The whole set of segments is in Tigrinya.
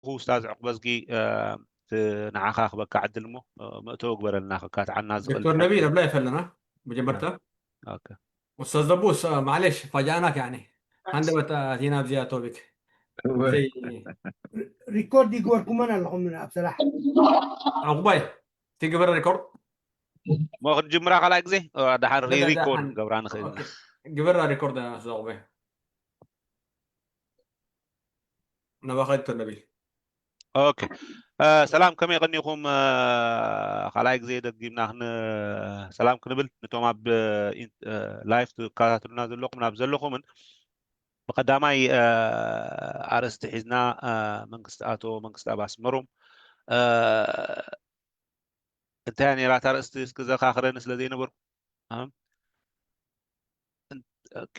ኡስታዝ ዕቁበዝጊ፣ እ፣ ት-፣ ንዓኻ ክበካ ዕድል እሞ፣ እ፣ መእተዊ ግበረልና፣ ከካትዓና ዝኽእል ዶክተር ድሕሪ ነቢል ሕጂ። ኣብ ላይፍ ኣለና መጀመርታ። ኦኬ። ኡስታዝ ደቡስ፣ እ፣ ማዕሌሽ ፋጃእናክ፣ ያኒ ሃንደበት ኣቲና ኣብዚኣ ቶፒክ። እወ። ዘይ ሪኮርድ ይግበርኩመን ኣለኹም ኣብ ስራሕ። ዕቁባይ፣ እቲ ግበረ ሪኮርድ። እሞ ክንጅምራ ካልኣይ ግዜ፣ እ፣ ድሓር ዳ-፣ ዳ-፣ ዳ-፣ ሪኮርድ ሓን-፣ ገብራ ንኽእል ኢና። ኦኬ። ግበራ ሪኮርድ፣ ኡስታዝ ዕቁባይ። ናባኻ ዶክተር ነቢል። ኦኬ። እ፣ ሰላም፣ ከመይ ቀኒኹም? እ፣ ካልኣይ ግዜ ደጊምና ክን-፣ ሰላም ክንብል፣ ነቶም ኣብ፣ እ፣ ኢን-፣ እ፣ ላይፍ ትከታተሉና ዘለኹም፣ ናብ ዘለኹምን፣ ብቐዳማይ፣ እ፣ ኣርእስቲ ሒዝና፣ እ፣ መንግስቲ፣ ኣቶ መንግስቲ ኣብ ኣስመሮም፣ እ፣ እንታይ እያ ነይራ እታ ኣርእስቲ? እስኪ ዘካኽረኒ ስለ ዘይነበርኩ። ኣም። እን-፣ ኦኬ።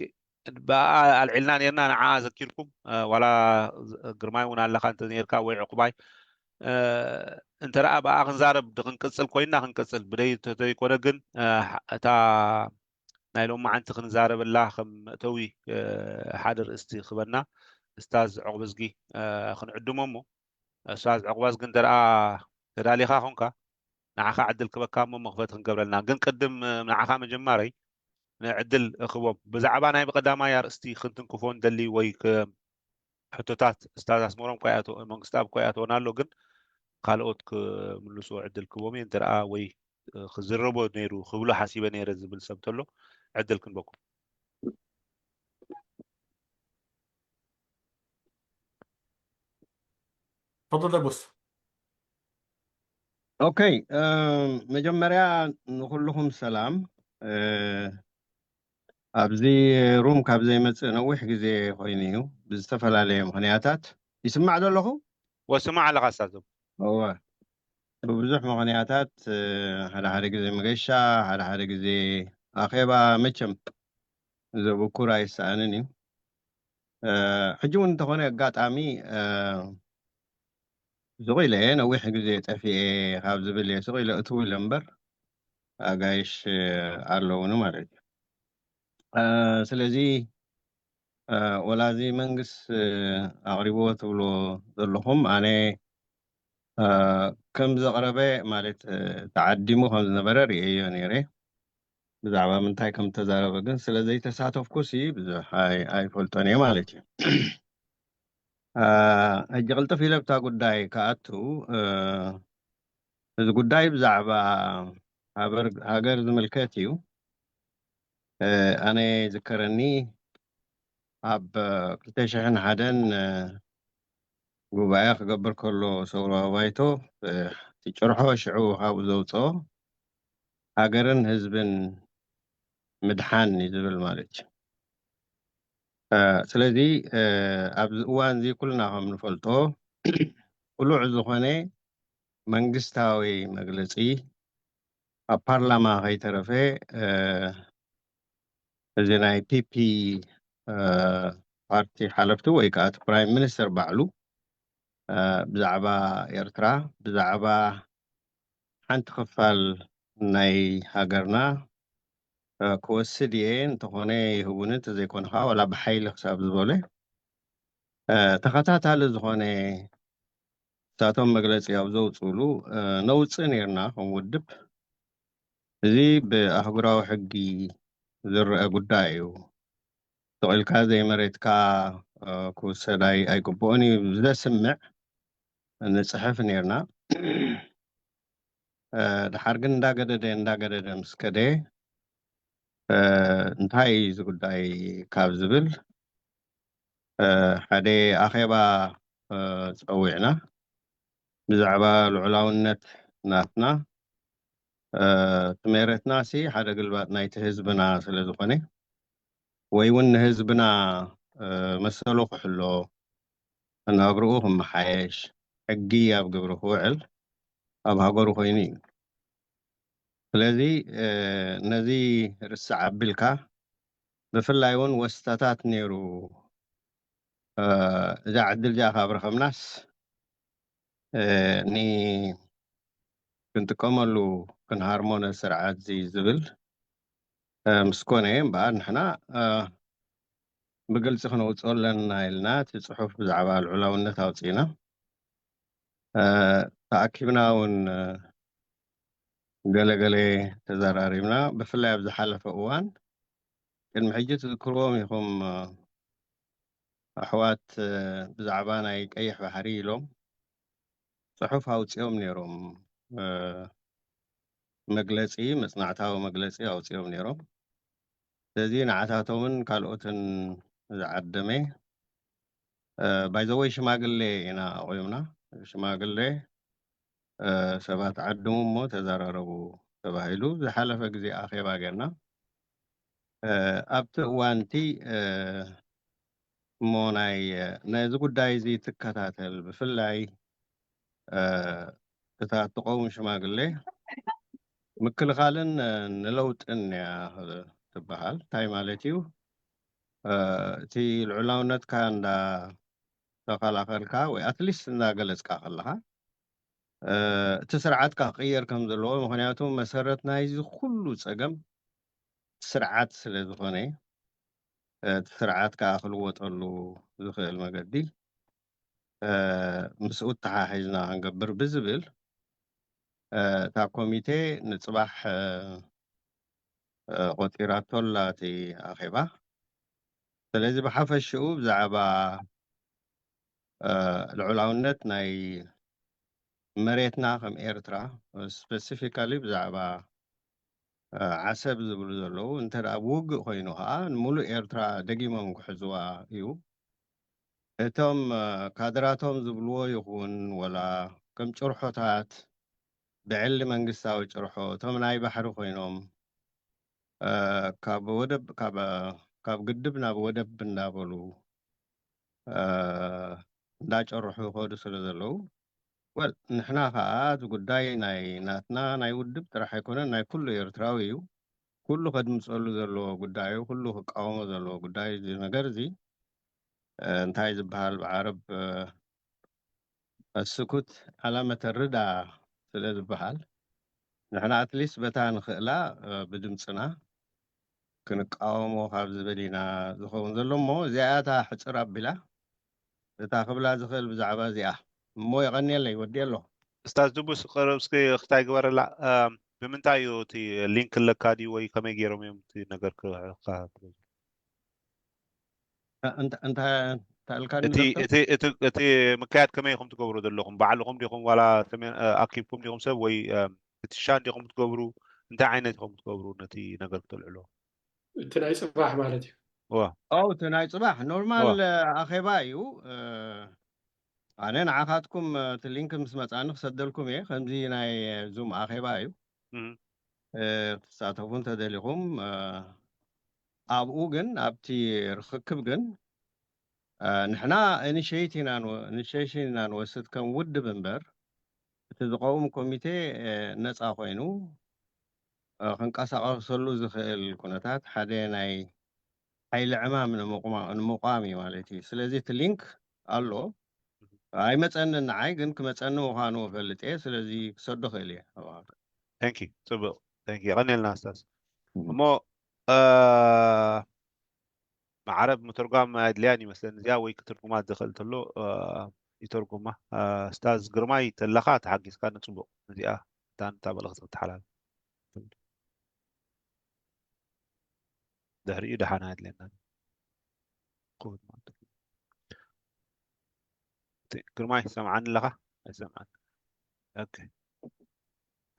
ብኣ ኣልዒልና ነይርና፣ ንዓ ዘኪርኩም፣ እ፣ ዋላ ዝ-፣ ግርማይ እውን ኣለኻ እንተ ነይርካ ወይ ዕቁባይ፣ እ፣ እንተ ደኣ ብኣ ክንዛረብ ድ-፣ ክንቅጽል ኮይንና ክንቅጽል፣ ብደይ-፣ እንተ ዘይኮነ ግን፣ እ፣ ሓ-፣ እታ ናይ ሎማዓንቲ ክንዛረበላ ከም መእተዊ፣ እ፣ ሓደ ርእስቲ ክበና፣ እስታዝ ዕቁብዝጊ፣ እ፣ ክንዕድሞ እሞ፣ ኡስታዝ ዕቁባዝጊ እንተ ደኣ ተዳሊኻ ኾንካ፣ ንዓኻ ዕድል ክበካ እሞ መኽፈቲ ክንገብረልና። ግን ቅድም፣ እ፣ ንዓኻ መጀማረይ ንዕድል እኽቦም። ብዛዕባ ናይ ብቐዳማይ ኣርእስቲ ክንትንክፎ እንደሊ ወይ ክ-፣ ሕቶታት ኡስታዝ ኣስመሮም እኳ ይኣትዎ-፣ መንግስትኣብ እኳ ይኣትወና ኣሎ፣ ግን ካልኦት ክምልስዎ ዕድል ክህቦም እየ። እንተ ደኣ ወይ፣ እ፣ ክዝረቦ ነይሩ ክብሎ ሓሲበ ነይረ ዝብል ሰብ እንተሎ ዕድል ክንበኩም። ተፈضل ደቡስ። ኦኬ፣ እ፣ መጀመርያ ንኹልኹም ሰላም። እ፣ ኣብዚ ሩም ካብ ዘይመጽእ ነዊሕ ግዜ ኮይኑ እዩ፣ ብዝተፈላለየ ምኽንያታት። ይስማዕ ዶ ኣለኹ? ወስማዕ ኣለኻ፣ ኣስታዞም። እወ። ብብዙሕ ምኽንያታት፣ እ፣ ሓደ ሓደ ግዜ መገሻ፣ ሓደ ሓደ ግዜ ኣኼባ፣ መቸም ዘብኩር ኣይሰኣንን እዩ። እ፣ ሕጂ እውን እንተኾነ ኣጋጣሚ፣ እ፣ ስቕ ኢለ እየ፣ ነዊሕ ግዜ ጠፊኤ ካብ ዝብል እየ ስቕ ኢለ እትው ኢለ እምበር፣ ኣጋይሽ፣ እ፣ ኣለውኒ ማለት እዩ። እ፣ ስለዚ፣ እ፣ ወላ እዚ መንግስት፣ እ፣ ኣቕሪብዎ ትብሎ ዘለኹም፣ ኣነ፣ እ፣ ከም ዘቕረበ ማለት፣ እ፣ ተዓዲሙ ከም ዝነበረ ርእየዮ ነይረ። ብዛዕባ ምንታይ ከም እተዛረበ ግን ስለ ዘይተሳተፍኩሲ ብዙሕ ኣይ-፣ ኣይፈልጦን እየ ማለት እዩ። እ፣ ሕጂ ቅልጥፍ ኢለ ኣብታ ጉዳይ ክኣቱ፣ እ፣ እዚ ጉዳይ ብዛዕባ ሃበር-፣ ሃገር ዝምልከት እዩ። እ፣ ኣነ ይዝከረኒ ኣብ ክልተ ሽሕን ሓደን፣ እ፣ ጉባኤ ክገብር ከሎ ሰውራዊ ባይቶ፣ እ፣ እቲ ጭርሖ ሽዑ ካብኡ ዘውፅኦ ሃገርን ህዝብን ምድሓን እዩ ዝብል ማለት እዩ። እ፣ ስለዚ፣ እ፣ ኣብዚ እዋን እዚ ኩልና ከም ንፈልጦ ቅሉዕ ዝኾነ መንግስታዊ መግለጺ ኣብ ፓርላማ ከይተረፈ፣ እ፣ እዚ ናይ ፒፒ፣ እ፣ ፓርቲ ሓለፍቲ ወይ ከዓ እቲ ፕራይም ሚኒስተር ባዕሉ፣ እ፣ ብዛዕባ ኤርትራ፣ ብዛዕባ ሓንቲ ክፋል ናይ ሃገርና፣ እ፣ ክወስድ እየ፣ እንተኾነ ይህቡኒ፣ እንተዘይኮነ ከዓ ዋላ ብሓይሊ ክሳብ ዝበለ፣ እ፣ ተኸታታሊ ዝኾነ ንሳቶም መግለጺ ኣብ ዘውፅእሉ፣ እ፣ ነውፅእ ነይርና ከም ውድብ። እዚ ብኣህጉራዊ ሕጊ ዝረአ ጉዳይ እዩ። ስቕ ኢልካ ዘይመሬትካ፣ እ፣ ክውሰድ ኣይ-፣ ኣይግብኦን እዩ ዘስምዕ ንጽሕፍ ነይርና። እ፣ ድሓር ግን እንዳገደደ፣ እንዳገደደ ምስ ከደ፣ እ፣ እንታይ እዩ እዚ ጉዳይ ካብ ዝብል፣ እ፣ ሓደ ኣኼባ፣ እ፣ ጸዊዕና። ብዛዕባ ልዑላውነት ናትና፣ እ፣ እቲ መሬትናሲ ሓደ ግልባጥ ናይቲ ህዝብና ስለ ዝኾነ፣ ወይ እውን ንህዝብና፣ እ፣ መሰሉ ክሕሎ፣ መናብርኡ ክመሓየሽ፣ ሕጊ ኣብ ግብሪ ክውዕል ኣብ ሃገሩ ኮይኑ እዩ። ስለዚ፣ እ፣ ነዚ ርስዕ ኣቢልካ፣ ብፍላይ እውን ወስታታት ነይሩ፣ እ፣ እዛ ዕድል እዚኣ ካብ ረኸብናስ፣ እ፣ ን-፣ ክንጥቀመሉ፣ ክንሃርሞ ነዚ ስርዓት እዚ ዝብል፣ እ፣ ምስ ኮነ እምበኣር ንሕና፣ እ፣ ብግልጺ ክነውጽኦ ኣለና ኢልና እቲ ጽሑፍ ብዛዕባ ልዑላውነት ኣውጺእና። እ፣ ተኣኪብና እውን፣ እ፣ ገለ ገለ ተዘራሪብና። ብፍላይ ኣብ ዝሓለፈ እዋን፣ ቅድሚ ሕጂ ትዝክርዎም ኢኹም፣ እ፣ ኣሕዋት፣ እ፣ ብዛዕባ ናይ ቀይሕ ባሕሪ ኢሎም ጽሑፍ ኣውጺኦም ነይሮም። እ፣ መግለጺ፣ መጽናዕታዊ መግለጺ ኣውጺኦም ነይሮም። ስለዚ ንዓታቶምን ካልኦትን ዝዓደመ፣ እ፣ by the way ሽማግሌ ኢና ኣቑምና። ሽማግሌ፣ እ፣ ሰባት ዓድሙ እሞ ተዘራረቡ ተባሂሉ ዝሓለፈ ግዜ ኣኼባ ጌርና። እ፣ ኣብቲ እዋን እቲ፣ እ፣ እሞ ናይ፣ ነዚ ጉዳይ እዚ ትከታተል፣ ብፍላይ፣ እ፣ እታ እትቐውም ሽማግሌ ምክልኻልን፣ እ፣ ንለውጥን እያ ትበሃል። እንታይ ማለት እዩ? እ፣ እቲ ልዑላውነትካ እንዳ ተኸላኸልካ ወይ ኣትሊስት እንዳ ገለጽካ ከለኻ፣ እ፣ እቲ ስርዓት ክቕየር ከም ዘለዎ፣ ምኽንያቱ መሰረት ናይዚ ኩሉ ጸገም ስርዓት ስለ ዝኾነ፣ እ፣ እቲ ስርዓት ከኣ ክልወጠሉ ዝኽእል መገዲ፣ እ፣ ምስኡ ተሓሒዝና ክንገብር ብዝብል፣ እ፣ እታ ኮሚቴ ንጽባሕ፣ እ፣ እ፣ ቆጺራቶ ኣላ እቲ ኣኼባ። ስለዚ ብሓፈሽኡ ብዛዕባ፣ እ፣ ልዑላውነት ናይ መሬትና ከም ኤርትራ፣ ስፔሲፊካሊ ብዛዕባ፣ እ፣ ዓሰብ ዝብሉ ዘለዉ፣ እንተ ደኣ ብውግእ ኮይኑ ኸኣ፣ ንሙሉእ ኤርትራ ደጊሞም ክሕዝዋ እዩ። እቶም፣ እ፣ ካድራቶም ዝብልዎ ይኹን፣ ወላ ከም ጭርሖታት፣ ብዕሊ መንግስታዊ ጭርሖ፣ እቶም ናይ ባሕሪ ኮይኖም፣ እ፣ ካብ ወደብ፣ ካብ፣ ካብ ግድብ ናብ ወደብ እንዳበሉ፣ እ፣ እንዳጨርሑ ይኸዱ ስለ ዘለዉ፣ ወል፣ ንሕና ኸኣ እቲ ጉዳይ ናይ ናትና፣ ናይ ውድብ ጥራሕ ኣይኮነን፣ ናይ ኩሉ ኤርትራዊ እዩ። ኩሉ ከድምጸሉ ዘለዎ ጉዳይ እዩ፣ ኩሉ ክቃወሞ ዘለዎ ጉዳይ እዩ። እዚ ነገር እዚ፣ እ፣ እንታይ ዝበሃል ብዓረብ፣ እ፣ ኣስኩት ዓላመተ ርዳ ስለ ዝበሃል፣ ንሕና ኣትሊስት በታ ንኽእላ፣ እ፣ ብድምጽና ክንቃወሞ ካብ ዝብል ኢና ዝኸውን ዘሎ። እሞ እዚኣ እታ ሕጽር ኣቢላ እታ ክብላ ዝኽእል ብዛዕባ እዚኣ። እሞ የቐንየለይ፣ ወዲኤ ኣለኹ። ኡስታዝ ድቡስ፣ ቅርብ እስኪ ክታይ ግበረላ። እ፣ ብምንታይ እዩ እቲ ሊንክ ኣለካ ድዩ ወይ ከመይ ገይሮም እዮም እቲ ነገር ክካተሉ? እንታ-፣ እንታ-፣ እንታይ ኣልካኒ እቲ፣ ዶክተር? እቲ፣ እቲ፣ እቲ ምክያድ ከመይ ኢኹም ትገብሩ ዘለኹም? ባዕልኹም ዲኹም ዋላ ሰሜን፣ እ፣ ኣኪብኩም ዲኹም ሰብ ወይ፣ እ፣ ፍትሻ እንዲኹም ትገብሩ? እንታይ ዓይነት ኢኹም ትገብሩ ነቲ ነገር ክተልዕሎ? እቲ ናይ ጽባሕ ማለት እዩ። እዋ። ኦ፣ እቲ ናይ ጽባሕ ኖርማል፣ እዋ። እ፣ ኣኼባ እዩ። እ፣ ኣነ ንዓኻትኩም፣ እ፣ እቲ ሊንክ ምስ መጻኒ ክሰደልኩም እየ። ከምዚ ናይ ዙም ኣኼባ እዩ። እም። እ፣ ክትሳተፉ እንተደሊኹም፣ እ፣ ኣብኡ ግን፣ ኣብቲ ርኽክብ ግን፣ እ፣ ንሕና ኢኒሼት ኢና ንወ-፣ ኢኒሼሽን ኢና ንወስድ ከም ውድብ እምበር፣ እቲ ዝቐውም ኮሚቴ፣ እ፣ ነጻ ኮይኑ፣ እ፣ ክንቀሳቐሰሉ ዝኽእል ኩነታት ሓደ ናይ ሓይሊ ዕማም ንምቑማ-፣ ንምቋም እዩ ማለት እዩ። ስለዚ እቲ ሊንክ ኣሎ። ኣይመጸንን ንዓይ፣ ግን ክመጸኒ ምዃኑ እፈልጥ እየ። ስለዚ ክሰዶ ክእል እየ። ተንኪ፣ ጽቡቕ። ተንኪ፣ የቐንየልና ኡስታዝ። እም። እሞ፣ እ፣ ብዓረብ ምትርጓም ኣየድልያን ይመስለኒ እዚኣ፣ ወይ ክትርጉማ ዝኽእል ተሎ፣ እ፣ ይተርጉማ። እ፣ ኡስታዝ ግርማይ ተለኻ ተሓጊዝካኒ ጽቡቕ። እዚኣ እታ፣ እታ መልእኽቲ ክትሓላልፍ። ድሕሪኡ ደሓን ኣየድልየናን። ክፉት ማለት እዩ። እቲ ግርማይ፣ ትሰምዓኒ ኣለኻ? ኣይሰምዓን። ኦኬ።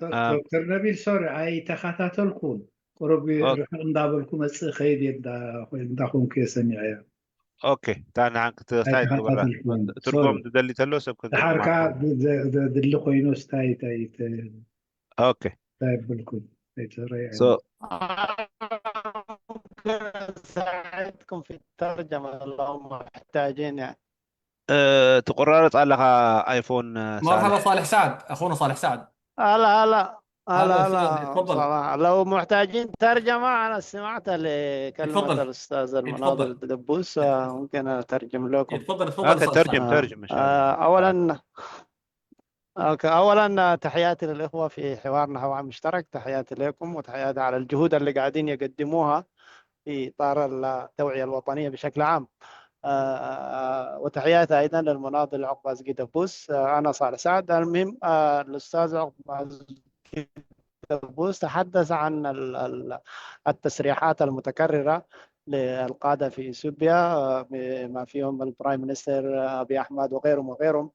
ዶ-፣ እ፣ ዶክተር ነቢል፣ ሶሪ፣ ኣይተኸታተልኩን። ቁሩብ ኦኬ። ርሕቕ እንዳበልኩ መጽእ ኸይድ እየ እንዳ-፣ እንዳ ኾንኩ እየ ሰሚዐዮ። ኦኬ። እታ ንዓን ክት-፣ እንታይ ትግበራ? ኣይተኸታተልኩን። ትርጉም ሶሪ። ዝደሊ ተሎ ሰብ ከንትርጉማ ድሓርካ ይኽእል። ድ-፣ ድ-፣ ድ-፣ ድሊ ኮይኑ ስታይ፣ ታይ፣ ተ-፣ ኦኬ። እንታይ የብልኩን። ኣይተረየ። ሶ-፣ ممكن أساعدكم في الترجمة لو محتاجين يعني. እ፣ ትቆራረጽ ኣለኻ ኣይፎን፣ እ፣ مرحبا ሳልሕ። صالح سعد، أخونا صالح سعد. هلا، هلا. هلا، هلا، هلا، أستاذ، اتفضل. صلاح. لو محتاجين ترجمة، أنا سمعت لكلمة اتفضل. الأستاذ اتفضل. المناضل دبوس، آه، ممكن أترجم لكم. اتفضل، اتفضل، ኦኬ፣ أستاذ ተርጅም፣ سعد. ተርጅም፣ إن شاء الله. آه، أولًا، أوكي، أولًا، آه، تحياتي للإخوة في حوار نحو عمش ترك، تحياتي لكم وتحياتي على الجهود اللي قاعدين يقدموها في إطار التوعية الوطنية بشكل عام. آه، وتحياتي أيضًا للمناضل عقبة زكي دبوس. آه، أنا صالح سعد. المهم، آه، الأستاذ عقبة زكي دبوس تحدث عن ال-، ال-، التصريحات المتكررة للقادة في إثيوبيا، آه، بما فيهم البرايم مينستر، آه، أبي أحمد وغيرهم وغيرهم.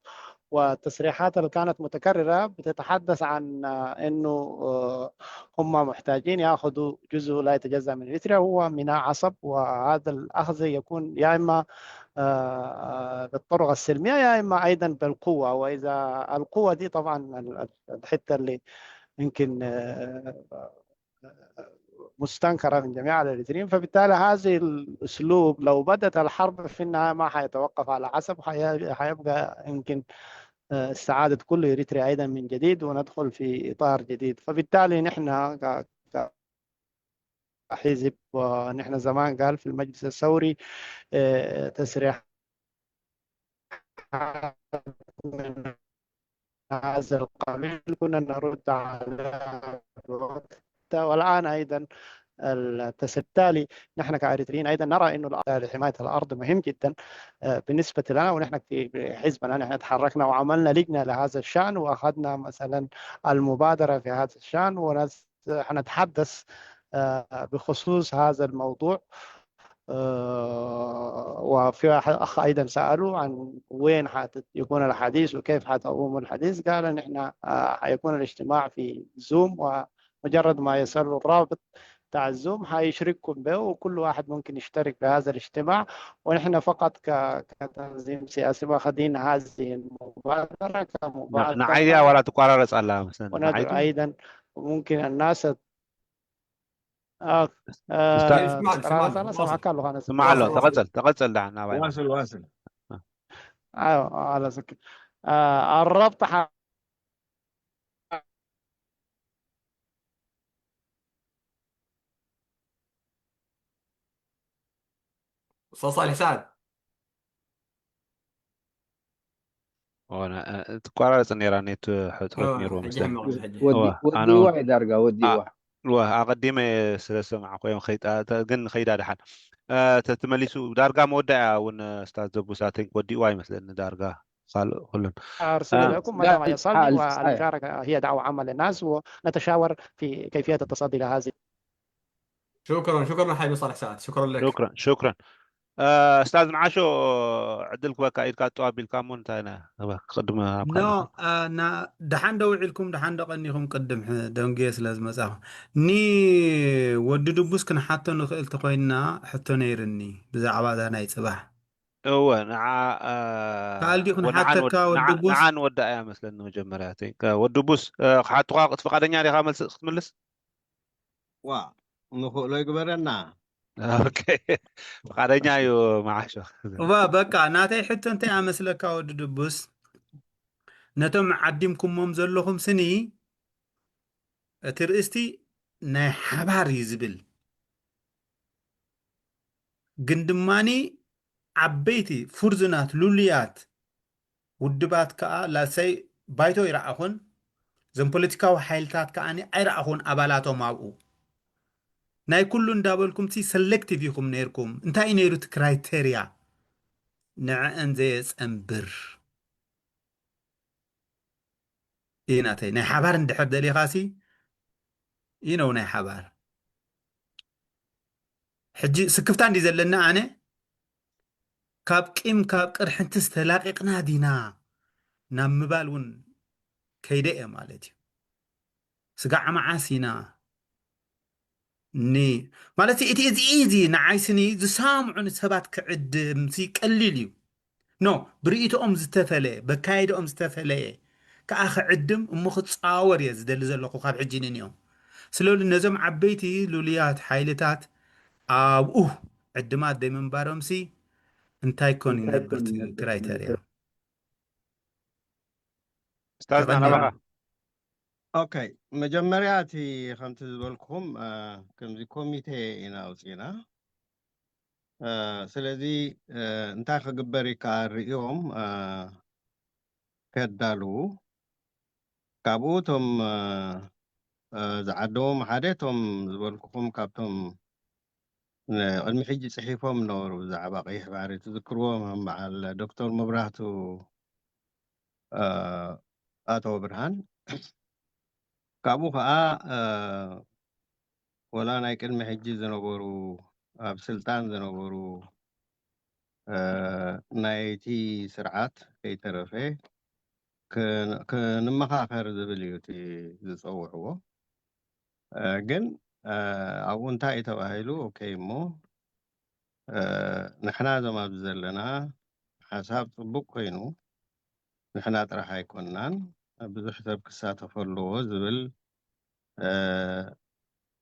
والتصريحات اللي كانت متكررة بتتحدث عن، آه، إنه، آه، هم محتاجين يأخذوا جزء لا يتجزأ من إريتريا، هو ميناء عصب، وهذا الأخذ يكون يا إما، آه، آه، بالطرق السلمية يا إما أيضًا بالقوة. وإذا القوة دي طبعًا ال-، ال-، الحتة اللي يمكن، آه، مستنكرة من جميع الإريتريين، فبالتالي هذه الأسلوب لو بدت الحرب في النهاية ما حيتوقف على عصب، حي-، حيبقى يمكن، آه، استعادة كل إريتريا أيضًا من جديد، وندخل في إطار جديد. فبالتالي نحن ك-، كحزب، ونحن زمان قال في المجلس الثوري، آه، تسريحات من هذا القبيل كنا نرد على الوقت. والآن أيضًا التس-، بالتالي نحن كأريتريين أيضًا نرى إنه الأ-، لحماية الأرض مهم جدًا، آه، بالنسبة لنا. ونحن في حزبنا نحن تحركنا وعملنا لجنة لهذا الشأن، وأخذنا مثلًا المبادرة في هذا الشأن، ونس-، حنتحدث، آه، بخصوص هذا الموضوع. آه، وفي واحد أخ أيضًا سأله عن وين حت-، يكون الحديث وكيف حتقوم الحديث، قال: "نحن، آه، حيكون الاجتماع في زوم، ومجرد ما يصلوا الرابط بتاع الزوم حيشرككم به، وكل واحد ممكن يشترك بهذا الاجتماع، ونحن فقط ك-، كتنظيم سياسي واخدين هذه المبادرة كمبادرة." ንዓይድያ ዋላ ትቋራረጽ ኣላ መስለኒ። وندعو ንዓይዱ أيضًا، ممكن الناس، آه، أستاذ آه، اسمع، اسمع. أنا سامعك له، أنا ስማዕ ኣሎ። واصل، واصل. ተቐጸል፣ ተቐጸል ደሓን ናባይ። واصل، واصل. آه، على ذكر. آه، الربط ح-، أستاذ صالح سعد. ኦ፣ ና-፣ እ-፣ ትቋራረጽ ነይራ፣ ኔት ሕጽረት آه، ነይርዎ حجي መስለኒ። أحمد، حجي. ወዲ-፣ እወ፣ ኣነ ወዲእዋ እዩ ዳርጋ፣ ወዲእዋ። እወ፣ ኣቐዲመ ስለ ዝሰማዕኩ እዮም ከይጣ-፣ ተ-፣ ግን ንኸይዳ ደሓን። እ፣ ተ-፣ ተመሊሱ ዳርጋ መወዳእያ እውን፣ እ፣ ስታዝ ዘቡስ፣ I think ወዲእዋ ይመስለኒ ዳርጋ ካልእ ኩሉን። أرسل እ፣ لكم متى ما لا، يصلي، آه، آه. والمشاركة هي دعوة عامة للناس، ونتشاور في كيفية التصدي لهذه. شكرًا، شكرًا حبيبي صالح سعد، شكرًا لك. ሽክረን፣ ሽክረን። እ፣ ስታዝ መዓሾ ዕድል ክበካ ኢድካ ጠው ኣቢልካ እሞ እንታይ ኢና፣ እባ፣ ክቕድመ ኣብ ኖ ካልእ። አ፣ ና ደሓን ዶ ውዒልኩም፣ ደሓን ዶ ቀኒኹም? ቅድም ሕ-፣ ደንጉየ ስለ ዝመጻኹ፣ ኒ ወዲ ድቡስ ክንሓቶ ንኽእል ተኾይንና ሕቶ ነይርኒ ብዛዕባ እዛ ናይ ጽባሕ። እወ፣ ንዓ፣ እ፣ ካልዲ ወ-፣ ንዓን ክንሓተካ ወድ-፣ ወዲ ንዓ-፣ ድቡስ? ንዓን ወዳእያ መስለኒ መጀመርያ። እቲ፣ ከ-፣ ወዲ ድቡስ፣ እ፣ ክሓትኻ፣ እቲ ፍቓደኛ ዲኻ መልሲ ክትምልስ? ዋ፣ ንኽእሎ ይግበረና። ኦኬ። ፍቓደኛ እዩ መዓሾ። እዋ፣ በቃ፣ ናተይ ሕቶ እንታይ ኣመስለካ ወዲ ድቡስ? ነቶም ዓዲምኩሞም ዘለኹም ስኒ፣ እቲ ርእስቲ ናይ ሓባር እዩ ዝብል። ግን ድማኒ ዓበይቲ ፍርዙናት፣ ልሉያት ውድባት ከኣ፣ ላሰይ ባይቶ ይረኣኹን፣ እዞም ፖለቲካዊ ሓይልታት ከኣ ኣይረኣኹን ኣባላቶም ኣብኡ። ናይ ኩሉ እንዳበልኩምሲ ሰሌክቲቭ ኢኹም ነይርኩም። እንታይ እዩ ነይሩ እቲ ክራይቴርያ? ንዕአን ዘየጸንብር። እዩ ናተይ። ናይ ሓባር እንድሕር ደሊኻሲ፣ you know፣ ናይ ሓባር። ሕጂ ስክፍታ እንዲ ዘለና ኣነ፣ ካብ ቂም፣ ካብ ቅርሕንትስ ተላቂቕና ዲና ናብ ምባል እውን ከይደ እየ ማለት እዩ። ስጋዕ መዓስ ኢና ኒ-፣ ማለት እቲ፣ እዚ፣ እዚ ንዓይ ስኒ ዝሰምዑኒ ሰባት ክዕድምሲ ቀሊል እዩ። ኖ፣ ብርእይቶኦም ዝተፈለየ፣ በካይድኦም ዝተፈለየ ከኣ ክዕድም እሞ ክጻወር እየ ዝደሊ ዘለኹ ካብ ሕጂ ንንዮም። ስለሉ ነዞም ዓበይቲ ልሉያት ሓይልታት ኣብኡ ዕድማት ዘይምንባሮምሲ እንታይ ኮን እዩ ነበር ክራይተርያ? ኡስታዝና ተቐኒዑ። ናባኻ። ኦኬ፣ መጀመርያ እቲ ከምቲ ዝበልኩኹም፣ እ፣ ከምዚ ኮሚቴ ኢና ኣውፂና። እ፣ ስለዚ፣ እ፣ እንታይ ክግበር ይከኣል ርእዮም፣ እ፣ ከዳልዉ። ካብኡ እቶም፣ እ፣ እ፣ ዝዓደዎም ሓደ እቶም ዝበልኩኹም ካብቶም፣ ቅድሚ ሕጂ ጽሒፎም ነበሩ ብዛዕባ ቀይሕ ባሕሪ ትዝክርዎም በዓል ዶክተር መብራህቱ ኣቶ ብርሃን። ካብኡ ከዓ ወላ ናይ ቅድሚ ሕጂ ዝነበሩ ኣብ ስልጣን ዝነበሩ ናይቲ ስርዓት ከይተረፈ ክንመኻኸር ዝብል እዩ እቲ ዝፀውዕዎ። ግን ኣብኡ እንታይ እዩ ተባሂሉ? ኦኬ እሞ ንሕና እዞም ኣብዚ ዘለና ሓሳብ ፅቡቅ ኮይኑ ንሕና ጥራሕ ኣይኮንናን፣ ብዙሕ ሰብ ክሳተፎ ኣለዎ ዝብል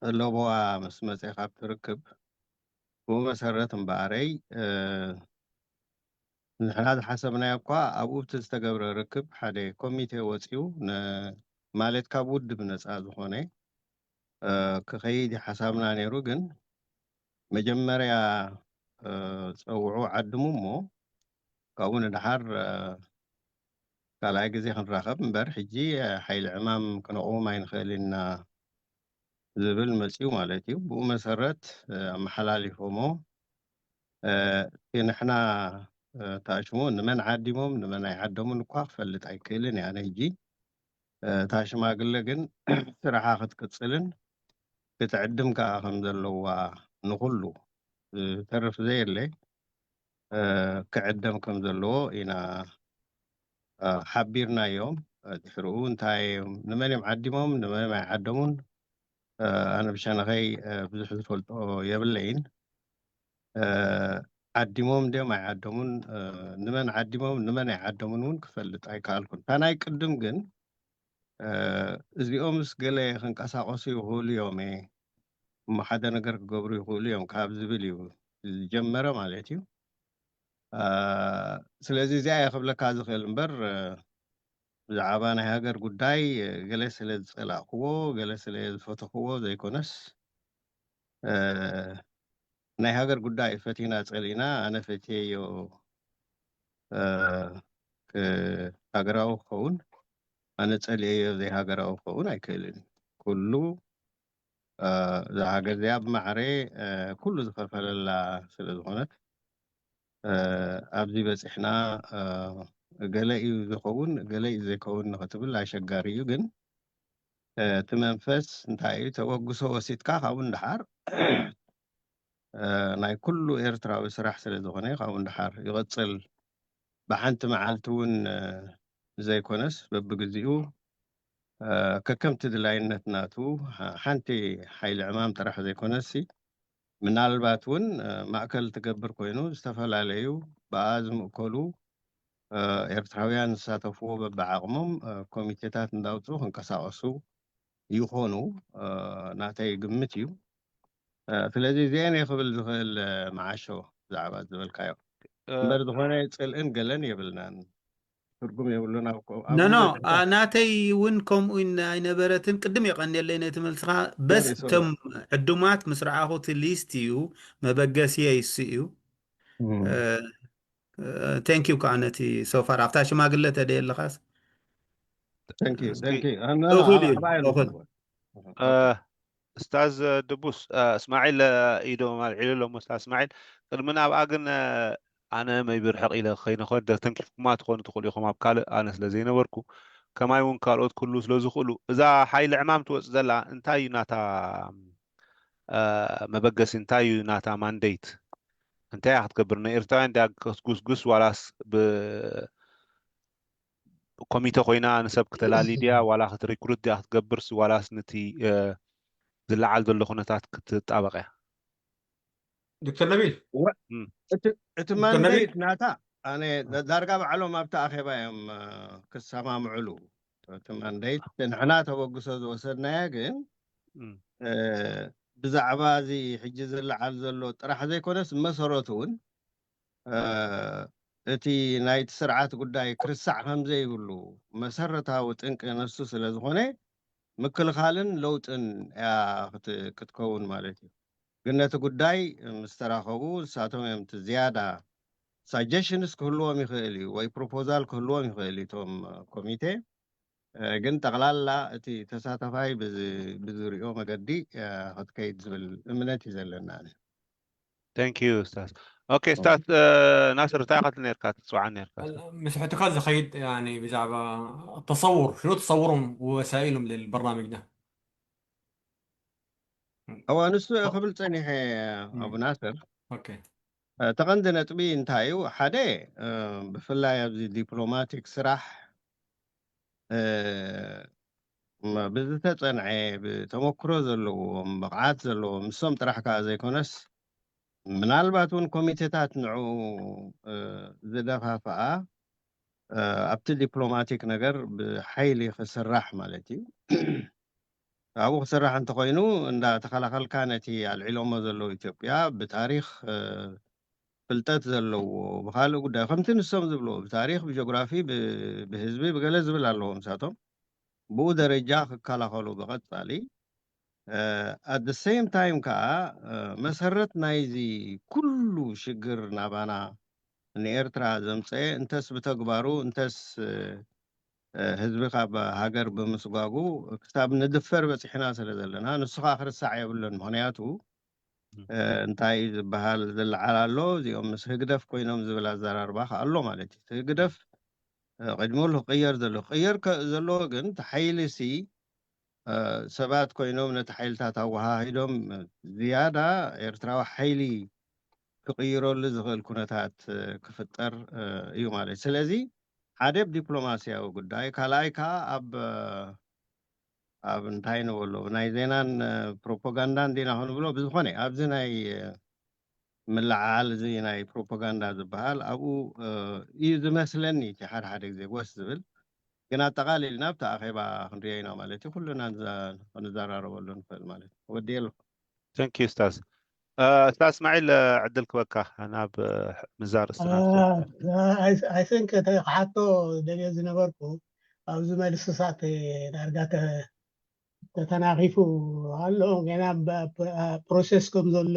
ለበዋ ምስ መፀ ካብ ትርክብ፣ ብኡ መሰረት እምበኣረይ ንሕና ዝሓሰብናዮ እኳ ኣብኡ እቲ ዝተገብረ ርክብ ሓደ ኮሚቴ ወፂኡ ማለት ካብ ውድብ ነፃ ዝኾነ ክኸይድ ሓሳብና ነይሩ። ግን መጀመርያ ፀውዑ ዓድሙ እሞ ካብኡ ንድሓር ካልኣይ ግዜ ክንራኸብ እምበር ሕጂ ሓይሊ ዕማም ክነቕውም ኣይንኽእል ኢና ዝብል መፅኡ ማለት እዩ። ብኡ መሰረት ኣመሓላሊፎሞ እቲ ንሕና ታሽሙ ንመን ዓዲሞም ንመን ኣይዓደሙን እኳ ክፈልጥ ኣይክእልን እያ። ኣነ ሕጂ እታ ሽማግለ ግን ስራሓ ክትቅፅልን ክትዕድም ከዓ ከም ዘለዋ ንኩሉ ዝተርፍ ዘየለ ክዕደም ከም ዘለዎ ኢና ሓቢርናዮም። ድሕሪኡ እንታይ እዮም ንመን እዮም ዓዲሞም ንመን እዮም ኣይዓደሙን ኣነ ብሸነኸይ ብዙሕ ዝፈልጦ የብለይን። ዓዲሞም ድዮም ኣይዓደሙን ንመን ዓዲሞም ንመን ኣይዓደሙን እውን ክፈልጥ ኣይከኣልኩን። እታ ናይ ቅድም ግን እዚኦምስ ገለ ክንቀሳቀሱ ይኽእሉ እዮም እሞ ሓደ ነገር ክገብሩ ይኽእሉ እዮም ካብ ዝብል እዩ ዝጀመረ ማለት እዩ። ስለዚ እዚኣ እየ ክብለካ ዝኽእል እምበር ብዛዕባ ናይ ሃገር ጉዳይ ገለ ስለ ዝጸላእክዎ ገለ ስለ ዝፈተኽዎ ዘይኮነስ ናይ ሃገር ጉዳይ ፈቲና ጸሊእና ኣነ ፈትየዮ ሃገራዊ ክኸውን ኣነ ጸሊኤዮ ዘይሃገራዊ ክኸውን ኣይክእልን። ኩሉ እዛ ሃገር እዚኣ ብማዕረ ኩሉ ዝኸፈለላ ስለ ዝኾነት ኣብዚ በፂሕና ገለ እዩ ዝኸውን ገለ እዩ ዘይከውን ንክትብል ኣሸጋሪ እዩ። ግን እቲ መንፈስ እንታይ እዩ ተበግሶ ወሲድካ ካብኡ ንደሓር ናይ ኩሉ ኤርትራዊ ስራሕ ስለ ዝኾነ ካብኡ ንደሓር ይቕፅል። ብሓንቲ መዓልቲ እውን ዘይኮነስ በብግዚኡ ከከምቲ ድላይነት ናቱ ሓንቲ ሓይሊ ዕማም ጥራሕ ዘይኮነሲ ምናልባት እውን ማእከል ትገብር ኮይኑ ዝተፈላለዩ ብኣ ዝምእከሉ ኤርትራውያን ዝሳተፍዎ በብዓቕሞም ኮሚቴታት እንዳውፅኡ ክንቀሳቀሱ ይኾኑ ናተይ ግምት እዩ። ስለዚ እዚአን እየ ክብል ዝኽእል መዓሾ ብዛዕባ ዝበልካዮ እምበር ዝኾነ ፅልእን ገለን የብልናን። ትርጉም የብሉን። ኖኖ ናተይ እውን ከምኡ ኣይነበረትን። ቅድም የቀንየለይ ነቲ መልስኻ። በስ እቶም ዕዱማት ምስ ረኣኹ እቲ ሊስት እዩ መበገሲየ ይሱ እዩ። ቴንኪዩ ከዓ ነቲ ሶፋር ኣብታ ሽማግለ ተደየ ኣለኻስ ተንኪዩ ተንኪዩ እኹል እዩ እኹል እስታዝ ድቡስ እስማዒል ኢዶም ኣልዒሉ ኣሎ። እስታዝ እስማዒል ቅድሚ ናብኣ ግን ኣነ መይቢ ርሕቕ ኢለ ከይንኸድ ተንኪፍኩማ ትኾኑ ትኽእሉ ኢኹም ኣብ ካልእ ኣነ ስለ ዘይነበርኩ ከማይ እውን ካልኦት ክህልዉ ስለ ዝኽእሉ እዛ ሓይሊ ዕማም ትወፅእ ዘላ እንታይ እዩ ናታ መበገሲ እንታይ እዩ ናታ ማንደይት እንታይ እያ ክትገብር ንኤርትራውያን ድያ ክትጉስጉስ ዋላስ ብ ኮሚተ ኮይና ንሰብ ክተላሊ ድያ ዋላ ክትሪክሩት ድያ ክትገብርስ ዋላስ ንቲ ዝለዓል ዘሎ ኩነታት ክትጣበቕ እያ? ዶክተር ነቢል እቲ ማንዴት ናታ ኣነ ዳርጋ ባዕሎም ኣብቲ ኣኼባ እዮም ክሰማምዕሉ። እቲ ማንዴት ንሕና ተበግሶ ዝወሰድናያ ግን ብዛዕባ እዚ ሕጂ ዝለዓል ዘሎ ጥራሕ ዘይኮነስ መሰረቱ እውን እቲ ናይቲ ስርዓት ጉዳይ ክርስዕ ከም ዘይብሉ መሰረታዊ ጥንቂ ነሱ ስለ ዝኾነ ምክልኻልን ለውጥን እያ ክትከውን ማለት እዩ። ግን ነቲ ጉዳይ ምስ ተራኸቡ ንሳቶም እዮም እቲ ዝያዳ ሳጀሽንስ ክህልዎም ይኽእል እዩ ወይ ፕሮፖዛል ክህልዎም ይኽእል እዩ እቶም ኮሚቴ። ግን ጠቕላላ እቲ ተሳታፋይ ብዝሪኦ መገዲ ክትከይድ ዝብል እምነት እዩ ዘለና። Thank you استاذ. Okay استاذ ናስር እንታይ ኢኻ ትብል ነርካ ትፅዋዓ ነርካ? مش احتكاز خيد يعني بزعبة التصور، شنو تصورهم ووسائلهم للبرنامج ده؟ እዋ ንሱ ክብል ፀኒሐ ኣቡ ናስር። Okay. ተቐንዲ ነጥቢ እንታይ እዩ? ሓደ ብፍላይ ኣብዚ ዲፕሎማቲክ ስራሕ ብዝተፀንዐ ብተመክሮ ዘለዎም ብቕዓት ዘለዎም ንሶም ጥራሕ ከዓ ዘይኮነስ ምናልባት እውን ኮሚቴታት ንዑ ዝደፋፍኣ ኣብቲ ዲፕሎማቲክ ነገር ብሓይሊ ክስራሕ ማለት እዩ። ኣብኡ ክስራሕ እንተኮይኑ እንዳተኸላኸልካ ነቲ ኣልዒሎሞ ዘለዉ ኢትዮጵያ ብታሪክ ፍልጠት ዘለዎ ብካልእ ጉዳይ ከምቲ ንሶም ዝብልዎ ብታሪክ ብጂኦግራፊ ብህዝቢ ብገለ ዝብል ኣለዎም ንሳቶም ብኡ ደረጃ ክከላኸሉ ብቐፃሊ at the same time ከዓ መሰረት ናይዚ ኩሉ ሽግር ናባና ንኤርትራ ዘምፀአ እንተስ ብተግባሩ እንተስ ህዝቢ ካብ ሃገር ብምስጓጉ ክሳብ ንድፈር በፂሕና ስለ ዘለና ንሱ ከዓ ክርሳዕ የብሉን። ምክንያቱ እንታይ እዩ ዝበሃል ዝለዓል ኣሎ እዚኦም ምስ ህግደፍ ኮይኖም ዝብል ኣዘራርባ ከዓ ኣሎ ማለት እዩ። ህግደፍ ቅድሚ ኩሉ ክቅየር ዘሎ ክቅየር ከ- ዘለዎ ግን እቲ ሓይሊ ሲ ሰባት ኮይኖም ነቲ ሓይልታት ኣወሃሂዶም ዝያዳ ኤርትራዊ ሓይሊ ክቕይረሉ ዝኽእል ኩነታት ክፍጠር እዩ ማለት እዩ። ስለዚ ሓደ ብ ዲፕሎማስያዊ ጉዳይ ካልኣይ ከዓ ኣብ ኣብ እንታይ ንበሎ ናይ ዜናን ፕሮፓጋንዳን ዲና ክንብሎ ብዝኾነ ኣብዚ ናይ ምልዓዓል እዚ ናይ ፕሮፓጋንዳ ዝበሃል ኣብኡ እዩ ዝመስለኒ እቲ ሓደ ሓደ ግዜ ጎስ ዝብል ግን ኣጠቓሊልና ኣብቲ ኣኼባ ክንሪኦ ኢና ማለት እዩ ኩልና ክንዘራረበሉ ንኽእል ማለት እዩ ወዲ ኣለኹ Thank you استاذ استاذ اسماعيل ዕድል ክበካ ናብ ምዛር I think ክሓቶ ደልየ ዝነበርኩ ኣብዚ መልስሳት ዳርጋ ተተናኺፉ ኣሎ ገና process ከም ዘሎ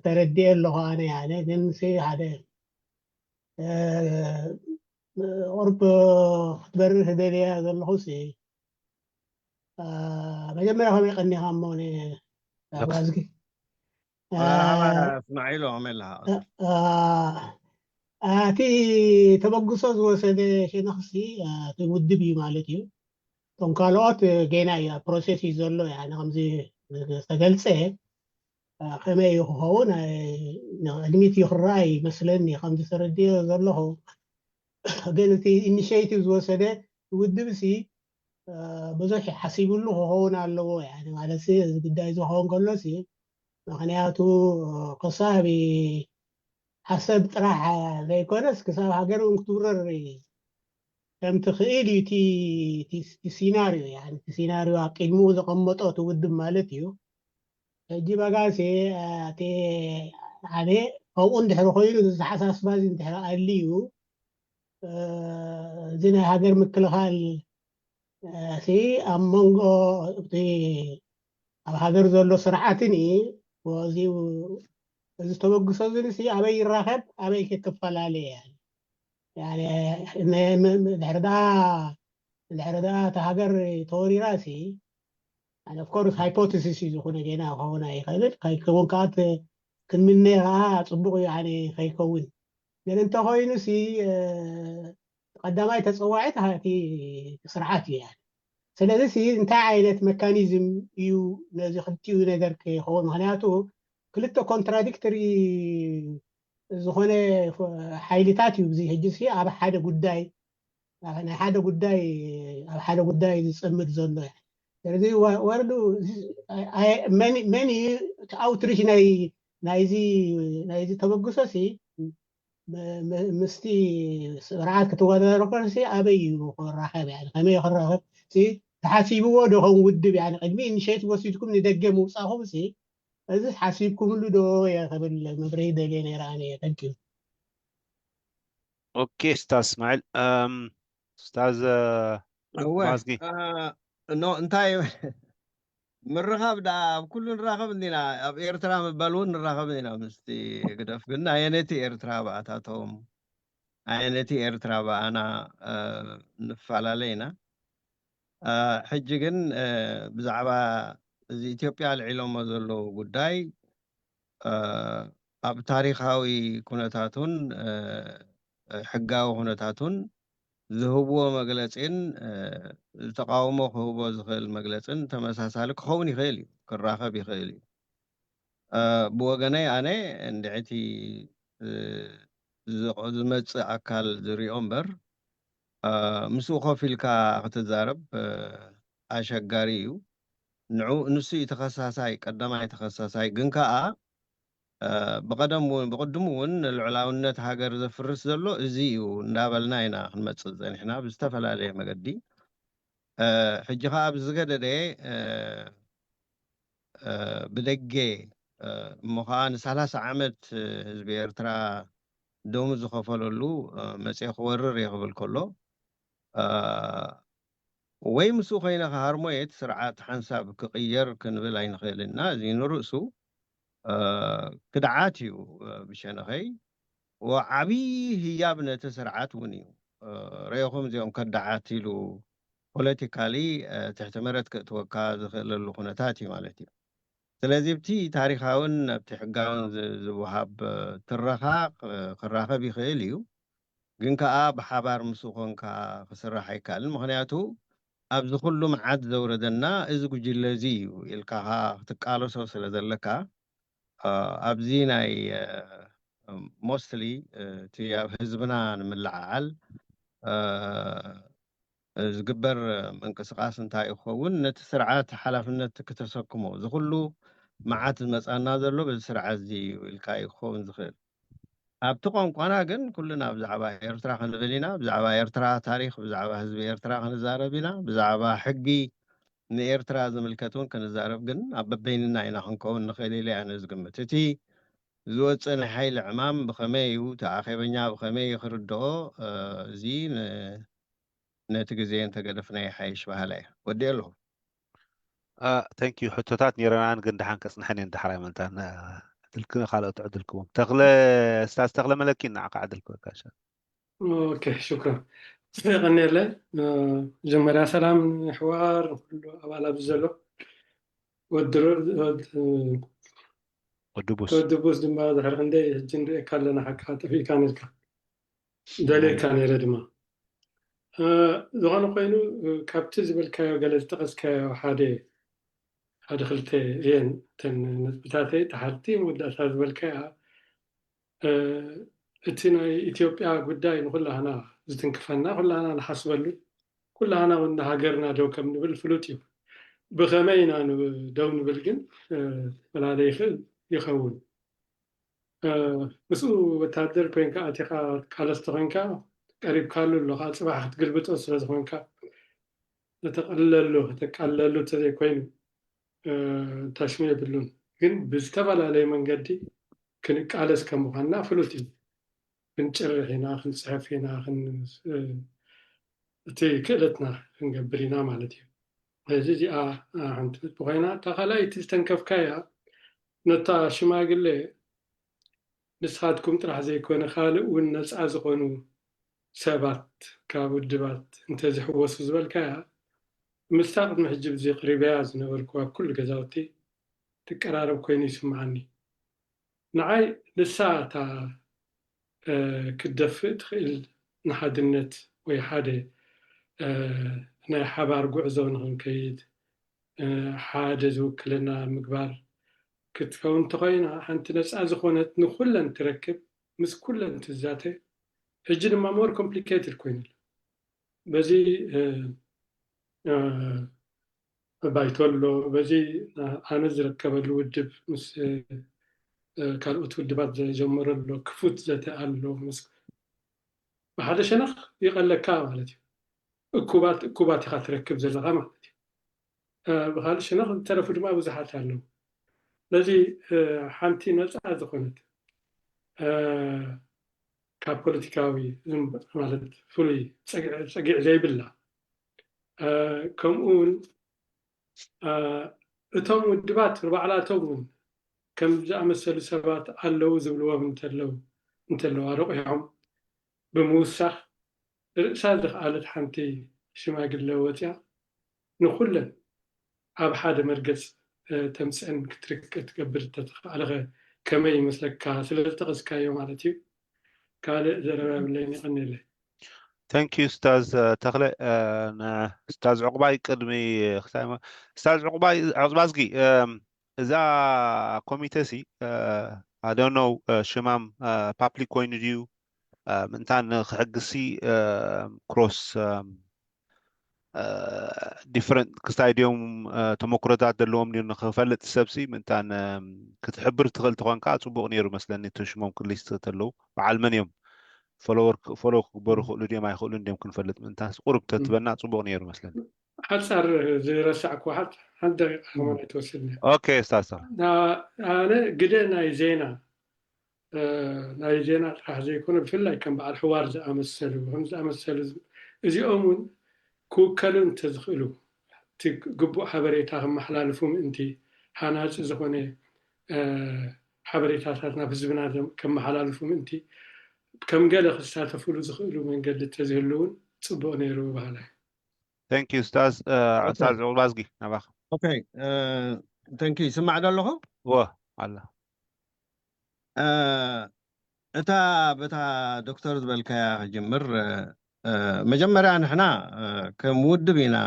ተረዲኤ ኣለኹ ኣነ ያለ ግን ሓደ ቁርብ ክትበርህ ደልየ ዘለኹ መጀመርያ ከመይ ቀኒኻ እሞ ኣባዝጊ ስማዒሎ ከመይ ኣለኻ እቲ ተበግሶ ዝወሰደ ሸነኽሲ እቲ ውድብ እዩ ማለት እዩ እቶም ካልኦት ገና እዩ ፕሮሴስ እዩ ዘሎ ከምዚ ዝተገልፀ ከመይ እዩ ክኸውን ቅድሚት እዩ ክረኣይ ይመስለኒ ከምዚ ተረድዮ ዘለኹ ግን እቲ ኢኒሽቲቭ ዝወሰደ ውድብ ሲ ብዙሕ ሓሲብሉ ክኸውን ኣለዎ ማለት እዚ ጉዳይ ዝኸውን ከሎ ሲ ምክንያቱ ክሳብ ሓሰብ ጥራሕ ዘይኮነስ ክሳብ ሃገር እውን ክትውረር ከም ትኽእል እዩ እቲ ሲናሪዮ እቲ ሲናሪዮ ኣብ ቅድሚኡ ዘቐመጦ እቲ ውድብ ማለት እዩ ሕጂ በጋሴ እቲ ሓደ ከምኡ እንድሕሪ ኮይኑ ዝተሓሳስባ እዚ እንድሕሪ ኣልዩ እዚ ናይ ሃገር ምክልኻል ሲ ኣብ መንጎ እቲ ኣብ ሃገር ዘሎ ስርዓትን እዚ እዚ ተበግሶ እዚ ሲ ኣበይ ይራኸብ ኣበይ ክፈላለየ ድሕርዳ ድሕርዳ እቲ ሃገር ተወሪራ ሲ of course hypothesis እዩ ዝኾነ ጌና ክኸውን ኣይኽእልን ከይከውን ከዓ ክንምነ ከዓ ፅቡቅ እዩ ከይከውን ግን እንተኮይኑ ሲ ቀዳማይ ተፀዋዒ እቲ ስርዓት እዩ ስለዚ ሲ እንታይ ዓይነት መካኒዝም እዩ ነዚ ክልቲኡ ነገር ክኸውን ምክንያቱ ክልተ ኮንትራዲክተሪ ዝኾነ ሓይልታት እዩ እዚ ሕጂ ሲ ኣብ ሓደ ጉዳይ ናይ ሓደ ጉዳይ ኣብ ሓደ ጉዳይ ዝፅምድ ዘሎ ስለዚ ወርዱ መን እዩ እቲ ኣውትሪች ናይ ናይዚ ናይዚ ተበግሶ ሲ ምስቲ ስርዓት ክትወዳደሮ ከሎ ኣበይ እዩ ክራኸብ ከመይ ክራኸብ ተሓሲብዎ ዶ ከም ውድብ ቅድሚ ኢኒሼቲቭ ወሲድኩም ንደገ ምውፃእኹም እዚ ሓሲብኩምሉ ዶ ክብል መብርሂ ደልየ ነይረ ኣነ ተንኪዩ ኦኬ ስታዝ እስማዒል ስታዝ እወ ማዝጊ ኖ እንታይ ምርኻብ ደኣ ኣብ ኩሉ ንራኸብ እንዲና ኣብ ኤርትራ ምባል እውን ንራኸብ እንዲና ምስቲ ግደፍ ግን ኣየነቲ ኤርትራ ብኣታቶም ኣየነቲ ኤርትራ ብኣና ንፈላለ ኢና ሕጂ ግን ብዛዕባ እዚ ኢትዮጵያ ኣልዒሎሞ ዘለዉ ጉዳይ ኣብ ታሪኻዊ ኩነታቱን ሕጋዊ ኩነታቱን ዝህብዎ መግለጺን ተቃውሞ ክህቦ ዝኽእል መግለጽን ተመሳሳሊ ክኸውን ይኽእል እዩ፣ ክራኸብ ይኽእል እዩ። ብወገነይ ኣነ እንድዕቲ ዝመጽእ ኣካል ዝሪኦ እምበር ምስኡ ኮፍ ኢልካ ክትዛረብ ኣሸጋሪ እዩ። ንዑ ንሱ እዩ ተኸሳሳይ፣ ቀዳማይ ተኸሳሳይ። ግን ከኣ ብቐደም እውን ብቕድሙ እውን ንልዑላውነት ሃገር ዘፍርስ ዘሎ እዚ እዩ እንዳበልና ኢና ክንመጽእ ጸኒሕና ብዝተፈላለየ መገዲ። ሕጂ ከኣ ብዝገደደ ብደገ እሞ ከኣ ንሳላሳ ዓመት ህዝቢ ኤርትራ ደሙ ዝኸፈለሉ መጽኤ ክወርር እየ ክብል ከሎ ወይ ምስኡ ኮይነ ክሃርሞ እየ፣ እቲ ስርዓት ሓንሳብ ክቕየር ክንብል ኣይንኽእልን ኢና። እዚ ንርእሱ ክድዓት እዩ ብሸነኸይ። ዓብዪ ህያብ ነቲ ስርዓት እውን እዩ። ርኢኹም እዚኦም ከዳዓት ኢሉ ፖለቲካሊ ትሕቲ መረት ክእትወካ ዝኽእለሉ ኩነታት እዩ ማለት እዩ። ስለዚ ኣብቲ ታሪኻውን ኣብቲ ሕጋውን ዝወሃብ ትረኻ ክራኸብ ይኽእል እዩ። ግን ከኣ ብሓባር ምስኡ ኮንካ ክስራሕ ኣይከኣልን። ምኽንያቱ ኣብዚ ኩሉ መዓት ዘውረደና እዚ ጉጅለ እዚ እዩ ኢልካ ክትቃለሶ ስለ ዘለካ ኣብዚ ናይ ሞስትሊ እቲ ኣብ ህዝብና ንምልዓዓል ዝግበር ምንቅስቃስ እንታይ እዩ ክኸውን ነቲ ስርዓት ሓላፍነት ክተሰክሞ እዚ ኩሉ መዓት ዝመፃና ዘሎ በዚ ስርዓት እዚ እዩ ኢልካ እዩ ክኸውን ዝኽእል። ኣብቲ ቋንቋና ግን ኩልና ብዛዕባ ኤርትራ ክንብል ኢና፣ ብዛዕባ ኤርትራ ታሪኽ፣ ብዛዕባ ህዝቢ ኤርትራ ክንዛረብ ኢና፣ ብዛዕባ ሕጊ ንኤርትራ ዝምልከት እውን ክንዛረብ ግን ኣብ በበይንና ኢና ክንከውን ንኽእል ኢለ ኣነ ዝግምት። እቲ ዝወፅእ ናይ ሓይሊ ዕማም ብኸመይ እዩ፣ እቲ ኣኼበኛ ብኸመይ እዩ ክርድኦ፣ እዚ ነቲ ግዜ እንተገደፍና ይሓይሽ በሃላይ እየ። ወዲኤ ኣለኹ። Thank you። ሕቶታት ነይረናን ግን ደሓን ከጽንሐን እየን። ዳሕራይ ምእንታን ዕድል ካልኦት ዕድል ክቦም። ተኽለ፣ ስታዝ ተኽለ መለኪን ንዓኻ ዕድል ክበካ። ኦኬ፣ ሽኩራን። የቐንየለ። መጀመርያ ሰላም ንሕዋር ንኩሉ ኣባል ኣብዚ ዘሎ። ወዲ ወዲ ቡስ ድማ ድሕሪ ክንደይ ሕጂ ንሪኤካ ኣለና፣ ሓቅኻ ጠፊእካ ነርካ። ደልየካ ነይረ ድማ። ዝኾነ ኮይኑ፣ ካብቲ ዝበልካዮ ገለ ዝጠቐስካዮ ሓደ ሓደ ክልተ እየን እተን ነጥብታተይ። ተሓቲ መወዳእታ ዝበልካያ፣ እቲ ናይ ኢትዮጵያ ጉዳይ ንኩላህና ዝትንክፈና፣ ኩላህና ንሓስበሉ፣ ኩላህና እውን ንሃገርና ደው ከም ንብል ፍሉጥ እዩ። ብኸመይ ኢና ደው ንብል ግን ፈላለ ይኽእል ይኸውን። ምስኡ ወታደር ኮይንካ ኣቲኻ ትቃለስ ተኾይንካ ቀሪብካሉ ኣለኻ። ጽባሕ ክትግልብጦ ስለ ዝኾንካ ከተቐልለሉ ከተቃልለሉ እንተዘይኮይኑ ተሽሙ የብሉን። ግን ብዝተፈላለየ መንገዲ ክንቃለስ ከም ምዃንና ፍሉጥ እዩ። ክንጭርሕ ኢና፣ ክንጽሕፍ ኢና፣ እቲ ክእለትና ክንገብር ኢና ማለት እዩ። እዚ እዚኣ ሓንቲ ነጥቢ ኮይና፣ እታ ካልኣይቲ ዝተንከፍካያ ነታ ሽማግለ ንስኻትኩም ጥራሕ ዘይኮነ ካልእ እውን ነፃ ዝኾኑ ሰባት ካብ ውድባት እንተዝሕወሱ ዝበልካያ፣ ምስታ ቅድሚ ሕጂ ብዚ ቅሪበያ ዝነበርኩ ኣብ ኩሉ ገዛውቲ ትቀራረብ ኮይኑ ይስምዓኒ። ንዓይ ንሳ እታ ክትደፍእ ትኽእል ንሓድነት ወይ ሓደ ናይ ሓባር ጉዕዞ ንኽንከይድ ሓደ ዝውክለና ምግባር ክትከውን እንተኾይና፣ ሓንቲ ነፃ ዝኾነት ንኩለን ትረክብ፣ ምስ ኩለን ትዛተ፣ ሕጂ ድማ more complicated ኮይኑ ኣሎ። በዚ ባይቶ ኣሎ፣ በዚ ኣነ ዝረከበሉ ውድብ ምስ ካልኦት ውድባት ዝጀመረ ኣሎ፣ ክፉት ዘተ ኣሎ። ብሓደ ሸነኽ ይቐለካ ማለት እዩ። እኩባት እኩባት ኢኻ ትረክብ ዘለኻ ማለት እዩ። ብካልእ ሸነኽ ዝተረፉ ድማ ብዙሓት ኣለዉ። ስለዚ ሓንቲ ነፃ ዝኾነት ካብ ፖለቲካዊ ማለት ፍሉይ ፀጊዕ ዘይብላ፣ ከምኡ እውን እቶም ውድባት ንባዕላቶም እውን ከም ዝኣመሰሉ ሰባት ኣለዉ ዝብልዎም እንተለዉ እንተለዉ ኣረቑሖም ብምውሳኽ ርእሳ ዝኸኣለት ሓንቲ ሽማግለ ወፅያ ንኩለን ኣብ ሓደ መርገፅ ተምፅአን ክትገብር እንተተኸኣለኸ ከመይ ይመስለካ? ስለ ዝጠቐስካዮ ማለት እዩ። ካልእ ዘረባ የብለይን። የቐንየለይ። Thank you ኡስታዝ ተኽለ። ኡስታዝ ዕቑባይ ቅድሚ ክሳይ ኡስታዝ ዕቑባይ ዕቑባዝጊ፣ እዛ ኮሚተ ሲ I don't know ሽማም ፓብሊክ ኮይኑ ድዩ ምእንታን ክሕግሲ ክሮስ ዲፍረንት ክስታይ ድዮም ተመክሮታት ዘለዎም ድዩ ንክፈልጥ ሰብሲ ምእንታን ክትሕብር ትኽእል ትኾንካ ጽቡቕ ነይሩ መስለኒ። እቲ ሽሞም ክሊስት ተለዉ በዓል መን እዮም ፎሎወር ፎሎ ክግበሩ ይኽእሉ ድዮም ኣይኽእሉን ድዮም ክንፈልጥ ምእንታን ቁሩብ ተትበና ጽቡቕ ነይሩ መስለኒ። ሓጻር ዝረሳዕኩ ሓንቲ ደቂቃ ከማን ኣይትወስድኒ። ኦኬ ኡስታዝ። ኣነ ግደ ናይ ዜና ናይ ዜና ጥራሕ ዘይኮነ ብፍላይ ከም በዓል ሕዋር ዝኣመሰሉ ከም ዝኣመሰሉ እዚኦም እውን ክውከሉ እንተዝኽእሉ እቲ ግቡእ ሓበሬታ ከመሓላልፉ ምእንቲ ሃናፂ ዝኾነ ሓበሬታታት ናብ ህዝብና ከመሓላልፉ ምእንቲ ከም ገለ ክሳተፍሉ ዝኽእሉ መንገዲ እንተዝህሉ እውን ፅቡቕ ነይሩ በሃላይ። Thank you ኡስታዝ። ኡስታዝ ዕቑባዝጊ ናባኻ። ኦኬ thank you ይስማዕ ዶ ኣለኹ? ወ ኣላ እታ በታ ዶክተር ዝበልካያ ክጅምር መጀመርያ ንሕና ከም ውድብ ኢና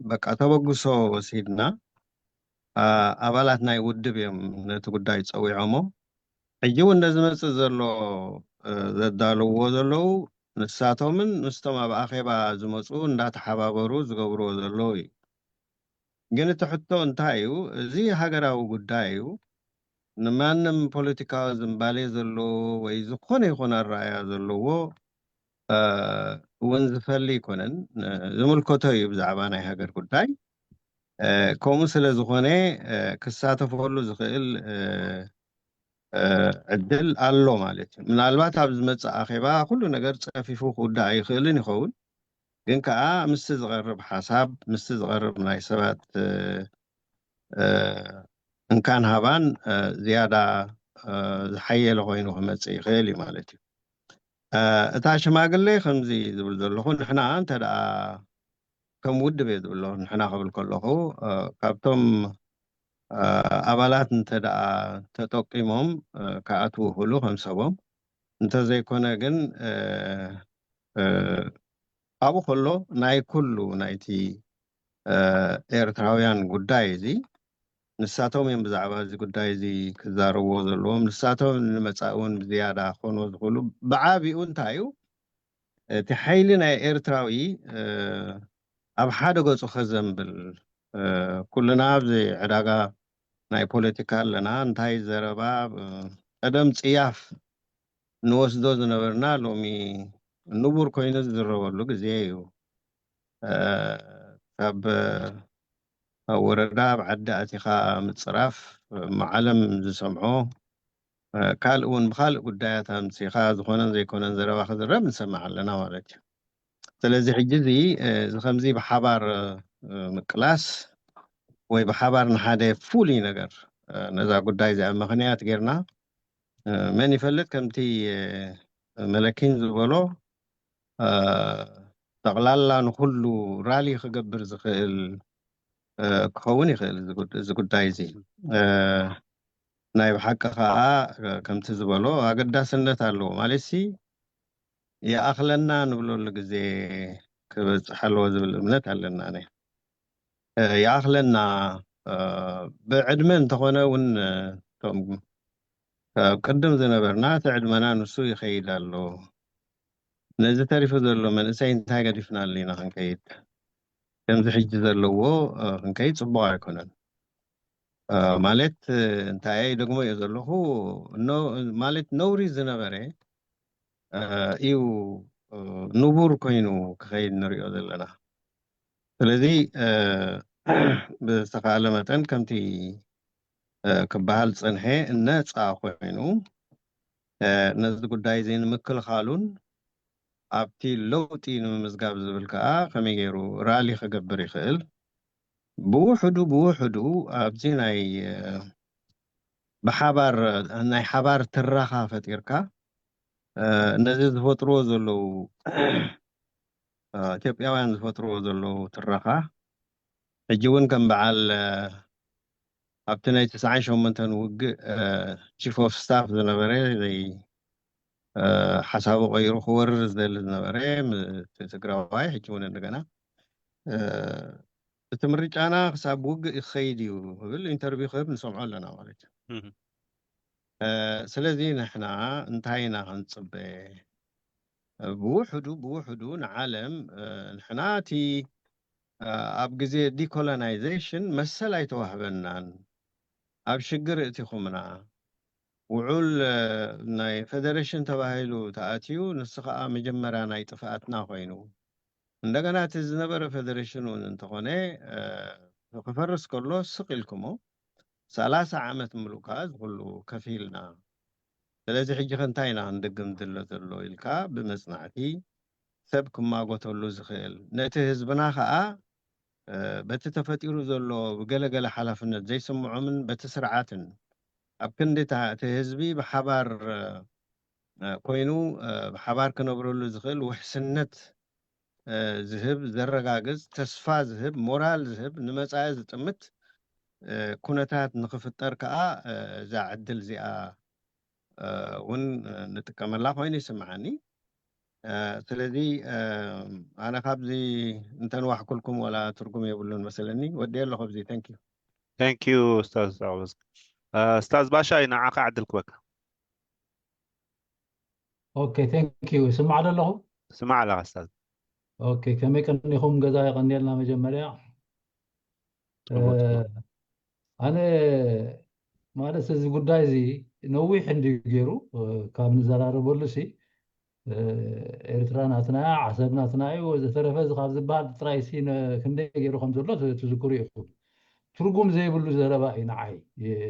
በቃ ተበግሶ ወሲድና ኣባላት ናይ ውድብ እዮም ነቲ ጉዳይ ፀዊዖሞ። ሕጂ እውን ነዚ መፅእ ዘሎ ዘዳለውዎ ዘለዉ ንሳቶምን ምስቶም ኣብ ኣኼባ ዝመፁ እንዳተሓባበሩ ዝገብርዎ ዘለዉ እዩ። ግን እቲ ሕቶ እንታይ እዩ? እዚ ሃገራዊ ጉዳይ እዩ። ንማንም ፖለቲካዊ ዝንባሌ ዘለዎ ወይ ዝኾነ ይኹን ኣረኣያ ዘለዎ እውን ዝፈሊ ኣይኮነን። ዝምልከቶ እዩ ብዛዕባ ናይ ሃገር ጉዳይ። ከምኡ ስለ ዝኾነ ክሳተፈሉ ዝኽእል ዕድል ኣሎ ማለት እዩ። ምናልባት ኣብ ዝመፅእ ኣኼባ ኩሉ ነገር ፀፊፉ ክውዳእ ኣይኽእልን ይኸውን። ግን ከዓ ምስቲ ዝቐርብ ሓሳብ ምስቲ ዝቐርብ ናይ ሰባት እንካን ሃባን ዝያዳ ዝሓየለ ኮይኑ ክመፅእ ይኽእል እዩ ማለት እዩ። እታ ሽማግሌ ከምዚ ዝብል ዘለኹ ንሕና እንተ ደኣ ከም ውድብ እየ ዝብሎ ንሕና ክብል ከለኹ ካብቶም ኣባላት እንተ ደኣ ተጠቂሞም ክኣትዉ ይኽእሉ ከም ሰቦም እንተዘይኮነ ግን ኣብኡ ከሎ ናይ ኩሉ ናይቲ ኤርትራውያን ጉዳይ እዚ ንሳቶም እዮም ብዛዕባ እዚ ጉዳይ እዚ ክዛረብዎ ዘለዎም። ንሳቶም ንመጻኢ እውን ብዝያዳ ክኾንዎ ዝኽእሉ ብዓቢኡ እንታይ እዩ እቲ ሓይሊ ናይ ኤርትራዊ ኣብ ሓደ ገጹ ከዘንብል ኩልና ኣብዚ ዕዳጋ ናይ ፖለቲካ ኣለና። እንታይ ዘረባ ቀደም ጽያፍ ንወስዶ ዝነበርና ሎሚ ንቡር ኮይኑ ዝዝረበሉ ግዜ እዩ። ካብ ኣብ ወረዳ ኣብ ዓዲ ኣቲኻ ምፅራፍ እሞ ዓለም ዝሰምዖ ካልእ እውን ብካልእ ጉዳያት ኣምፂኻ ዝኾነን ዘይኮነን ዘረባ ክዝረብ ንሰምዕ ኣለና ማለት እዩ። ስለዚ ሕጂ እዚ እዚ ከምዚ ብሓባር ምቅላስ ወይ ብሓባር ንሓደ ፍሉይ ነገር ነዛ ጉዳይ እዚኣ ምኽንያት ጌርና መን ይፈልጥ ከምቲ መለኪን ዝበሎ ጠቕላላ ንኩሉ ራሊ ክገብር ዝኽእል ክኸውን ይኽእል እዚ ጉዳይ እዚ። ናይ ብሓቂ ከዓ ከምቲ ዝበሎ ኣገዳስነት ኣለዎ ማለት ሲ ይኣኽለና ንብለሉ ግዜ ክበፅሕ ኣለዎ ዝብል እምነት ኣለና። ነ ይኣኽለና ብዕድመ እንተኾነ እውን እቶም ካብ ቅድም ዝነበርና እቲ ዕድመና ንሱ ይኸይድ ኣሎ። ነዚ ተሪፉ ዘሎ መንእሰይ እንታይ ገዲፍናሉ ኢና ክንከይድ? ከምዚ ሕጂ ዘለዎ ክንከይድ ፅቡቕ ኣይኮነን። ማለት እንታይ እየ ደግሞ እየ ዘለኹ ማለት ነውሪ ዝነበረ እዩ ንቡር ኮይኑ ክኸይድ ንሪኦ ዘለና። ስለዚ ብዝተኻእለ መጠን ከምቲ ክበሃል ዝፀንሐ ነፃ ኮይኑ ነዚ ጉዳይ እዚ ንምክልኻሉን ኣብቲ ለውጢ ንምምዝጋብ ዝብል ከዓ ከመይ ገይሩ ራሊ ክገብር ይኽእል ብውሕዱ ብውሕዱ ኣብዚ ናይ ብሓባር ናይ ሓባር ትረኻ ፈጢርካ ነዚ ዝፈጥርዎ ዘለዉ ኢትዮጵያውያን ዝፈጥርዎ ዘለዉ ትረኻ ሕጂ እውን ከም በዓል ኣብቲ ናይ ተስዓን ሸሞንተን ውግእ chief of staff ዝነበረ፣ ሓሳቡ ቀይሩ ክወርር ዝደሊ ዝነበረ ትግራዋይ፣ ሕጂ እውን እንደገና እቲ ምርጫና ክሳብ ውግእ ይኸይድ እዩ ክብል ኢንተርቪው ክህብ ንሰምዖ ኣለና ማለት እዩ። ስለዚ ንሕና እንታይ ኢና ክንፅበ? ብውሕዱ ብውሕዱ ንዓለም ንሕና እቲ ኣብ ግዜ ዲኮሎናይዜሽን መሰል ኣይተዋህበናን፣ ኣብ ሽግር እቲኹምና፣ ውዑል ናይ ፌደሬሽን ተባሂሉ ተኣትዩ፣ ንሱ ከዓ መጀመርያ ናይ ጥፍኣትና ኮይኑ፣ እንደገና እቲ ዝነበረ ፌደሬሽን እውን እንተኾነ ክፈርስ ከሎ ስቕ ኢልኩሞ ሰላሳ ዓመት ምሉእ ከዓ እዚ ኩሉ ከፊልና። ስለዚ ሕጂ ከ እንታይ ኢና ክንድግም ድሎ ዘሎ ኢልካ ብመጽናዕቲ ሰብ ክማጎተሉ ዝኽእል፣ ነቲ ህዝብና ከዓ በቲ ተፈጢሩ ዘሎ ብገለገለ ሓላፍነት ዘይስምዖምን በቲ ስርዓትን ኣብ ክንዲ እቲ ህዝቢ ብሓባር ኮይኑ ብሓባር ክነብረሉ ዝኽእል ውሕስነት ዝህብ፣ ዘረጋግጽ፣ ተስፋ ዝህብ፣ ሞራል ዝህብ፣ ንመጻኢ ዝጥምት ኩነታት ንኽፍጠር ከዓ እዛ ዕድል እዚኣ እውን ንጥቀመላ ኮይኑ ይስምዓኒ። ስለዚ ኣነ ካብዚ እንተንዋሕኩልኩም ዋላ ትርጉም የብሉን መሰለኒ። ወዲ ኣለኹ ኣብዚ። Thank you። Thank you ኡስታዝ ኣበዝ። ኡስታዝ ባሻይ ንዓኻ ዕድል ክበካ። Okay, thank you። ስማዕ ኣለኹ። ስማዕ ኣለኻ ኡስታዝ። Okay፣ ከመይ ቀኒኹም? ገዛ የቐንየልና መጀመርያ። ኣነ ማለት እዚ ጉዳይ እዚ ነዊሕ እንድዩ ገይሩ ካብ ንዘራረበሉ ሲ ኤርትራ ናትና፣ ዓሰብ ናትና እዩ ወዘተረፈ እዚ ካብ ዝበሃል ጥራይ ሲ ክንደይ ገይሩ ከም ዘሎ ትዝክሩ ኢኹም። ትርጉም ዘይብሉ ዘረባ እዩ ንዓይ።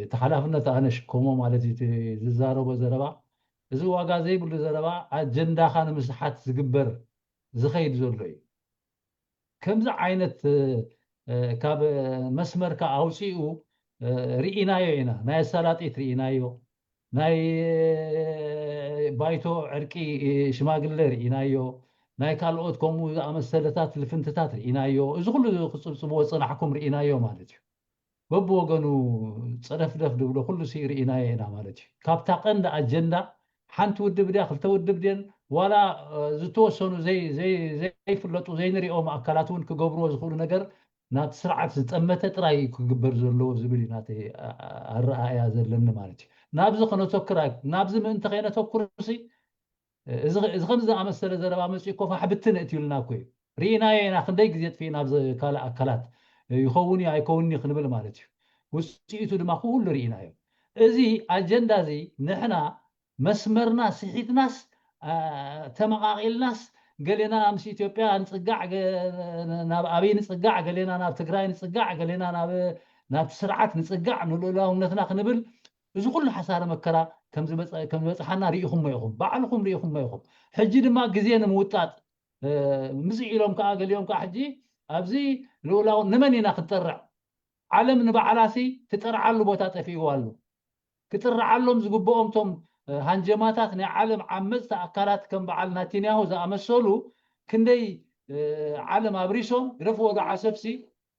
እቲ ሓላፍነት ኣነ ሽከሞ ማለት እዩ። ዝዛረቦ ዘረባ፣ እዚ ዋጋ ዘይብሉ ዘረባ ኣጀንዳኻ ንምስሓት ዝግበር ዝኸይድ ዘሎ እዩ። ከምዚ ዓይነት ካብ መስመርካ ኣውፂኡ ርኢናዮ ኢና። ናይ ኣሳላጢት ርኢናዮ፣ ናይ ባይቶ ዕርቂ ሽማግለ ርኢናዮ፣ ናይ ካልኦት ከምኡ ዝኣመሰለታት ልፍንትታት ርኢናዮ። እዚ ኩሉ ክፅብፅብዎ ፅናሕኩም ርኢናዮ ማለት እዩ። በብወገኑ ፀደፍደፍ ድብሎ ኩሉ ሲ ርኢናዮ ኢና ማለት እዩ። ካብታ ቀንዲ ኣጀንዳ ሓንቲ ውድብ ድያ ክልተ ውድብ ድየን ዋላ ዝተወሰኑ ዘይፍለጡ ዘይንሪኦም ኣካላት እውን ክገብርዎ ዝኽእሉ ነገር ናብቲ ስርዓት ዝጠመተ ጥራይ ክግበር ዘለዎ ዝብል እዩ ናተይ ኣረኣእያ ዘለኒ ማለት እዩ። ናብዚ ከነተኩር ናብዚ ምእንቲ ከይነተኩር ሲ እዚ ከምዚ ዝኣመሰለ ዘረባ መፂኡ እኮ ፋሕ ብትን እትዩልና እኮ እዩ። ርኢናዮ ኢና ክንደይ ግዜ ጥፊእና ኣብዚ ካልእ ኣካላት ይኸውን እዩ ኣይከውንኒ ክንብል ማለት እዩ። ውፅኢቱ ድማ ኩሉ ርኢናዮ። እዚ ኣጀንዳ እዚ ንሕና መስመርና ስሒትናስ ተመቓቒልናስ ገሌና ምስ ኢትዮጵያ ንፅጋዕ ናብ ኣብይ ንፅጋዕ ገሌና ናብ ትግራይ ንፅጋዕ ገሌና ናብቲ ስርዓት ንፅጋዕ ንልኡላውነትና ክንብል እዚ ኩሉ ሓሳረ መከራ ከምዝበፅሓና ርኢኹሞ ኢኹም። ባዕልኹም ርኢኹሞ ኢኹም። ሕጂ ድማ ግዜ ንምውጣጥ ምፅ ኢሎም ከዓ ገሊኦም ከዓ ሕጂ ኣብዚ ልኡላው ንመን ኢና ክንጠርዕ? ዓለም ንባዕላሲ ትጠርዓሉ ቦታ ጠፊእዋ ኣሎ። ክጥርዓሎም ዝግብኦም ቶም ሃንጀማታት ናይ ዓለም ዓመፅቲ ኣካላት ከም በዓል ናቲንያሁ ዝኣመሰሉ ክንደይ ዓለም ኣብሪሶም ግደፍዎ ዶ ዓሰብሲ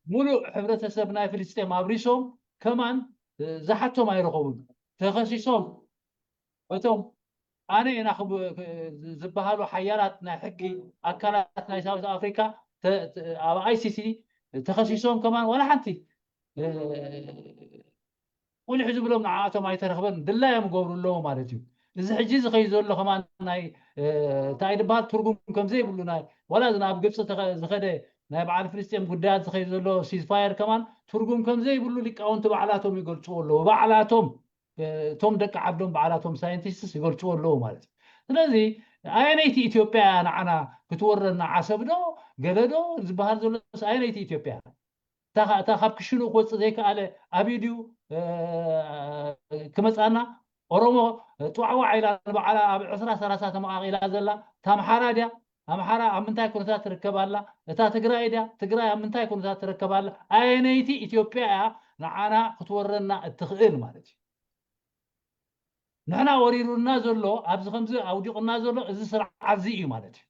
ሙሉእ ሕብረተሰብ ናይ ፍልስጤም ኣብሪሶም ከማን ዝሓቶም ኣይረኸቡን። ተኸሲሶም እቶም ኣነ ኢና ዝበሃሉ ሓያላት ናይ ሕጊ ኣካላት ናይ ሳውት ኣፍሪካ ኣብ ኣይሲሲ ተኸሲሶም ከማን ዋላ ሓንቲ ቁሊሕ ዝብሎም ንዓኣቶም ኣይተረኽበን ድላዮም ይገብሩ ኣለዉ ማለት እዩ። እዚ ሕጂ ዝኸይ ዘሎ ከማን ናይ እንታይ ዝበሃል ትርጉም ከምዘይብሉ ናይ ዋላ ናብ ግብፂ ዝኸደ ናይ በዓል ፍልስጤም ጉዳያት ዝኸይ ዘሎ ሲዝፋየር ከማን ትርጉም ከምዘይብሉ ሊቃውንቲ ባዕላቶም ይገልፅዎ ኣለዉ። ባዕላቶም እቶም ደቂ ዓዶም ባዕላቶም ሳይንቲስትስ ይገልፅዎ ኣለዉ ማለት እዩ። ስለዚ ኣየነይቲ ኢትዮጵያ እያ ንዓና ክትወረና? ዓሰብ ዶ ገለ ዶ ዝበሃል ዘሎ ኣየነይቲ ኢትዮጵያ እያ? እታ ካብ ክሽንኡ ክወፅእ ዘይከኣለ ኣብዩ ድዩ ክመፃና? ኦሮሞ ጧዕዋዕ ኢላ ንባዕላ ኣብ ዕስራ ሰላሳ ተመቓቒላ ዘላ እታ ኣምሓራ ድያ? ኣምሓራ ኣብ ምንታይ ኩነታት ትርከብ ኣላ? እታ ትግራይ ድያ? ትግራይ ኣብ ምንታይ ኩነታት ትርከብ ኣላ? ኣየነይቲ ኢትዮጵያ እያ ንዓና ክትወረና እትኽእል ማለት እዩ? ንሕና ወሪሩና ዘሎ ኣብዚ ከምዚ ኣውዲቑና ዘሎ እዚ ስርዓት እዚ እዩ ማለት እዩ።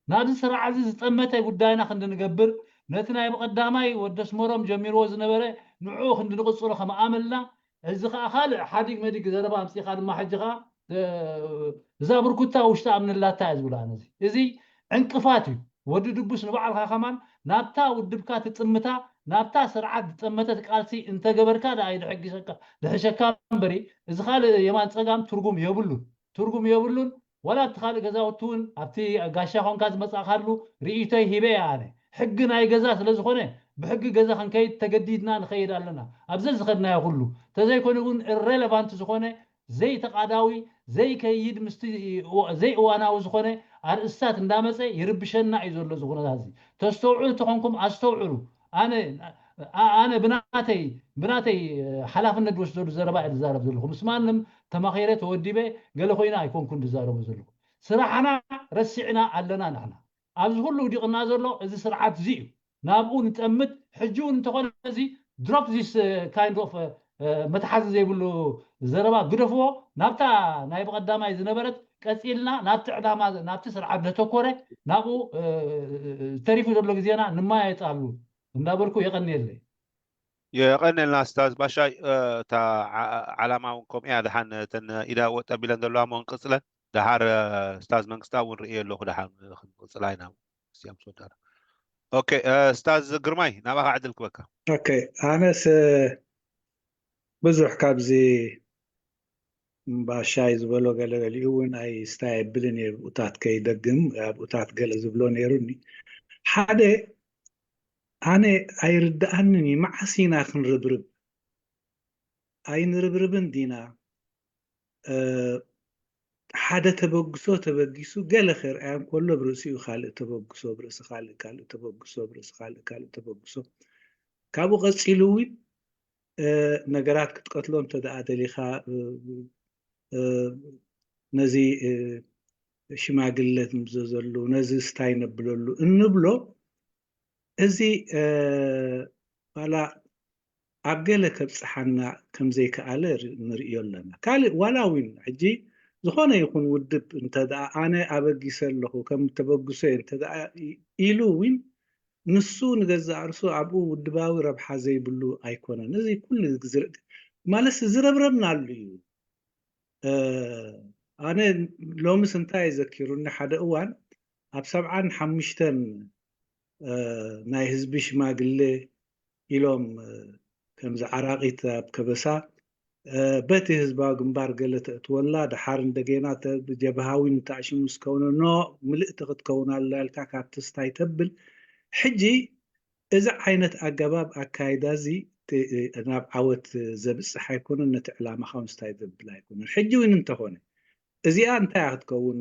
ናብዚ ስርዓት እዚ ዝጠመተ ጉዳይና ክንዲ ንገብር ነቲ ናይ ብቐዳማይ ወዲ ኣስመሮም ጀሚርዎ ዝነበረ ንዕኡ ክንዲ ንቕጽሎ ከም ኣመልና፣ እዚ ኸኣ ካልእ ሓዲግ መዲግ ዘረባ ኣምጺኻ ድማ ሕጂ ኸኣ፣ እ፣ እዛ ብርኩታ ውሽጣ ኣምንላታ እየ ዝብላ ነዚ። እዚ ዕንቅፋት እዩ። ወዲ ድቡስ ንባዕልኻ ከማን ናብታ ውድብካ ትጥምታ፣ ናብታ ስርዓት ዝጠመተት ቃልሲ እንተገበርካ ደኣ እዩ ድሕግዘካ፣ ድሕሸካ እምበሪ፣ እዚ ካልእ የማን ጸጋም ትርጉም የብሉን። ትርጉም የብሉን። ዋላ ኣብቲ ካልእ ገዛውቲ እውን ኣብቲ ጋሻ ኮንካ ዝመጻእካሉ ርእይቶይ ሂበ እየ ኣነ። ሕጊ ናይ ገዛ ስለ ዝኾነ ብሕጊ ገዛ ክንከይድ ተገዲድና ንኸይድ ኣለና። ኣብዚ ዝኸድናዮ ኩሉ ተዘይኮነ እውን ኢረለቫንት ዝኾነ ዘይተቓዳዊ ዘይከይድ ምስቲ ዘይእዋናዊ ዝኾነ ኣርእስታት እንዳመፀ ይርብሸና እዩ ዘሎ። እዚ ኩነታት እዚ ተስተውዕሉ ተኾንኩም ኣስተውዕሉ። ኣነ ኣነ ብናተይ ብናተይ ሓላፍነት ዝወስደሉ ዘረባ እየ ዝዛረብ ዘለኹ። ምስ ማንም ተማኺረ ተወዲበ ገለ ኮይነ ኣይኮንኩን ዝዛረቦ ዘለኹ። ስራሕና ረሲዕና ኣለና ንሕና። ኣብዚ ኩሉ ውዲቕና ዘሎ እዚ ስርዓት እዚ እዩ። ናብኡ ንጠምት። ሕጂ እውን እንተኾነ እዚ ድሮፕ ዚስ ካይንድ ኦፍ መትሓዚ ዘይብሉ ዘረባ ግደፍዎ። ናብታ ናይ ብቐዳማይ ዝነበረት ቀፂልና ናብቲ ዕላማ ናብቲ ስርዓት ዘተኮረ ናብኡ ተሪፉ ዘሎ ግዜና ንማየጣሉ እንዳበልኩ የቐንየለይ። የቐንየልና ስታዝ ባሻይ። እታ ዓላማ እውን ከምኡ እያ። ደሓን ተን ኢዳ ወጠ ቢለን ዘለዋ ሞ ንቅፅለን። ደሓር ስታዝ መንግስታ እውን ርእየ ኣለኹ። ደሓር ክንቅፅላ ኢና። ስያም ሶዳራ። ኦኬ፣ ስታዝ ግርማይ ናባኻ ዕድል ክበካ። ኦኬ፣ ኣነስ ብዙሕ ካብዚ ባሻይ ዝበሎ ገለገሊኡ እውን ኣይ ስታይ ኣይብልን እየ። ብኡታት ከይደግም ኣብኡታት ገለ ዝብሎ ነይሩኒ። ሓደ ኣነ ኣይርድኣንን እዩ። መዓስ ኢና ክንርብርብ? ኣይንርብርብን ዲና? ሓደ ተበግሶ ተበጊሱ ገለ ክርኣያ እንከሎ ብርእሲኡ ካልእ ተበግሶ፣ ብርእሲ ካልእ ካልእ ተበግሶ፣ ብርእሲ ካልእ ካልእ ተበግሶ። ካብኡ ቀፂሉ እውን ነገራት ክትቀትሎ እንተ ደኣ ደሊኻ ነዚ ሽማግለ ንብዘዘሉ ነዚ ስታይ ነብለሉ እንብሎ እዚ ዋላ ኣብ ገለ ከብፅሓና ከም ዘይከኣለ ንርእዮ ኣለና። ካልእ ዋላ እውን ሕጂ ዝኾነ ይኹን ውድብ እንተ ደኣ ኣነ ኣበጊሰ ኣለኹ ከም ተበግሶ እየ እንተ ደኣ ኢሉ እውን ንሱ ንገዛእ ርእሱ ኣብኡ ውድባዊ ረብሓ ዘይብሉ ኣይኮነን። እዚ ኩሉ ማለትስ ዝረብረብናሉ እዩ። ኣነ ሎምስ እንታይ ዘኪሩኒ፣ ሓደ እዋን ኣብ ሰብዓን ሓሙሽተን ናይ ህዝቢ ሽማግሌ ኢሎም ከምዚ ዓራቒት ኣብ ከበሳ በቲ ህዝባዊ ግንባር ገለ ተእትወላ፣ ደሓር እንደገና ብጀብሃዊ ንታእሽሙ ስከውነ ኖ ምልእቲ ክትከውን ኣላ ኢልካ ካብቲ ስታይ ተብል። ሕጂ እዚ ዓይነት ኣገባብ ኣካይዳ እዚ ናብ ዓወት ዘብፅሕ ኣይኮነን፣ ነቲ ዕላማ ካውንስታይ ዘብል ኣይኮነን። ሕጂ እውን እንተኾነ እዚኣ እንታይ እያ ክትከውን?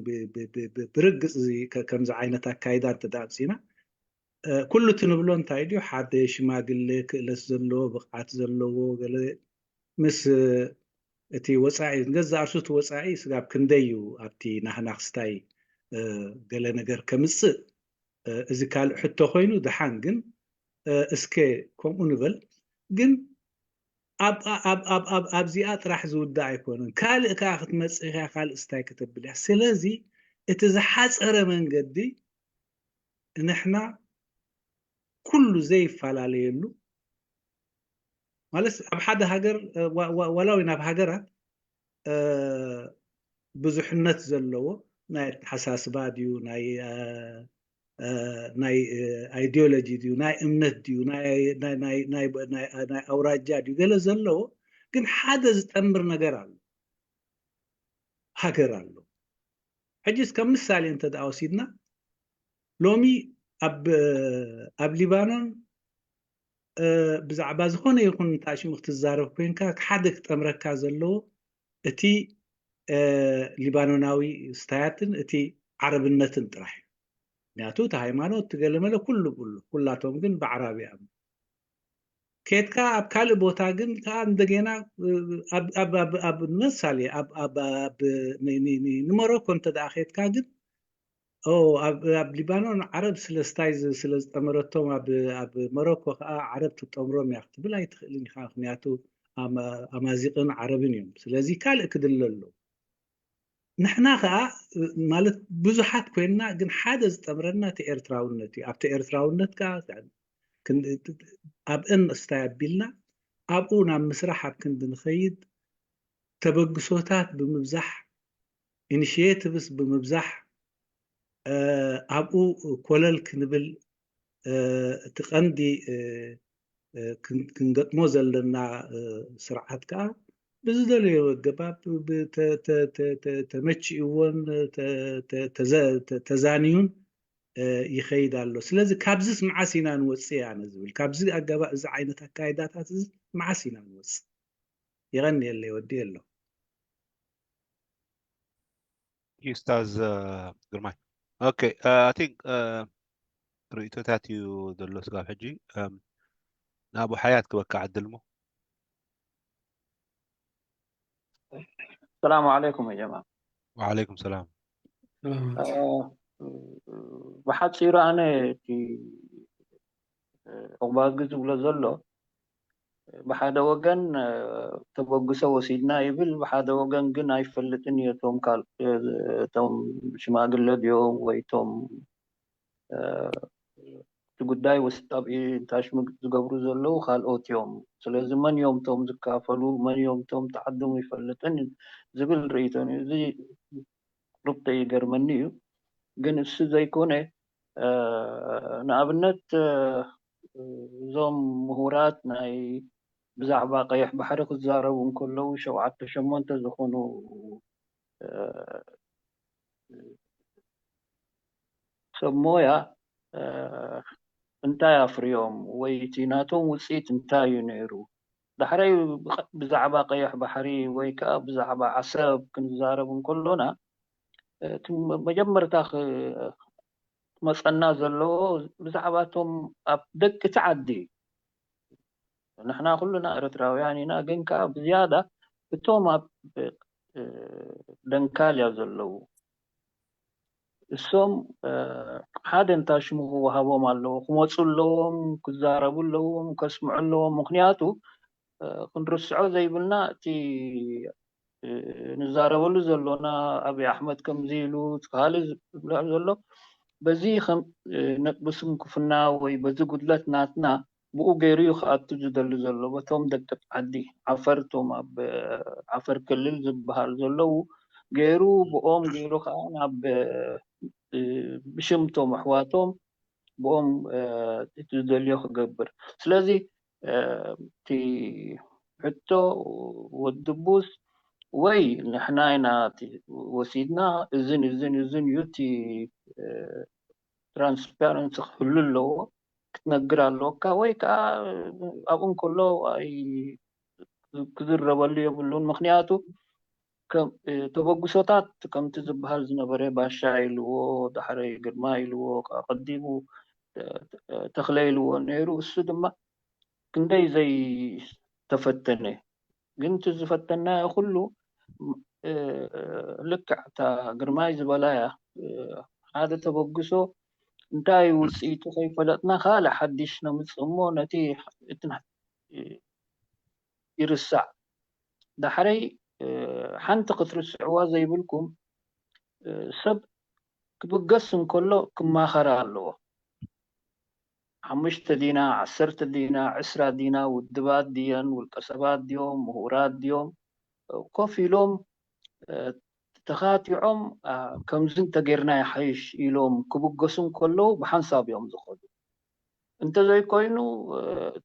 ብርግፅ እዚ ከምዚ ዓይነት ኣካይዳ እንተደኣ ኣምፂና ኩሉ እቲ ንብሎ እንታይ ድዩ? ሓደ ሽማግሌ ክእለት ዘለዎ ብቕዓት ዘለዎ ገለ ምስ እቲ ወፃኢ ገዛእ ርእሱ እቲ ወፃኢ ስጋብ ክንደይ እዩ ኣብቲ ናህና ክስታይ ገለ ነገር ከምፅእ እዚ ካልእ ሕቶ ኮይኑ፣ ደሓን ግን እስከ ከምኡ ንበል። ግን ኣብዚኣ ጥራሕ ዝውዳእ ኣይኮነን። ካልእ ከዓ ክትመፅእ እያ፣ ካልእ ስታይ ከተብል እያ። ስለዚ እቲ ዝሓፀረ መንገዲ ንሕና ኩሉ ዘይፈላለየሉ ማለት ኣብ ሓደ ሃገር ዋላ እውን ኣብ ሃገራት ብዙሕነት ዘለዎ ናይ ኣተሓሳስባ ድዩ ናይ ኣይዲዮሎጂ ድዩ ናይ እምነት ድዩ ናይ ኣውራጃ ድዩ ገለ ዘለዎ ግን ሓደ ዝጠምር ነገር ኣሎ፣ ሃገር ኣሎ። ሕጂስ ከም ምሳሌ እንተ ደኣ ወሲድና ሎሚ ኣብ ሊባኖን ብዛዕባ ዝኾነ ይኹን እንታይ ሽሙ ክትዛረብ ኮይንካ ሓደ ክጠምረካ ዘለዎ እቲ ሊባኖናዊ ስታያትን እቲ ዓረብነትን ጥራሕ እዩ። ምክንያቱ እቲ ሃይማኖት እቲ ገለመለ ኩሉ ብሉ ኩላቶም ግን ብዓራብ ይኣምኑ። ከድካ ኣብ ካልእ ቦታ ግን ከዓ እንደገና ኣብ ምሳሌ ንመሮኮ እንተ ደኣ ከድካ ግን ኣብ ሊባኖን ዓረብ ስለ ስታይ ስለ ዝጠመረቶም ኣብ መሮኮ ከዓ ዓረብ ትጠምሮም እያ ክትብል ኣይትኽእልን ኢኻ። ምክንያቱ ኣማዚቕን ዓረብን እዮም። ስለዚ ካልእ ክድለ ኣሎ። ንሕና ከዓ ማለት ብዙሓት ኮይንና ግን ሓደ ዝጠምረና እቲ ኤርትራውነት እዩ። ኣብቲ ኤርትራውነት ከዓ ኣብአን እስታይ ኣቢልና ኣብኡ ናብ ምስራሕ ኣብ ክንዲ ንኸይድ ተበግሶታት ብምብዛሕ፣ ኢኒሽቲቭስ ብምብዛሕ፣ ኣብኡ ኮለል ክንብል፣ እቲ ቀንዲ ክንገጥሞ ዘለና ስርዓት ከዓ ብዝደለዮ ኣገባብ ተመችእዎን ተዛንዩን ይኸይድ ኣሎ። ስለዚ ካብዚስ መዓስ ኢና ንወፅእ ኣነ ዝብል፣ ካብዚ ኣገባ እዚ ዓይነት ኣካይዳታት እዚ መዓስ ኢና ንወፅእ? ይቐንየለይ፣ ወዲ ኣሎ። ኡስታዝ ግርማይ። ኦኬ፣ I think ርእይቶታት እዩ ዘሎ ስጋብ ሕጂ። ንኣቡ ሓያት ክበካ ዕድል ሞ። ሰላም ዓለይኩም ጀማ። ወዓለይኩም ሰላም። ብሓፂሩ ኣነ እቲ ዑቕባዝጊ ዝብሎ ዘሎ ብሓደ ወገን ተበግሶ ወሲድና ይብል፣ ብሓደ ወገን ግን ኣይፈልጥን እየ እቶም ካል እቶም ሽማግለ ድዮም ወይ እቶም እቲ ጉዳይ ወሲድ ኣብ ኢንታሽምግ ዝገብሩ ዘለዉ ካልኦት እዮም። ስለዚ መን እዮም እቶም ዝካፈሉ፣ መን እዮም እቶም ተዓድሙ ይፈልጥን ዝብል ርእይቶ እዩ። እዚ ቁርብተ ይገርመኒ እዩ። ግን እሱ ዘይኮነ ንኣብነት እዞም ምሁራት ናይ ብዛዕባ ቀይሕ ባሕሪ ክዛረቡ እንከለዉ ሸውዓተ ሸሞንተ ዝኾኑ ሰብ ሞያ እንታይ ኣፍርዮም ወይ እቲ ናቶም ውፅኢት እንታይ እዩ ነይሩ? ዳሕራይ ብዛዕባ ቀይሕ ባሕሪ ወይ ከዓ ብዛዕባ ዓሰብ ክንዛረብ እንከሎና እቲ መጀመርታ ክመፀና ዘለዎ ብዛዕባ እቶም ኣብ ደቂ እቲ ዓዲ ንሕና ኩልና ኤርትራውያን ኢና፣ ግን ከዓ ብዝያዳ እቶም ኣብ ደንካልያ ዘለዉ እሶም ሓደ እንታሽሙ ክወሃቦም ኣለዎ፣ ክመፁ ኣለዎም፣ ክዛረቡ ኣለዎም፣ ከስምዑ ኣለዎም። ምክንያቱ ክንርስዖ ዘይብልና እቲ ንዛረበሉ ዘሎና ኣብይ ኣሕመድ ከምዚ ኢሉ ካልእ ዝብላዕ ዘሎ በዚ ከም ብስንኩፍና ወይ በዚ ጉድለት ናትና ብኡ ገይሩ እዩ ክኣቱ ዝደሊ ዘሎ በቶም ደቂ ዓዲ ዓፈር እቶም ኣብ ዓፈር ክልል ዝበሃል ዘለዉ ገይሩ ብኦም ገይሩ ከዓ ናብ ብሽምቶም ኣሕዋቶም ብኦም እቲ ዝደልዮ ክገብር ስለዚ እቲ ሕቶ ወዲ ቡስ ወይ ንሕና ኢና ወሲድና እዝን እዝን እዝን እዩ እቲ ትራንስፓረንሲ ክህሉ ኣለዎ ክትነግር ኣለካ ወይ ከዓ ኣብኡ እንከሎ ክዝረበሉ የብሉን ምክንያቱ ተበግሶታት ከምቲ ዝበሃል ዝነበረ ባሻ ኢልዎ ዳሕረይ ግርማ ኢልዎ ቀዲሙ ተኽለ ኢልዎ ነይሩ እሱ ድማ ክንደይ ዘይተፈተነ ግን እቲ ዝፈተናዮ ኩሉ ልክዕ እታ ግርማይ ዝበላያ ሓደ ተበግሶ እንታይ ውፅኢቱ ከይፈለጥና ካልእ ሓድሽ ነምፅእ እሞ ነቲ ይርሳዕ ዳሕረይ ሓንቲ ክትርስዕዋ ዘይብልኩም ሰብ ክብገስ እንከሎ ክማኸር ኣለዎ ሓሙሽተ ዲና ዓሰርተ ዲና ዕስራ ዲና ውድባት ድየን ውልቀ ሰባት ድዮም ምሁራት ድዮም ኮፍ ኢሎም ተኻቲዖም ከምዚ እንተጌርና ይሓይሽ ኢሎም ክብገሱ እንከለዉ ብሓንሳብ እዮም ዝኸዱ እንተዘይኮይኑ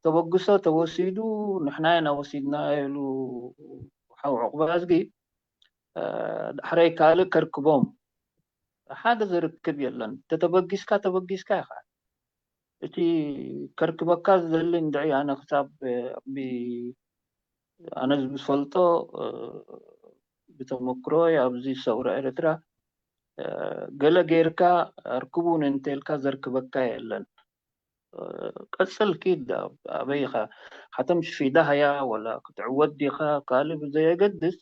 ተበግሶ ተወሲዱ ንሕና ኢና ወሲድና ኢሉ ሓው ዕቑባዝጊ ዳሕረይ ካልእ ከርክቦም ሓደ ዝርክብ የለን ተተበጊስካ ተበጊስካ ኢኻ እቲ ከርክበካ ዝደሊ እንድዒ ኣነ ክሳብ ኣነ ዝፈልጦ ብተመክሮ ኣብዚ ሰውራ ኤርትራ ገለ ጌርካ ኣርክቡን እንተልካ ዘርክበካ የለን ቀጽል ኪድ ኣበይኻ ሓተም ሽፊዳህያ ወላ ክትዕወት ዲኻ ካልእ ብዘየገድስ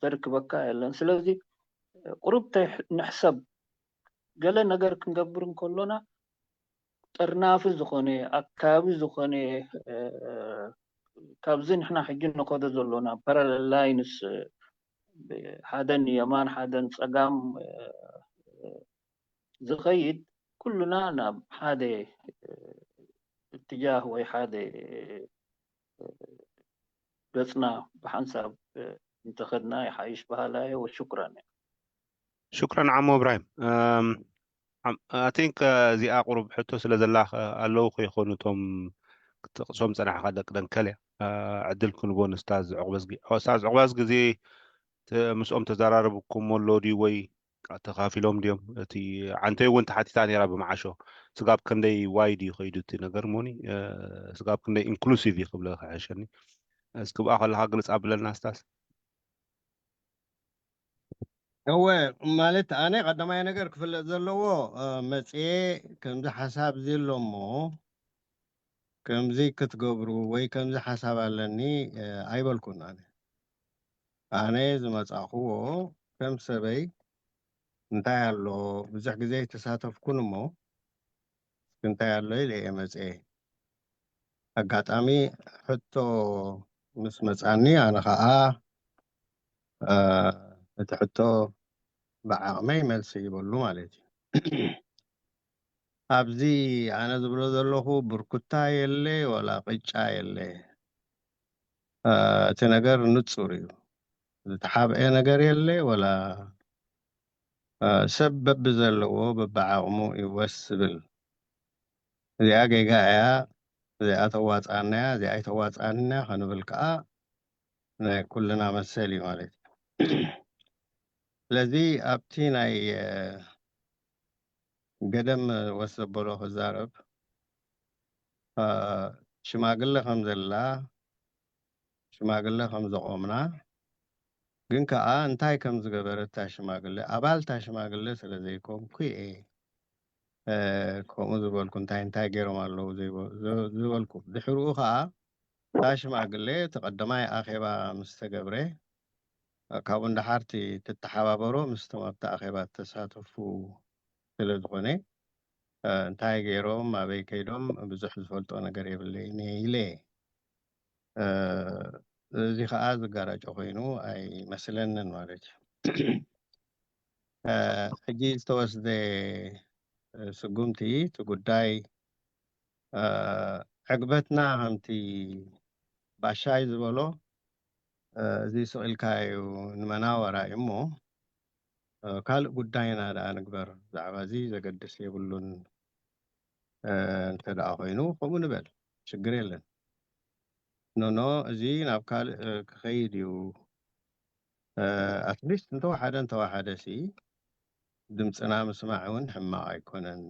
ዘርክበካ የለን ስለዚ ቁሩብ ንሕሰብ ገለ ነገር ክንገብር እንከሎና ጠርናፊ ዝኾነ ኣካቢ ዝኾነ ካብዚ ንሕና ሕጂ ንኸዶ ዘሎና ፓራለል ላይንስ ሓደ ንየማን ሓደ ንፀጋም ዝኸይድ ኩሉና ናብ ሓደ ትጃህ ወይ ሓደ ገጽና ብሓንሳብ እንተኸድና ይሓይሽ በሃላይ። ወሽኩራን። ሽኩራን ዓሞ እብራሂም። I think እዚኣ ቁሩብ ሕቶ ስለ ዘላ ኣለዉ ከይኮኑ እቶም ክትጠቕሶም ጸናሕካ ደቂ ደንከል እያ። ዕድል ክንቦ ንስታዝ ዑቕበዝጊ። ስታዝ ዑቕባዝጊ፣ እዚ ምስኦም ተዘራረብኩሞ ኣሎ ድዩ ወይ ተኻፊሎም ድዮም? እቲ ዓንተይ እውን ተሓቲታ ነይራ ብመዓሾ። ስጋብ ክንደይ ዋይድ እዩ ከይዱ እቲ ነገር ሞኒ? ስጋብ ክንደይ ኢንክሉሲቭ እዩ ክብለ ክሕሸኒ። እስኪ ብኣ ከለካ ግልጽ ኣብለና ስታዝ። እወ፣ ማለት ኣነ ቀዳማይ ነገር ክፍለጥ ዘለዎ መፅየ ከምዚ ሓሳብ እዚ ኣሎ እሞ ከምዚ ክትገብሩ ወይ ከምዚ ሓሳብ ኣለኒ ኣይበልኩን። ኣነ ኣነ ዝመፃእኩዎ ከም ሰበይ እንታይ ኣሎ፣ ብዙሕ ግዜ ኣይተሳተፍኩን እሞ እንታይ ኣሎ ኢለ እየ መፅየ። ኣጋጣሚ ሕቶ ምስ መፃኒ ኣነ ከዓ እቲ ሕቶ ብዓቕመይ መልሲ ይበሉ ማለት እዩ። ኣብዚ ኣነ ዝብሎ ዘለኹ ብርኩታ የለ ወላ ቅጫ የለ። እቲ ነገር ንፁር እዩ። ዝተሓብአ ነገር የለ ወላ ሰብ በብዘለዎ በብዓቕሙ ይወስ ዝብል። እዚኣ ጌጋ እያ፣ እዚኣ ተዋፅኣና እያ፣ እዚኣ ኣይተዋፅኣና እያ ከንብል ከዓ ናይ ኩልና መሰል እዩ ማለት እዩ። ስለዚ ኣብቲ ናይ ገደም ወስ ዘበሎ ክዛረብ ሽማግለ ከም ዘላ ሽማግለ ከም ዘቆምና ግን ከዓ እንታይ ከም ዝገበረታ ሽማግለ ኣባልታ ሽማግለ ስለ ዘይኮንኩ እየ ከምኡ ዝበልኩ። እንታይ እንታይ ገይሮም ኣለዉ ዝበልኩ። ድሕርኡ ከዓ እታ ሽማግለ እቲ ቀዳማይ ኣኼባ ምስ ተገብረ ካብኡ ንደሓርቲ ትተሓባበሮ ምስቶም ኣብቲ ኣኼባ ተሳተፉ ስለ ዝኾነ እንታይ ገይሮም ኣበይ ከይዶም ብዙሕ ዝፈልጦ ነገር የብለይን ኢለ። እዚ ከዓ ዝጋራጮ ኮይኑ ኣይመስለንን ማለት እዩ። ሕጂ ዝተወስደ ስጉምቲ እቲ ጉዳይ ዕግበትና ከምቲ ባሻይ ዝበሎ እዚ ስቕ ኢልካ እዩ ንመናወራ እዩ እሞ ካልእ ጉዳይና ደኣ ንግበር። ብዛዕባ እዚ ዘገድስ የብሉን እንተ ደኣ ኮይኑ ከምኡ ንበል፣ ሽግር የለን። ኖኖ እዚ ናብ ካልእ ክኸይድ እዩ። ኣትሊስት እንተወሓደ እንተወሓደ ሲ ድምፅና ምስማዕ እውን ሕማቕ ኣይኮነን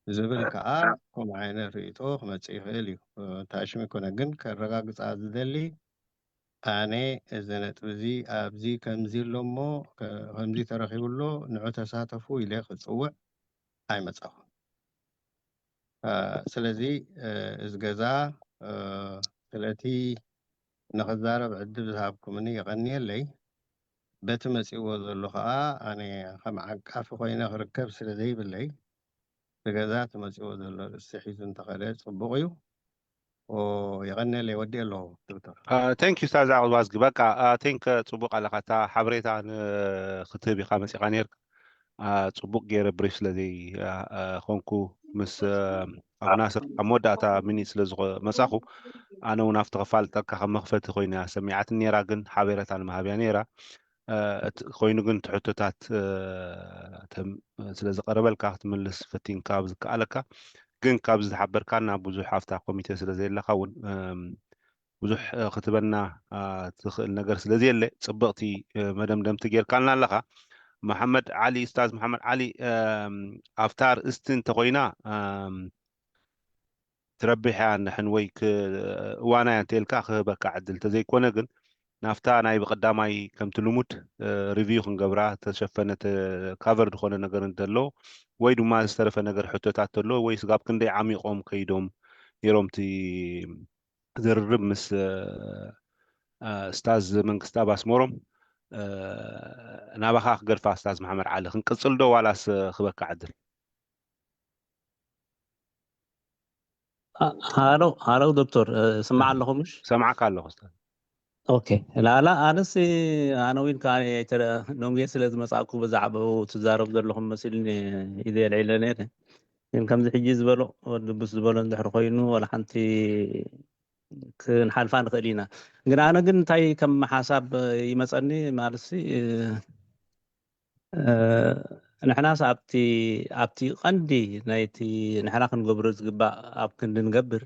ዝብል ከዓ ከምኡ ዓይነት ርእቶ ክመፅእ ይኽእል እዩ። ታሽም ይኮነ ግን ከረጋግፃ ዝደሊ ኣነ እዚ ነጥቢ እዚ ኣብዚ ከምዚ ኣሎ እሞ ከምዚ ተረኺቡ ኣሎ ንዑ ተሳተፉ ኢለ ክፅውዕ ኣይመፃኹን። ስለዚ እዚ ገዛ ስለቲ ንኽዛረብ ዕድል ዝሃብኩምኒ የቐንየለይ። በቲ መፂእዎ ዘሎ ከዓ ኣነ ከም ዓቃፊ ኮይነ ክርከብ ስለ ዘይብለይ እቲ ገዛ እቲ መፂእዎ ዘሎ ርእሲ ሒዙ እንተኸደ ፅቡቕ እዩ። የቐንየለይ። ወዲእ ኣለኹ ዶክተር። Thank you ስታዝ ዓቕባዝጊ። በቃ ቲንክ ፅቡቕ ኣለካ። እታ ሓበሬታ ክትህብ ኢካ መፂኻ ነርካ። ፅቡቅ ገይረ ብሪፍ ስለ ዘይኮንኩ ምስ ኣቡ ናስር ኣብ መወዳእታ ሚኒት ስለ ዝመፃኹ ኣነ እውን ኣብቲ ከፋልጠካ ከም መኽፈቲ ኮይና ሰሚዓትን ነይራ፣ ግን ሓቤረታ ንምሃብያ ነይራ። ኮይኑ ግን እቲ ሕቶታት ስለ ዝቀረበልካ ክትምልስ ፈቲንካ ኣብ ዝከኣለካ፣ ግን ካብ ዝሓበርካና ብዙሕ ኣብታ ኮሚቴ ስለ ዘየለካ እውን ብዙሕ ክትበና ትኽእል ነገር ስለ ዘየለ ፅብቕቲ መደምደምቲ ጌርካልና ኣለኻ። መሓመድ ዓሊ፣ ኡስታዝ መሓመድ ዓሊ፣ ኣብታ ኣርእስቲ እንተኾይና ትረብሕ እያ ንሕን ወይ እዋና እያ እንተልካ ክህበካ ዕድል እንተዘይኮነ ግን ናብታ ናይ ብቐዳማይ ከምቲ ልሙድ ሪቪው ክንገብራ ተሸፈነ ካቨር ዝኾነ ነገር እንተሎ ወይ ድማ ዝተረፈ ነገር ሕቶታት ተሎ ወይ ስጋብ ክንደይ ዓሚቖም ከይዶም ነይሮም እቲ ዝርርብ ምስ ስታዝ መንግስቲ ኣብ ኣስመሮም ናባኻ ክገድፋ ስታዝ መሓመድ ዓሊ ክንቅፅል ዶ ዋላስ ክበካ ዕድል? ሃሎ ሃሎ ዶክተር ስማዕ ኣለኹ ምሽ? ሰምዓካ ኣለኹ ስታዝ። ኦኬ ላላ ኣነስ ኣነ እውን ከዓ ሎሚ ስለ ዝመፃእኩ ብዛዕባኡ ትዛረብ ዘለኹም መሲልኒ ኢደ የልዒለ ነይረ። ግን ከምዚ ሕጂ ዝበሎ ወዲ ቡስ ዝበሎ እንድሕር ኮይኑ ዋላ ሓንቲ ክንሓልፋ ንኽእል ኢና። ግን ኣነ ግን እንታይ ከም ሓሳብ ይመፀኒ ማለት ንሕናስ ኣብቲ ኣብቲ ቀንዲ ናይቲ ንሕና ክንገብሮ ዝግባእ ኣብ ክንዲ ንገብር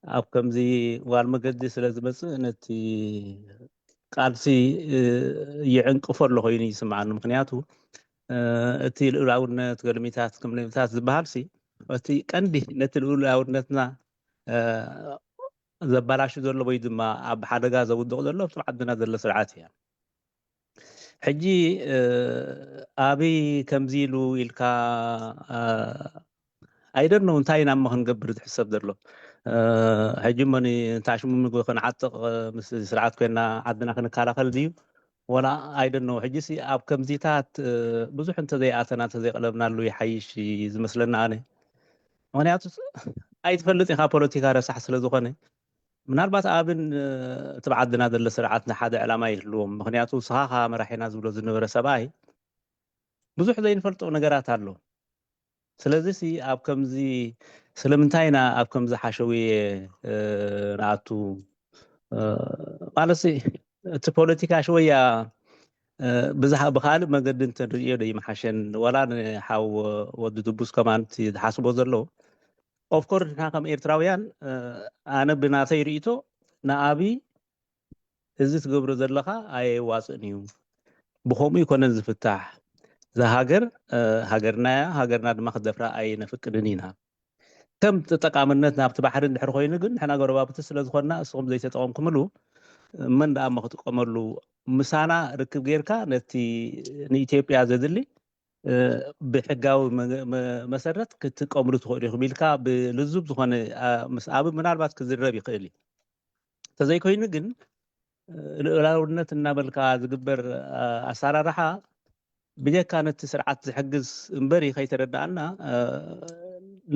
ኣብ ከምዚ ዋል መገዲ ስለ ዝመፅእ ነቲ ቃልሲ ይዕንቅፎ ኣሎ ኮይኑ ይስምዓኒ። ምክንያቱ እቲ ልኡላውነት ገልሚታት ክምልምታት ዝበሃል ሲ እቲ ቀንዲ ነቲ ልኡላውነትና ዘባላሹ ዘሎ ወይ ድማ ኣብ ሓደጋ ዘውድቕ ዘሎ ኣብቲ ዓድና ዘሎ ስርዓት እያ። ሕጂ ኣብይ ከምዚ ኢሉ ኢልካ ኣይደኖ እንታይ ኢና እሞ ክንገብር ዝሕሰብ ዘሎ። ሕጂ እሞ ንታሽሙ ምግቢ ክንዓጥቕ ምስ ስርዓት ኮይና ዓድና ክንከላኸል ድዩ? ወላ ኣይደኖ ሕጂ ሲ ኣብ ከምዚታት ብዙሕ እንተዘይኣተና እንተዘይቀለብናሉ ይሓይሽ ዝመስለና ኣነ። ምክንያቱ ኣይትፈልጥ ኢኻ ፖለቲካ ረሳሕ ስለ ዝኾነ ምናልባት ኣብን እቲ ብዓድና ዘሎ ስርዓት ንሓደ ዕላማ ይህልዎም። ምክንያቱ ንስኻ ኻ መራሒና ዝብሎ ዝነበረ ሰብኣይ ብዙሕ ዘይንፈልጦ ነገራት ኣሎ። ስለዚ ሲ ኣብ ከምዚ ስለምንታይ ኢና ኣብ ከምዚ ሓሸውየ ንኣቱ ማለት ሲ እቲ ፖለቲካ ሽወያ ብዝሃ ብካልእ መገዲ እንተንርእዮ ዶ ይመሓሸን ዋላ ንሓው ወዲ ድቡስ ከማን ዝሓስቦ ዘሎ ኦፍኮርስ ንሕና ከም ኤርትራውያን ኣነ ብናተይ ርእቶ ንኣብይ እዚ ትገብሮ ዘለኻ ኣየዋፅእን እዩ። ብኸምኡ ይኮነን ዝፍታሕ። እዛ ሃገር ሃገርና እያ። ሃገርና ድማ ክደፍራ ኣይነፍቅድን ኢና። ከም ተጠቃምነት ናብቲ ባሕሪ እንድሕር ኮይኑ ግን ንሕና ጎረባብቲ ስለ ዝኾንና እስኹም ዘይተጠቐምኩምሉ መን ደኣ እሞ ክጥቀመሉ? ምሳና ርክብ ጌርካ ነቲ ንኢትዮጵያ ዘድሊ ብሕጋዊ መሰረት ክትጥቀምሉ ትኽእሉ ኢኹም ኢልካ ብልዙብ ዝኾነ ምስ ኣብ ምናልባት ክዝረብ ይኽእል እዩ። ተዘይኮይኑ ግን ልኡላውነት እናበልካ ዝግበር ኣሰራርሓ ብጀካ ነቲ ስርዓት ዝሕግዝ እምበሪ ከይተረዳኣና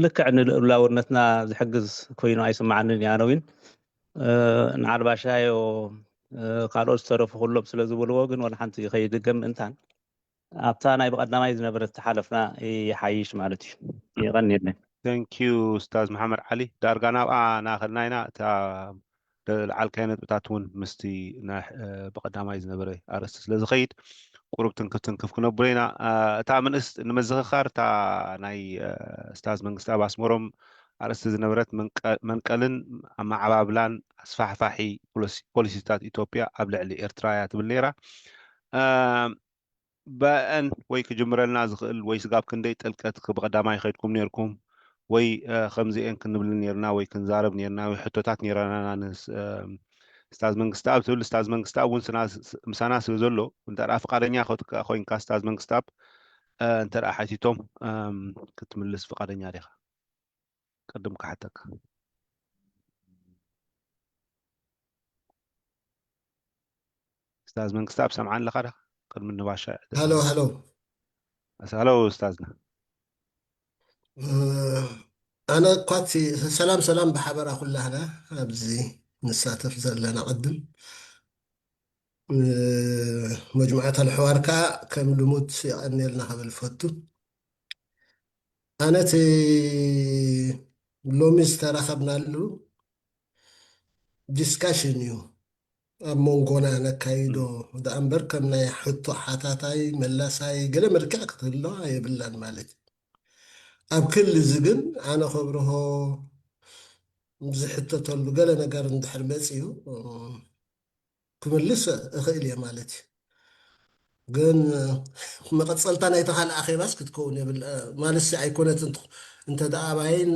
ልክዕ ንልኡላውነትና ዝሕግዝ ኮይኑ ኣይስማዓንን እያ። ኣነ እውን ንዓልባሻዮ ካልኦት ዝተረፉ ኩሎም ስለ ዝበልዎ ግን ወላ ሓንቲ ከይድገም ምእንታን ኣብታ ናይ ብቐዳማይ ዝነበረት ተሓለፍና ይሓይሽ ማለት እዩ። የቐንየለይ። Thank you ኡስታዝ መሓመድ ዓሊ። ዳርጋ ናብኣ ናኸልና ኢና። እታ ለዓልካዮ ነጥብታት እውን ምስቲ ብቐዳማይ ዝነበረ ኣርእስቲ ስለ ዝኸይድ ቁሩብ ትንክፍ ትንክፍ ክነብሎ ኢና። እታ ምንእስ ንምዝኽኻር እታ ናይ ኡስታዝ መንግስቲ ኣብ ኣስመሮም ኣርእስቲ ዝነበረት መንቀልን ኣመዓባብላን ኣስፋሕፋሒ ፖሊሲታት ኢትዮጵያ ኣብ ልዕሊ ኤርትራ እያ ትብል ነይራ። በአን ወይ ክጅምረልና ዝኽእል ወይ ስጋብ ክንደይ ጥልቀት ብቐዳማይ ከይድኩም ነርኩም ወይ ከምዚአን ክንብል ነርና ወይ ክንዛረብ ነርና ወይ ሕቶታት ነይረናና ንስታዝ መንግስቲ ኣብ ትብል ስታዝ መንግስቲ እውን ምሳና ስለ ዘሎ እንተ ፍቃደኛ ኮይንካ ስታዝ መንግስቲ ኣብ እንተ ሓቲቶም ክትምልስ ፍቃደኛ ዲኻ? ቅድም ክሓተካ ስታዝ መንግስቲ ኣብ ሰምዓን ኣለኻ ዳ? ቅድሚ ንባሻ ሃሎ ሃሎ ሃሎ ስታዝና ኣነ እኳ ሰላም ሰላም ብሓበራ ኩላህና ኣብዚ ንሳተፍ ዘለና ቅድም መጅሙዓት ኣልሕዋር ከዓ ከም ልሙድ የቐንየልና ክብል ፈቱ። ኣነ እቲ ሎሚ ዝተራኸብናሉ ዲስካሽን እዩ ኣብ መንጎና ነካይዶ ደኣ እምበር ከም ናይ ሕቶ ሓታታይ መላሳይ ገለ መልክዕ ክትህልዋ የብላን ማለት እዩ። ኣብ ክሊ እዚ ግን ኣነ ከብርሆ ዝሕተተሉ ገለ ነገር እንድሕር መፅዩ ክምልስ እኽእል እየ ማለት እዩ። ግን መቐፀልታ ናይቲ ካልእ ኣኼባስ ክትከውን የብል ማለት ኣይኮነት እንተ ደኣ ኣባይን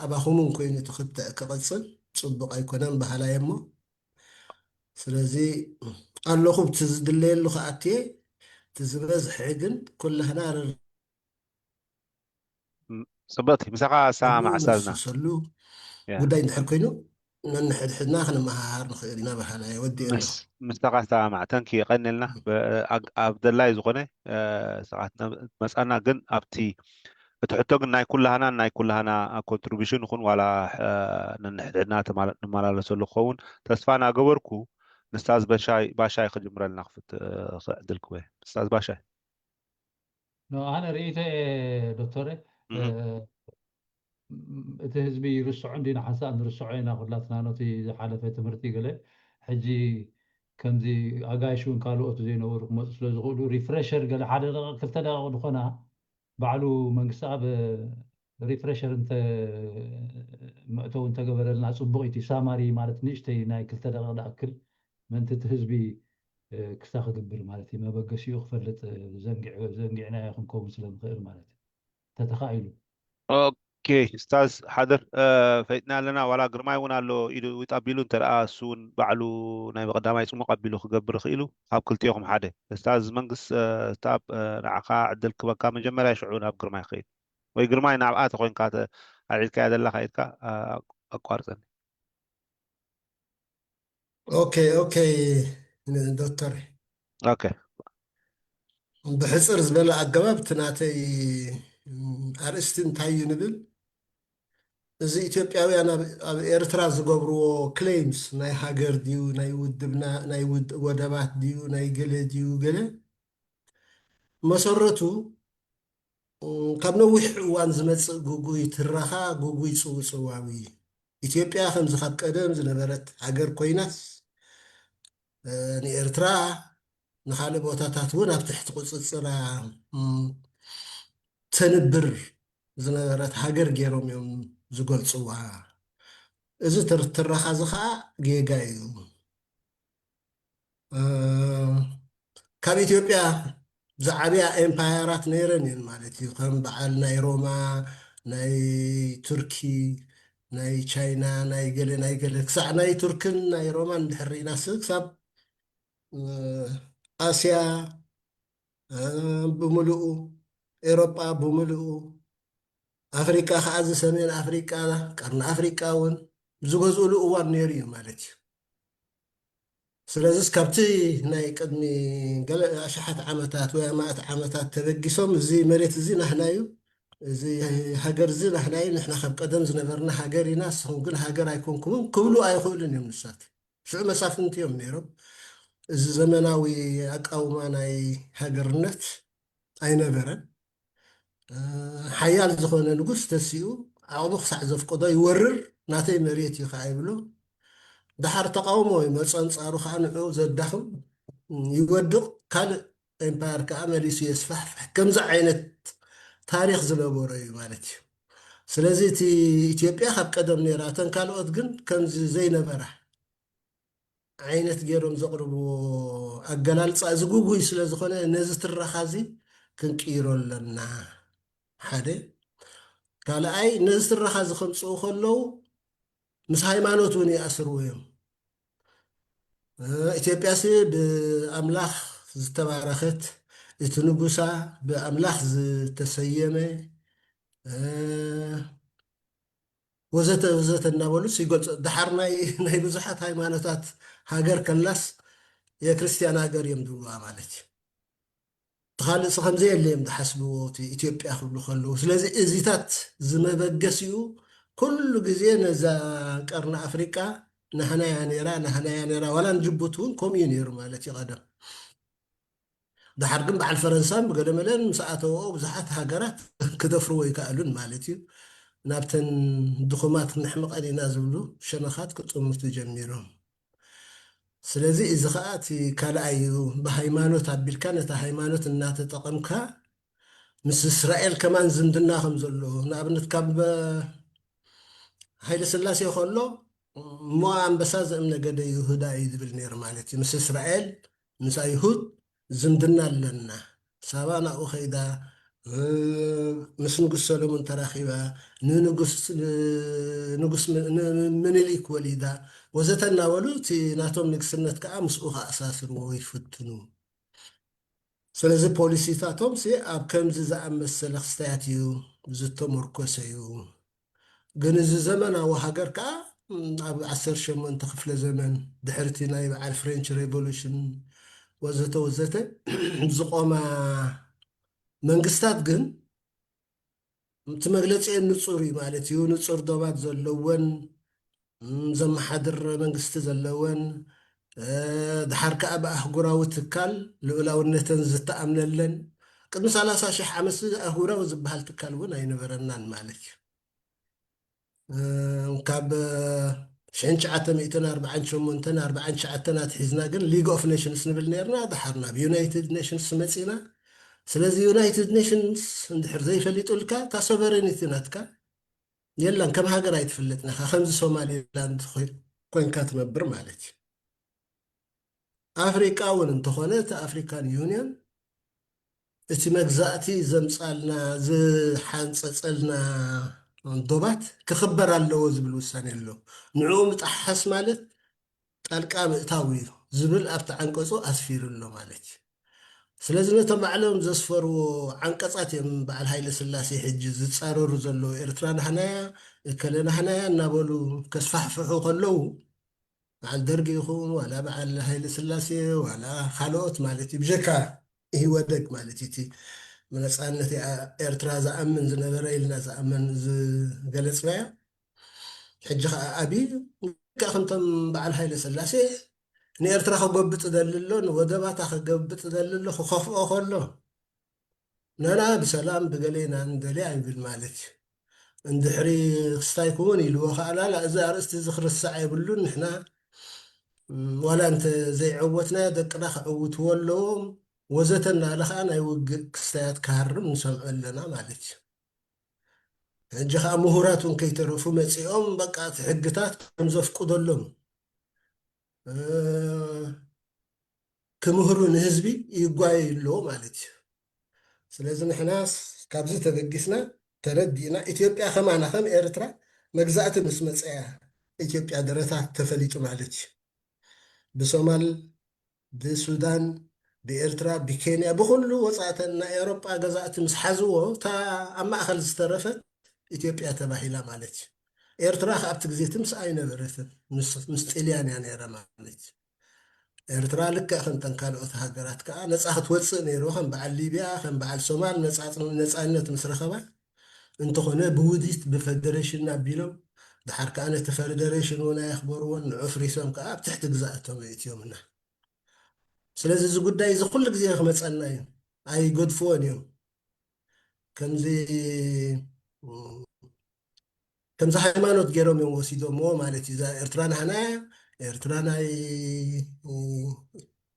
ኣባኹምን ኮይኑ እቲ ክተ ክቐፅል ፅቡቕ ኣይኮነን በሃላይ እሞ ስለዚ ኣለኹ ብቲ ዝድለየሉ ክኣትየ እቲ ዝበዝሐ ግን ኩላህና ፅብቕቲ ምሳኻ ሰማማዕ ስታዝና ሰሉ ጉዳይ እንድሕር ኮይኑ ነንሕድሕድና ክንመሃሃር ንኽእል ኢና በሃላ ወዲ ምሳኻ ሰማማዕ ተንኪ የቐንልና ኣብ ደላይ ዝኾነ ሰዓት መፃና ግን ኣብቲ እቲ ሕቶ ግን ናይ ኩላህና ናይ ኩላህና ኮንትሪቢሽን ይኹን ዋላ ነንሕድሕድና ንመላለሰሉ ክኸውን ተስፋ ናገበርኩ ንስታዝ ባሻይ ክጅምረልና ክፍት ዕድል ክወ ንስታዝ ባሻይ ኣነ ርእይቶ ዶክተር እቲ ህዝቢ ይርስዖ እንዲ ንሓንሳእ ንርስዖ ኢና ኩላትና ነቲ ዝሓለፈ ትምህርቲ ገለ። ሕጂ ከምዚ ኣጋይሽ እውን ካልኦት ዘይነበሩ ክመፁ ስለ ዝኽእሉ ሪፍሬሸር ገለ ሓደ ደቂቕ ክልተ ደቂቕ ዝኾና ባዕሉ መንግስቲ ኣብ ሪፍሬሸር እንተ መእተው እንተገበረልና ፅቡቕ እዩ። እቲ ሳማሪ ማለት ንእሽተይ ናይ ክልተ ደቂቕ ዝኣክል ምእንቲ እቲ ህዝቢ ክስታ ክግብር ማለት እዩ። መበገሲኡ ክፈልጥ ዘንጊዕናዮ ክንከውን ስለ ንኽእል ማለት እዩ። ተተኻኢሉ ኦኬ ስታዝ ሓደር ፈይጥና ኣለና። ዋላ ግርማይ እውን ኣሎ ኢዱ ይጣቢሉ እንተ ደኣ እሱ እውን ባዕሉ ናይ ቀዳማይ ጽሙቕ ኣቢሉ ክገብር ክኢሉ ካብ ክልቲኦኹም ሓደ። ስታዝ መንግስ ስታብ ንዓኻ ዕድል ክበካ መጀመርያ ሽዑ ናብ ግርማይ ክእል ወይ ግርማይ ናብኣ ተኮይንካ ኣልዒልካያ ዘለካ ኢድካ ኣቋርጸኒ። ኦኬ ኦኬ ዶክተር ኦኬ ብሕፅር ዝበለ ኣገባብ እቲ ናተይ ኣርእስቲ እንታይ እዩ ንብል፣ እዚ ኢትዮጵያውያን ኣብ ኤርትራ ዝገብርዎ ክሌምስ ናይ ሃገር ድዩ ናይ ውድብና ናይ ወደባት ድዩ ናይ ገለ ድዩ ገለ መሰረቱ ካብ ነዊሕ እዋን ዝመፅእ ጉጉይ ትረኻ ጉጉይ ፅውፅዋዊ እዩ። ኢትዮጵያ ከምዚ ካብ ቀደም ዝነበረት ሃገር ኮይናስ ንኤርትራ ንኻልእ ቦታታት እውን ኣብ ትሕቲ ቁፅፅራ ተንብር ዝነበረት ሃገር ገይሮም እዮም ዝገልፅዋ። እዚ ትረኻ እዚ ከዓ ጌጋ እዩ። ካብ ኢትዮጵያ ዝዓብያ ኤምፓየራት ነይረን እየን ማለት እዩ። ከም በዓል ናይ ሮማ፣ ናይ ቱርኪ፣ ናይ ቻይና፣ ናይ ገለ ናይ ገለ ክሳዕ ናይ ቱርክን ናይ ሮማን እንድሕር ርኢናስ ክሳብ ኣስያ ብምልኡ፣ ኤሮጳ ብምልኡ፣ ኣፍሪቃ ከዓ እዚ ሰሜን ኣፍሪቃ፣ ቀርኒ ኣፍሪቃ እውን ዝገዝኡሉ እዋን ነይሩ እዩ ማለት እዩ። ስለዚስ ካብቲ ናይ ቅድሚ ገለ ኣሽሓት ዓመታት ወይ ኣማእት ዓመታት ተበጊሶም እዚ መሬት እዚ ናህና እዩ፣ እዚ ሃገር እዚ ናህና እዩ፣ ንሕና ካብ ቀደም ዝነበርና ሃገር ኢና፣ ንስኹም ግን ሃገር ኣይኮንኩምን ክብሉ ኣይኽእሉን እዮም ንሳት። ሽዑ መሳፍንቲ እዮም ነይሮም። እዚ ዘመናዊ ኣቃውማ ናይ ሃገርነት ኣይነበረን። ሓያል ዝኾነ ንጉስ ተሲኡ ዓቕሙ ክሳዕ ዘፍቅዶ ይወርር፣ ናተይ መሬት እዩ ከዓ ይብሎ። ደሓር ተቃውሞ ይመፅ፣ ኣንፃሩ ከዓ ንዑ ዘዳኽም ይወድቕ፣ ካልእ ኤምፓየር ከዓ መሊሱ የስፋሕፍሕ። ከምዚ ዓይነት ታሪክ ዝነበሮ እዩ ማለት እዩ። ስለዚ እቲ ኢትዮጵያ ካብ ቀደም ነይራ፣ እተን ካልኦት ግን ከምዚ ዘይነበራ ዓይነት ገይሮም ዘቕርብዎ ኣገላልፃ እዚ ጉጉይ ስለ ዝኾነ ነዚ ትረኻ እዚ ክንቅይሮ ኣለና። ሓደ ካልኣይ ነዚ ትረኻ እዚ ከምፅኡ ከለዉ ምስ ሃይማኖት እውን ይኣስርዎ እዮም። ኢትዮጵያሲ ብኣምላኽ ዝተባረኸት እቲ ንጉሳ ብኣምላኽ ዝተሰየመ ወዘተ ወዘተ እናበሉስ ይገልፁ። ደሓር ናይ ናይ ብዙሓት ሃይማኖታት ሃገር ከላስ የክርስትያን ሃገር እዮም ዝብሉዋ ማለት እዩ። እቲ ካልእ ሲ ከምዘየለ እዮም ዝሓስብዎ እቲ ኢትዮጵያ ክብሉ ከለዉ። ስለዚ እዚታት ዝመበገሲኡ ኩሉ ግዜ ነዛ ቀርኒ ኣፍሪቃ ናህናያ ነይራ ናህናያ ነይራ ዋላ ንጅቡቲ እውን ከምኡ እዩ ነይሩ ማለት እዩ ቀደም። ደሓር ግን በዓል ፈረንሳን ብገለመለን ምስ ኣተወኦ ብዙሓት ሃገራት ክደፍርዎ ይከኣሉን ማለት እዩ። ናብተን ድኹማት ነሕምቐን ኢና ዝብሉ ሸነኻት ክጥምቱ ጀሚሮም። ስለዚ እዚ ከዓ እቲ ካልኣይ እዩ። ብሃይማኖት ኣቢልካ ነታ ሃይማኖት እናተጠቐምካ ምስ እስራኤል ከማን ዝምድና ከም ዘሎ ንኣብነት ካብ ሃይለ ስላሴ ከሎ እሞ ኣንበሳ ዘእምነገደ ይሁዳ እዩ ዝብል ነይሩ ማለት እዩ። ምስ እስራኤል ምስ ኣይሁድ ዝምድና ኣለና። ሳባ ናብኡ ከይዳ ምስ ንጉስ ሰሎሞን ተራኺባ ንንጉስ ምኒልክ ወሊዳ ወዘተ እናበሉ እቲ ናቶም ንግስነት ከዓ ምስኡ ከኣሳስርዎ ይፍትኑ። ስለዚ ፖሊሲታቶም ሲ ኣብ ከምዚ ዝኣመሰለ ክስታያት እዩ ዝተመርኮሰ እዩ። ግን እዚ ዘመናዊ ሃገር ከዓ ኣብ ዓሰርተ ሸሞንተ ክፍለ ዘመን ድሕርቲ ናይ በዓል ፍሬንች ሬቮሉሽን ወዘተ ወዘተ ዝቆማ መንግስታት ግን እቲ መግለፂአን ንፁር እዩ ማለት እዩ። ንፁር ዶባት ዘለወን ዘመሓድር መንግስቲ ዘለወን ድሓር ከዓ ብኣህጉራዊ ትካል ልኡላውነተን ዝተኣምነለን ቅድሚ ሰላሳ ሽሕ ዓመት ኣህጉራዊ ዝበሃል ትካል እውን ኣይነበረናን ማለት እዩ። ካብ ሽሕን ትሽዓተ ሚእትን ኣርባዓን ሸሞንተን ኣርባዓን ትሽዓተን ኣትሒዝና ግን ሊግ ኦፍ ኔሽንስ ንብል ነርና። ድሓር ናብ ዩናይትድ ኔሽንስ መፂና። ስለዚ ዩናይትድ ኔሽንስ እንድሕር ዘይፈሊጡልካ እታ ሶቨሬኒቲ ናትካ የላን፣ ከም ሃገር ኣይትፍለጥን ኢኻ። ከምዚ ሶማሊላንድ ኮይ- ኮንካ ትነብር ማለት እዩ። ኣፍሪቃ እውን እንተኾነ እቲ ኣፍሪካን ዩኒየን እቲ መግዛእቲ ዘምጻልና ዝሓንጸጸልና ዶባት ክኽበር ኣለዎ ዝብል ውሳኔ ኣሎ። ንዕኡ ምጥሓስ ማለት ጣልቃ ምእታው እዩ ዝብል ኣብቲ ዓንቀጹ ኣስፊሩ ኣሎ ማለት እዩ። ስለዚ ነቶም ባዕሎም ዘስፈርዎ ዓንቀጻት እዮም በዓል ሃይለ ስላሴ ሕጂ ዝጻረሩ ዘለዉ። ኤርትራ ናህናያ፣ እከለ ናህናያ እናበሉ ከስፋሕፍሑ ከለዉ በዓል ደርጊ ይኹን ዋላ በዓል ሃይለ ስላሴ ዋላ ካልኦት ማለት እዩ፣ ብጀካ ኢህወደግ ማለት እዩ፣ እቲ ብነፃነት ኤርትራ ዝኣምን ዝነበረ ኢልና ዝኣምን ዝገለፅናዮ። ሕጂ ከዓ ኣብይ ልክዕ ከምቶም በዓል ሃይለ ስላሴ ንኤርትራ ከጎብጥ ደሊ ኣሎ፣ ንወደባታ ከገብጥ ደሊ ኣሎ፣ ክኸፍኦ ከሎ ነና ብሰላም ብገሌና ንደልያ ይብል ማለት እዩ። እንድሕሪ ክስታይ ክውን ኢልዎ ከኣላላ እዚ ኣርእስቲ እዚ ክርስዕ የብሉን። ንሕና ዋላ እንተ ዘይዐወትና ደቅና ክዕውትዎ ኣለዎም ወዘተ እናበለ ከዓ ናይ ውግእ ክስታያት ክሃርም ንሰምዖ ኣለና ማለት እዩ። ሕጂ ከዓ ምሁራት እውን ከይተረፉ መፂኦም በቃ እቲ ሕግታት ከም ዘፍቅደሎም ክምህሩ ንህዝቢ ይጓየዩ ኣለዎ ማለት እዩ። ስለዚ ንሕና ካብዚ ተበጊስና ተረዲእና ኢትዮጵያ ከማና ከም ኤርትራ መግዛእቲ ምስ መፀያ ኢትዮጵያ ደረታ ተፈሊጡ ማለት እዩ። ብሶማል፣ ብሱዳን፣ ብኤርትራ፣ ብኬንያ፣ ብኩሉ ወፃእተን ናይ ኤውሮጳ ገዛእቲ ምስ ሓዝዎ እታ ኣብ ማእኸል ዝተረፈት ኢትዮጵያ ተባሂላ ማለት እዩ። ኤርትራ ከ ኣብቲ ግዜ ትምስ ኣይነበረትን፣ ምስ ጥልያን እያ ነይራ ማለት እዩ። ኤርትራ ልክዕ ከምተን ካልኦት ሃገራት ከዓ ነፃ ክትወፅእ ነይርዎ፣ ከም በዓል ሊብያ፣ ከም በዓል ሶማል ነፃነት ምስ ረኸባ። እንተኾነ ብውዲት ብፈደሬሽን ኣቢሎም ድሓር ከዓ ነቲ ፈደሬሽን እውን ኣየኽበርዎን፣ ንዕፍሪሶም ከዓ ኣብ ትሕቲ ግዛእቶም የእትዮምና። ስለዚ እዚ ጉዳይ እዚ ኩሉ ግዜ ክመፀና እዩ፣ ኣይገድፍዎን እዮም። ከምዚ ከምዚ ሃይማኖት ገይሮም እዮም ወሲዶምዎ ማለት እዩ። እዛ ኤርትራ ናህና እያ፣ ኤርትራ ናይ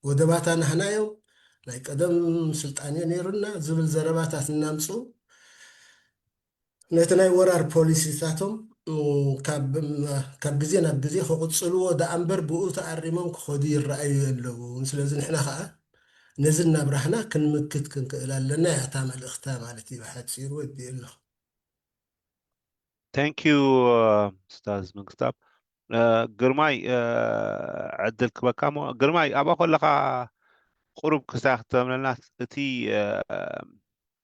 ወደባታ ናህና እዮም፣ ናይ ቀደም ስልጣን እዮ ነይሩና ዝብል ዘረባታት እናምፁ ነቲ ናይ ወራር ፖሊሲታቶም ካብ ግዜ ናብ ግዜ ክቕፅልዎ ደኣ እምበር ብኡ ተኣሪሞም ክኸዱ ይረኣዩ የለውን። ስለዚ ንሕና ከዓ ነዚ እናብራህና ክንምክት ክንክእል ኣለና እያ እታ መልእኽታ ማለት እዩ። ብሓፂሩ ወዲእ ኣለኹ። Thank you ኡስታዝ መንግስታብ። ግርማይ ዕድል ክበካ ሞ ግርማይ ኣብኣ ከለካ ቁሩብ ክሳክ ተምለና እቲ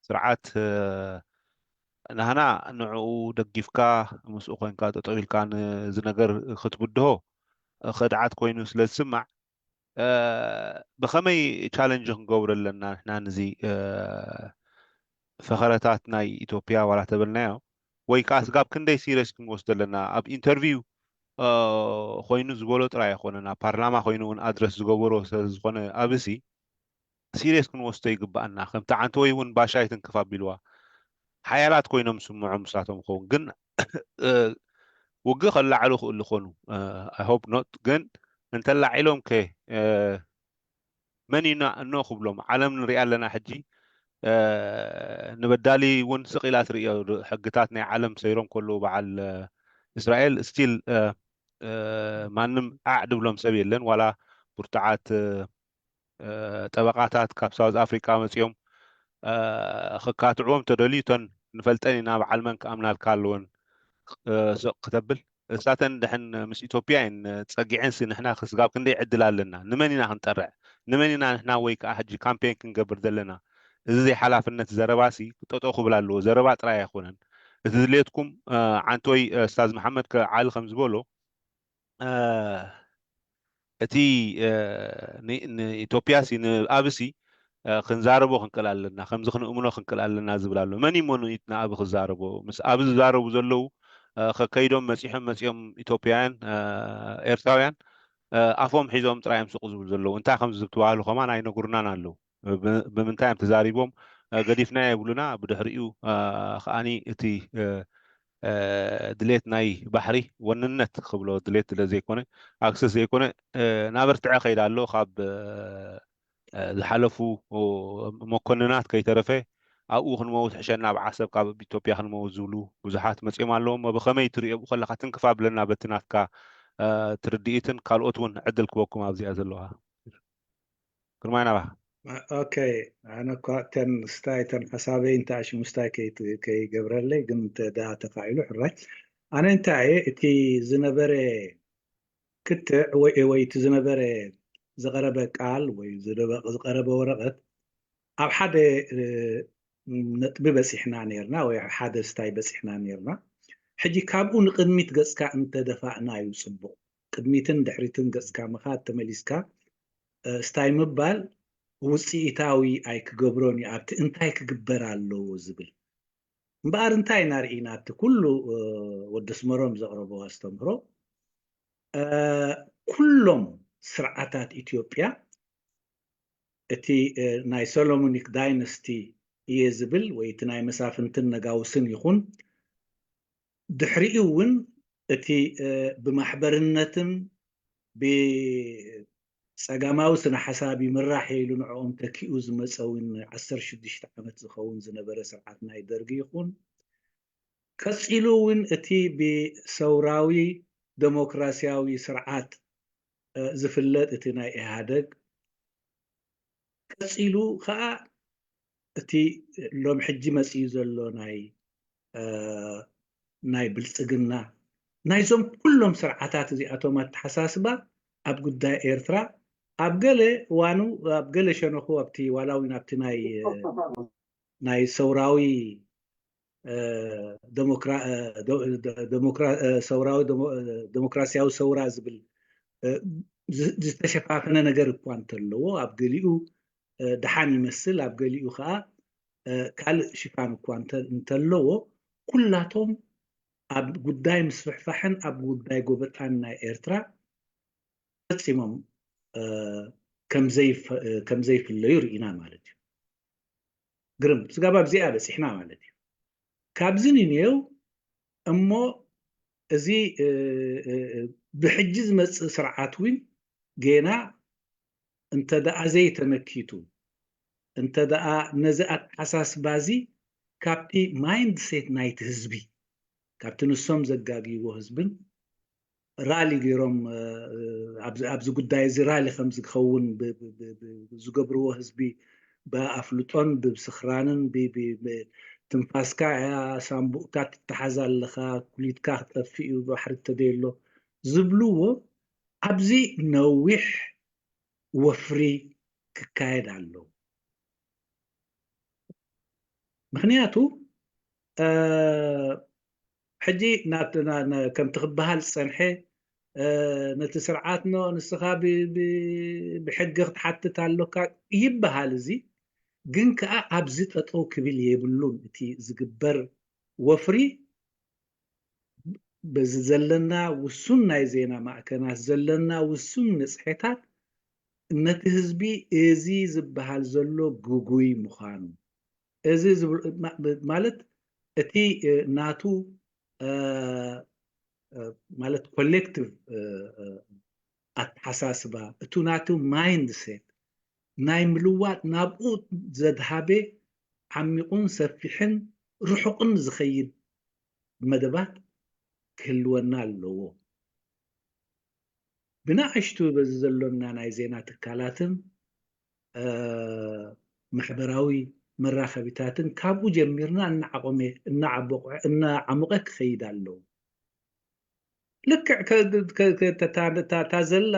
ስርዓት ናህና ንዕኡ ደጊፍካ ምስኡ ኮይንካ ጠጠው ኢልካ ንዚ ነገር ክትብድሆ ከድዓት ኮይኑ ስለ ዝስማዕ ብኸመይ ቻለንጅ ክንገብሮ ኣለና ንሕና ንዚ ፈኸረታት ናይ ኢትዮጵያ ዋላ ተበልናዮ ወይ ከዓ ስጋብ ክንደይ ሲሪየስ ክንወስዶ ኣለና ኣብ ኢንተርቪው ኮይኑ ዝበሎ ጥራይ ኣይኮነን ኣብ ፓርላማ ኮይኑ እውን ኣድረስ ዝገበሮ ስለዝኾነ ኣብዚ ሲሪየስ ክንወስዶ ይግባኣና ከምቲ ዓንተወይ እውን ባሻይ ትንክፍ ኣቢልዋ ሓያላት ኮይኖም ስምዖም ንሳቶም ክኸውን ግን ውግእ ከላዕሉ ክእሉ ኮኑ I hope not ግን እንተላዒሎም ከ መን ኢና እኖ ክብሎም ዓለም ንሪኣ ኣለና ሕጂ ንበዳሊ እውን ስቕ ኢላ ትርእዮ ሕግታት ናይ ዓለም ሰይሮም ከለዉ በዓል እስራኤል still ማንም ዓዕ ድብሎም ሰብ የለን ዋላ ብርቱዓት ጠበቓታት ካብ ሳውዝ ኣፍሪቃ መፂኦም ክካትዕዎም ተደልዩ እተን ንፈልጠን ኢና በዓል መን ክኣምናልካ ኣለወን ስቕ ክተብል እሳተን ድሕን ምስ ኢትዮጵያ እየን ፀጊዐንሲ ንሕና ክስጋብ ክንደይ ዕድል ኣለና ንመን ኢና ክንጠርዕ ንመን ኢና ንሕና ወይ ከዓ ሕጂ ካምፔን ክንገብር ዘለና እዚ ዘይሓላፍነት ዘረባሲ ክጠጦ ክብል ኣለዎ ዘረባ ጥራይ ኣይኮነን እቲ ድሌትኩም ዓንቶይ ስታዝ መሓመድ ዓሊ ከም ዝበሎ እቲ ንኢትዮጵያ ሲ ንኣብሲ ክንዛረቦ ክንክእል ኣለና ከምዚ ክንእምኖ ክንክእል ኣለና ዝብል ኣሎ መን እሞ ንኢት ንኣብ ክዛረቦ ምስ ኣብ ዝዛረቡ ዘለዉ ከከይዶም መፂሖም መፂኦም ኢትዮጵያውያን ኤርትራውያን ኣፎም ሒዞም ጥራዮም ስቁ ዝብሉ ዘለዉ እንታይ ከም ዝብትባህሉ ከማን ኣይነግሩናን ኣለዉ ብምንታይ እዮም ተዛሪቦም ገዲፍና የብሉና ብድሕሪኡ ከዓኒ እቲ ድሌት ናይ ባሕሪ ወንነት ክብሎ ድሌት ድለ ዘይኮነ ኣክሰስ ዘይኮነ ናበርትዐ ከይዳ ኣሎ ካብ ዝሓለፉ መኮንናት ከይተረፈ ኣብኡ ክንመውት ሕሸና ኣብ ዓሰብ ካብ ኢትዮጵያ ክንመውት ዝብሉ ብዙሓት መፅኦም ኣለዎ። ብኸመይ ትሪኦ ከለካ ትንክፋ ብለና በቲ ናትካ ትርድኢትን ካልኦት እውን ዕድል ክበኩም ኣብዚኣ ዘለዋ ግርማይ ናባኻ። ኦኬ፣ ኣነ እኳ እተን ስታይ እተን ሓሳበይ እንተ ኣሽሙስታይ ከይገብረለይ ግን እንተ ደኣ ተኻኢሉ ሕራይ። ኣነ እንታይ እየ እቲ ዝነበረ ክትዕ ወይ ወይ እቲ ዝነበረ ዝቐረበ ቃል ወይ ዝቐረበ ወረቐት ኣብ ሓደ ነጥቢ በፂሕና ነርና ወይ ሓደ ስታይ በፂሕና ነርና። ሕጂ ካብኡ ንቅድሚት ገፅካ እንተደፋእና እዩ ፅቡቕ። ቅድሚትን ድሕሪትን ገፅካ ምኻድ ተመሊስካ ስታይ ምባል ውፅኢታዊ ኣይክገብሮን እዩ ኣብቲ እንታይ ክግበር ኣለዎ ዝብል። እምበኣር እንታይ ኢና ርኢና ኣብቲ ኩሉ ወዲ ኣስመሮም ዘቕረቦ ኣስተምህሮ ኩሎም ስርዓታት ኢትዮጵያ እቲ ናይ ሶሎሞኒክ ዳይነስቲ እየ ዝብል ወይ እቲ ናይ መሳፍንትን ነጋውስን ይኹን ድሕሪኡ እውን እቲ ብማሕበርነትን ብፀጋማዊ ስነ ሓሳብ ይምራሕ ኢሉ ንዕኦም ተኪኡ ዝመፀ እውን ዓሰርተ ሽዱሽተ ዓመት ዝኸውን ዝነበረ ስርዓት ናይ ደርጊ ይኹን ቀፂሉ እውን እቲ ብሰውራዊ ደሞክራሲያዊ ስርዓት ዝፍለጥ እቲ ናይ ኢህኣደግ ቀፂሉ ከዓ እቲ ሎም ሕጂ መፅኡ ዘሎ ናይ ናይ ብልፅግና ናይዞም ኩሎም ስርዓታት እዚኣቶም ኣተሓሳስባ ኣብ ጉዳይ ኤርትራ ኣብ ገለ እዋኑ ኣብ ገለ ሸነኹ ኣብቲ ዋላ እውን ኣብቲ ናይ ናይ ሰውራዊ ሰውራዊ ደሞክራሲያዊ ሰውራ ዝብል ዝተሸፋፈነ ነገር እኳ እንተለዎ ኣብ ገሊኡ ደሓን ይመስል ኣብ ገሊኡ ከዓ ካልእ ሽፋን እኳ እንተለዎ ኩላቶም ኣብ ጉዳይ ምስፍሕፋሕን ኣብ ጉዳይ ጎበጣን ናይ ኤርትራ ፈፂሞም ከም ዘይፍለዩ ርኢና ማለት እዩ። ግርም ስጋብ ኣብዚኣ በፂሕና ማለት እዩ። ካብዚ ንኔው እሞ እዚ ብሕጂ ዝመፅእ ስርዓት እውን ጌና እንተ ደኣ ዘይተመኪቱ እንተ ደኣ ነዚ ኣተሓሳስባ እዚ ካብቲ ማይንድ ሴት ናይቲ ህዝቢ ካብቲ ንሶም ዘጋግይዎ ህዝብን ራሊ ገይሮም ኣብዚ ጉዳይ እዚ ራሊ ከም ዝኸውን ዝገብርዎ ህዝቢ ብኣፍልጦን ብስኽራንን ትንፋስካ እያ ሳንቡእካ ትተሓዝ ኣለኻ ኩሊትካ ክጠፍእ እዩ ባሕሪ ተደየሎ ዝብልዎ ኣብዚ ነዊሕ ወፍሪ ክካየድ ኣለዎ። ምኽንያቱ ሕጂ ከምቲ ክበሃል ዝፀንሐ ነቲ ስርዓት ኖ ንስኻ ብሕጊ ክትሓትት ኣሎካ ይበሃል። እዚ ግን ከዓ ኣብዚ ጠጠው ክብል የብሉን። እቲ ዝግበር ወፍሪ በዚ ዘለና ውሱን ናይ ዜና ማእከናት ዘለና ውሱን ንፅሐታት ነቲ ህዝቢ እዚ ዝበሃል ዘሎ ግጉይ ምዃኑ እዚ ማለት እቲ ናቱ ማለት ኮሌክቲቭ ኣተሓሳስባ እቱ ናቱ ማይንድ ሴት ናይ ምልዋጥ ናብኡ ዘድሃበ ዓሚቑን ሰፊሕን ርሑቕን ዝኸይድ መደባት ክህልወና ኣለዎ። ብንኣሽቱ በዚ ዘሎና ናይ ዜና ትካላትን ማሕበራዊ መራኸቢታትን ካብኡ ጀሚርና እናዓቆመ እናዓቦቀ እናዓሞቀ ክኸይድ ኣለዎ። ልክዕ እታ ዘላ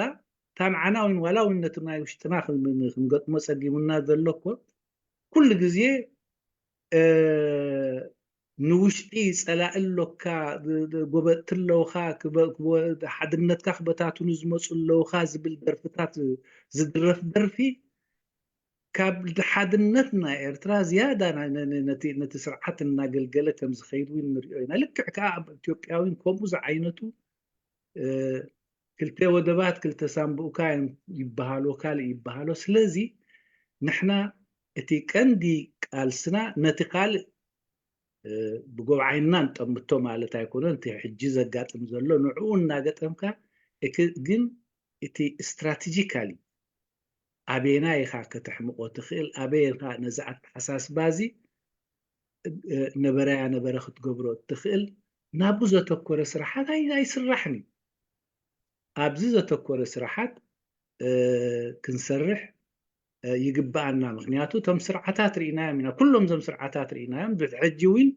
እታ ንዓና እውን ዋላ እውን ነቲ ናይ ውሽጥና ክንገጥሞ ጸጊሙና ዘሎ እኮ ኩሉ ግዜ ንውሽጢ ጸላኢ ኣሎካ፣ ጎበጥቲ ኣለውኻ፣ ሓድነትካ ክበታትኑ ዝመፁ ኣለውኻ ዝብል ደርፍታት ዝድረፍ ደርፊ ካብ ሓድነት ናይ ኤርትራ ዝያዳ ነቲ ስርዓት እናገልገለ ከም ዝኸይድ እውን ንሪኦ ኢና። ልክዕ ከዓ ኣብ ኢትዮጵያ እውን ከምኡ ዝዓይነቱ ክልተ ወደባት ክልተ ሳንቡእካ ይበሃሎ ካልእ ይበሃሎ። ስለዚ ንሕና እቲ ቀንዲ ቃልስና ነቲ ካልእ ብጎብዓይና ንጠምቶ ማለት ኣይኮነን። እቲ ሕጂ ዘጋጥም ዘሎ ንዕኡ እናገጠምካ፣ ግን እቲ ስትራቴጂካሊ ኣበየናይ ኢኻ ከተሕምቆ ትኽእል፣ ኣበየ ኢኻ ነዚ ኣተሓሳስባ እዚ ነበረያ ነበረ ክትገብሮ እትኽእል፣ ናብኡ ዘተኮረ ስራሓት ኣይስራሕን እዩ። ኣብዚ ዘተኮረ ስራሓት ክንሰርሕ ይግብኣና። ምክንያቱ እቶም ስርዓታት ርኢናዮም ኢና፣ ኩሎም እዞም ስርዓታት ርኢናዮም። ብሕጂ እውን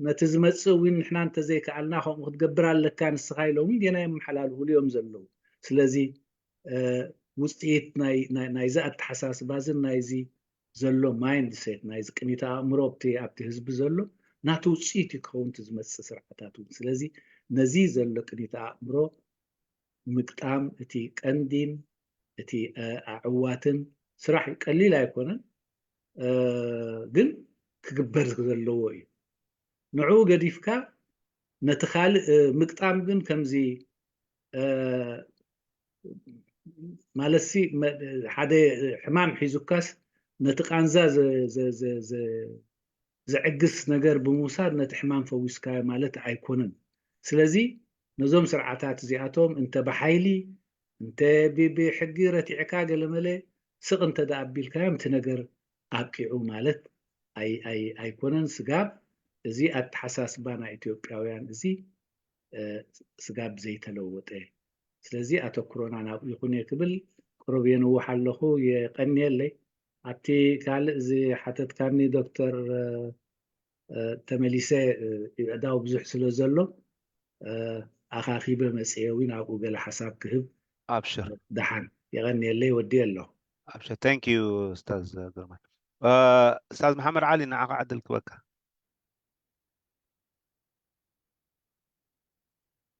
ነቲ ዝመፅእ እውን ንሕና እንተዘይከኣልና ከምኡ ክትገብር ኣለካ ንስኻ ኢሎም እውን ገና የመሓላልፉሉ እዮም ዘለዉ። ስለዚ ውፅኢት ናይዚ ኣተሓሳስባዝን ናይዚ ዘሎ ማይንድሴት ናይዚ ቅኒተ ኣእምሮ ኣብቲ ህዝቢ ዘሎ ናቲ ውፅኢት እዩ ክኸውን እቲ ዝመፅእ ስርዓታት እውን። ስለዚ ነዚ ዘሎ ቅኒተ ኣእምሮ ምግጣም እቲ ቀንዲን እቲ ኣዕዋትን ስራሕ እዩ። ቀሊል ኣይኮነን፣ ግን ክግበር ዘለዎ እዩ። ንዕኡ ገዲፍካ ነቲ ካልእ ምግጣም ግን ከምዚ ማለትሲ ሓደ ሕማም ሒዙካስ ነቲ ቃንዛ ዘዕግስ ነገር ብምውሳድ ነቲ ሕማም ፈዊስካዮ ማለት ኣይኮነን። ስለዚ ነዞም ስርዓታት እዚኣቶም እንተ ብሓይሊ እንተ ብሕጊ ረቲዕካ ገለመለ ስቕ እንተ ደኣ ኣቢልካዮም እቲ ነገር ኣብቂዑ ማለት ኣይኮነን። ስጋብ እዚ ኣተሓሳስባ ናይ ኢትዮጵያውያን እዚ ስጋብ ዘይተለወጠ፣ ስለዚ ኣተኩሮና ናብኡ ይኹን እየ ክብል ቅሩብ የንውሕ ኣለኹ። የቐንየለይ። ኣብቲ ካልእ ዝሓተትካኒ ዶክተር ተመሊሰ ይዕዳው ብዙሕ ስለ ዘሎ ኣኻኺበ መፅየ እውን ኣብኡ ገለ ሓሳብ ክህብ። ኣብሽር። ደሓን የቐንየለይ፣ ወዲ ኣለኹ። ኣብሽር። Thank you ኡስታዝ ግርማይ። ኡስታዝ መሓመድ ዓሊ፣ ንዓኻ ዕድል ክበካ።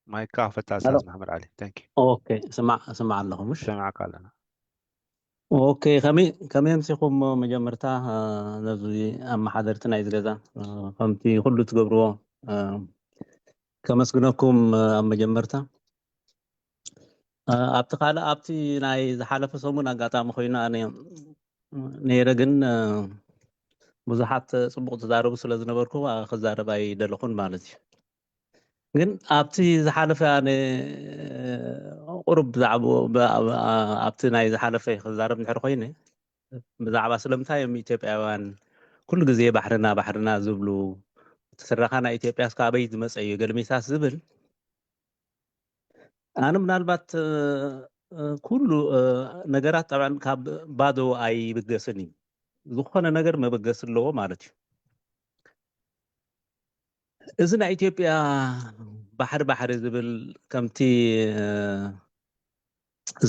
ማይካ ክፈታ ኡስታዝ መሓመድ ዓሊ። Thank you። ኦኬ፣ ስማዕ ስማዕ ኣለኹ። ምሽ ሰማዕካ ኣለና። ኦኬ፣ ከመይ ከመይ ኣምሲኹም? መጀመርታ ነዚ ኣመሓደርቲ ናይ ዝገዛ ከምቲ ኩሉ ትገብርዎ ከመስግነኩም ኣብ መጀመርታ። ኣብቲ ካልእ ኣብቲ ናይ ዝሓለፈ ሰሙን ኣጋጣሚ ኮይኑ ኣነ ነይረ፣ ግን ብዙሓት ፅቡቕ ትዛረቡ ስለ ዝነበርኩ ክዛረብ ኣይደለኹን ማለት እዩ። ግን ኣብቲ ዝሓለፈ ኣነ ቁሩብ ብዛዕባ ኣብቲ ናይ ዝሓለፈ ክዛረብ እንድሕር ኮይነ ብዛዕባ ስለምንታይ እዮም ኢትዮጵያውያን ኩሉ ግዜ ባሕርና ባሕርና ዝብሉ፣ እቲ ትረኻ ናይ ኢትዮጵያስ ካበይ ዝመፀ እዩ ገልሚሳስ ዝብል ኣነ ምናልባት ኩሉ ነገራት ጠብዐን ካብ ባዶ ኣይብገስን እዩ። ዝኾነ ነገር መበገሲ ኣለዎ ማለት እዩ። እዚ ናይ ኢትዮጵያ ባሕሪ ባሕሪ ዝብል ከምቲ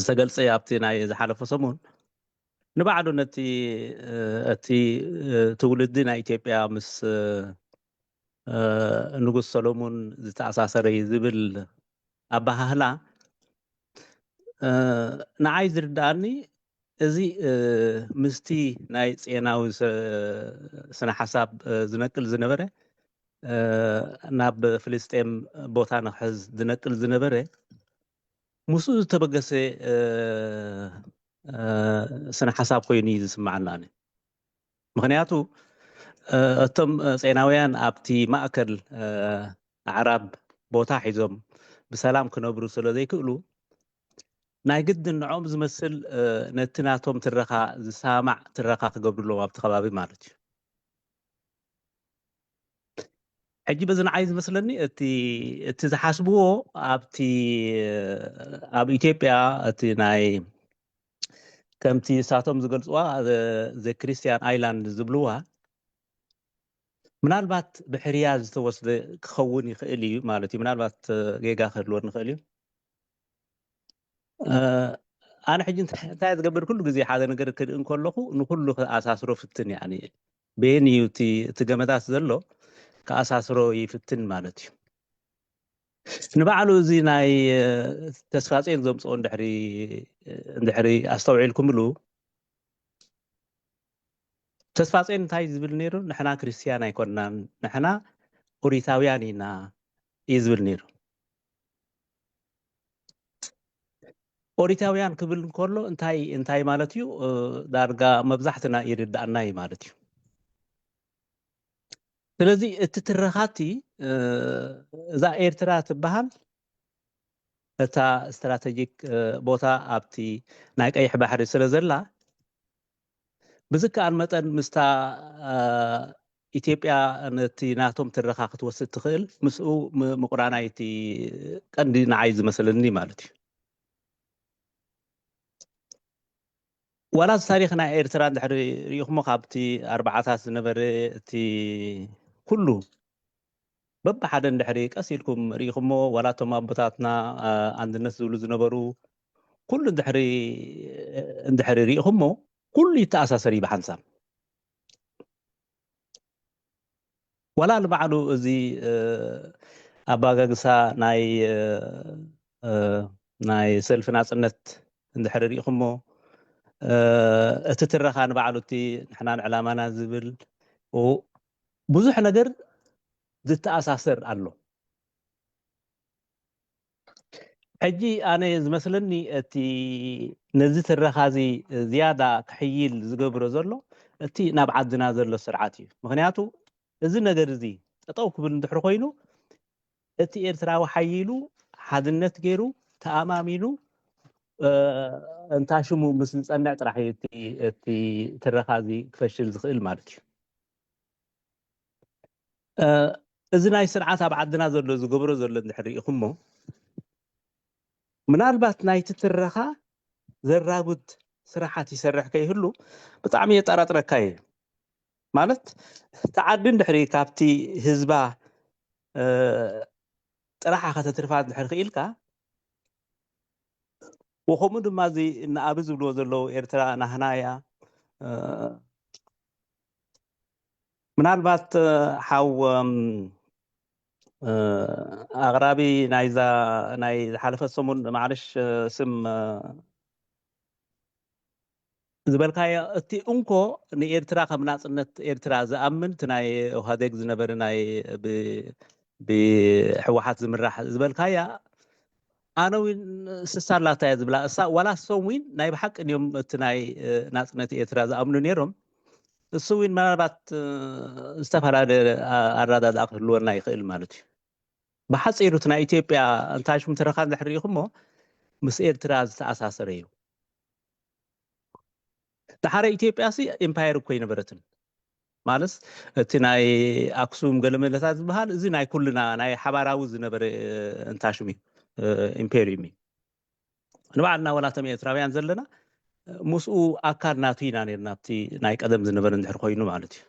ዝተገልጸ ኣብቲ ናይ ዝሓለፈ ሰሙን ንባዕሉ ነቲ እቲ ትውልዲ ናይ ኢትዮጵያ ምስ ንጉስ ሰሎሙን ዝተኣሳሰረ እዩ ዝብል ኣበሃህላ ንዓይ ዝርድኣኒ እዚ ምስቲ ናይ ጼናዊ ስነ ሓሳብ ዝነቅል ዝነበረ ናብ ፍልስጤም ቦታ ንክሕዝ ዝነቅል ዝነበረ ምስኡ ዝተበገሰ ስነ ሓሳብ ኮይኑ እዩ ዝስማዓና። ምክንያቱ እቶም ጼናውያን ኣብቲ ማእከል ኣዕራብ ቦታ ሒዞም ብሰላም ክነብሩ ስለ ዘይክእሉ ናይ ግድን ንዕኦም ዝመስል ነቲ ናቶም ትረኻ ዝሰማማዕ ትረኻ ክገብሩ ኣለዎም ኣብቲ ከባቢ ማለት እዩ። ሕጂ በዚ ንዓይ ዝመስለኒ እቲ እቲ ዝሓስብዎ ኣብቲ ኣብ ኢትዮጵያ እቲ ናይ ከምቲ እሳቶም ዝገልፅዋ ዘ ክርስቲያን ኣይላንድ ዝብልዋ ምናልባት ብሕርያ ዝተወስደ ክኸውን ይኽእል እዩ ማለት እዩ። ምናልባት ጌጋ ክህልወኒ ይኽእል እዩ። ኣነ ሕጂ እንታይ ዝገብር ኩሉ ግዜ ሓደ ነገር ክርኢ እንከለኹ ንኩሉ ክኣሳስሮ ፍትን እየ። በየን እዩ እቲ ገመዳት ዘሎ ክኣሳስሮ ይፍትን ማለት እዩ። ንባዕሉ እዚ ናይ ተስፋጼን ዘምፅኦ እንድሕሪ ኣስተውዒልኩምሉ ተስፋጼን እንታይ ዝብል ነይሩ? ንሕና ክርስትያን ኣይኮንናን፣ ንሕና ኦሪታውያን ኢና እዩ ዝብል ነይሩ። ኦሪታውያን ክብል እንከሎ እንታይ እንታይ ማለት እዩ? ዳርጋ መብዛሕትና ይርድኣና እዩ ማለት እዩ። ስለዚ እቲ ትረኻቲ እዛ ኤርትራ ትበሃል እታ ስትራተጂክ ቦታ ኣብቲ ናይ ቀይሕ ባሕሪ ስለ ዘላ ብዝከኣል መጠን ምስታ ኢትዮጵያ ነቲ ናቶም ትረኻ ክትወስድ ትኽእል ምስኡ ምቁራናይ እቲ ቀንዲ ንዓይ ዝመስለኒ ማለት እዩ። ዋላ እዚ ታሪኽ ናይ ኤርትራ እንድሕሪ ሪኢኹሞ ካብቲ ኣርባዓታት ዝነበረ እቲ ኩሉ በብሓደ እንድሕሪ ቀስ ኢልኩም ሪኢኹሞ ዋላ እቶም ኣቦታትና ኣንድነት ዝብሉ ዝነበሩ ኩሉ እንድሕሪ እንድሕሪ ሪኢኹሞ ኩሉ ይተኣሳሰር እዩ ብሓንሳብ። ዋላ ንባዕሉ እዚ ኣባጋግሳ ናይ ናይ ሰልፊ ናፅነት እንድሕሪ ሪኢኹሞ እቲ ትረኻ ንባዕሉ እቲ ንሕናን ዕላማና ዝብል ብዙሕ ነገር ዝተኣሳሰር ኣሎ። ሕጂ ኣነ ዝመስለኒ እቲ ነዚ ትረኻ እዚ ዝያዳ ክሕይል ዝገብሮ ዘሎ እቲ ናብ ዓድና ዘሎ ስርዓት እዩ። ምክንያቱ እዚ ነገር እዚ ጠጠው ክብል እንድሕር ኮይኑ እቲ ኤርትራዊ ሓይሉ ሓድነት ገይሩ ተኣማሚኑ እንታ ሽሙ ምስ ዝፀንዕ ጥራሕ እቲ ትረኻ እዚ ክፈሽል ዝኽእል ማለት እዩ። እዚ ናይ ስርዓት ኣብ ዓድና ዘሎ ዝገብሮ ዘሎ እንድሕር ሪኢኹሞ ምናልባት ናይቲ ትረኻ ዘራጉድ ስራሓት ይሰርሕ ከይህሉ ብጣዕሚ የጠራጥረካ እዩ። ማለት እቲ ዓዲ እንድሕሪ ካብቲ ህዝባ ጥራሓ ከተትርፋ እንድሕር ክኢልካ ወከምኡ ድማ እዚ ንኣቢ ዝብልዎ ዘለዉ ኤርትራ ናህና እያ ምናልባት ሓው ኣቕራቢ ናይዛ ናይ ዝሓለፈ ሰሙን ማዕለሽ ስም ዝበልካዮ እቲ እንኮ ንኤርትራ ከም ናፅነት ኤርትራ ዝኣምን እቲ ናይ ኦህዴግ ዝነበረ ናይ ብህወሓት ዝምራሕ ዝበልካያ ኣነ እውን ስሳ ኣላታ እያ ዝብላ እሳ ዋላ እሶም እውን ናይ ብሓቂ እዮም እቲ ናይ ናፅነት ኤርትራ ዝኣምኑ ነይሮም። እሱ እውን ምናልባት ዝተፈላለየ ኣረዳድኣ ክህልወና ይኽእል ማለት እዩ። ብሓፂሩ እቲ ናይ ኢትዮጵያ እንታይ ሽሙ ትረኻ እንድሕር ሪኢኹሞ ምስ ኤርትራ ዝተኣሳሰረ እዩ። ድሓረ ኢትዮጵያ ሲ ኤምፓየር እኮ ኣይነበረትን። ማለት እቲ ናይ ኣክሱም ገለመለታት ዝበሃል እዚ ናይ ኩልና ናይ ሓባራዊ ዝነበረ እንታይ ሽሙ እዩ ኢምፔሪዩም እዩ። ንባዕልና ዋላ እቶም ኤርትራውያን ዘለና ምስኡ ኣካል ናቱ ኢና ነርና ኣብቲ ናይ ቀደም ዝነበረ እንድሕር ኮይኑ ማለት እዩ።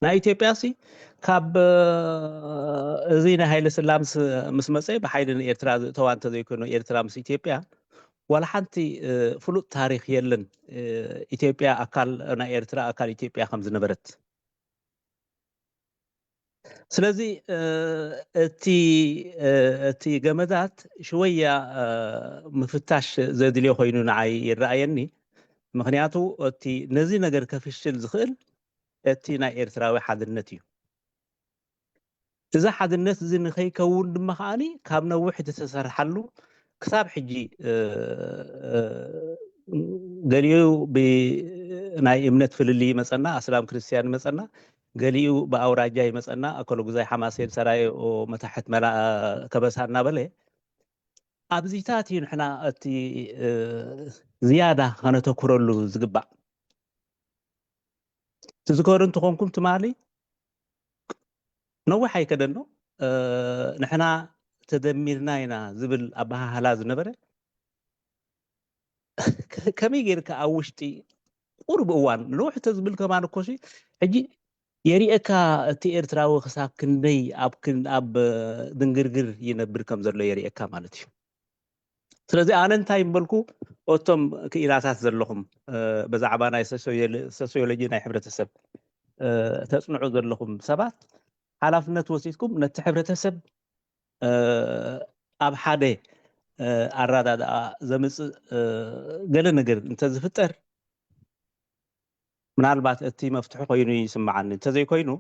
ናይ ኢትዮጵያ ሲ ካብ እዚ ናይ ሃይለ ስላምስ ምስ መፀ ብሓይሊ ንኤርትራ ዝእተዋ እንተዘይኮይኑ ኤርትራ ምስ ኢትዮጵያ ዋላ ሓንቲ ፍሉጥ ታሪክ የለን። ኢትዮጵያ ኣካል ናይ ኤርትራ ኣካል ኢትዮጵያ ከም ዝነበረት ስለዚ እቲ እቲ ገመዳት ሽወያ ምፍታሽ ዘድልዮ ኮይኑ ንዓይ ይረኣየኒ። ምክንያቱ እቲ ነዚ ነገር ከፍሽል ዝኽእል እቲ ናይ ኤርትራዊ ሓድነት እዩ። እዚ ሓድነት እዚ ንኸይከውን ድማ ከዓኒ ካብ ነዊሕ ዝተሰርሓሉ ክሳብ ሕጂ ገሊኡ ብናይ እምነት ፍልልይ ይመፀና፣ ኣስላም ክርስትያን ይመፀና፣ ገሊኡ ብኣውራጃ ይመፀና፣ ኣከለጉዛይ ሓማሴን ሰራየ መታሕት መላ ከበሳ እናበለ ኣብዚታት እዩ ንሕና እቲ ዝያዳ ከነተኩረሉ ዝግባእ። ትዝከሩ እንትኾንኩም ትማሊ ነዊሕ ኣይከደኖ ንሕና ተደሚርና ኢና ዝብል ኣበሃህላ ዝነበረ ከመይ ጌርካ ኣብ ውሽጢ ቁሩብ እዋን ንውሕ ተዝብል ከማን እኮ ሕጂ የሪኤካ እቲ ኤርትራዊ ክሳብ ክንደይ ኣብ ድንግርግር ይነብር ከም ዘሎ የሪኤካ ማለት እዩ። ስለዚ ኣነ እንታይ ምበልኩ እቶም ክኢላታት ዘለኹም ብዛዕባ ናይ ሶሲዮሎጂ ናይ ሕብረተሰብ ተፅንዑ ዘለኹም ሰባት ሓላፍነት ወሲድኩም ነቲ ሕብረተሰብ ኣብ ሓደ ኣራዳድኣ ዘምፅእ ገለ ነገር እንተዝፍጠር ምናልባት እቲ መፍትሒ ኮይኑ ይስምዓኒ። እንተዘይኮይኑ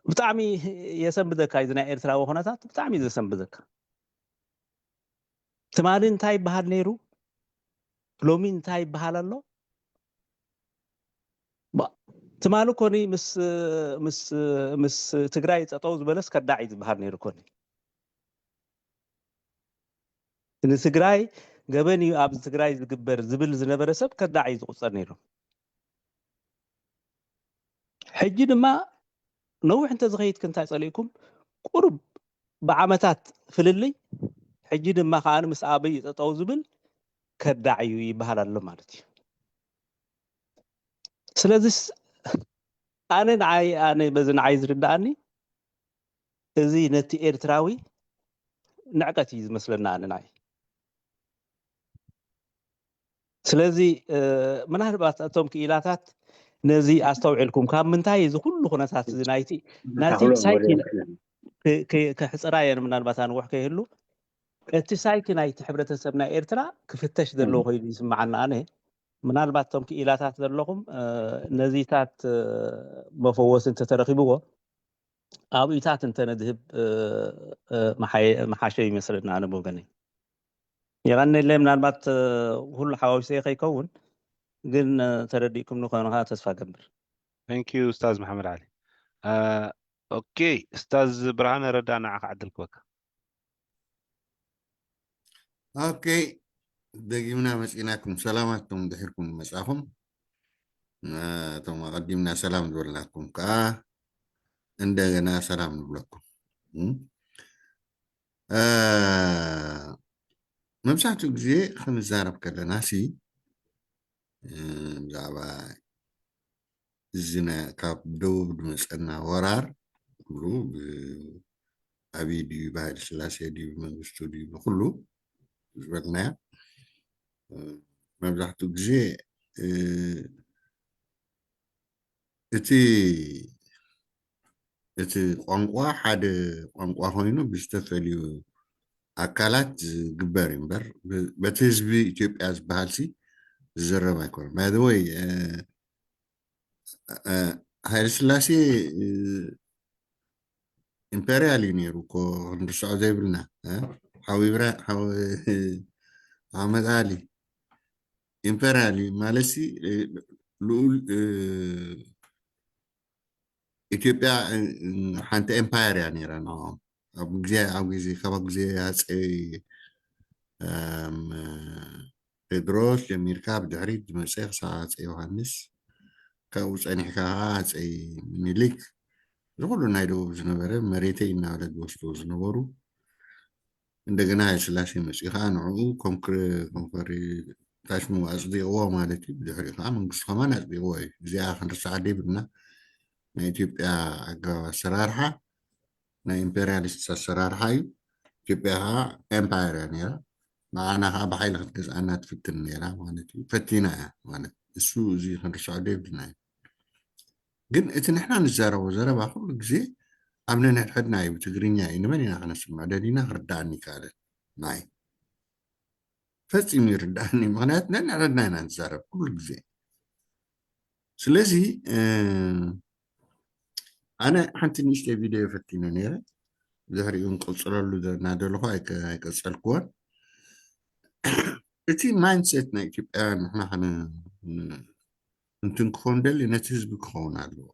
ብጣዕሚ የሰንብደካ፣ እዚ ናይ ኤርትራዊ ኩነታት ብጣዕሚ እዩ ዘሰንብደካ። ትማሊ እንታይ ይበሃል ነይሩ፣ ሎሚ እንታይ ይበሃል ኣሎ? ትማሊ ኮኒ ምስ ምስ ምስ ትግራይ ጠጠው ዝበለስ ከዳዕ እዩ ዝበሃል ነይሩ ኮኒ። ንትግራይ ገበን እዩ ኣብዚ ትግራይ ዝግበር ዝብል ዝነበረ ሰብ ከዳዕ እዩ ዝቁፀር ነይሩ። ሕጂ ድማ ነዊሕ እንተዝኸይድ ክንታይ ፀሊእኩም ቁሩብ ብዓመታት ፍልልይ ሕጂ ድማ ከዓ ምስ ኣብይ ጠጠው ዝብል ከዳዕ እዩ ይበሃል ኣሎ ማለት እዩ። ስለዚስ ኣነ ንዓይ ኣነ በዚ ንዓይ ዝርዳኣኒ እዚ ነቲ ኤርትራዊ ንዕቀት እዩ ዝመስለና ኣነ ንዓይ። ስለዚ ምናልባት እቶም ክኢላታት ነዚ ኣስተውዒልኩም ካብ ምንታይ እዚ ኩሉ ኩነታት እዚ ናይቲ ናይቲ ሳይክል ክሕፅራ እየን ምናልባት ኣንውሕ ከይህሉ እቲ ሳይኪ ናይቲ ሕብረተሰብ ናይ ኤርትራ ክፍተሽ ዘለዎ ኮይኑ ይስምዓና ኣነ። ምናልባት እቶም ክኢላታት ዘለኹም ነዚታት መፈወሲ እንተተረኪብዎ ኣብኢታት እንተነድህብ መሓሸ ይመስለና ኣነ ብወገነይ። የቐነለይ ምናልባት ኩሉ ሓዋዊሰ ከይከውን ግን ተረዲእኩም ንኾኑ ከዓ ተስፋ ገብር። Thank you ኡስታዝ መሓመድ ዓሊ። ኦኬ ኡስታዝ ብርሃነ ረዳ ንዓኻ ዕድል ክበካ። ኦኬ ደጊምና መፂናኩም ሰላማትኩም ድሕርኩም መፃኹም። እቶም ኣቐዲምና ሰላም ዝበልናኩም ከዓ እንደገና ሰላም ንብለኩም። መብዛሕትኡ ግዜ ክንዛረብ ከለና ሲ ብዛዕባ እዚ ካብ ደቡብ ዝመፀና ወራር ብሉ ኣብይ ድዩ ብሃይለ ስላሴ ድዩ ብመንግስቱ ድዩ ብኩሉ ዝበልናዮ መብዛሕትኡ ግዜ እቲ እቲ ቋንቋ ሓደ ቋንቋ ኮይኑ ብዝተፈልዩ ኣካላት ዝግበር እዩ እምበር በቲ ህዝቢ ኢትዮጵያ ዝበሃል ሲ ዝዝረብ ኣይኮነን። By the way ሃይለ ስላሴ ኢምፔሪያል እዩ ነይሩ እኮ ክንርስዖ ዘይብልና ሓዊብራ ሓመድ ኣሊ ኢምፔሪያል እዩ ማለት ሲ ልኡል ኢትዮጵያ ሓንቲ ኤምፓየር እያ ነይራ ንዕኦም ኣብ ግዜ ኣብ ግዜ ካብ ግዜ ሃፀይ ቴድሮስ ጀሚርካ ብድሕሪት ዝመፀ ክሳብ ሃፀይ ዮሃንስ ካብኡ ፀኒሕካ ከዓ ሃፀይ ምኒልክ ዝኩሉ ናይ ደቡብ ዝነበረ መሬተይ እናበለ ዝወስድዎ ዝነበሩ እንደገና ሃይለ ስላሴ መፅኡ ከዓ ንዕኡ ኮንክሪ ኮንፈሪ ታሽሙ ኣፅዲቕዎ ማለት እዩ። ብድሕሪኡ ከዓ መንግስቱ ከማን ኣፅዲቕዎ እዩ። እዚኣ ክንርስዓ ደይብልና ናይ ኢትዮጵያ ኣገባብ ኣሰራርሓ ናይ ኢምፔሪያሊስት ኣሰራርሓ እዩ። ኢትዮጵያ ከዓ ኤምፓየር እያ ነይራ። ንዓና ከዓ ብሓይሊ ክትገዝኣና ትፍትን ነይራ ማለት እዩ። ፈቲና እያ ማለት እሱ እዚ ክንርስዖ ደይብልና እዩ። ግን እቲ ንሕና ንዛረቦ ዘረባ ኩሉ ግዜ ኣብ ነንሕድሕድና እዩ ብትግርኛ እዩ ንመን ኢና ክነስምዕ ደሊና ክርዳኣኒ ይከኣለን ናይ ፈፂሙ ይርዳኣኒ ምክንያት ነንሕድሕድና ኢና ንዛረብ ኩሉ ግዜ ስለዚ ኣነ ሓንቲ ንእሽተይ ቪድዮ ፈቲነ ነይረ ድሕሪኡ ንቅፅለሉ እናደለኹ ኣይቀፀልክዎን እቲ ማይንድሴት ናይ ኢትዮጵያውያን ንሕና እንትንክፎ ንደሊ ነቲ ህዝቢ ክኸውን ኣለዎ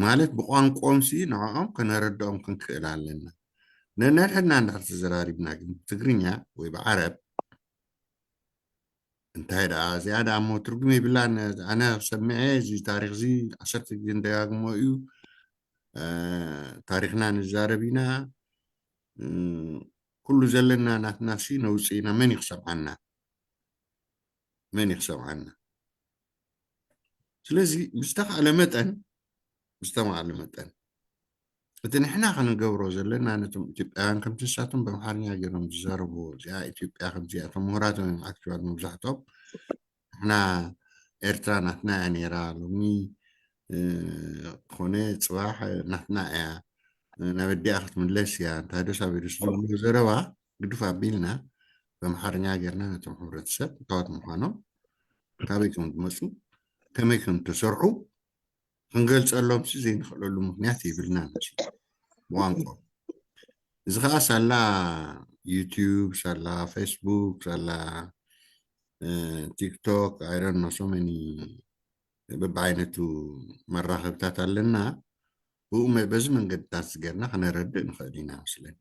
ማለት ብቋንቋኦም ሲ ንዕኦም ከነረድኦም ክንክእል ኣለና ነንሕድሕድና እንድሕር ተዘራሪብና ግን ብትግርኛ ወይ ብዓረብ እንታይ ደኣ እዚኣ ደኣ እሞ ትርጉም የብላን ኣነ ሰሚዐ እዚ ታሪክ እዚ ዓሰርተ ግዜ ንደጋግሞ እዩ ታሪክና ንዛረብ ኢና ኩሉ ዘለና ናትና ሲ ነውፅእ ኢና መን እዩ ክሰምዓና መን እዩ ክሰምዓና ስለዚ ብዝተኽኣለ መጠን ብዝተማዕለ መጠን እቲ ንሕና ክንገብሮ ዘለና ነቶም ኢትዮጵያውያን ከምቲ ንሳቶም ብኣምሓርኛ ገይሮም ዝዛረብዎ እዚኣ ኢትዮጵያ ከምዚኣ እቶም ምሁራቶም እዮም ኣክቹዋል መብዛሕትኦም ንሕና ኤርትራ ናትና እያ ነይራ ሎሚ ኮነ ፅባሕ ናትና እያ ናብ ኣዲኣ ክትምለስ እያ እንታይ ዶ ሳበይ ዶ ዝብሉ ዘረባ ግዱፍ ኣቢልና ብኣምሓርኛ ገይርና ነቶም ሕብረተሰብ እታወት ምዃኖም ካበይ ከም ዝመፁ ከመይ ከም ተሰርሑ ክንገልፀሎም ሲ ዘይንኽእለሉ ምክንያት የብልና ብቋንቋ እዚ ከዓ ሳላ ዩቲዩብ ሳላ ፌስቡክ ሳላ ቲክቶክ I don't know so many በብዓይነቱ መራኸብታት ኣለና። ብኡ መ- በዚ መንገድታት ገርና ክነረድእ ንኽእል ኢና መስለኒ።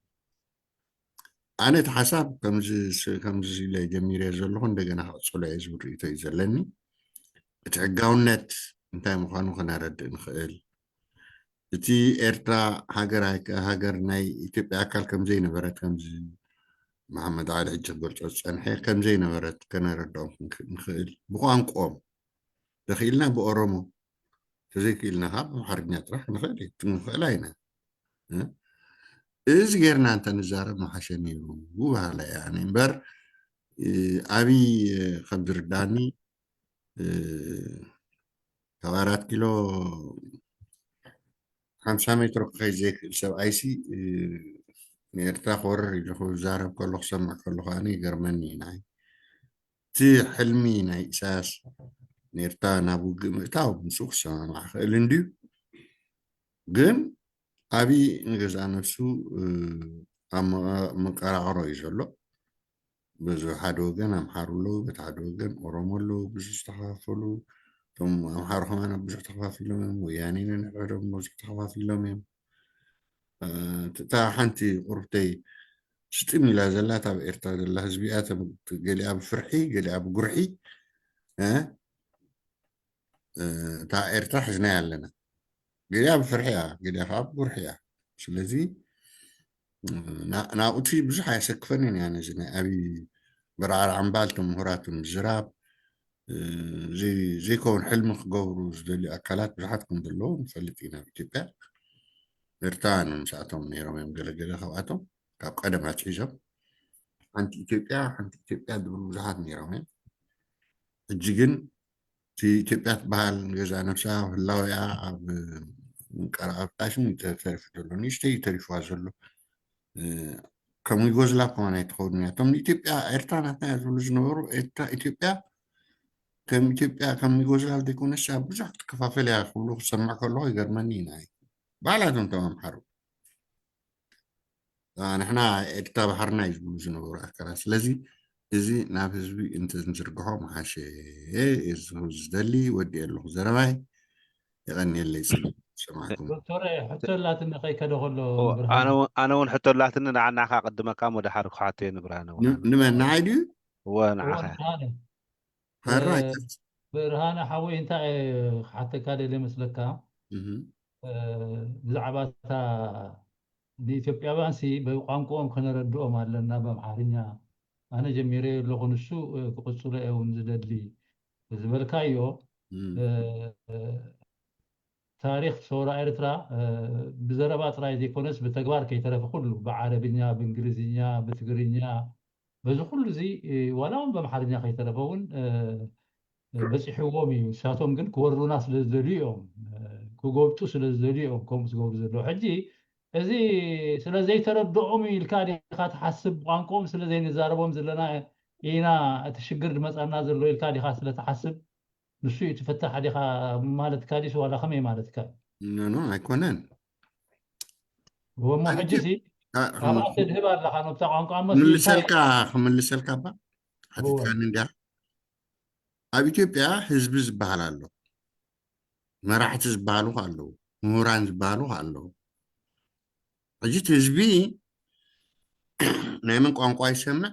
ኣነ እቲ ሓሳብ ከምዚ ስ- ከምዚ ኢለ ጀሚረ ዘለኹ እንደገና ክቕፅሎ እየ ዝብል ርእቶ እዩ ዘለኒ። እቲ ሕጋውነት እንታይ ምዃኑ ክነረድእ ንኽእል። እቲ ኤርትራ ሃገር ኣይከ- ሃገር ናይ ኢትዮጵያ ኣካል ከምዘይነበረት ከምዚ መሓመድ ዓሊ ሕጂ ክገልጾ ዝጸንሐ ከምዘይነበረት ከነረድኦም ክንክ- ንኽእል ብቋንቋኦም ተኽኢልና ብኦሮሞ ተዘይክኢልና ካብ ኣምሓርኛ ጥራሕ ንኽእል እዩ ክንኽእል ኣይና እ? እዚ ጌርና እንተ ንዛረብ መሓሸ ነይሩ በሃላ እያ እምበር ኣብይ ከም ዝርዳኒ ካብ ኣራት ኪሎ ሓምሳ ሜትሮ ክኸይድ ዘይክእል ሰብኣይሲ ንኤርትራ ክወርር ኢሉ ክዛረብ ከሎ ክሰምዕ ከሎ ከኣ ይገርመኒ እዩ ንዓይ። እቲ ሕልሚ ናይ ኢሳያስ ንኤርትራ ናብ ውግእ ምእታው ምስኡ ክሰማማዕ ክእል እንድዩ። ግን ኣብይ ንገዛእ ነብሱ ኣብ መቀራቅሮ እዩ ዘሎ። በዚ ሓደ ወገን ኣምሓሩ ኣለዉ፣ በቲ ሓደ ወገን ኦሮሞ ኣለዉ፣ ብዙሕ ዝተኸፋፈሉ። እቶም ኣምሓሩ ከማን ኣብ ብዙሕ ተኸፋፊሎም እዮም፣ ወያኔ ነንሕድሕዶም ብዙሕ ተኸፋፊሎም እዮም። እታ ሓንቲ ቁርብተይ ስጥም ኢላ ዘላ እታ ኣብ ኤርትራ ዘላ ህዝቢ እያ። ገሊኣ ብፍርሒ ገሊኣ ብጉርሒ እታ ኤርትራ ሒዝናያ ኣለና። ገሊኣ ብፍርሒ እያ፣ ገሊኣ ከዓ ብጉርሒ እያ። ስለዚ ናብኡቲ ብዙሕ ኣየሰክፈንን እያ። ነዚ ናይ ኣብይ በርዓር ዓምባል ተምሁራቱ ምዝራብ ዘይከውን ሕልሚ ክገብሩ ዝደልዩ ኣካላት ብዙሓት ከም ዘለዉ ንፈልጥ ኢና። ኣብ ኢትዮጵያ ኤርትራውያን ምስኣቶም ነይሮም እዮም። ገለገለ ካብኣቶም ካብ ቀደም ኣትሒዞም ሓንቲ ኢትዮጵያ ሓንቲ ኢትዮጵያ ዝብሉ ብዙሓት ነይሮም እዮም። ሕጂ ግን እቲ ኢትዮጵያ ትበሃል ንገዛ ነብሳ ህላወያ ኣብ ምንቀራቐብጣሽን ተሪፉ ዘሎ ንእሽተይ ተሪፍዋ ዘሎ ከም ዩጎዝላቭ ከማን ኣይትኸውን እያ። እቶም ንኢትዮጵያ ኤርትራ ናትና እያ ዝብሉ ዝነበሩ ኤርትራ ኢትዮጵያ ከም ኢትዮጵያ ከም ዩጎዝላቭ ዘይኮነስ ኣብ ብዙሕ ክትከፋፈል እያ ክብሉ ክሰምዕ ከለኹ ይገርመኒ ኢና። ባዕላቶም እቶም ኣምሓሩ ንሕና ኤርትራ ባሕርና እዩ ዝብሉ ዝነበሩ ኣካላት። ስለዚ እዚ ናብ ህዝቢ እንተንዝርግሖ መሓሸ እዚ ዝደሊ ወዲ ኣለኹ ዘረባይ። የቐንየለይ ጽቡቅ ሰማዕኩም። ዶክተር ሕቶ ኣላትኒ ከይከደ ከሎ ኣነ እውን ሕቶ ኣላትኒ ንዓናኻ ቅድመካ ወደ ሓር ክሓቶ እየ ንብርሃነ እውን። ንመን ንዓይ ድዩ? እወ ንዓኻ። ብርሃነ ሓራይ ብርሃነ ሓወይ እንታይ ክሓተካ ደለ መስለካ? ብዛዕባ እታ ንኢትዮጵያውያን ሲ ብቋንቋኦም ከነረድኦም ኣለና ብኣምሓርኛ። ኣነ ጀሚረ ኣለኹ ንሱ ክቕጽሎ እየ እውን ዝደሊ ዝበልካዮ ታሪኽ ሰውራ ኤርትራ ብዘረባ ጥራይ ዘይኮነስ ብተግባር ከይተረፈ ኩሉ ብዓረብኛ ብእንግሊዝኛ ብትግርኛ በዚ ኩሉ እዚ ዋላ እውን ብኣምሓርኛ ከይተረፈ እውን በፂሕዎም እዩ። ንሳቶም ግን ክወሩና ስለ ዝደልዩ እዮም፣ ክጎብጡ ስለ ዝደልዩ እዮም ከምኡ ዝገብሩ ዘለዉ። ሕጂ እዚ ስለ ዘይተረድኦም እዩ ኢልካ ዲኻ ትሓስብ? ብቋንቋኦም ስለ ዘይንዛረቦም ዘለና ኢና እቲ ሽግር ዝመፃና ዘሎ ኢልካ ዲኻ ስለ ትሓስብ? ንሱ እዩ ትፈታሕ ዲኻ ማለትካ ዲስ ዋላ ከመይ ማለትካ እዩ? ኖ ኖ ኣይኮነን። እሞ ሕጂ ሲ ኣብኣ ተድህብ ኣለኻ ነብታ ቋንቋ እሞ ሲ እንታይ ክምልሰልካ ክምልሰልካ እባ ሓቲትካኒ እንዲያ። ኣብ ኢትዮጵያ ህዝቢ ዝበሃል ኣሎ፣ መራሕቲ ዝበሃሉ ከ ኣለዉ፣ ምሁራን ዝበሃሉ ከ ኣለዉ። ሕጂ እቲ ህዝቢ ናይ መን ቋንቋ ይሰምዕ?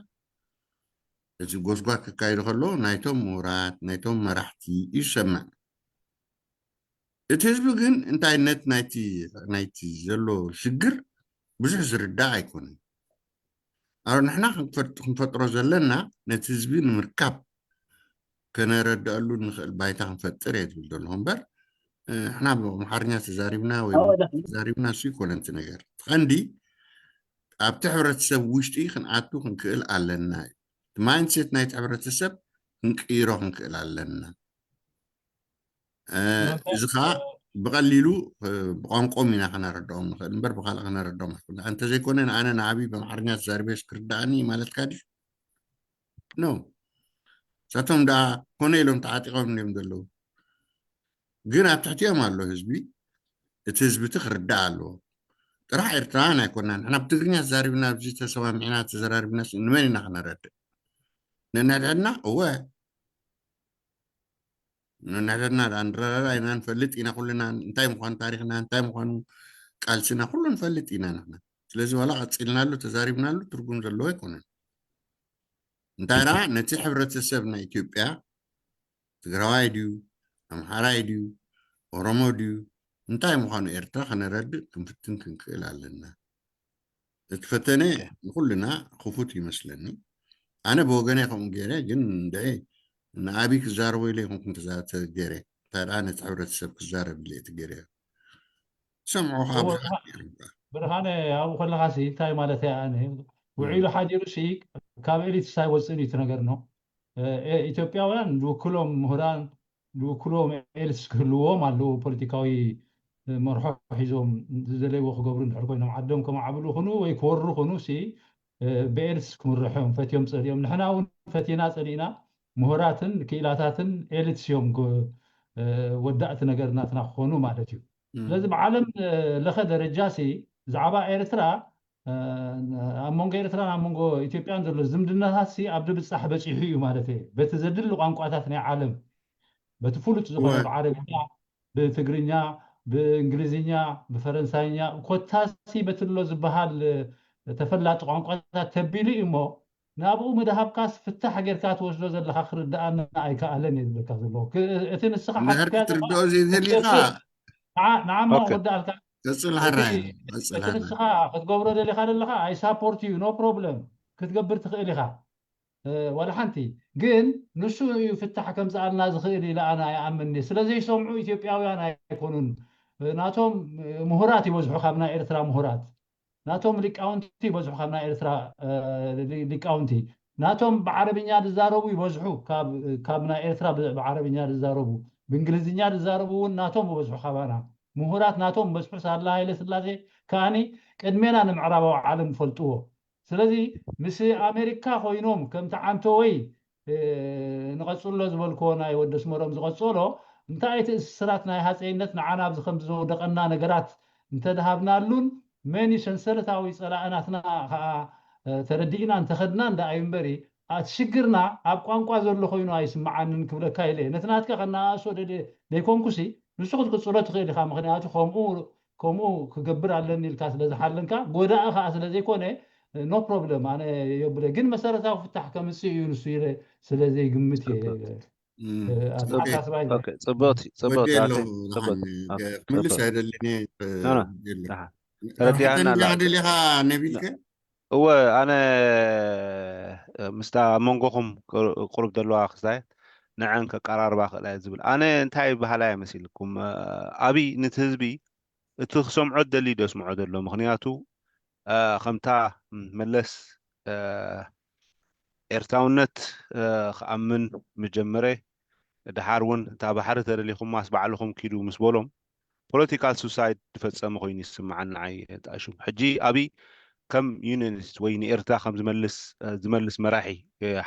እዚ ጎስጓስ ክካየዱ ከለዉ ናይቶም ምሁራት ናይቶም መራሕቲ እዩ ዝሰምዕ። እቲ ህዝቢ ግን እንታይነት ናይቲ ናይቲ ዘሎ ሽግር ብዙሕ ዝርዳእ ኣይኮነን። ኣብ ንሕና ክንፈጥ- ክንፈጥሮ ዘለና ነቲ ህዝቢ ንምርካብ ከነረድአሉ ንኽእል ባይታ ክንፈጥር እየ ትብል ዘለኹ እምበር ንሕና ብኣምሓርኛ ተዛሪብና ወይ ተዛሪብና እሱ ይኮነን እቲ ነገር። እቲ ቀንዲ ኣብቲ ሕብረተሰብ ውሽጢ ክንኣቱ ክንክእል ኣለና እዩ። ማይንድሴት ናይቲ ሕብረተሰብ ክንቅይሮ ክንክእል ኣለና። እዚ ከዓ ብቐሊሉ ብቋንቋም ኢና ከነረድኦም ንኽእል እምበር ብካልእ ከነረድኦም ኣይክእልን። እንተዘይኮነ ንኣነ ንዓብይ ብኣምሓርኛ ተዛሪበስ ክርዳእኒ ማለትካ ድዩ? ኖ። ንሳቶም ደኣ ኮነ ኢሎም ተዓጢቖም እዮም ዘለዉ። ግን ኣብ ትሕቲኦም ኣሎ ህዝቢ። እቲ ህዝቢ እቲ ክርዳእ ኣለዎ። ጥራሕ ኤርትራውያን ኣይኮናን። ንሕና ብትግርኛ ተዛሪብና ኣብዚ ተሰማሚዕና ተዘራሪብና ንመን ኢና ክነረድእ? ነንሕድሕድና እወ ንሕደና ንረዳዳ ኢና፣ ንፈልጥ ኢና ኩልና እንታይ ምዃኑ ታሪኽና፣ እንታይ ምዃኑ ቃልስና ኩሉ ንፈልጥ ኢና ንሕና። ስለዚ ዋላ ቀፂልናሉ ተዛሪብናሉ ትርጉም ዘለዎ ኣይኮነን። እንታይ ደኣ ነቲ ሕብረተሰብ ናይ ኢትዮጵያ ትግራዋይ ድዩ ኣምሓራይ ድዩ ኦሮሞ ድዩ እንታይ ምዃኑ ኤርትራ ከነረድእ ክንፍትን ክንክእል ኣለና። እቲ ፈተነ ንኩልና ክፉት ይመስለኒ። ኣነ ብወገነ ከምኡ ገይረ ግን እንድዒ ንኣቢ ክዛረቦ ኢለ ይኹንኩም ተዛተ ገይረ እንታይ ደኣ ነቲ ሕብረተሰብ ክዛረብ ኢለ እቲ ገይረ ሰምዑ ካብ ብርሃነ ኣብኡ ከለካ ሲ እንታይ ማለት እያ ኣነ ውዒሉ ሓዲሩ ሲ ካብ ኤሊትስ ኣይወፅእን እዩ እቲ ነገር ነው። ኢትዮጵያውያን ዝውክሎም ምሁራን ዝውክሎም ኤሊትስ ክህልዎም ኣለዉ። ፖለቲካዊ መርሖ ሒዞም ዝደለይዎ ክገብሩ እንድሕር ኮይኖም ዓዶም ከማዕብሉ ይኹኑ ወይ ክወሩ ይኹኑ ሲ ብኤሊትስ ክምርሑ እዮም ፈትዮም ፀሊኦም። ንሕና እውን ፈቲና ፀሊእና ምሁራትን ክኢላታትን ኤሊትስ እዮም ወዳእቲ ነገር ናትና ክኾኑ ማለት እዩ። ስለዚ ብዓለም ለኸ ደረጃ ሲ ብዛዕባ ኤርትራ ኣብ መንጎ ኤርትራን ኣብ መንጎ ኢትዮጵያን ዘሎ ዝምድናታት ሲ ኣብ ድብጻሕ በጺሑ እዩ ማለት እየ። በቲ ዘድሊ ቋንቋታት ናይ ዓለም በቲ ፍሉጥ ዝኾነ ብዓረብኛ፣ ብትግርኛ፣ ብእንግሊዝኛ፣ ብፈረንሳይኛ ኮታሲ በትሎ ዝበሃል ተፈላጢ ቋንቋታት ተቢሉ እዩ እሞ ናብኡ ምድሃብካስ ፍታሕ ጌርካ ትወስዶ ዘለካ ክርድኣና ኣይከኣለን እየ ዝብለካ ዘለኹ። እቲ ንስኻ ሓትካ ትርድኦ ዘይደሊኻ ንዓማ ወዳኣልካ ቀፅል ሓራይ እቲ ንስኻ ክትገብሮ ደሊኻ ዘለኻ ኣይ ሳፖርት እዩ ኖ ፕሮብለም ክትገብር ትኽእል ኢኻ። ዋላ ሓንቲ ግን ንሱ እዩ ፍታሕ ከምፅኣልና ዝኽእል ኢለ ኣነ ኣይኣምን ስለ ዘይሰምዑ ኢትዮጵያውያን ኣይኮኑን። ናቶም ምሁራት ይበዝሑ ካብ ናይ ኤርትራ ምሁራት ናቶም ሊቃውንቲ ይበዝሑ ካብ ናይ ኤርትራ ሊቃውንቲ ናቶም ብዓረብኛ ዝዛረቡ ይበዝሑ ካብ ናይ ኤርትራ ብዓረብኛ ዝዛረቡ ብእንግሊዝኛ ዝዛረቡ እውን ናቶም ይበዝሑ ካባና ምሁራት ናቶም በዝሑ ሳላ ሃይለ ስላሴ ከዓኒ ቅድሜና ንምዕራባዊ ዓለም ይፈልጥዎ። ስለዚ ምስ ኣሜሪካ ኮይኖም ከምቲ ዓንተወይ ንቐፅሎ ዝበልክዎ ናይ ወዲ ኣስመሮም ዝቐፀሎ እንታይ እቲ እስራት ናይ ሃፀይነት ንዓና ኣብዚ ከምዚ ዘውደቐና ነገራት እንተድሃብናሉን መን እዩ ሰንሰለታዊ ፀላእናትና ከዓ ተረዲእና እንተኸድና እንዳ እዩ እምበሪ እቲ ሽግርና ኣብ ቋንቋ ዘሎ ኮይኑ ኣይስምዓንን ክብለካ ኢለ ነቲ ናትካ ከነኣእሶ ደልየ ዘይኮንኩሲ ንሱ ክትቅፅሎ ትኽእል ኢኻ ምክንያቱ ከምኡ ከምኡ ክገብር ኣለኒ ኢልካ ስለዝሓለንካ ጎዳኢ ከዓ ስለዘይኮነ no problem ኣነ የብለ ግን መሰረታዊ ፍታሕ ከምፅእ እዩ ንሱ ኢለ ስለዘይግምት እየ ኣተሓሳስባይ ፅብቕቲ ፅብቕቲ ክምልስ ኣይደልን ተረዲኣና ደሊኻ ነቢልከ እወ ኣነ ምስታ ኣብ መንጎኹም ቁሩብ ዘለዋ ክስታይ ንዐን ከቀራርባ ክእላ እየ ዝብል ኣነ እንታይ በሃላይ መሲልኩም ኣብይ ንቲ ህዝቢ እቲ ክሰምዖ ደሊ ደስምዖ ዘሎ ምክንያቱ ከምታ መለስ ኤርትራውነት ክኣምን ምጀመረ ድሓር እውን እታ ባሕሪ ተደሊኹማስ ባዕልኹም ኪዱ ምስ በሎም ፖለቲካል ሱሳይድ ዝፈፀመ ኮይኑ ይስምዓኒ ንዓይ ጣሹም ሕጂ ኣብይ ከም ዩኒኒስት ወይ ንኤርትራ ከም ዝመልስ ዝመልስ መራሒ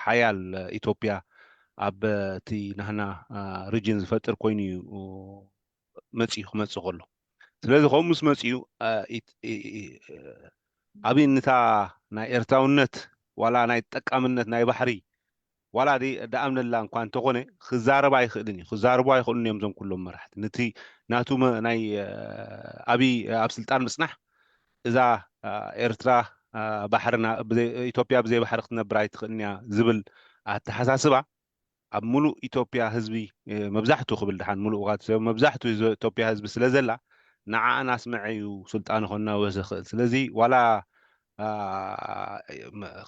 ሓያል ኢትዮጵያ ኣብ እቲ ናህና ሪጅን ዝፈጥር ኮይኑ እዩ መፅኡ ክመፅእ ከሎ ስለዚ ከምኡ ምስ መፅኡ ኣብይ ንታ ናይ ኤርትራውነት ዋላ ናይ ጠቃምነት ናይ ባሕሪ ዋላ ደኣምነላ እንኳ እንተኾነ ክዛረባ ኣይኽእልን እዩ ክዛረቡ ኣይኽእሉን እዮም ዞም ኩሎም መራሕቲ ነቲ ናቱ ናይ ኣብይ ኣብ ስልጣን ምፅናሕ እዛ ኤርትራ ባሕርና ኢትዮጵያ ብዘይ ባሕሪ ክትነብር ኣይትኽእልን እያ ዝብል ኣተሓሳስባ ኣብ ሙሉእ ኢትዮጵያ ህዝቢ መብዛሕቱ ክብል ድሓን ሙሉእ ካ መብዛሕቱ ኢትዮጵያ ህዝቢ ስለ ዘላ ንዓኣን ኣስምዐ እዩ ስልጣኑ ከናወሰ ክእል ስለዚ ዋላ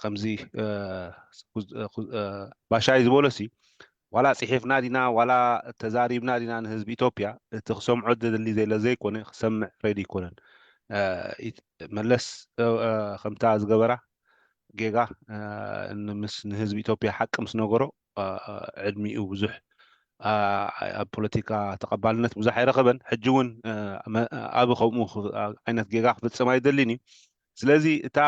ከምዚ ባሻይ ዝበሎ ሲ ዋላ ፅሒፍና ዲና ዋላ ተዛሪብና ዲና ንህዝቢ ኢትዮጵያ እቲ ክሰምዖ ደሊ ዘለ ዘይኮነ ክሰምዕ ሬዲ ይኮነን መለስ ከምታ ዝገበራ ጌጋ ምስ ንህዝቢ ኢትዮጵያ ሓቂ ምስ ነገሮ ዕድሚኡ ብዙሕ ኣብ ፖለቲካ ተቐባልነት ብዙሕ ኣይረኸበን ሕጂ እውን ኣብ ከምኡ ዓይነት ጌጋ ክፍፅም ኣይደልን እዩ ስለዚ እታ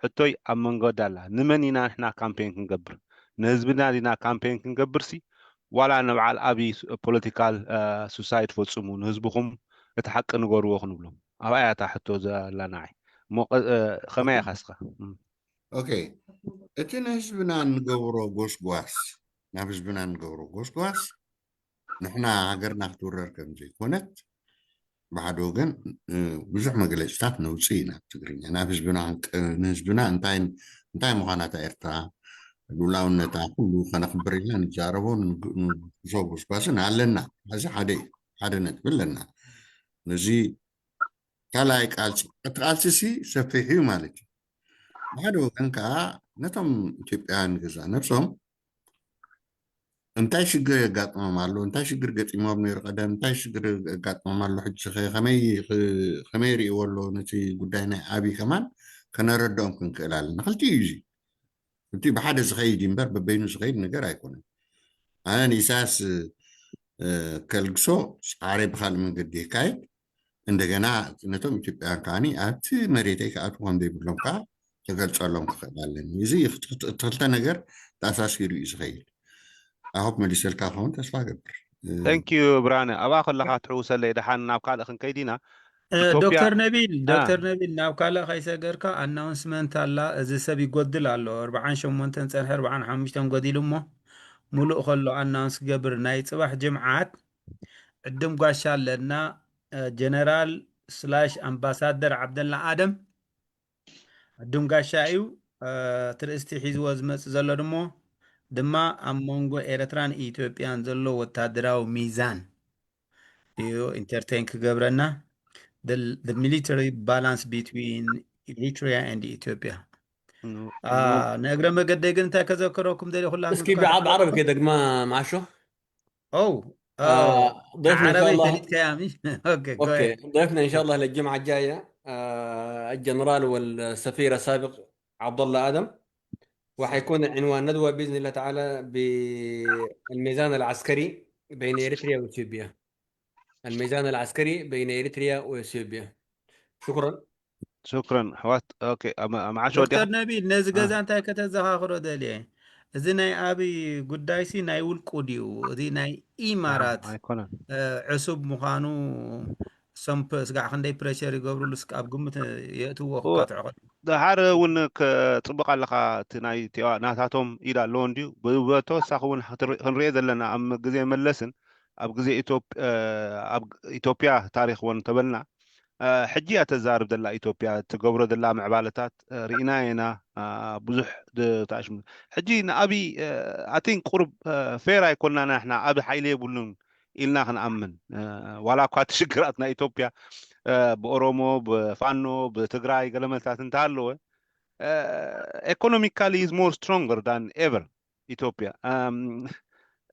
ሕቶይ ኣብ መንገዲ ኣላ ንመን ኢና ንሕና ካምፔን ክንገብር ንህዝብና ዲና ካምፔን ክንገብር ሲ ዋላ ንበዓል ኣብይ ፖለቲካል ሱሳይድ ፈፅሙ ንህዝብኹም እቲ ሓቂ ንገርዎ ክንብሎም ኣብኣ እያ እታ ሕቶ ዘላ ንዓይ ከመይ ኢኻ ስኻ ኦኬ እቲ ንህዝብና እንገብሮ ጎስጓስ ናብ ህዝብና እንገብሮ ጎስጓስ ንሕና ሃገርና ክትውረር ከም ዘይኮነት ብሓደ ወገን ብዙሕ መግለፅታት ነውፅእ ኢና። ትግርኛ ናብ ህዝብና ንህዝብና እንታይ እንታይ ምዃና እታ ኤርትራ፣ ሉላውነታ ኩሉ ከነኽብር ኢልና ንዛረቦ ንጉሶ ጎስጓስን ኣለና። እዚ ሓደ ሓደ ነጥቢ ኣለና። ነዚ ካልኣይ ቃልሲ እቲ ቃልሲ ሲ ሰፊሕ እዩ ማለት እዩ። ብሓደ ወገን ከዓ ነቶም ኢትዮጵያውያን ገዛ ነብሶም እንታይ ሽግር የጋጥሞም ኣሎ እንታይ ሽግር ገጢሞም ነይሩ ቀደም እንታይ ሽግር የጋጥሞም ኣሎ ሕጂ ከመይ ይርእይዎ ኣሎ ነቲ ጉዳይ ናይ ኣብይ ከማን ከነረድኦም ክንክእል ኣለና። ክልቲኡ እዩ እዚ። እቲ ብሓደ ዝኸይድ እምበር በበይኑ ዝኸይድ ነገር ኣይኮነን። ኣነ ንኢሳያስ ከልግሶ ፃዕረ ብካልእ መንገዲ የካይድ እንደገና ነቶም ኢትዮጵያውያን ከዓኒ ኣብቲ መሬተይ ክኣትዉ ከም ዘይብሎም ከዓ ክገልፀሎም ክኽእል ኣለኒ። እዚ ክልተ ነገር ተኣሳሲሩ እዩ ዝኸይድ። ኣሆብ መሊሰልካ ክኸውን ተስፋ ገብር። Thank you ብርሃነ ኣብኣ ከለካ ትሕውሰለይ ደሓን ናብ ካልእ ክንከይድ ኢና። ኢትዮጵያ- ዶክተር ነቢል ዶክተር ነቢል ናብ ካልእ ከይሰገርካ ኣናውንስመንት ኣላ። እዚ ሰብ ይጎድል ኣሎ። ኣርብዓን ሸሞንተን ፀንሐ ኣርብዓን ሓሙሽተን ጎዲሉ እሞ ሙሉእ ከሎ ኣናውንስ ክገብር ናይ ፅባሕ ጅምዓት ዕድም ጓሻ ኣለና። ጀነራል ስላሽ ኣምባሳደር ዓብደላ ኣደም ዕድም ጋሻ እዩ። ትርእስቲ ሒዝዎ ዝመፅእ ዘሎ ድሞ ድማ ኣብ መንጎ ኤረትራን ኢትዮጵያን ዘሎ ወታደራዊ ሚዛን እዩ ኢንተርቴን ክገብረና። The military balance between Eritrea and Ethiopia። ንእግረ መገደይ ግን እንታይ ከዘክረኩም ደሊ ኩላ እስኪ ብዓብ ዓረብ ከደግማ ማሾ ኦ ضيفنا ان شاء ዓረበይ الله ፈሊጥካያ ምሽ اوكي ضيفنا ان شاء الله للجمعه الجايه آه، الجنرال والسفير السابق عبد الله ادم وحيكون عنوان ندوه باذن الله تعالى بالميزان العسكري بين اريتريا واثيوبيا. الميزان العسكري بين اريتريا واثيوبيا. شكرا. شكرا حوات اوكي مع شو ዶክተር ነቢል ነዚ ገዛ እንታይ ከተዘኻኽሮ ደልየ? እዚ ናይ ኣብይ ጉዳይሲ ናይ ውልቁ ድዩ? እዚ ናይ ኢማራት ኣይኮነን ዕሱብ ምዃኑ እሶም ስጋዕ ክንደይ ፕሬሸር ይገብሩሉ ስክ ኣብ ግምት የእትዎ ክካትዖ ድሓር እውን ጽቡቕ ኣለኻ እቲ ናይ ናታቶም ኢድ ኣለዎ እንድዩ። ብተወሳኺ እውን ክንሪኦ ዘለና ኣብ ግዜ መለስን ኣብ ግዜ ኢትዮጵያ ታሪኽ እውን ተበልና ሕጂ እያ ተዛርብ ዘላ ኢትዮጵያ ትገብሮ ዘላ ምዕባለታት ርኢና ኢና። ብዙሕ ተኣሽሙ ሕጂ ንኣብይ ኣቲን ቁሩብ ፌር ኣይኮንና ንሕና ኣብ ሓይሊ የብሉን ኢልና ክንኣምን ዋላ እኳ እቲ ሽግራት ናይ ኢትዮጵያ ብኦሮሞ ብፋኖ ብትግራይ ገለመልታት እንተሃለወ economically is more stronger than ever ኢትዮጵያ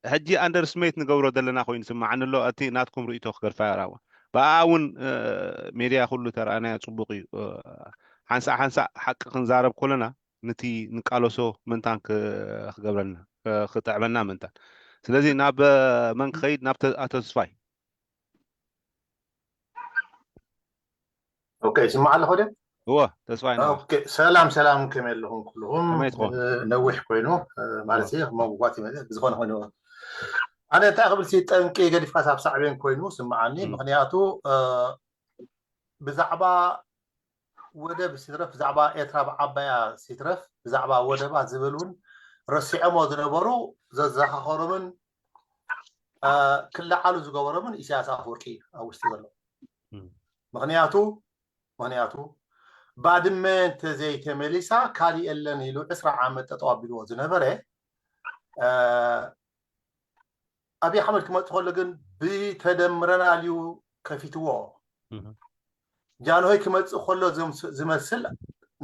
ሕጂ underestimate ንገብሮ ዘለና ኮይኑ ስማዓኒ ኣሎ። እቲ ናትኩም ርእቶ ክገድፋ ያራዋ ብኣ እውን ሜድያ ኩሉ ተረኣናዮ ፅቡቅ እዩ። ሓንሳእ ሓንሳእ ሓቂ ክንዛረብ ኮለና ነቲ ንቃለሶ ምንታን ክገብረልና ክጥዕመና ምንታን። ስለዚ ናብ መን ክኸይድ ናብ ኣቶ ተስፋይ። ኦኬ ይስማዕ ኣለኹ ድዩ? እወ ተስፋይ። ሰላም ሰላም፣ ከመይ ኣለኹም ኩልኹም? ነዊሕ ኮይኑ ማለት እዩ መጉጓት ይመ ብዝኾነ ኮይኑ ኣነ እንታይ ክብል ሲ ጠንቂ ገዲፍካ ሳብ ሳዕቤን ኮይኑ ስምዓኒ። ምክንያቱ ብዛዕባ ወደብ ሲትረፍ ብዛዕባ ኤርትራ ብዓባያ ሲትረፍ ብዛዕባ ወደባ ዝብል እውን ረሲዖሞ ዝነበሩ ዘዘኻኸሮምን ክለዓሉ ዝገበሮምን ኢሳያስ ኣፈወርቂ እዩ ኣብ ውሽጢ ዘሎ። ምክንያቱ ምክንያቱ ባድመ እንተዘይተመሊሳ ካሊእ የለን ኢሉ ዕስራ ዓመት ጠጠው ኣቢልዎ ዝነበረ ኣብይ ኣሕመድ ክመፅእ ከሎ ግን ብተደምረናል እዩ ከፊትዎ። ጃንሆይ ክመፅእ ከሎ ዝመስል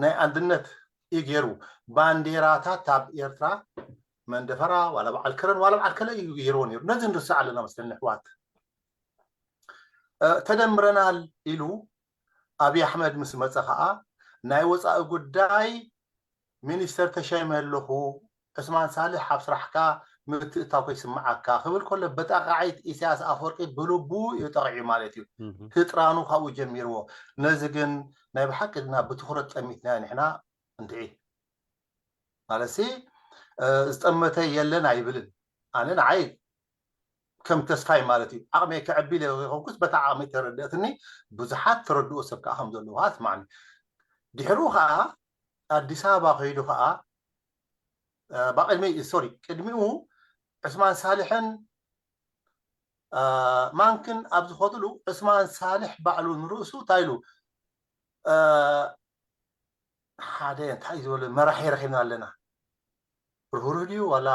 ናይ ኣንድነት እዩ ገይሩ። ባንዴራታት ኣብ ኤርትራ መንደፈራ ዋላ በዓል ከረን ዋላ በዓል ከለ እዩ ገይርዎ ነይሩ። ነዚ ንርስዕ ኣለና መስለኒ ኣሕዋት። ተደምረናል ኢሉ ኣብይ ኣሕመድ ምስ መፀ ከዓ ናይ ወፃኢ ጉዳይ ሚኒስተር ተሸይመ ኣለኹ፣ ዑስማን ሳልሕ ኣብ ስራሕካ ምትእታው ከይስምዓካ ክብል ከሎ በጣቃዒት ኢሳያስ ኣፈወርቂ ብልቡ እዩ ጠቂዑ ማለት እዩ። ህጥራኑ ካብኡ ጀሚርዎ። ነዚ ግን ናይ ብሓቂ ድና ብትኹረት ጠሚትናዮ ንሕና እንድዒ ማለትሲ ዝጠመተ የለን ኣይብልን። ኣነ ንዓይ ከም ተስፋይ ማለት እዩ ዓቕመይ ከዕቢ ኢለ ከይኮንኩስ በታ ዓቕመይ ተረድአትኒ ብዙሓት ተረድኦ ሰብ ከዓ ከም ዘለዉ ከዓ ስማዕኒ። ድሕሩ ከዓ ኣዲስ ኣበባ ከይዱ ከዓ ባቅድሚ ሶሪ ቅድሚኡ ዕስማን ሳልሕን ማንክን ኣብ ዝኸድሉ ዑስማን ሳልሕ ባዕሉ ንርእሱ እንታይ ኢሉ? ሓደ እንታይ ዝበለ መራሒ ረኺብና ኣለና። ርህሩህ ድዩ ዋላ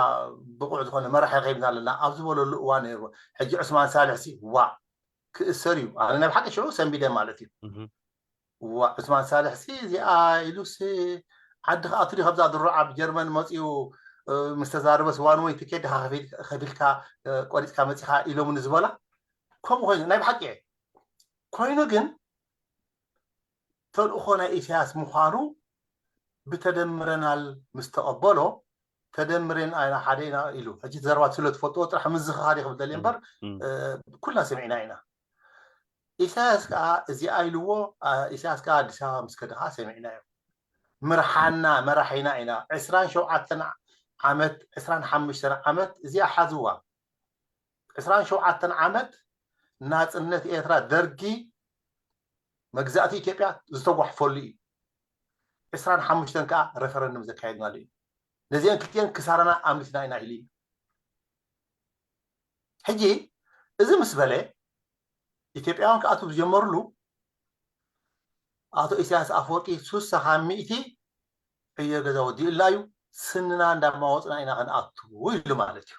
ብቑዕ ዝኾነ መራሒ ረኺብና ኣለና ኣብ ዝበለሉ እዋን ነይሩ። ሕጂ ዑስማን ሳልሕ ሲ ዋ ክእሰር እዩ። ኣነ ናይ ብሓቂ ሽዑ ሰንቢደ ማለት እዩ። ዋ ዑስማን ሳልሕ ሲ እዚኣ ኢሉስ ዓዲ ክኣቱ ድዩ? ካብዛ ድሮ ኣብ ጀርመን መፂኡ ምስ ተዛረበስ ዋን ወይ ትኬት ድኻ ከፊልካ ቆሪፅካ መፂኻ ኢሎምኒ ዝበላ ከምኡ ኮይኑ ናይ ብሓቂ እየ። ኮይኑ ግን ተልእኾ ናይ ኢሳያስ ምዃኑ ብተደምረናል ምስ ተቐበሎ ተደምሬን ኣይና ሓደ ኢና ኢሉ። ሕጂ ዘረባ ስለ ትፈልጥዎ ጥራሕ ምዝኽኻር ይኽብል ደልየ እምበር ኩልና ሰሚዕና ኢና። ኢሳያስ ከዓ እዚኣ ኢልዎ ኢሳያስ ከዓ ኣዲስ ኣበባ ምስ ከደ ከዓ ሰሚዕናዮ። ምርሓና መራሒና ኢና ዕስራን ሸውዓተን ዓመት ዕስራን ሓሙሽተን ዓመት እዚኣ ሓዝዋ። ዕስራን ሸውዓተን ዓመት ናፅነት ኤርትራ ደርጊ መግዛእቲ ኢትዮጵያ ዝተጓሕፈሉ እዩ። ዕስራን ሓሙሽተን ከዓ ረፈረንድም ዘካየድናሉ እዩ። ነዚአን ክልቲአን ክሳራና ኣምሊስና ኢና ኢሉ እዩ። ሕጂ እዚ ምስ በለ ኢትዮጵያውያን ክኣትዉ ዝጀመርሉ ኣቶ ኢሳያስ ኣፈወርቂ ሱሳ ካብ ሚእቲ ዕዮ ገዛ ወዲኡልና እዩ ስንና እንዳማወፅና ኢና ክንኣቱ ኢሉ ማለት እዩ።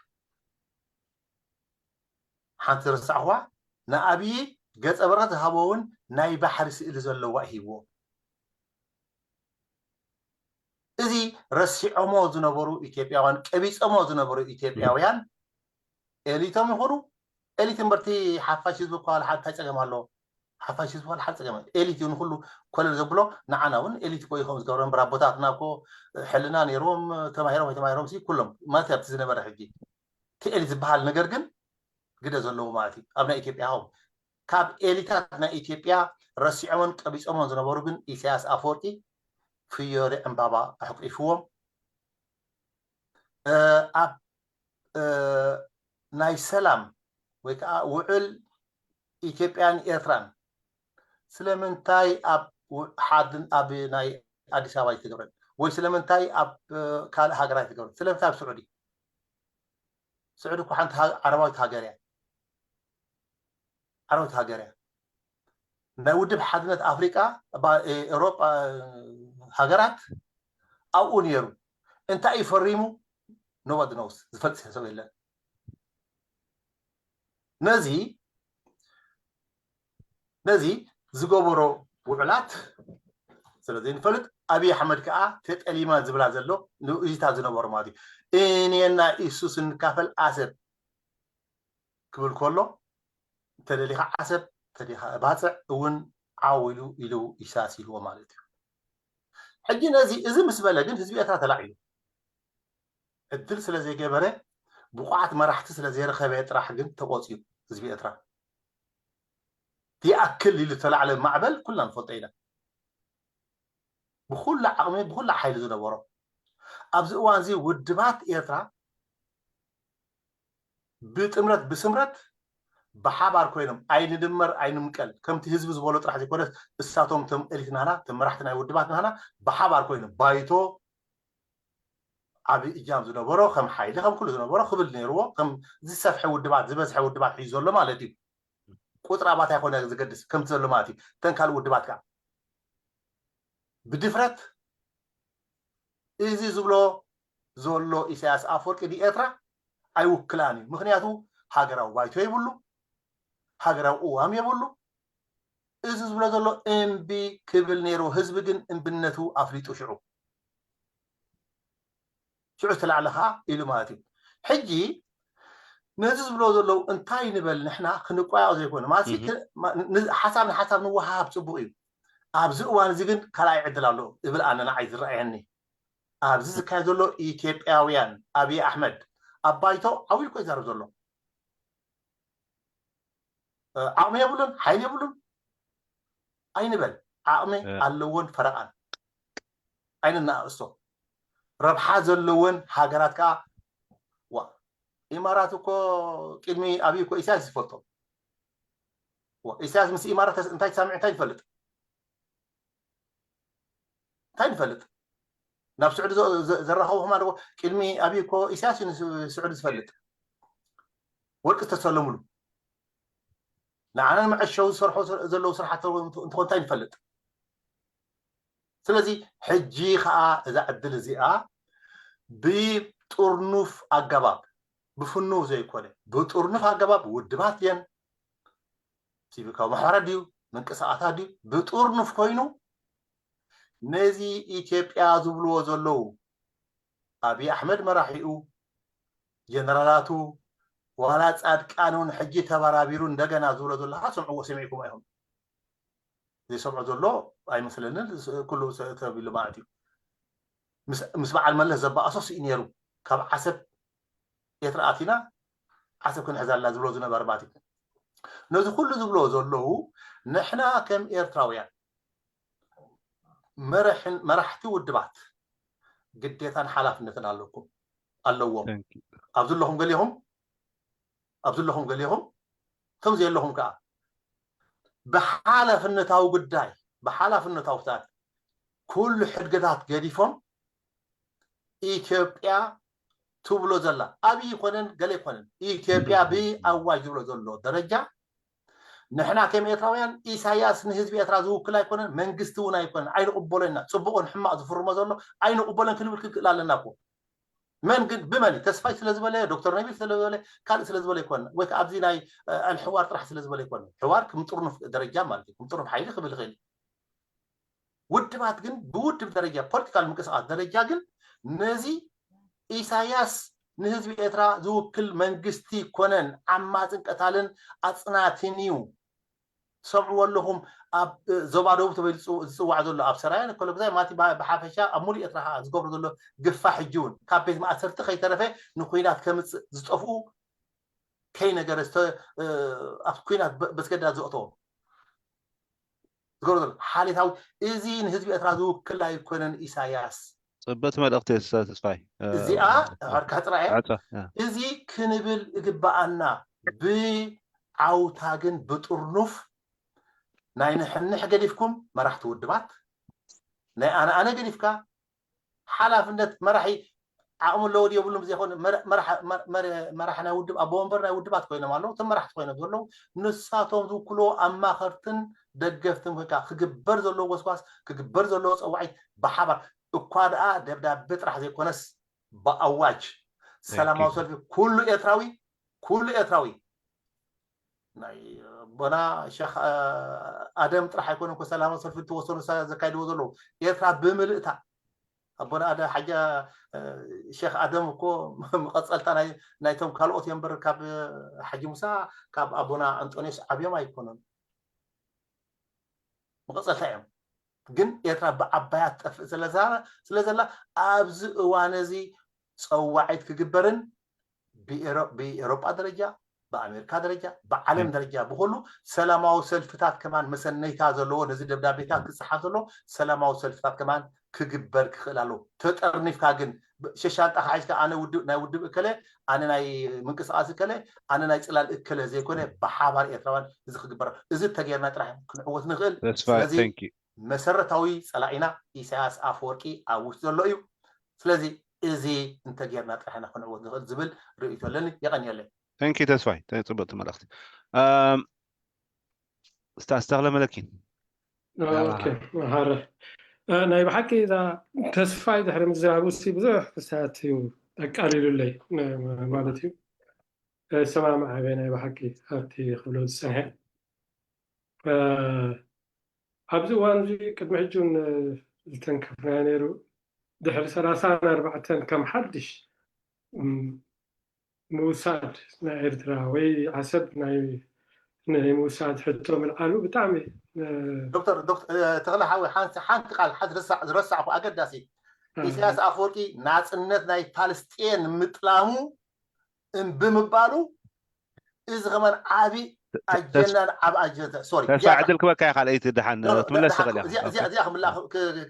ሓንቲ ረሳዕዋ ንኣብዪ ገፀ በረከት ዝሃቦ እውን ናይ ባሕሪ ስእሊ ዘለዋ ሂብዎ። እዚ ረሲዖሞ ዝነበሩ ኢትዮጵያውያን ቀቢፆሞ ዝነበሩ ኢትዮጵያውያን ኤሊቶም ይኹኑ ኤሊት እምበርቲ ሓፋሽ ህዝቢ እኳ ሓደ እንታይ ፀገም ኣለዎ? ሓፋሽ ህዝቢ ሓደ ፀገም ኤሊት ይኹን ኩሉ ኮለል ዘብሎ ንዓና እውን ኤሊት እኮ ይኸም ዝገብረ እምበር ኣቦታትና እኮ ሕልና ነይሮም ተማሂሮም ኣይተማሂሮም ሲ ኩሎም ማለት ኣብቲ ዝነበረ ሕጂ እቲ ኤሊት ዝበሃል ነገር ግን ግደ ዘለዎ ማለት እዩ። ኣብ ናይ ኢትዮጵያ ኸው ካብ ኤሊታት ናይ ኢትዮጵያ ረሲዖምን ቀቢፆምን ዝነበሩ ግን ኢሳያስ ኣፈወርቂ ፍዮሪ ዕምባባ ኣሕቂፍዎም ኣብ ናይ ሰላም ወይ ከዓ ውዕል ኢትዮጵያን ኤርትራን ስለምንታይ ኣብ ሓድን ኣብ ናይ ኣዲስ ኣበባ ኣይተገብረን ወይ ስለምንታይ ኣብ ካልእ ሃገር ኣይተገብረን? ስለምንታይ ኣብ ስዑዲ? ስዑዲ እኮ ሓንቲ ዓረባዊት ሃገር እያ። ዓረባዊት ሃገር እያ። ናይ ውድብ ሓድነት ኣፍሪቃ ኤሮጳ ሃገራት ኣብኡ ነይሩ። እንታይ እዩ ፈሪሙ? ኖባዲ ኖውስ ዝፈልጥ ሰብ የለን። ነዚ ነዚ ዝገበሮ ውዕላት ስለ ዘይንፈልጥ ኣብይ ኣሕመድ ከዓ ተጠሊማ ዝብላ ዘሎ ንእዚታት ዝነበሩ ማለት እዩ። እኔና ኢሱ ስንካፈል ኣሰብ ክብል ከሎ ተደሊኻ ዓሰብ ተደሊኻ ባፅዕ እውን ዓው ኢሉ ኢሉ ኢሳያስ ኢልዎ ማለት እዩ። ሕጂ ነዚ እዚ ምስ በለ ግን ህዝቢ ኤርትራ ተላዒሉ ዕድል ስለ ዘይገበረ ብቑዓት መራሕቲ ስለ ዘይረኸበ ጥራሕ ግን ተቆፅዩ ህዝቢ ኤርትራ ይኣክል ኢሉ ተላዕለ ማዕበል ኩልና ንፈልጦ ኢና። ብኩሉ ዓቕሚ ብኩሉ ሓይሊ ዝነበሮ ኣብዚ እዋን እዚ ውድባት ኤርትራ ብጥምረት ብስምረት ብሓባር ኮይኖም ኣይንድመር ኣይንምቀል ከምቲ ህዝቢ ዝበሎ ጥራሕ ዘይኮነስ እሳቶም ቶም ኤሊት ናህና ቶም መራሕቲ ናይ ውድባት ናህና ብሓባር ኮይኖም ባይቶ ዓብዪ እጃም ዝነበሮ ከም ሓይሊ ከም ኩሉ ዝነበሮ ክብል ነይርዎ ከም ዝሰፍሐ ውድባት ዝበዝሐ ውድባት ሒዙ ዘሎ ማለት እዩ። ቁፅሪ ኣባታ ይኮነ ዝገድስ ከምቲ ዘሎ ማለት እዩ። ተን ካልእ ውድባት ከዓ ብድፍረት እዚ ዝብሎ ዘሎ ኢሳያስ ኣፈወርቂ ንኤርትራ ኣይውክላን እዩ። ምክንያቱ ሃገራዊ ባይቶ የብሉ፣ ሃገራዊ ቅዋም የብሉ። እዚ ዝብሎ ዘሎ እምቢ ክብል ነይሩ። ህዝቢ ግን እምብነቱ ኣፍሊጡ ሽዑ ሽዑ ዝተላዕለ ከዓ ኢሉ ማለት እዩ። ሕጂ ነዚ ዝብሎ ዘለዉ እንታይ ንበል ንሕና ክንቋየቕ ዘይኮነ ማለት ሓሳብ ንሓሳብ ንወሃሃብ ፅቡቅ እዩ። ኣብዚ እዋን እዚ ግን ካልኣይ ዕድል ኣሎ እብል ኣነ ንዓይ ዝረኣየኒ ኣብዚ ዝካየድ ዘሎ ኢትዮጵያውያን ኣብይ ኣሕመድ ኣብ ባይቶ ዓው ኢሉ እኮ ይዛረብ ዘሎ ዓቕሚ የብሉን ሓይሊ የብሉን ኣይንበል ዓቕሚ ኣለዎን ፈረቓን ኣይንናኣእሶ ረብሓ ዘለወን ሃገራት ከዓ ዋ ኢማራት እኮ ቅድሚ ኣብይ እኮ ኢሳያስ ዝፈልጦ ኢሳያስ ምስ ኢማራት እንታይ ተሳሚዑ እንታይ ይፈልጥ እንታይ ንፈልጥ ናብ ስዑዲ ዘራኸቡ ከማ ቅድሚ ኣብይ እኮ ኢሳያስ እዩ ስዑዲ ዝፈልጥ ወርቂ ዝተሰለሙሉ ንዓና ንመዐሸዊ ዝሰርሑ ዘለዉ ስራሕቲ እንተኾንታይ ንፈልጥ። ስለዚ ሕጂ ከዓ እዛ ዕድል እዚኣ ብጥርኑፍ ኣገባብ፣ ብፍኑው ዘይኮነ ብጥርኑፍ ኣገባብ፣ ውድባት ድየን፣ ሲቪካዊ ማሕበራት ድዩ፣ ምንቅስቃሳት ድዩ፣ ብጥርኑፍ ኮይኑ ነዚ ኢትዮጵያ ዝብልዎ ዘለዉ፣ ኣብይ ኣሕመድ መራሒኡ፣ ጀነራላቱ፣ ዋላ ጻድቃን እውን ሕጂ ተበራቢሩ እንደገና ዝብሎ ዘሎ፣ ስምዕዎ፣ ስሚዕኩም ኣይኹም። ዘይሰምዖ ዘሎ ኣይመስለንን። ኩሉ ተቢሉ ማለት እዩ። ምስ በዓል መለስ ዘባኣሶስ እዩ ነይሩ። ካብ ዓሰብ ኤርትራ ኣቲና ዓሰብ ክንሕዘላ ዝብሎ ዝነበረ ማለት እዩ። ነዚ ኩሉ ዝብሎ ዘለዉ፣ ንሕና ከም ኤርትራውያን መራሕቲ ውድባት ግዴታን ሓላፍነትን ኣለኩም፣ ኣለዎም። ኣብ ዘለኹም ገሊኹም፣ ኣብ ዘለኹም ገሊኹም፣ እቶም ዘየለኹም ከዓ ብሓላፍነታዊ ጉዳይ፣ ብሓላፍነታዊ ኩነታት ኩሉ ሕድገታት ገዲፎም ኢትዮጵያ ትብሎ ዘላ፣ ኣብይ ይኮነን ገለ ይኮነን፣ ኢትዮጵያ ብኣዋጅ ዝብሎ ዘሎ ደረጃ፣ ንሕና ከም ኤርትራውያን፣ ኢሳያስ ንህዝቢ ኤርትራ ዝውክል ኣይኮነን፣ መንግስቲ እውን ኣይኮነን፣ ኣይንቕበሎን ኢና። ጽቡቕን ሕማቕ ዝፍርሞ ዘሎ ኣይንቕበሎን ክንብል ክንክእል ኣለና እኮ። መን ግን፣ ብመን እዩ? ተስፋይ ስለ ዝበለ፣ ዶክተር ነቢል ስለ ዝበለ፣ ካልእ ስለ ዝበለ ኣይኮነን። ወይ ከዓ ኣብዚ ናይ ኣልሕዋር ጥራሕ ስለ ዝበለ ኣይኮነን። ሕዋር ክምጥርኑፍ ደረጃ ማለት እዩ። ክምጥርኑፍ ሓይሊ ክብል ይኽእል እዩ። ውድባት ግን ብውድብ ደረጃ፣ ፖለቲካል ምንቅስቃስ ደረጃ ግን ነዚ ኢሳያስ ንህዝቢ ኤርትራ ዝውክል መንግስቲ ኮነን፣ ዓማፅን ቀታልን ኣፅናትን እዩ። ሰምዕዎ ኣለኹም፣ ኣብ ዞባ ደቡብ ተባሂሉ ዝፅዋዕ ዘሎ፣ ኣብ ሰራየ ኮሎግዛይ ማቲ ብሓፈሻ ኣብ ሙሉእ ኤርትራ ዝገብሮ ዘሎ ግፋ፣ ሕጂ እውን ካብ ቤት ማእሰርቲ ከይተረፈ ንኩናት ከምፅእ ዝጠፍኡ ከይነገረ ኣብ ኩናት በስገዳድ ዘእተዎም ዝገብሮ ዘሎ ሓሌታዊ፣ እዚ ንህዝቢ ኤርትራ ዝውክል ኣይኮነን ኢሳያስ። ጽብቕቲ መልእኽቲ እያ ተስፋይ። እዚኣ ዓርካ ጥራይ እያ። እዚ ክንብል እግበኣና። ብዓውታ ግን ብጥርኑፍ ናይ ንሕንሕ ገዲፍኩም መራሕቲ ውድባት፣ ናይ ኣነ ኣነ ገዲፍካ ሓላፍነት መራሒ ዓቕሚ ኣለዎ ድዩ የብሉን ብዘይኮነ መራሒ ናይ ውድብ ኣቦ ወንበር ናይ ውድባት ኮይኖም ኣለዉ። እቶም መራሕቲ ኮይኖም ዘለዉ ንሳቶም ዝውክልዎ ኣማኸርትን ደገፍትን ኮይንካ ክግበር ዘለዎ ጎስጓስ ክግበር ዘለዎ ፀዋዒት ብሓባር እኳ ደኣ ደብዳቤ ጥራሕ ዘይኮነስ ብኣዋጅ ሰላማዊ ሰልፊ ኩሉ ኤርትራዊ ኩሉ ኤርትራዊ ናይ ኣቦና ሸኽ ኣደም ጥራሕ ኣይኮነ እኮ ሰላማዊ ሰልፊ ተወሰኑ ዘካይድዎ ዘለዉ ኤርትራ ብምልእታ ኣቦና ኣደ ሓጂ ሸኽ ኣደም እኮ መቐፀልታ ናይቶም ካልኦት እዮም እምበር ካብ ሓጂ ሙሳ ካብ ኣቦና ኣንጦንዮስ ዓብዮም ኣይኮኑን። መቐፀልታ እዮም። ግን ኤርትራ ብዓባያ ትጠፍእ ስለዘላ ኣብዚ እዋን እዚ ፀዋዒት ክግበርን ብኤሮጳ ደረጃ ብኣሜሪካ ደረጃ ብዓለም ደረጃ ብኩሉ ሰላማዊ ሰልፍታት ከማን መሰነይታ ዘለዎ ነዚ ደብዳቤታት ክፀሓፍ ዘለዎ ሰላማዊ ሰልፍታት ከማን ክግበር ክኽእል ኣለዎ። ተጠርኒፍካ ግን ሸሻንጣ ሓይዝካ ኣነ ናይ ውድብ እከለ ኣነ ናይ ምንቅስቃስ እከለ ኣነ ናይ ፅላል እከለ ዘይኮነ ብሓባር ኤርትራውያን እዚ ክግበር እዚ እንተጌርና ጥራሕ ክንዕወት ንኽእል። ስለዚ መሰረታዊ ፀላኢና ኢሳያስ ኣፈወርቂ ኣብ ውሽጢ ዘሎ እዩ። ስለዚ እዚ እንተጌርና ጥራሕ ኢና ክንዕወት ንኽእል ዝብል ርእይቶ ኣለኒ። የቐንየለይ። Thank you ተስፋይ፣ ጽብቕቲ መልእኽቲ። ስታስ ተኽለ መለኪን መሓረ ናይ ብሓቂ እዛ ተስፋይ ድሕሪ ምዝራቡ ሲ ብዙሕ ክሳት እዩ ኣቃሊሉለይ ማለት እዩ። ሰማማዕ ናይ ብሓቂ ኣብቲ ክብሎ ዝፀንሐ ኣብዚ እዋን እዚ ቅድሚ ሕጂ እውን ዝተንከፍናዮ ነይሩ። ድሕሪ ሰላሳን ኣርባዕተን ከም ሓድሽ ምውሳድ ናይ ኤርትራ ወይ ዓሰብ ናይ ናይ ምውሳድ ሕቶ ምልዓሉ ብጣዕሚ ዶክተር ተኽለ ሓወይ ሓንቲ ቃል ሓንቲ ዝረሳዕኩ ኣገዳሲ ኢሳያስ ኣፈወርቂ ናፅነት ናይ ፓለስጤን ምጥላሙ እምቢ ምባሉ እዚ ከማን ዓቢ ኣጀንዳን ዓብ ኣጀንዳ ሶሪ ተስፋ ዕድል ክበካ ኢኻ ካልኣይቲ ድሓን ክትምለስ ትኽእል ኢኻ። እዚኣ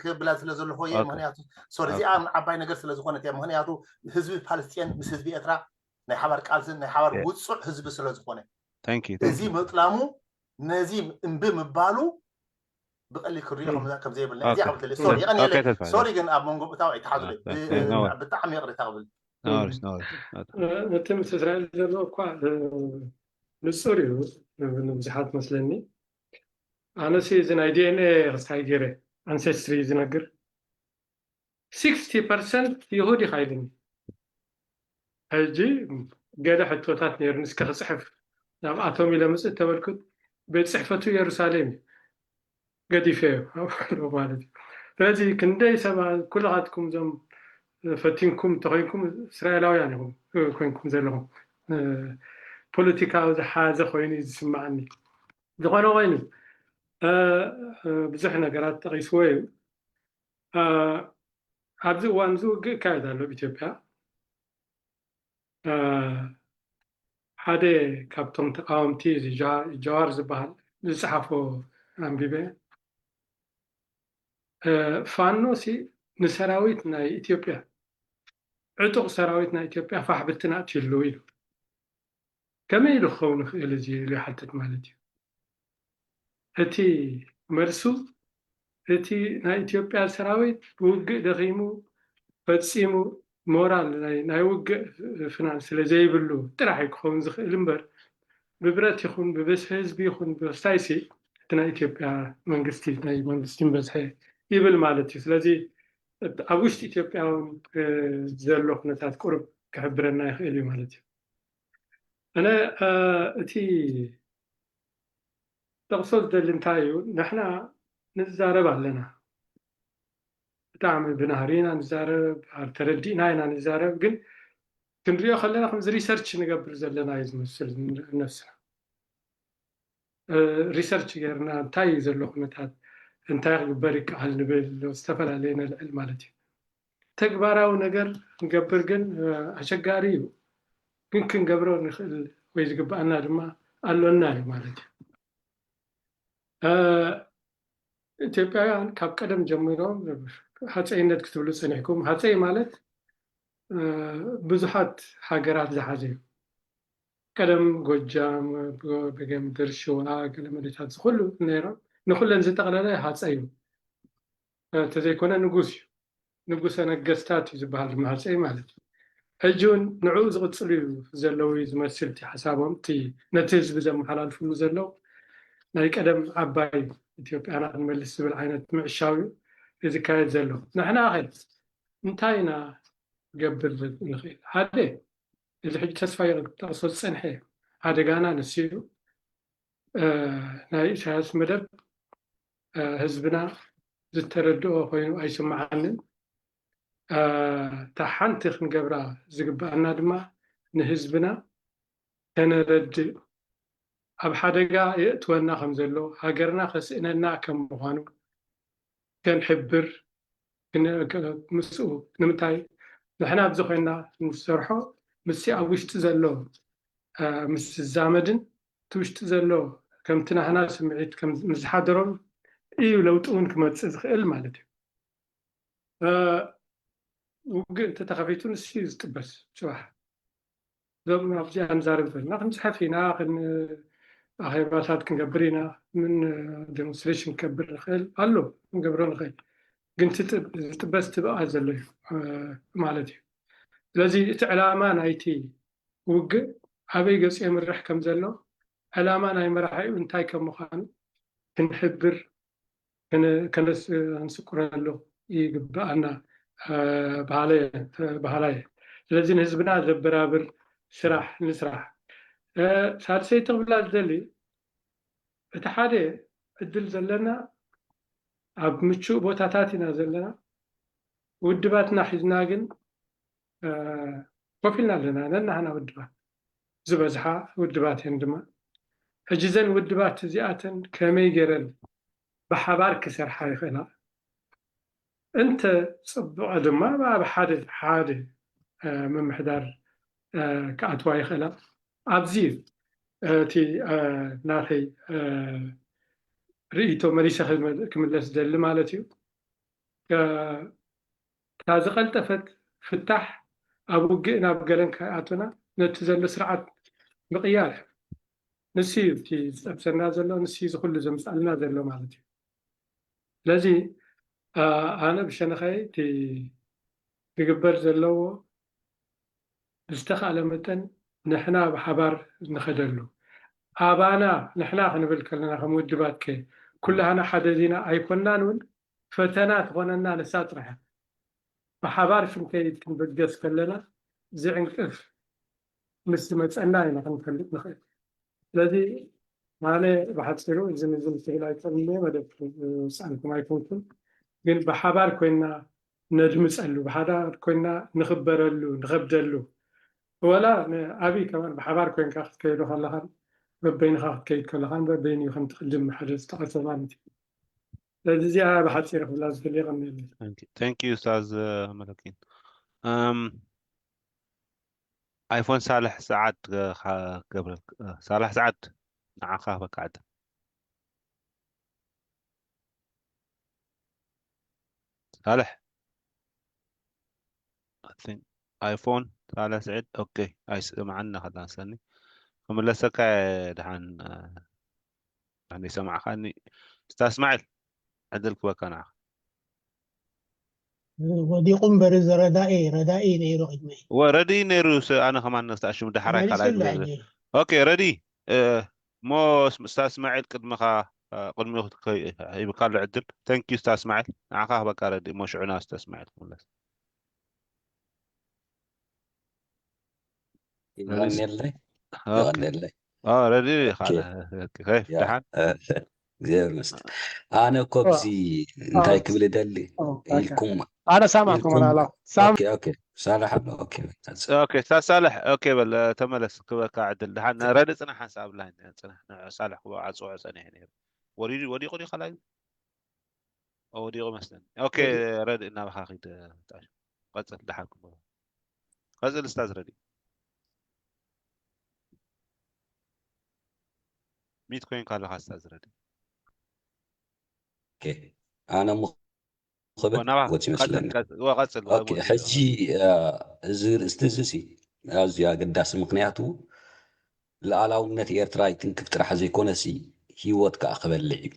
ክብላ ስለ ዘለኹ እየ። ምክንያቱ ሶሪ እዚኣ ዓባይ ነገር ስለ ዝኾነት እያ። ምክንያቱ ህዝቢ ፓለስጢን ምስ ህዝቢ ኤርትራ ናይ ሓባር ቃልስን ናይ ሓባር ውፁዕ ህዝቢ ስለ ዝኾነ እዚ ምጥላሙ ነዚ እምቢ ምባሉ ብቐሊል ክሪኦ ከም ዘይብልና እዚኣ ክብል ሶሪ የቐንየለይ። ሶሪ ግን ኣብ መንጎ ብታው ኣይትሓዙለይ። ብጣዕሚ ይቕሬታ ክብል ነቲ ምስ እስራኤል ዘሎ እኳ ንጹር እዩ ንብዙሓት መስለኒ። ኣነሲ እዚ ናይ ዲኤንኤ ክስታይ ገይረ ኣንሴስትሪ ዝነግር ሲክስቲ ፐርሰንት ይሁድ ኢኻ ኢልኒ። ሕጂ ገለ ሕቶታት ነይሩኒ እስከ ክጽሕፍ ናብ ኣቶም ኢለ ምጽእ ተበልኩት። ቤት ጽሕፈቱ ኢየሩሳሌም እዩ። ገዲፈዮ ማለት እዩ። ስለዚ ክንደይ ሰባት ኩልኻትኩም እዞም ፈቲንኩም እንተኮይንኩም እስራኤላውያን ኢኹም ኮይንኩም ዘለኹም ፖለቲካ ዝሓዘ ኮይኑ እዩ ዝስማዓኒ። ዝኾነ ኮይኑ ብዙሕ ነገራት ጠቂስዎ እዩ። ኣብዚ እዋን እዚ ውግእ ይካየድ ኣሎ ኣብ ኢትዮጵያ። ሓደ ካብቶም ተቃወምቲ ጃዋር ዝበሃል ዝፀሓፎ ኣንቢበ። ፋኖ ሲ ንሰራዊት ናይ ኢትዮጵያ ዕጡቕ ሰራዊት ናይ ኢትዮጵያ ፋሕ ብትን ኣትዩሉ ኢሉ። ከመይ ኢሉ ክኸውን ይኽእል እዚ ኢሉ ይሓትት ማለት እዩ። እቲ መልሱ እቲ ናይ ኢትዮጵያ ሰራዊት ብውግእ ደኺሙ ፈጺሙ ሞራል ናይ ውግእ ፍናን ስለ ዘይብሉ ጥራሕ እዩ ክኸውን ዝኽእል እምበር ብብረት ይኹን ብብዝሒ ህዝቢ ይኹን ብስታይሲ እቲ ናይ ኢትዮጵያ መንግስቲ ናይ መንግስቲ በዝሐ ይብል ማለት እዩ። ስለዚ ኣብ ውሽጢ ኢትዮጵያ እውን ዘሎ ኩነታት ቁርብ ክሕብረና ይኽእል እዩ ማለት እዩ። ኣነ እቲ ጠቕሶ ዝደሊ እንታይ እዩ? ንሕና ንዛረብ ኣለና፣ ብጣዕሚ ብናህሪ ኢና ንዛረብ፣ ተረዲእና ኢና ንዛረብ። ግን ክንሪኦ ከለና ከምዚ ሪሰርች ንገብር ዘለና እዩ ዝመስል ነብስና። ሪሰርች ጌርና እንታይ እዩ ዘሎ ኩነታት፣ እንታይ ክግበር ይከኣል ንብል፣ ዝተፈላለየ ነልዕል ማለት እዩ። ተግባራዊ ነገር ክንገብር ግን ኣሸጋሪ እዩ። ግን ክንገብሮ ንኽእል ወይ ዝግብኣና ድማ ኣሎና እዩ ማለት እዩ። ኢትዮጵያውያን ካብ ቀደም ጀሚሮም ሃፀይነት ክትብሉ ፀኒሕኩም። ሃፀይ ማለት ብዙሓት ሃገራት ዝሓዘ እዩ። ቀደም ጎጃም፣ በጌምድር፣ ሽዋ፣ ገለመሌታት ዝኩሉ ነይሮም። ንኩለን ዝጠቕለለ ሃፀይ እዩ። እንተዘይኮነ ንጉስ እዩ። ንጉሰ ነገስታት እዩ ዝበሃል ድማ ሃፀይ ማለት እዩ። ሕጂ እውን ንዕኡ ዝቕፅሉ እዩ ዘለዉ እዩ ዝመስል እቲ ሓሳቦም። እቲ ነቲ ህዝቢ ዘመሓላልፍሉ ዘለዉ ናይ ቀደም ዓባይ ኢትዮጵያና ክንመልስ ዝብል ዓይነት ምዕሻው እዩ ዝካየድ ዘሎ። ንሕና ኸ እንታይ ኢና ክገብር ንኽእል? ሓደ እዚ ሕጂ ተስፋ ይጠቕሶ ዝፀንሐ ሓደጋና ንሱ እዩ። ናይ ኢሳያስ መደብ ህዝብና ዝተረድኦ ኮይኑ ኣይስምዓንን። እታ ሓንቲ ክንገብራ ዝግብኣና ድማ ንህዝብና ከነረድእ ኣብ ሓደጋ የእትወና ከም ዘሎ ሃገርና ከስእነና ከም ምዃኑ ከንሕብር ምስኡ ንምንታይ ንሕና ኣብዚ ኮይና ንሰርሖ ምስቲ ኣብ ውሽጢ ዘሎ ምስ ዝዛመድን እቲ ውሽጢ ዘሎ ከምቲ ናህና ስምዒት ምስ ዝሓደሮም እዩ ለውጢ እውን ክመፅእ ዝኽእል ማለት እዩ። ውግእ እንተተኸፊቱ ንሱ እዩ ዝጥበስ ፅባሕ። እዞም ኣብዚኣ ንዛረብ ዘለና ክንፅሕፍ ኢና፣ ኣኼባታት ክንገብር ኢና፣ ምን ዴሞንስትሬሽን ክገብር ንኽእል ኣሎ ክንገብሮ ንኽእል፣ ግን ዝጥበስ ትብኣ ዘሎ እዩ ማለት እዩ። ስለዚ እቲ ዕላማ ናይቲ ውግእ ኣበይ ገፁ የምርሕ ከም ዘሎ፣ ዕላማ ናይ መራሒኡ እንታይ ከም ምዃኑ ክንሕብር ከነስቁረሉ ይግብኣና በሃላይ። ስለዚ ንህዝብና ዘበራብር ስራሕ ንስራሕ። ሳልሰይቲ ክብላ ዝደሊ እቲ ሓደ ዕድል ዘለና ኣብ ምቹእ ቦታታት ኢና ዘለና። ውድባትና ሒዝና ግን ኮፍ ኢልና ኣለና። ነናህና ውድባት ዝበዝሓ ውድባት እየን ድማ። ሕጂ ዘን ውድባት እዚኣተን ከመይ ገይረን ብሓባር ክሰርሓ ይኽእላ? እንተ ጽቡቐ ድማ ኣብ ሓደ ሓደ ምምሕዳር ክኣትዋ ይኽእላ። ኣብዚ እቲ ናተይ ርእይቶ መሊሰ ክምለስ ደሊ ማለት እዩ። እታ ዝቐልጠፈት ፍታሕ ኣብ ውግእ ናብ ገለን ከይኣቱና ነቲ ዘሎ ስርዓት ምቕያር እዩ። ንሱ እዩ እቲ ዝጠብሰና ዘሎ፣ ንሱ እዩ ዝኩሉ ዘምፅኣልና ዘሎ ማለት እዩ። ስለዚ ኣነ ብሸነኸይ እቲ ክግበር ዘለዎ ብዝተኻእለ መጠን ንሕና ብሓባር ንኸደሉ፣ ኣባና ንሕና ክንብል ከለና ከም ውድባት ከ ኩላህና ሓደ ዲና ኣይኮናን እውን ፈተና ትኾነና ንሳ ጥራሕ እያ። ብሓባር ክንከይድ ክንብገስ ከለና ዝዕንቅፍ ምስ ዝመፀና ኢና ክንፈልጥ ንኽእል። ስለዚ ኣነ ብሓፂሩ እዚ ንዝም ትብል ኣይኮንነ መደብ ዝፃንኩም ኣይኮንኩን፣ ግን ብሓባር ኮይና ነድምፀሉ፣ ብሓባር ኮይና ንኽበረሉ ንኸብደሉ፣ ወላ ንኣብይ ከማን ብሓባር ኮይንካ ክትከይዶ ከለኻን በበይንኻ ክትከይድ ከለኻን በበይኑ እዩ ከምቲ ቅድም ሓደ ዝጠቐሰ ማለት እዩ። ስለዚ እዚኣ ብሓፂር ክብላ ዝደልየ ቀንዲ የለን። Thank you ኡስታዝ መለኪን። Um, ኣይፎን ሳልሕ ሰዓድ ገብረልክ ሳልሕ ሰዓድ ንዓኻ በቃ ዓደ ሳልሕ ኣይፎን ሳልሕ ስዕድ ኦኬ ኣይስማዓኒ ከላ ሰኒ ክምለሰካ ድሓን ድሓን ይሰማዕካኒ ስታ እስማዒል ዕድል ክበካ ንዓኻ ወዲቁ እምበር እዚ ረዳኢ ረዳኢ ነይሩ ቅድመይ ወረዲ ነይሩ ኣነ ከማን ነስታሽሙ ዳሕራይ ካልኣይ ኦኬ ረዲ እሞ ስታ እስማዒል ቅድምኻ ቅድሚኡ ሂብካ ኣሎ ዕድል thank you ስታ እስማዒል ንዓኻ ክበካ ረዲ እሞ ሽዑ ናብ ስታ እስማዒል ክምለስ ይቀንየለይ ኦኬ ይቀንየለይ اه ረዲ ኦኬ ካለ ኦኬ ኸይ ያ ደሓን እ፣ እግዚኣብሔር ይመስገን ኣነ እኮ ብዚ እንታይ ክብል ደሊ ኦኬ ኢልኩም ኣነ ሳማዕኩም ኢልኩም ኣላ ሳም ኦኬ ኦኬ ሳልሕ ኣሎ ኦኬ ቀጽል። ኦኬ ሳ ሳልሕ ኦኬ በል ተመለስ ክበካ ዕድል ደሓን ረዲ ጽናሕ ሓንሳብ ላይን ጽናሕ ንዕ ሳልሕ ክበ ዓጽዎ ጸኒሐ ነይሩ ወሪዱ ወዲቑ ድዩ ካልኣዩ ኦ ወዲቑ መስለኒ ኦኬ ረዲ እናበኻ ኺድ ጣሽ ቀጽል ደሓን ክበ ቀጽል እስታዝ ረዲ ሚት ኮይንካ ኣለኻ እስታዝ ረዲ ኦኬ ኣነ ምኽብል ናባ ወት ይመስለኒ ቀጽል ወ ቀጽል ኦኬ ሕጂ እ፣ እዚ ርእስቲ እዚ ሲ ኣዝዩ ኣገዳሲ ምክንያቱ ሉዓላውነት ኤርትራ ይትንክፍ ጥራሕ ዘይኮነሲ ህይወት ከዓ ክበልዕ እዩ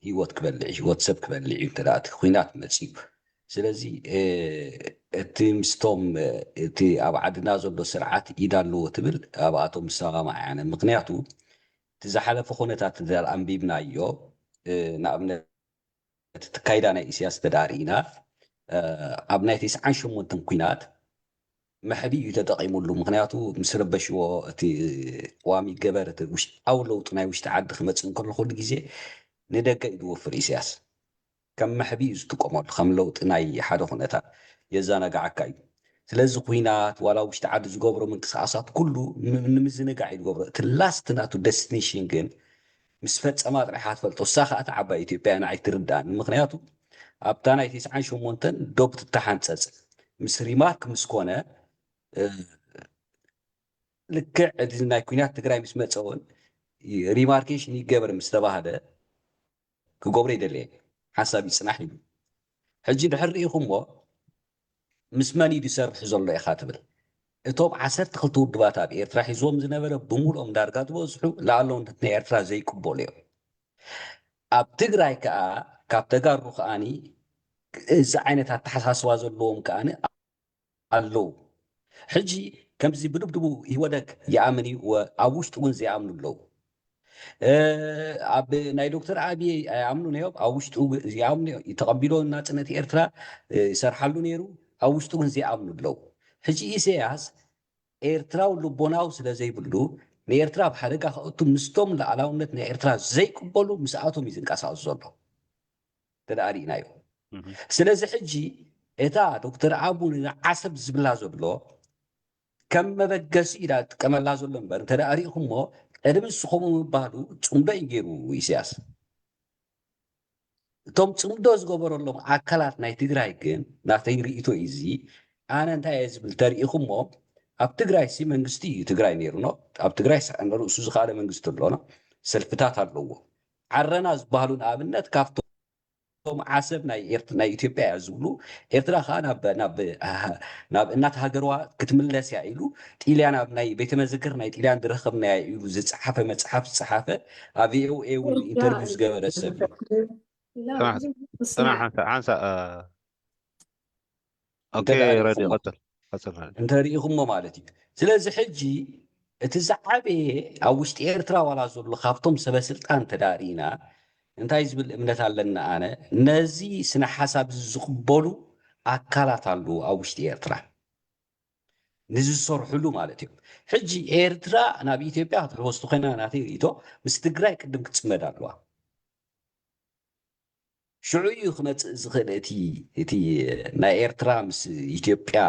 ህይወት ክበልዕ እዩ ህይወት ሰብ ክበልዕ እዩ እንተ እቲ ኩናት መፅዩ ስለዚ እ፣ እቲ ምስቶም እ፣ እቲ ኣብ ዓድና ዘሎ ስርዓት ኢድ ኣለዎ ትብል ኣብኣቶም ዝሰማማዕ ያነ ምክንያቱ እቲ ዝሓለፈ ኩነታት እንተ ኣንቢብናዮ እ፣ ንኣብነት እቲ ካይዳ ናይ ኢሳያስ እንተ ርኢና እ፣ ኣብ ናይ ተስዓን ሸሞንተን ኩናት መሕቢ እዩ ተጠቂሙሉ ምክንያቱ ምስ ረበሽዎ እቲ ቅዋሚ ገበር እቲ ውሽጣዊ ለውጢ ናይ ውሽጢ ዓዲ ክመፅእ እንከሎ ኩሉ ግዜ ንደገ እዩ ዝወፍር ኢሳያስ ከም መሕቢ እዩ ዝጥቀመሉ ከም ለውጢ ናይ ሓደ ኩነታት የዘናግዓካ እዩ ስለዚ ኩናት ዋላ ውሽጢ ዓዲ ዝገብሮ ምንቅስቃሳት ኩሉ ም- ንምዝንጋዕ እዩ ዝገብሮ እቲ ላስት ናቱ ደስቲኔሽን ግን ምስ ፈፀማ ጥራሕ እያ ትፈልጦ እሳ ከዓ እቲ ዓባይ ኢትዮጵያ ንዓይ ትርዳእኒ ምክንያቱ ኣብታ ናይ ተስዓን ሸሞንተን ዶብ ትተሓንፀፅ ምስ ሪማርክ ምስ ኮነ እ፣ ልክዕ እዚ ናይ ኩናት ትግራይ ምስ መፀ እውን ሪማርኬሽን ይገበር ምስ ተባህለ ክገብሮ ይደለየ ሓሳብ ይፅናሕ ኢሉ ሕጂ ድሕር ርኢኹሞ ምስ መን እዩ ዝሰርሕ ዘሎ ኢኻ ትብል እቶም ዓሰርተ ክልተ ውድባት ኣብ ኤርትራ ሒዝዎም ዝነበረ ብምሉኦም ዳርጋ ዝበዝሑ ላዕለውነት ናይ ኤርትራ ዘይቅበሉ እዮም ኣብ ትግራይ ከዓ ካብ ተጋሩ ከዓኒ እዚ ዓይነት ኣተሓሳስባ ዘለዎም ከዓኒ ኣለዉ ሕጂ ከምዚ ብድብድቡ ይወደግ ይኣምን እዩ ወ- ኣብ ውሽጡ እውን ዘይኣምኑ ኣለዉ እ፣ ኣብ ናይ ዶክተር ኣብይ ኣይኣምኑን እዮም ኣብ ውሽጡ ይኣምኑ እዮም ተቐቢሎ ናፅነት ኤርትራ እ፣ ይሰርሓሉ ነይሩ ኣብ ውሽጡ ግን ዘይኣምኑ ኣለዉ ሕጂ ኢሳያስ ኤርትራዊ ልቦናዊ ስለ ዘይብሉ ንኤርትራ ኣብ ሓደጋ ከእቱ ምስቶም ላዕላውነት ናይ ኤርትራ ዘይቅበሉ ምስኣቶም እዩ ዝንቀሳቀስ ዘሎ ተደኣ ርኢናዮ ስለዚ ሕጂ እታ ዶክተር ኣቡ ንዓሰብ ዝብላ ዘሎ ከም መበገሲ ኢላ ጥቀመላ ዘሎ እምበር እንተ ርኢኹሞ ቅድሚ ንስኹም ምባሉ ፅምዶ እዩ ገይሩ ኢሳያስ እቶም ፅምዶ ዝገበረሎም ኣካላት ናይ ትግራይ ግን ናተይ ርእቶ እዚ ኣነ እንታይ እየ ዝብል ተርኢኹሞ ኣብ ትግራይ ሲ መንግስቲ እዩ ትግራይ ነይሩ ኖ ኣብ ትግራይ ንርእሱ ዝኻለ መንግስቲ ኣሎ ኖ ሰልፍታት ኣለዎ ዓረና ዝበሃሉ ንኣብነት ካብቶም ዓሰብ ናይ ኤርት- ናይ ኢትዮጵያ እያ ዝብሉ ኤርትራ ከዓ ናብ ናብ ናብ እናት ሃገርዋ ክትምለስ እያ ኢሉ ጢልያን ኣብ ናይ ቤተ መዘክር ናይ ጢልያን ዝረኸብናያ ኢሉ ዝፀሓፈ መፅሓፍ ዝፀሓፈ ኣብ ቪኦኤ እውን ኢንተርቪው ዝገበረ ሰብ እዩ ፅናሕ ሓንሳ ሓንሳ ኦኬ ረዲ ቀፅል ቀፅል ረዲ እንተሪኢኹሞ ማለት እዩ ስለዚ ሕጂ እቲ ዝዓበየ ኣብ ውሽጢ ኤርትራ ዋላ ዘሎ ካብቶም ሰበ ስልጣን ተዳሪና እንታይ ዝብል እምነት ኣለና? ኣነ ነዚ ስነ ሓሳብ ዝቕበሉ ኣካላት ኣለዉ ኣብ ውሽጢ ኤርትራ ንዝሰርሕሉ ማለት እዮም። ሕጂ ኤርትራ ናብ ኢትዮጵያ ክትሕወስቲ ኮይና ናተይ ርእቶ ምስ ትግራይ ቅድም ክትፅመድ ኣለዋ። ሽዑ እዩ ክመፅእ ዝኽእል እቲ እቲ ናይ ኤርትራ ምስ ኢትዮጵያ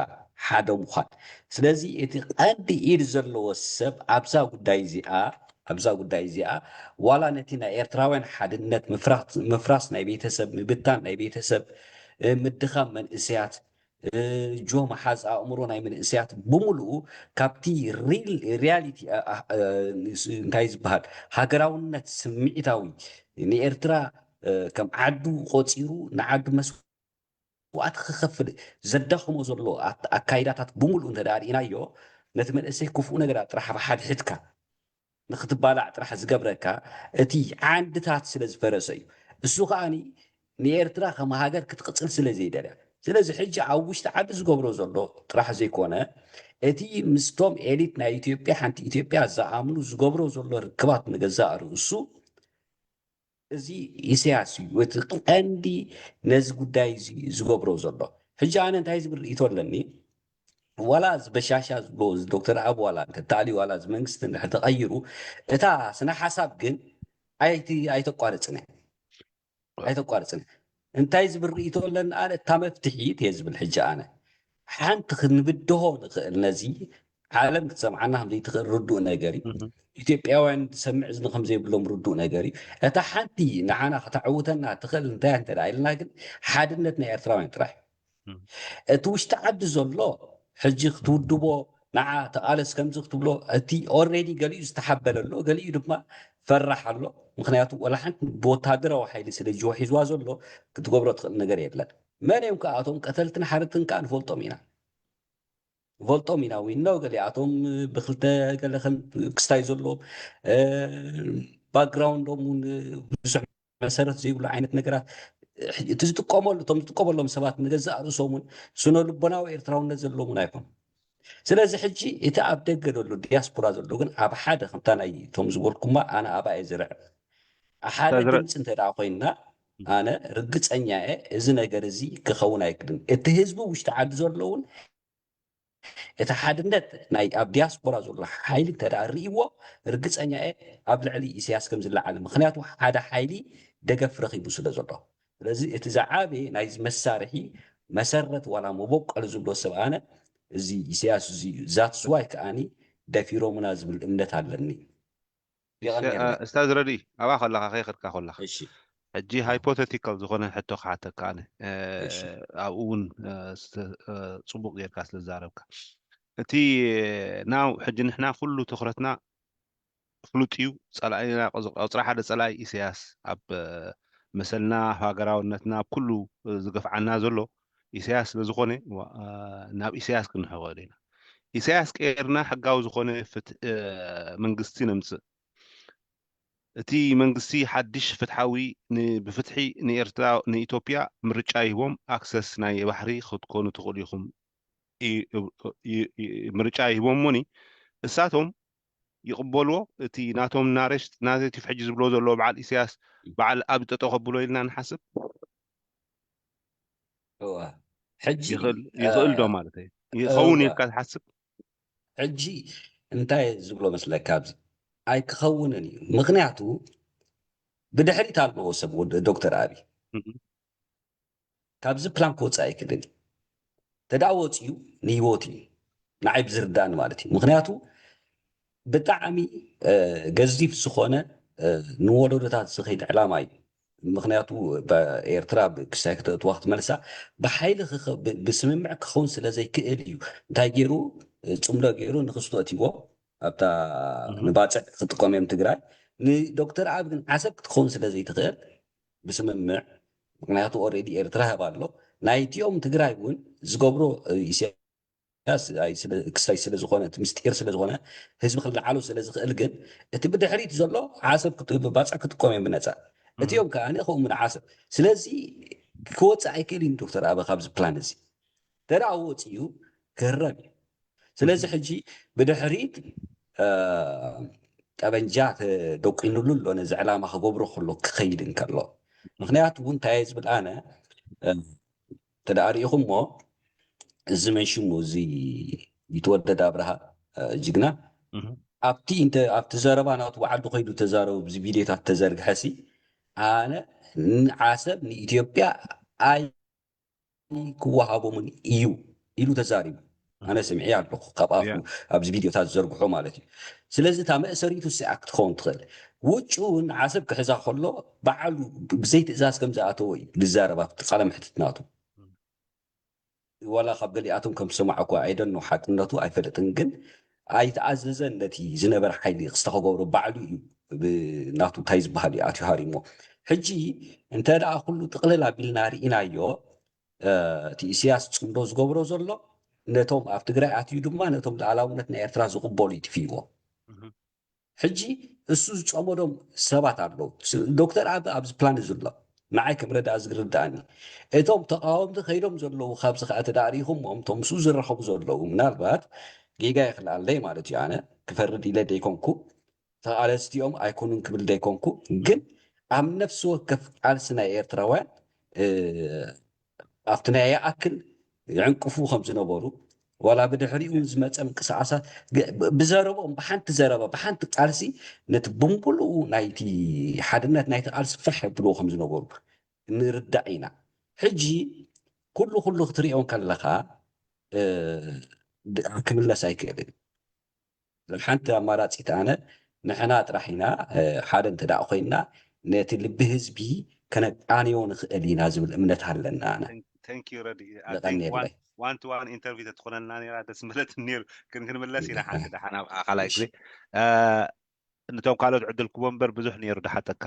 ሓደ ምዃን። ስለዚ እቲ ቀንዲ ኢድ ዘለዎ ሰብ ኣብዛ ጉዳይ እዚኣ ኣብዛ ጉዳይ እዚኣ ዋላ ነቲ ናይ ኤርትራውያን ሓድነት ምፍራስ ናይ ቤተሰብ ምብታን ናይ ቤተሰብ ምድኻም መንእሰያት ጆ መሓዝ ኣእምሮ ናይ መንእሰያት ብምሉኡ ካብቲ ሪል ሪያሊቲ እንታይ ዝበሃል ሃገራውነት ስምዒታዊ ንኤርትራ ከም ዓዱ ቆፂሩ ንዓዱ መስዋእቲ ክኸፍል ዘዳኽሞ ዘሎ ኣካይዳታት ብምሉኡ እንተ ርኢናዮ ነቲ መንእሰይ ክፉእ ነገራት ጥራሕ ኣብ ሓድሕድካ ንክትባላዕ ጥራሕ ዝገብረካ እቲ ዓንድታት ስለ ዝፈረሰ እዩ። እሱ ከዓኒ ንኤርትራ ከም ሃገር ክትቕጽል ስለ ዘይደልያ። ስለዚ ሕጂ ኣብ ውሽጢ ዓዲ ዝገብሮ ዘሎ ጥራሕ ዘይኮነ እቲ ምስቶም ኤሊት ናይ ኢትዮጵያ ሓንቲ ኢትዮጵያ ዝኣምኑ ዝገብሮ ዘሎ ርክባት ንገዛእ ርእሱ እዚ ኢሳያስ እዩ እቲ ቀንዲ ነዚ ጉዳይ እዚ ዝገብሮ ዘሎ። ሕጂ ኣነ እንታይ ዝብል ርእይቶ ኣለኒ ዋላ እዚ በሻሻ ዝብሎ ዶክተር ኣብ ዋላ እንተተኣልዩ ዋላ እዚ መንግስቲ እንድሕር ተቐይሩ እታ ስነ ሓሳብ ግን ኣይተቋርፅን ኣይተቋርፅን እንታይ ዝብል ርእይቶ ኣለኒ ኣነ እታ መፍትሒት እየ ዝብል ሕጂ ኣነ ሓንቲ ክንብድሆ ንኽእል ነዚ ዓለም ክትሰምዓና ከምዘይትኽእል ርዱእ ነገር እዩ ኢትዮጵያውያን ዝሰምዕ እዝኒ ከምዘይብሎም ርዱእ ነገር እዩ እታ ሓንቲ ንዓና ከተዕውተና ትኽእል እንታይ እንተ ኢልና ግን ሓድነት ናይ ኤርትራውያን ጥራሕ እቲ ውሽጢ ዓዲ ዘሎ ሕጂ ክትውድቦ ንዓ ተቓለስ ከምዚ ክትብሎ እቲ ኦሬዲ ገሊኡ ዝተሓበለ ኣሎ ገሊኡ ድማ ፈራሕ ኣሎ ምክንያቱ ወላ ሓንቲ ብወታደራዊ ሓይሊ ስለ ጅወ ሒዝዋ ዘሎ ክትገብሮ ትኽእል ነገር የለን መን እዮም ከኣቶም ቀተልትን ሓረትን ከዓ ንፈልጦም ኢና ንፈልጦም ኢና we know ገሊኣቶም ብክልተ ገለ ከም ክስታይ ዘለዎም ባክግራውንዶም እውን ብዙሕ መሰረት ዘይብሉ ዓይነት ነገራት እቲ ዝጥቀመሉ እቶም ዝጥቀመሎም ሰባት ንገዛእ ርእሶም እውን ስነ ልቦናዊ ኤርትራውነት ዘለዎም እውን ኣይኮኑ ስለዚ ሕጂ እቲ ኣብ ደገ ዘሎ ዲያስፖራ ዘሎ ግን ኣብ ሓደ ከምታ ናይ እቶም ዝበልኩማ ኣነ ኣባ እየ ዝርዕብ ሓደ ድምፂ እንተ ኮይንና ኣነ ርግፀኛ እየ እዚ ነገር እዚ ክኸውን ኣይክልን እቲ ህዝቢ ውሽጢ ዓዲ ዘሎ እውን እቲ ሓድነት ናይ ኣብ ዲያስፖራ ዘሎ ሓይሊ እንተ ርእይዎ ርግፀኛ እየ ኣብ ልዕሊ ኢሳያስ ከም ዝለዓለ ምክንያቱ ሓደ ሓይሊ ደገፍ ረኪቡ ስለ ዘሎ ስለዚ እቲ ዝዓበየ ናይዚ መሳርሒ መሰረት ዋላ መበቆል ዝብሎ ሰብ ኣነ እዚ ኢሳያስ እዚ ዛትስዋይ ከዓኒ ደፊሮምና ዝብል እምነት ኣለኒ እስታዝ ረዲ ኣብኣ ከለካ ከይኸድካ ከለካ ሕጂ ሃይፖቴቲካል ዝኾነ ሕቶ ክሓተካ ኣነ ኣብኡ እውን ፅቡቅ ጌርካ ስለዝዛረብካ እቲ ናው ሕጂ ንሕና ኩሉ ትኩረትና ፍሉጥ እዩ ፀላኢና ቁፅሪ ሓደ ፀላኢ ኢሳያስ ኣብ መሰልና ሃገራውነትና ኣብ ኩሉ ዝገፍዓና ዘሎ ኢሳያስ ስለዝኾነ ናብ ኢሳያስ ክንሕወል ኢና ኢሳያስ ቀይርና ሕጋዊ ዝኾነ መንግስቲ ነምፅእ እቲ መንግስቲ ሓድሽ ፍትሓዊ ብፍትሒ ንኤርትራ ንኢትዮጵያ ምርጫ ይህቦም ኣክሰስ ናይ ባሕሪ ክትኮኑ ትኽእሉ ኢኹም ምርጫ ይህቦም ሞኒ እሳቶም ይቕበልዎ እቲ ናቶም ናሬሽት ናዘቲ ሕጂ ዝብሎ ዘለዎ በዓል ኢሳያስ በዓል ኣብ ጠጠው ከብሎ ኢልና ንሓስብ ሕጂ ይኽእል ዶ ማለት እዩ ይኸውን ኢልካ ትሓስብ ሕጂ እንታይ ዝብሎ መስለካ ኣብዚ ኣይክኸውንን እዩ ምክንያቱ ብድሕሪት ኣለዎ ሰብ ወዲ ዶክተር ኣብይ ካብዚ ፕላን ክወፅእ ኣይክልን ተዳ ወፅዩ ንሂወት እዩ ንዓይ ብዝርዳእኒ ማለት እዩ ምክንያቱ ብጣዕሚ ገዚፍ ዝኾነ ንወለዶታት ዝኸይድ ዕላማ እዩ ምክንያቱ ኤርትራ ክሳይ ክተእትዋ ክትመልሳ ብሓይሊ ብስምምዕ ክኸውን ስለ ዘይክእል እዩ እንታይ ገይሩ ፅምዶ ገይሩ ንክስቶ እትዎ ኣብታ ንባፅዕ ክጥቀም እዮም ትግራይ ንዶክተር ኣብ ግን ዓሰብ ክትኸውን ስለ ዘይትኽእል ብስምምዕ ምክንያቱ ኦሬዲ ኤርትራ ህብ ኣሎ ናይቲኦም ትግራይ እውን ዝገብሮ ክሳይ ስለዝኮነ ምስጢር ስለዝኮነ ህዝቢ ክለዓሉ ስለዝኽእል ግን እቲ ብድሕሪት ዘሎ ዓሰብ ባፅዕ ክጥቀም እዮም ብነፃ እቲኦም ከዓ ከምኡ ንዓሰብ ስለዚ ክወፅእ ኣይክእል እዩ ዶክተር ኣበ ካብዚ ፕላን እዚ ተደኣ ወፂኡ ክህረም እዩ ስለዚ ሕጂ ብድሕሪት ጠበንጃ ተደቂኑሉ ኣሎ፣ ነዚ ዕላማ ክገብሮ ከሎ ክኸይድ እንከሎ። ምክንያቱ እውን እንታይ ዝብል ኣነ፣ ተዳ ርኢኹሞ፣ እዚ መንሽሙ እዚ ይትወደድ ኣብርሃ ጅግና ኣብቲ ኣብቲ ዘረባ ናቱ ባዕሉ ከይዱ ተዛረቡ ብዚ ቪድዮታት ተዘርግሐ ሲ ኣነ ዓሰብ ንኢትዮጵያ ኣይ ክወሃቦምን እዩ ኢሉ ተዛሪቡ። ኣነ ስምዒ ኣለኹ ካብ ኣፉ ኣብዚ ቪድዮታት ዝዘርግሖ ማለት እዩ። ስለዚ እታ መእሰሪቱ እዚኣ ክትኸውን ትኽእል። ውጭ እውን ዓሰብ ክሕዛ ከሎ ባዕሉ ብዘይ ትእዛዝ ከም ዝኣተወ እዩ ዝዛረብ ኣብቲ ቃለ መሕትት ናቱ። ዋላ ካብ ገሊኣቶም ከም ዝሰማዕኩ ኣይደኖ ሓቅነቱ ኣይፈልጥን፣ ግን ኣይተኣዘዘን ነቲ ዝነበረ ሓይሊ ክስተኸገብሮ ባዕሉ እዩ ናቱ እንታይ ዝበሃል እዩ ኣትዩ ሃሪሞ። ሕጂ እንተ ደኣ ኩሉ ጥቕልል ኣቢልና ርኢናዮ እቲ ኢሳያስ ፅምዶ ዝገብሮ ዘሎ ነቶም ኣብ ትግራይ ኣትዩ ድማ ነቶም ልኣላውነት ናይ ኤርትራ ዝቕበሉ ይጥፍይዎ። ሕጂ እሱ ዝፀመዶም ሰባት ኣለዉ። ዶክተር ኣብ ኣብዚ ፕላን እዚ ኣሎ ንዓይ ከም ረዳእ ዝርዳእኒ እቶም ተቃወምቲ ከይዶም ዘለዉ ካብዚ ከዓ ተዳሪኹሞም እቶም ምስኡ ዝረኸቡ ዘለዉ ምናልባት ጌጋ ይኽልኣለይ ማለት እዩ። ኣነ ክፈርድ ኢለ ደይኮንኩ ተቓለስቲኦም ኣይኮኑን ክብል ደይኮንኩ ግን ኣብ ነፍሲ ወከፍ ቃልሲ ናይ ኤርትራውያን ኣብቲ ናይ ይኣክል ይዕንቅፉ ከም ዝነበሩ ዋላ ብድሕሪኡ ዝመፀ ምንቅስቃሳት ብዘረቦም ብሓንቲ ዘረባ ብሓንቲ ቃልሲ ነቲ ብምሉኡ ናይቲ ሓድነት ናይቲ ቃልሲ ፍሕ የብልዎ ከም ዝነበሩ ንርዳእ ኢና። ሕጂ ኩሉ ኩሉ ክትሪኦ ከለካ ክምለስ ኣይክእልን። ሓንቲ ኣማራፂት ኣነ ንሕና ጥራሕ ኢና ሓደ እንተ ኮይንና ነቲ ልቢ ህዝቢ ከነቃንዮ ንኽእል ኢና ዝብል እምነት ኣለና። ኣነ one to one interview ተትኾነልና ነራ ደስ ምለት ነሩ። ግን ክንምለስ ኢና ሓንቲ ደሓን ኣብ ካልኣይ ግዜ ነቶም ካልኦት ዕድል ክቦ እምበር ብዙሕ ነይሩ ድሓተካ።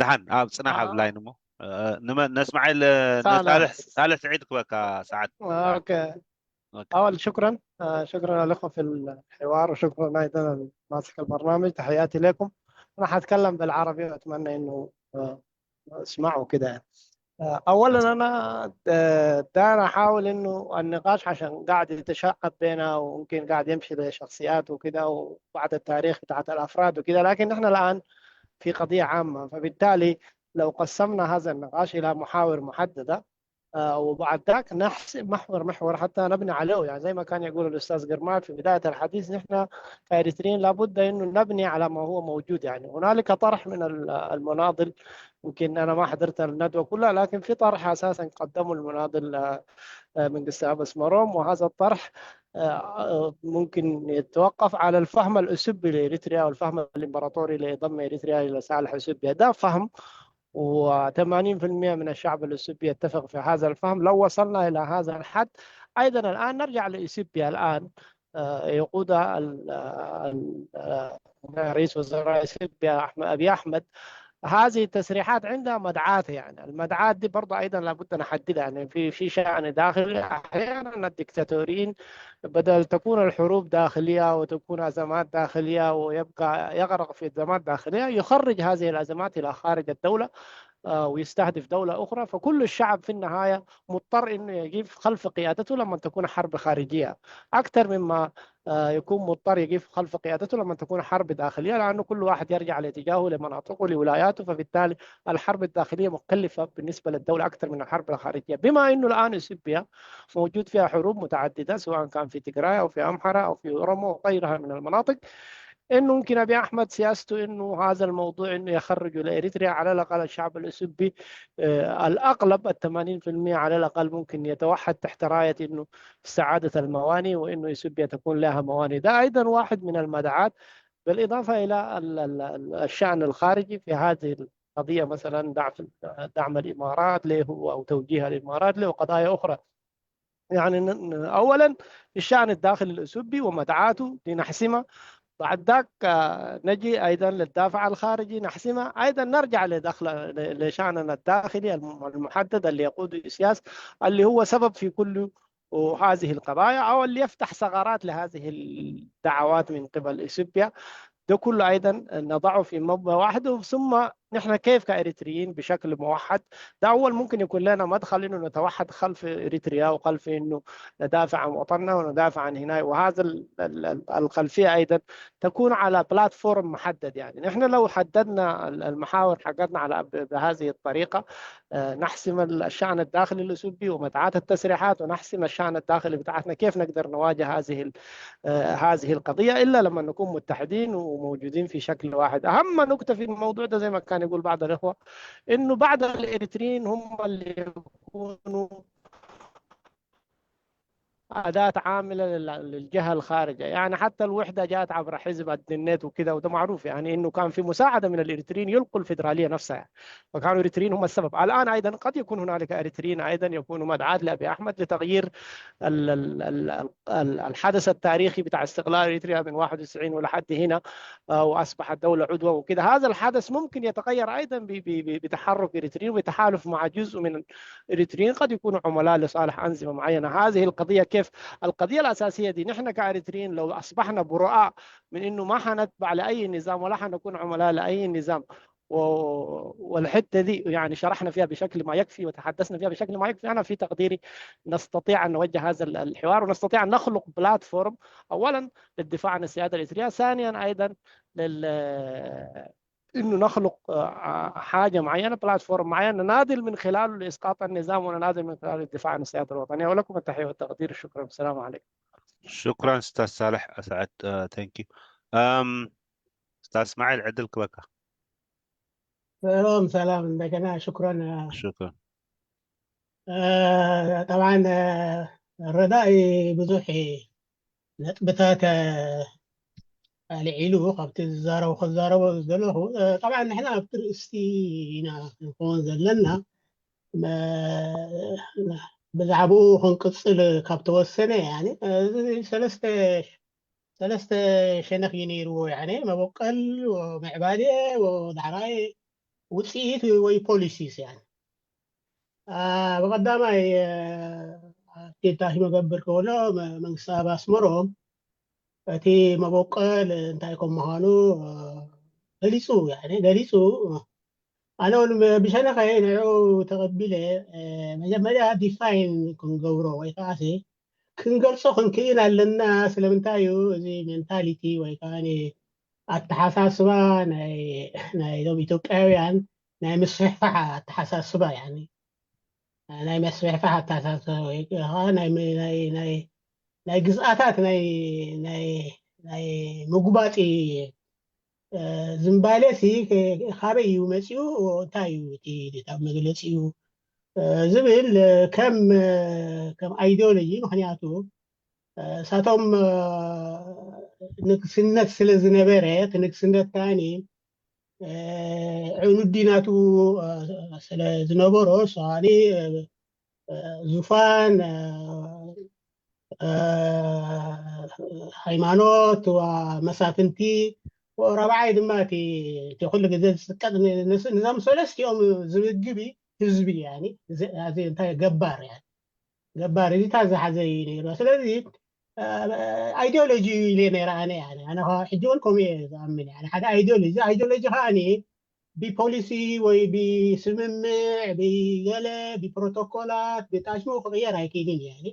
ደሓን ኣብ ፅናሕ ኣብ ላይን እሞ ነስማዓይ ሳልሕ ስዒድ ክበካ ሰዓት أول شكرا شكرا لكم في الحوار وشكرا أيضا ماسك البرنامج. تحياتي لكم. أنا حتكلم بالعربي وأتمنى إنه اسمعوا كده. أولا أنا داير أحاول إنه النقاش عشان قاعد يتشعب بينا وممكن قاعد يمشي لشخصيات وكده وبعد التاريخ بتاعت الأفراد وكده، لكن نحن الآن في قضية عامة، فبالتالي لو قسمنا هذا النقاش إلى محاور محددة وبعد ذاك نحسب محور محور حتى نبني عليه، يعني زي ما كان يقول الأستاذ قرمال في بداية الحديث، نحن كإريتريين لابد إنه نبني على ما هو موجود. يعني هنالك طرح من المناضل، يمكن أنا ما حضرت الندوة كلها، لكن في طرح أساسا قدمه المناضل من قسام اسمروم، وهذا الطرح ممكن يتوقف على الفهم الأسبي لإريتريا والفهم الإمبراطوري لضم إريتريا إلى صالح أسبيا. ده فهم و80% من الشعب الأثيوبي يتفق في هذا الفهم. لو وصلنا إلى هذا الحد، أيضا الآن نرجع لإثيوبيا الآن يقودها رئيس وزراء إثيوبيا أبي أحمد. هذه التصريحات عندها مدعاة، يعني المدعاة دي برضه أيضا لابد نحددها. يعني في في شأن داخلي، أحيانا الدكتاتوريين بدل تكون الحروب داخلية وتكون أزمات داخلية ويبقى يغرق في أزمات داخلية، يخرج هذه الأزمات إلى خارج الدولة ويستهدف دولة أخرى، فكل الشعب في النهاية مضطر إنه يقف خلف قيادته لما تكون حرب خارجية أكثر مما يكون مضطر يقف خلف قيادته لما تكون حرب داخلية، لأنه كل واحد يرجع لاتجاهه، لمناطقه، لولاياته، فبالتالي الحرب الداخلية مكلفة بالنسبة للدولة أكثر من الحرب الخارجية. بما إنه الآن إثيوبيا موجود فيها حروب متعددة، سواء كان في تجراي أو في أمحرة أو في أورومو وغيرها من المناطق، إنه ممكن أبي أحمد سياسته إنه هذا الموضوع إنه يخرجوا لإريتريا على الأقل الشعب الأثيوبي، آه، الأغلب ال80% على الأقل ممكن يتوحد تحت راية إنه سعادة المواني وإنه إثيوبيا تكون لها مواني. ده أيضا واحد من المدعاة، بالإضافة إلى الشأن الخارجي في هذه القضية، مثلا دعم دعم الإمارات له أو توجيه الإمارات له، قضايا أخرى. يعني أولا الشأن الداخلي الأثيوبي ومدعاته لنحسمها، بعد ذاك نجي أيضا للدافع الخارجي نحسمها، أيضا نرجع لدخل لشأننا الداخلي المحدد اللي يقوده السياسي، اللي هو سبب في كل وهذه القضايا، أو اللي يفتح ثغرات لهذه الدعوات من قبل إثيوبيا. ده كله أيضا نضعه في مبنى واحد، ثم نحن كيف كإريتريين بشكل موحد؟ ده أول ممكن يكون لنا مدخل إنه نتوحد خلف إريتريا وخلف إنه ندافع عن وطننا وندافع عن هنا. وهذا ال- ال- ال- الخلفية أيضًا تكون على بلاتفورم محدد. يعني نحن لو حددنا ال- المحاور حقتنا على ب- بهذه الطريقة، آه، نحسم ال- الشأن الداخلي الأثيوبي ومتعات التسريحات، ونحسم الشأن الداخلي بتاعتنا، كيف نقدر نواجه هذه ال- آه، هذه القضية إلا لما نكون متحدين وموجودين في شكل واحد؟ أهم نقطة في الموضوع ده، زي ما كان يقول بعض الإخوة، إنه بعض الإريتريين هم اللي يكونوا أداة عاملة لل- للجهة الخارجة. يعني حتى الوحدة جاءت عبر حزب الدنيت وكده، وده معروف، يعني إنه كان في مساعدة من الإريتريين يلقوا الفيدرالية نفسها، وكانوا إريتريين هم السبب. الآن أيضًا قد يكون هنالك إريتريين أيضًا يكونوا مدعاة لأبي أحمد لتغيير ال- ال- ال- ال- ال- الحدث التاريخي بتاع استقلال إريتريا من واحد وتسعين ولحد هنا، آه، وأصبحت دولة عضوة وكده. هذا الحدث ممكن يتغير أيضًا ب- ب- ب- بتحرك إريتريين وبتحالف مع جزء من إريتريين قد يكونوا عملاء لصالح أنظمة معينة. هذه القضية كيف؟ القضية الأساسية دي، نحن كإريتريين لو أصبحنا براء من إنه ما حنتبع لأي نظام ولا حنكون عملاء لأي نظام، و- والحتة دي يعني شرحنا فيها بشكل ما يكفي وتحدثنا فيها بشكل ما يكفي، أنا في تقديري نستطيع أن نوجه هذا ال- الحوار، ونستطيع أن نخلق بلاتفورم أولًا للدفاع عن السيادة الإريترية، ثانيًا أيضًا لل إنه نخلق، آه، حاجة معينة، بلاتفورم معين نناضل من خلاله لإسقاط النظام ونناضل من خلاله الدفاع عن السيادة الوطنية. ولكم التحية والتقدير، شكرًا، السلام عليكم. شكرا أستاذ صالح، أسعد. Thank you. أم أستاذ إسماعيل عدل كلكة. ሰላም ሰላም፣ እንደገና ሽኩራን። شكرا. ጠብዓን ረዳኢ ብዙሕ ነጥብታት ኣልዒሉ ካብቲ ዝዛረቡ ክዛረቦ ዘለኹ። ጠብዓን ንሕና ኣብቲ ርእስቲ ኢና ክንከውን ዘለና፣ ብዛዕባኡ ክንቅፅል ካብ ተወሰነ፣ ሰለስተ ሰለስተ ሸነኽ እዩ ነይርዎ። ያኔ መበቆል፣ ምዕባሌ፣ ዳሕራይ ውፅኢት ወይ ፖሊሲስ። ያኔ ብቐዳማይ ኣብቲ ታሽ መገብር ከሎ መንግስቲ ኣብ ኣስመሮም እቲ መበቆል እንታይ ከም ምዃኑ ገሊፁ፣ ያኔ ገሊፁ። ኣነ እውን ብሸነኸይ ንዕኡ ተቐቢለ መጀመርያ ዲፋይን ክንገብሮ ወይ ከዓ ክንገልጾ ክንክእል ኣለና። ስለምንታይ እዩ እዚ ሜንታሊቲ ወይ ከዓ ኣተሓሳስባ ናይ ናይዞም ኢትዮጵያውያን ናይ ምስፍሕፋሕ ኣተሓሳስባ፣ ያኒ ናይ መስፍሕፋሕ ኣተሓሳስባ ወይ ከዓ ናይ ናይ ናይ ናይ ግዝኣታት ናይ ናይ ናይ ምጉባጢ ዝንባሌ ሲ ካበይ እዩ መፂኡ? እንታይ እዩ እቲ መግለፂኡ ዝብል ከም ከም ኣይዲዮሎጂ፣ ምክንያቱ እሳቶም ንግስነት ስለ ዝነበረ፣ እቲ ንግስነት ከዓኒ ዕኑዲ ናቱ ስለ ዝነበሮ፣ እሱ ከዓኒ ዙፋን፣ ሃይማኖት፣ መሳፍንቲ፣ ራብዓይ ድማ እቲ ኩሉ ግዜ ዝጥቀጥ ንዞም ሰለስቲኦም ዝምግብ ህዝቢ፣ እንታይ ገባር ገባር እዚታት ዝሓዘ እዩ ነይሩ። ስለዚ ኣይዲዮሎጂ ኢለ ነይረ ኣነ። ኣነ ሕጂ እውን ከምኡ እየ ዝኣምን። ሓደ ኣይዲዮሎጂ፣ ኣይዲዮሎጂ ከዓ ብፖሊሲ ወይ ብስምምዕ፣ ብገለ ብፕሮቶኮላት፣ ብጣሽሙ ክቕየር ኣይክእልን እዩ።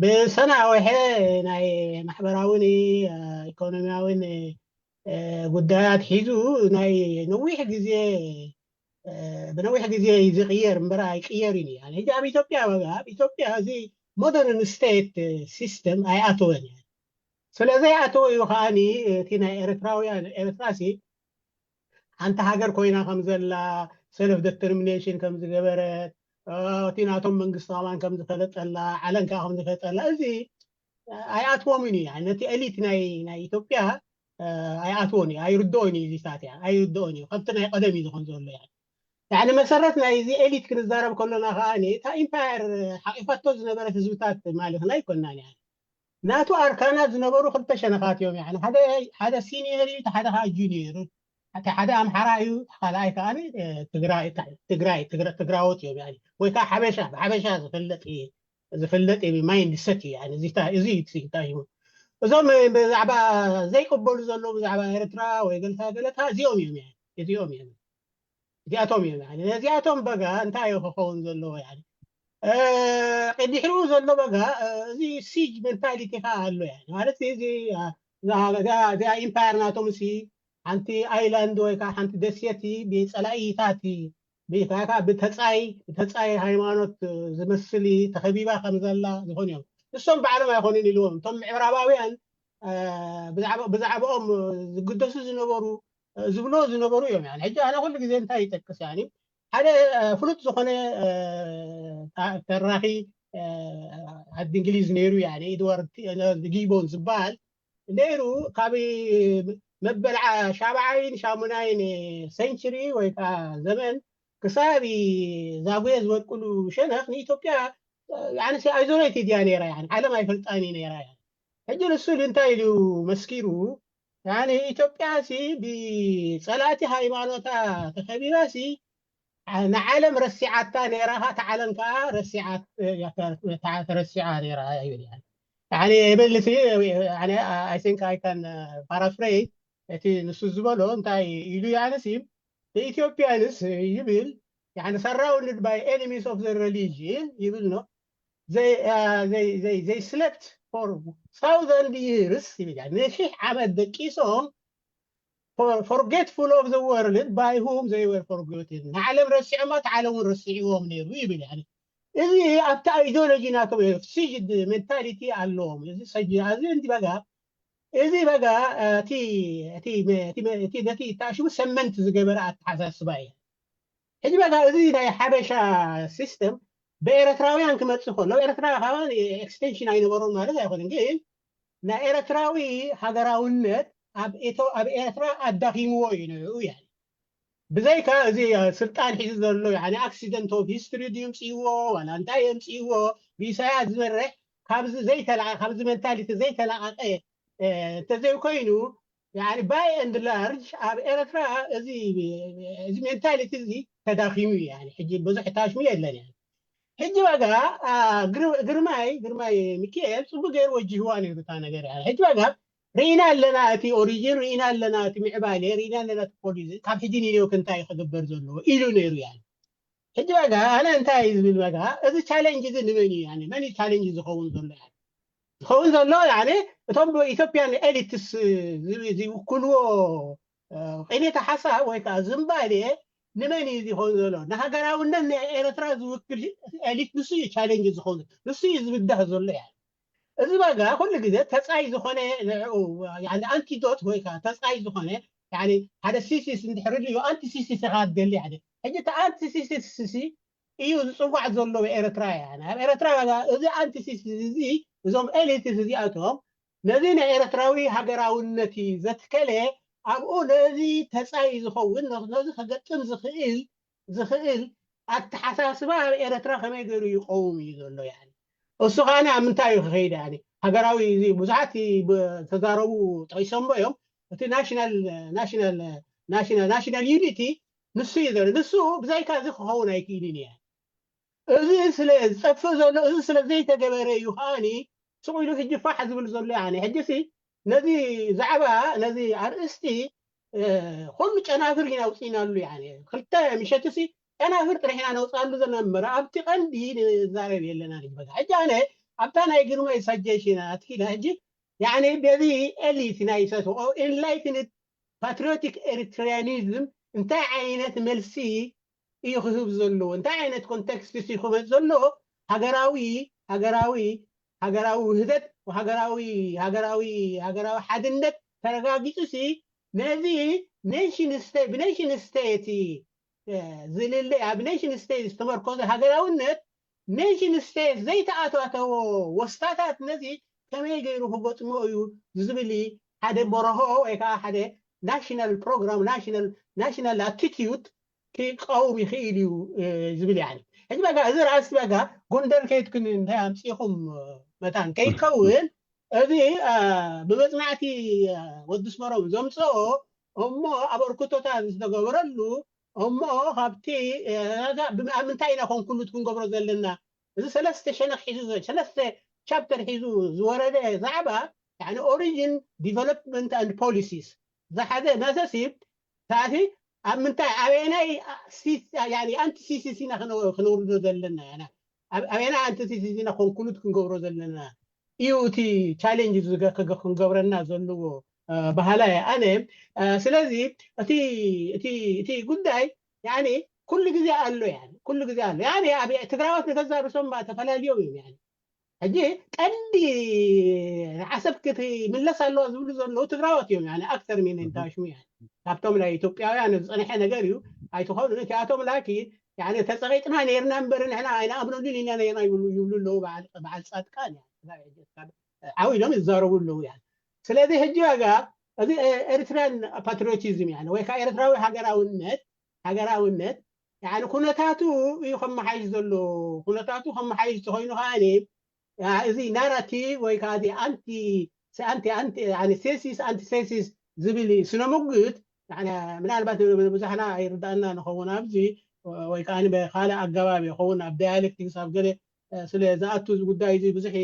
ብሰናወሐ ናይ ማሕበራውን ኢኮኖሚያውን ጉዳያት ሒዙ ናይ ነዊሕ ግዜ ብነዊሕ ግዜ እዩ ዝቕየር እምበር ኣይቅየርን እዩ። ሕጂ ኣብ ኢትዮጵያ፣ ኣብ ኢትዮጵያ እዚ ሞደርን ስቴት ሲስተም ኣይኣተወን እዩ። ስለ ዘይኣተወ እዩ ከዓኒ እቲ ናይ ኤርትራውያን፣ ኤርትራሲ ሓንቲ ሃገር ኮይና ከም ዘላ፣ ሰልፍ ደተርሚኔሽን ከም ዝገበረት፣ እቲ ናቶም መንግስቲ ከማን ከም ዝፈለጠላ፣ ዓለም ከዓ ከም ዝፈለጠላ፣ እዚ ኣይኣትዎምን እዩ። ነቲ ኤሊት ናይ ናይ ኢትዮጵያ ኣይኣትዎን እዩ፣ ኣይርድኦን እዩ፣ እዚታት እያ ኣይርድኦን እዩ። ከምቲ ናይ ቀደም እዩ ዝኾን ዘሎ። ያኒ መሰረት ናይ እዚ ኤሊት ክንዛረብ ከሎና ከዓ እታ ኢምፓየር ሓቂፋቶ ዝነበረት ህዝብታት ማለት ኣይኮናን። ያኒ ናቱ ኣርካናት ዝነበሩ ክልተ ሸነኻት እዮም። ያኒ ሓደ ሲኒየር እዩ፣ ሓደ ከዓ ጁኒየር። እቲ ሓደ ኣምሓራ እዩ፣ ካልኣይ ከዓ ትግራይ፣ ትግራይ፣ ትግራዎት እዮም። ያኒ ወይ ከዓ ሓበሻ፣ ብሓበሻ ዝፍለጥ እዩ፣ ዝፍለጥ እዩ፣ ማይንድ ሰት እዩ። ያኒ እዚ እዩ እንታይ እዩ እዞም ብዛዕባ ዘይቅበሉ ዘለዉ ብዛዕባ ኤርትራ ወይ ገልታ ገለታ እዚኦም እዮም፣ ያኒ እዚኦም እዮም። እዚኣቶም እዮም። ነዚኣቶም በጋ እንታይ እዩ ክኸውን ዘለዎ? ቅድሕሪኡ ዘሎ በጋ እዚ ሲጅ ሜንታሊቲ ከዓ ኣሎ። ማለት እዚ እዚኣ ኢምፓየር ናቶም ሲ ሓንቲ ኣይላንድ ወይ ከዓ ሓንቲ ደሴቲ ብፀላኢታት ብተፃይ ብተፃይ ሃይማኖት ዝመስል ተኸቢባ ከም ዘላ ዝኾኑ እዮም። ንሶም ባዕሎም ኣይኮኑን ኢልዎም እቶም ምዕራባውያን ብዛዕባኦም ዝግደሱ ዝነበሩ ዝብሎ ዝነበሩ እዮም። ሕጂ ኣነ ኩሉ ግዜ እንታይ ይጠቅስ ሓደ ፍሉጥ ዝኾነ ተራኺ ዓዲ እንግሊዝ ነይሩ፣ ኤድዋርድ ጊቦን ዝበሃል ነይሩ። ካብ መበል ሻብዓይን ሻሙናይን ሴንቸሪ ወይ ከዓ ዘመን ክሳብ ዛጉዌ ዝበልቅሉ ሸነኽ ንኢትዮጵያ ኣይዞሌትድ እያ ነይራ፣ ዓለም ኣይፈልጣን እዩ ነይራ። ሕጂ ንሱ እንታይ ኢሉ መስኪሩ? ኢትዮጵያ ሲ ብፀላእቲ ሃይማኖታ ተኸቢባ ሲ ንዓለም ረሲዓታ ነይራ፣ እታ ዓለም ከዓ ረሲዓት ተረሲዓ ነይራ ይብል። ይብል እቲ I think I can paraphrase እቲ ንሱ ዝበሎ እንታይ ኢሉ ያነሲም ኢትዮጵያንስ ይብል surrounded by enemies of the religion ይብል ነው። They, uh, they, they, they slept for thousand years ይብል። ንሺሕ ዓመት ደቂሶም forgetful of the world by whom they were forgotten። ንዓለም ረሲዖማ እቲ ዓለም እውን ረሲዕዎም ነይሩ ይብል። እዚ ኣብቲ ኣይዲዮሎጂ ናቶም ሲጅድ ሜንታሊቲ ኣለዎም። እዚ ሰጅ እዚ እንዲ በጋ እዚ በጋ እቲ ነቲ ታሽቡ ሰመንት ዝገበረ ኣተሓሳስባ እዩ። ሕጂ በጋ እዚ ናይ ሓበሻ ሲስተም ብኤረትራውያን ክመፅእ ከሎ ኤረትራ ካብ ኤክስቴንሽን ኣይነበሮም ማለት ኣይኮነን፣ ግን ናይ ኤረትራዊ ሃገራውነት ኣብ ኤረትራ ኣዳኺምዎ እዩ ነይሩ። ብዘይካ እዚ ስልጣን ሒዙ ዘሎ accident of history ድዩ ምፅእዎ ዋላ እንታይ የምፅእዎ ብኢሳያስ ዝመርሕ ካብዚ ሜንታሊቲ ዘይተላቀቀ እንተዘይኮይኑ by and large ኣብ ኤረትራ እዚ ሜንታሊቲ እዚ ተዳኺሙ እዩ። ሕጂ ብዙሕ ታሽሙ የለን። ሕጂ በጋ ግርማይ ግርማይ ሚካኤል ፅቡቅ ገይሩ ወጂህዋ ነይሩ እታ ነገር። ሕጂ በጋ ርኢና ኣለና እቲ ኦሪጂን፣ ርኢና ኣለና እቲ ምዕባሌ፣ ርኢና ኣለና እቲ ፖሊሲ። ካብ ሕጂ ንልዮክ እንታይ ክግበር ዘለዎ ኢሉ ነይሩ። ሕጂ በጋ ኣነ እንታይ እዩ ዝብል በጋ እዚ ቻሌንጅ እዚ ንመን እዩ መን እዩ ቻሌንጅ ዝኸውን ዘሎ ዝኸውን ዘሎ እቶም ኢትዮጵያን ኤሊትስ ዝውክልዎ ቅኔታ ሓሳብ ወይ ከዓ ዝምባሌ ንመን እዩ ዝኸውን ዘሎ? ንሃገራውነት ናይ ኤረትራ ዝውክል ኤሊት ንሱ እዩ ቻሌንጅ ዝኸውን፣ ንሱ እዩ ዝብዳህ ዘሎ። እዚ በጋ ኩሉ ግዜ ተፃይ ዝኾነ ንዕኡ ኣንቲዶት ወይ ከዓ ተፃይ ዝኾነ ሓደ ሲሲስ እንድሕር ልዩ ኣንቲ ሲሲስ ኢኻ ትደሊ። ሕጂ እቲ ኣንቲ ሲሲስ እዩ ዝፅዋዕ ዘሎ ኤረትራ እያ። ኣብ ኤረትራ እዚ ኣንቲ ሲሲስ እዚ እዞም ኤሊትስ እዚኣቶም ነዚ ናይ ኤረትራዊ ሃገራውነት እዩ ዘትከለ። ኣብኡ ነዚ ተፃይ ዝኸውን ነዚ ከገጥም ዝኽእል ዝኽእል ኣተሓሳስባ ኣብ ኤረትራ ከመይ ገይሩ ይቀውም እዩ ዘሎ። እሱ ከዓ ኣብ ምንታይ እዩ ክኸይድ? ሃገራዊ ብዙሓት ተዛረቡ ጠቂሶሞ እዮም። እቲ ናሽናል ናሽናል ናሽናል ናሽናል ዩኒቲ ንሱ እዩ ዘሎ። ንሱ ብዛይካ እዚ ክኸውን ኣይክእልን እየ። እዚ ስለ ዝጠፍእ ዘሎ እዚ ስለ ዘይተገበረ እዩ ከዓኒ ስቕ ኢሉ ሕጂ ፋሕ ዝብል ዘሎ። ሕጂ ነዚ ዛዕባ ነዚ ኣርእስቲ ኩሉ ጨናፍር ኢና ውፅኢናሉ። ክልተ ምሸትሲ ጨናፍር ጥራሕ ኢና ነውፅኣሉ ዘለና እምበር ኣብቲ ቀንዲ ንዛረብ የለና። ሕጂ ኣነ ኣብታ ናይ ግርማይ ሳጀሽን ኣትኪና ሕጂ በዚ ኤሊት ናይ ሰትኦ ኢንላይትንድ ፓትሪዮቲክ ኤሪትሪያኒዝም እንታይ ዓይነት መልሲ እዩ ክህብ ዘለዎ? እንታይ ዓይነት ኮንቴክስት እዩ ክመፅ ዘለዎ? ሃገራዊ ሃገራዊ ሃገራዊ ውህደት ሃገራዊ ሃገራዊ ሃገራዊ ሓድነት ተረጋጊፁ ሲ ነዚ ኔሽን ስቴት ብኔሽን ስቴት ዝልለ ኣብ ኔሽን ስቴት ዝተመርኮዘ ሃገራውነት ኔሽን ስቴት ዘይተኣታተዎ ወስታታት ነዚ ከመይ ገይሩ ክገጥሞ እዩ ዝብል ሓደ መርሆ ወይ ከዓ ሓደ ናሽናል ፕሮግራም ናሽናል ኣቲቲዩድ ክቃውም ይኽእል እዩ ዝብል። ሕጂ በጋ እዚ ርኣስ በጋ ጎንደር ከይድክን እንታይ ኣምፂኹም መታን ከይከውን እዚ ብመፅናዕቲ ወዲ ኣስመሮም ዘምፅኦ እሞ ኣበርክቶታት ዝተገበረሉ እሞ ካብቲ ኣብ ምንታይ ኢና ኮንክሉድ ክንገብሮ ዘለና? እዚ ሰለስተ ሸነኽ ሒዙ ሰለስተ ቻፕተር ሒዙ ዝወረደ ዛዕባ ኦሪጂን ዲቨሎፕመንት ኣንድ ፖሊሲስ ዝሓዘ መሰሲብ ታቲ ኣብ ምንታይ ኣበየናይ ኣንቲ ሴሲስ ኢና ክነውርዶ ዘለና ያና ኣበየናይ ኣንቲ ሴሲስ ኢና ኮንክሉድ ክንገብሮ ዘለና እዩ እቲ ቻሌንጅ ክንገብረና ዘለዎ ባህላ እየ ኣነ ስለዚ እቲ ጉዳይ ኩሉ ግዜ ኣሎ ኩሉ ግዜ ኣሎ ኣብ ትግራዎት ንገዛ ርእሶም ተፈላልዮም እዮም ሕጂ ቀንዲ ንዓሰብ ክትምለስ ኣለዋ ዝብሉ ዘለዉ ትግራዎት እዮም ኣክተር ሚን ታሽሙ ካብቶም ናይ ኢትዮጵያውያን ዝፀንሐ ነገር እዩ ኣይትኾኑ እቲኣቶም ላኪ ተፀቂጥና ነርና እምበር ንሕና ኣይንኣምነሉን ኢና ነርና ይብሉ ኣለዉ በዓል ፃድቃን ዓው ኢሎም ይዛረቡ ኣለዉ ስለዚ ሕጂ ዋጋ እዚ ኤሪትራን ፓትሪዮቲዝም ወይ ከዓ ኤርትራዊ ሃገራውነት ሃገራውነት ኩነታቱ እዩ ከመሓይሽ ዘሎ ኩነታቱ ከመሓይሽ ተኮይኑ ከዓ እዚ ናራቲቭ ወይ ከዓ ኣንቲ ኣንቲ ኣንቲ ቴሲስ ኣንቲ ቴሲስ ዝብል ስነ ሙግት ምናልባት ብዙሕና ይርዳእና ንኸውን ኣብዚ ወይ ከዓ ብካልእ ኣገባብ ይኸውን ኣብ ዳያሌክቲክስ ኣብ ገለ ስለ ዝኣቱ እዚ ጉዳይ እዚ ብዙሕ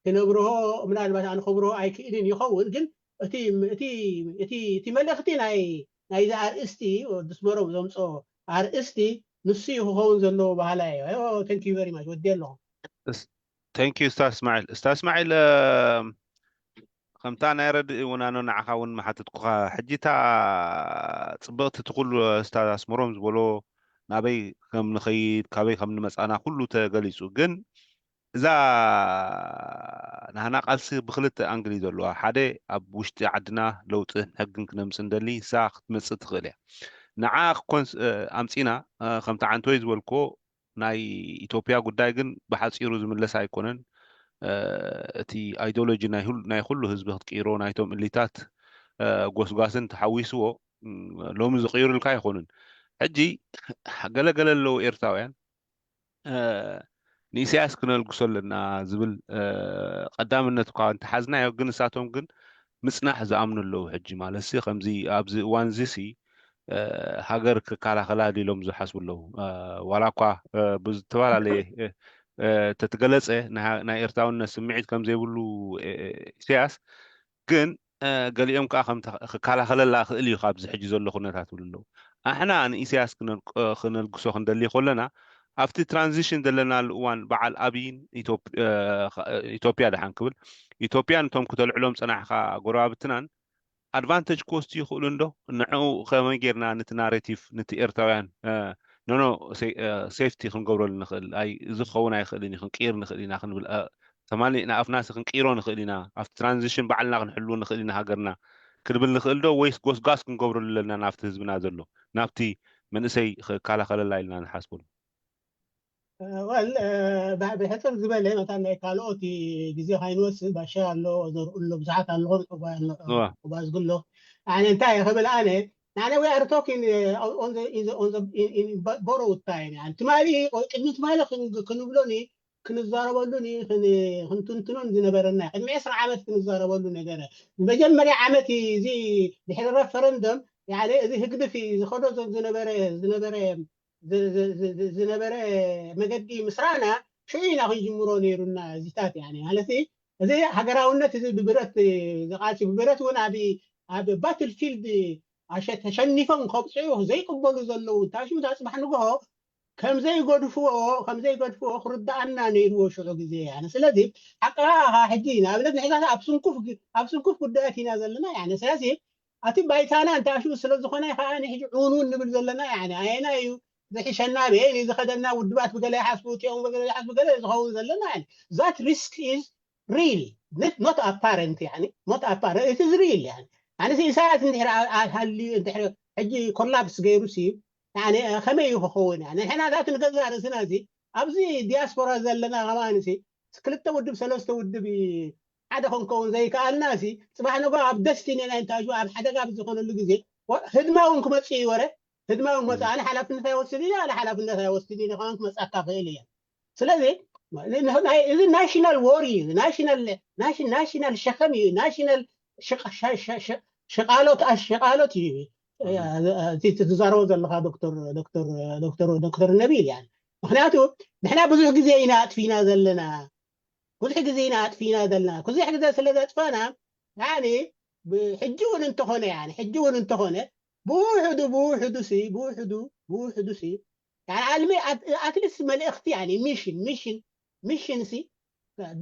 ክነብርሆ ምናልባት ኣነ ክብርሆ ኣይክእልን ይኸውን ግን እቲ እቲ እቲ እቲ መልእኽቲ ናይ ናይዚ ኣርእስቲ ወዲ ስመሮም ዘምፅኦ ኣርእስቲ ንሱ እዩ ክኸውን ዘለዎ ባህላ እዩ thank you very much ወዲ ኣለኹ thank you ስታዝ እስማዒል ስታዝ እስማዒል ከምታ ናይ ረድእ ውናኖ ንዓኻ እውን መሓተትኩኻ ሕጂ እታ ፅብቕቲ እቲ ኩሉ ስታዝ ኣስመሮም ዝበሎ ናበይ ከም ንኸይድ ካበይ ከም ንመፃና ኩሉ ተገሊፁ ግን እዛ ናህና ቃልሲ ብክልተ ኣንግል እዩ ዘለዋ ሓደ ኣብ ውሽጢ ዓድና ለውጥን ሕግን ክነምፅ እንደሊ ንሳ ክትመፅእ ትኽእል እያ ንዓ ክኮን ኣምፂና ከምቲ ዓንተወይ ዝበልክዎ ናይ ኢትዮጵያ ጉዳይ ግን ብሓፂሩ ዝምለስ ኣይኮነን እቲ ኣይዲዮሎጂ ናይ ኩሉ ህዝቢ ክትቅይሮ ናይቶም እሊታት ጎስጓስን ተሓዊስዎ ሎሚ ዝቅይሩልካ ኣይኮኑን ሕጂ ገለገለ ኣለዉ ኤርትራውያን ንኢሳያስ ክነልግሶ ኣለና ዝብል ቀዳምነት እኳ እንተሓዝናዮ ግን ንሳቶም ግን ምፅናሕ ዝኣምኑ ኣለዉ ሕጂ ማለት ሲ ከምዚ ኣብዚ እዋን እዚ ሲ ሃገር ክከላኸላ ድሎም ዝሓስቡ ኣለዉ ዋላ እኳ ብዝተፈላለየ ተትገለፀ ናይ ኤርትራውነት ስምዒት ከም ዘይብሉ ኢሳያስ ግን ገሊኦም ከዓ ክከላኸለላ ክእል እዩ ካብዚ ሕጂ ዘሎ ኩነታት ይብሉ ኣለዉ ኣሕና ንኢሳያስ ክነልግሶ ክንደሊ ከለና ኣብቲ ትራንዚሽን ዘለናሉ እዋን በዓል ኣብይን ኢትዮጵያ ደሓን ክብል ኢትዮጵያ ነቶም ክተልዕሎም ፀናሕካ ጎረባብትናን ኣድቫንተጅ ክወስዱ ይኽእሉ እንዶ ንዕኡ ከመይ ጌርና ነቲ ናሬቲቭ ነቲ ኤርትራውያን ኖኖ ሴፍቲ ክንገብረሉ ንኽእል ኣይ እዚ ክኸውን ኣይኽእልን እዩ ክንቅይር ንኽእል ኢና ክንብል ተማሊእና ኣፍናሲ ክንቅይሮ ንኽእል ኢና ኣብቲ ትራንዚሽን ባዕልና ክንሕልው ንኽእል ኢና ሃገርና ክንብል ንኽእል ዶ ወይስ ጎስጓስ ክንገብረሉ ኣለና ናብቲ ህዝብና ዘሎ ናብቲ መንእሰይ ክከላኸለላ ኢልና ንሓስበሉ ወል ብሕፅር ዝበለ መታን ናይ ካልኦት ግዜ ካይንወስድ ባሻ ኣሎ ዘርኡ ኣሎ ብዙሓት ኣለኹም ዕባዝግሎ ኣነ እንታይ ክብል ኣነ ንዓነ we are talking on the in the on the in borrowed time ትማሊ ቅድሚ ትማሊ ክንብሎኒ ክንዛረበሉን ክንትንትኖን ዝነበረና ቅድሚ ዕስራ ዓመት ክንዛረበሉ ነገረ መጀመርያ ዓመት እዚ ድሕሪ ረፈረንደም እዚ ህግድፍ ዝኸዶ ዝነበረ ዝነበረ ዝነበረ መገዲ ምስራና ሽዑ ኢና ክንጅምሮ ነይሩና እዚታት ማለት እዚ ሃገራውነት እዚ ብብረት ዝቃልሲ ብብረት እውን ኣብ ኣብ ባትል ፊልድ ተሸኒፎም ከብፅዑ ዘይቅበሉ ዘለዉ ታሽም እታ ፅባሕ ንግሆ ከምዘይገድፍዎ ከምዘይገድፍዎ ክርዳኣና ነይርዎ ሽዑ ግዜ ያነ ስለዚ ሓቅኻ ሕጂ ንኣብነት ንሕዛት ኣብ ስንኩፍ ኣብ ስንኩፍ ጉዳያት ኢና ዘለና ያነ ስለዚ ኣቲ ባይታና እንታሽኡ ስለ ዝኾነ ከዓ ንሕጂ ዑኑን ንብል ዘለና ያነ ኣየና እዩ ዝሕሸና በየን እዩ ዝኸደና ውድባት ብገለ ይሓስቡ እቲኦም ብገለ ይሓስቡ ገለ ዝኸውን ዘለና ያነ that risk is real not apparent ያነ not apparent it is real ያነ ኣነ ኢሳያስ እንድሕር ሃልዩ እንድሕር ሕጂ ኮላፕስ ገይሩ ሲ ከመይ እዩ ክኸውን ንሕና ዛት ንገዛ ርእስና እዚ ኣብዚ ዲያስፖራ ዘለና ከማንሲ ክልተ ውድብ ሰለስተ ውድብ ሓደ ክንከውን ዘይከኣልና ሲ ፅባሕ ነገ ኣብ ደስቲኒ ናይ እንታሹ ኣብ ሓደጋ ብዝኾነሉ ግዜ ህድማ እውን ክመፅእ እዩ ወረ ህድማ እውን ክመፅእ ኣነ ሓላፍነት ኣይወስድ እዩ ኣነ ሓላፍነት ኣይወስድ እዩ ከማን ክመፅኣካ ክእል እየ ስለዚ እዚ ናሽናል ዎሪ እዩ ናሽናል ሸኸም እዩ ናሽናል ሽቃሎት ኣሽቃሎት እዩ እቲ ትዛረቦ ዘለካ ዶክተር ዶክተር ዶክተር ዶክተር ነቢል ያ ምክንያቱ ንሕና ብዙሕ ግዜ ኢና ኣጥፊና ዘለና ብዙሕ ግዜ ኢና ኣጥፊና ዘለና ብዙሕ ግዜ ስለ ዘጥፋና ያኒ ሕጂ እውን እንተኾነ ያኒ ሕጂ እውን እንተኾነ ብውሕዱ ብውሕዱ ሲ ብውሕዱ ብውሕዱ ሲ ኣልሚ ኣትሊስት መልእኽቲ ሚሽን ሚሽን ሚሽን ሲ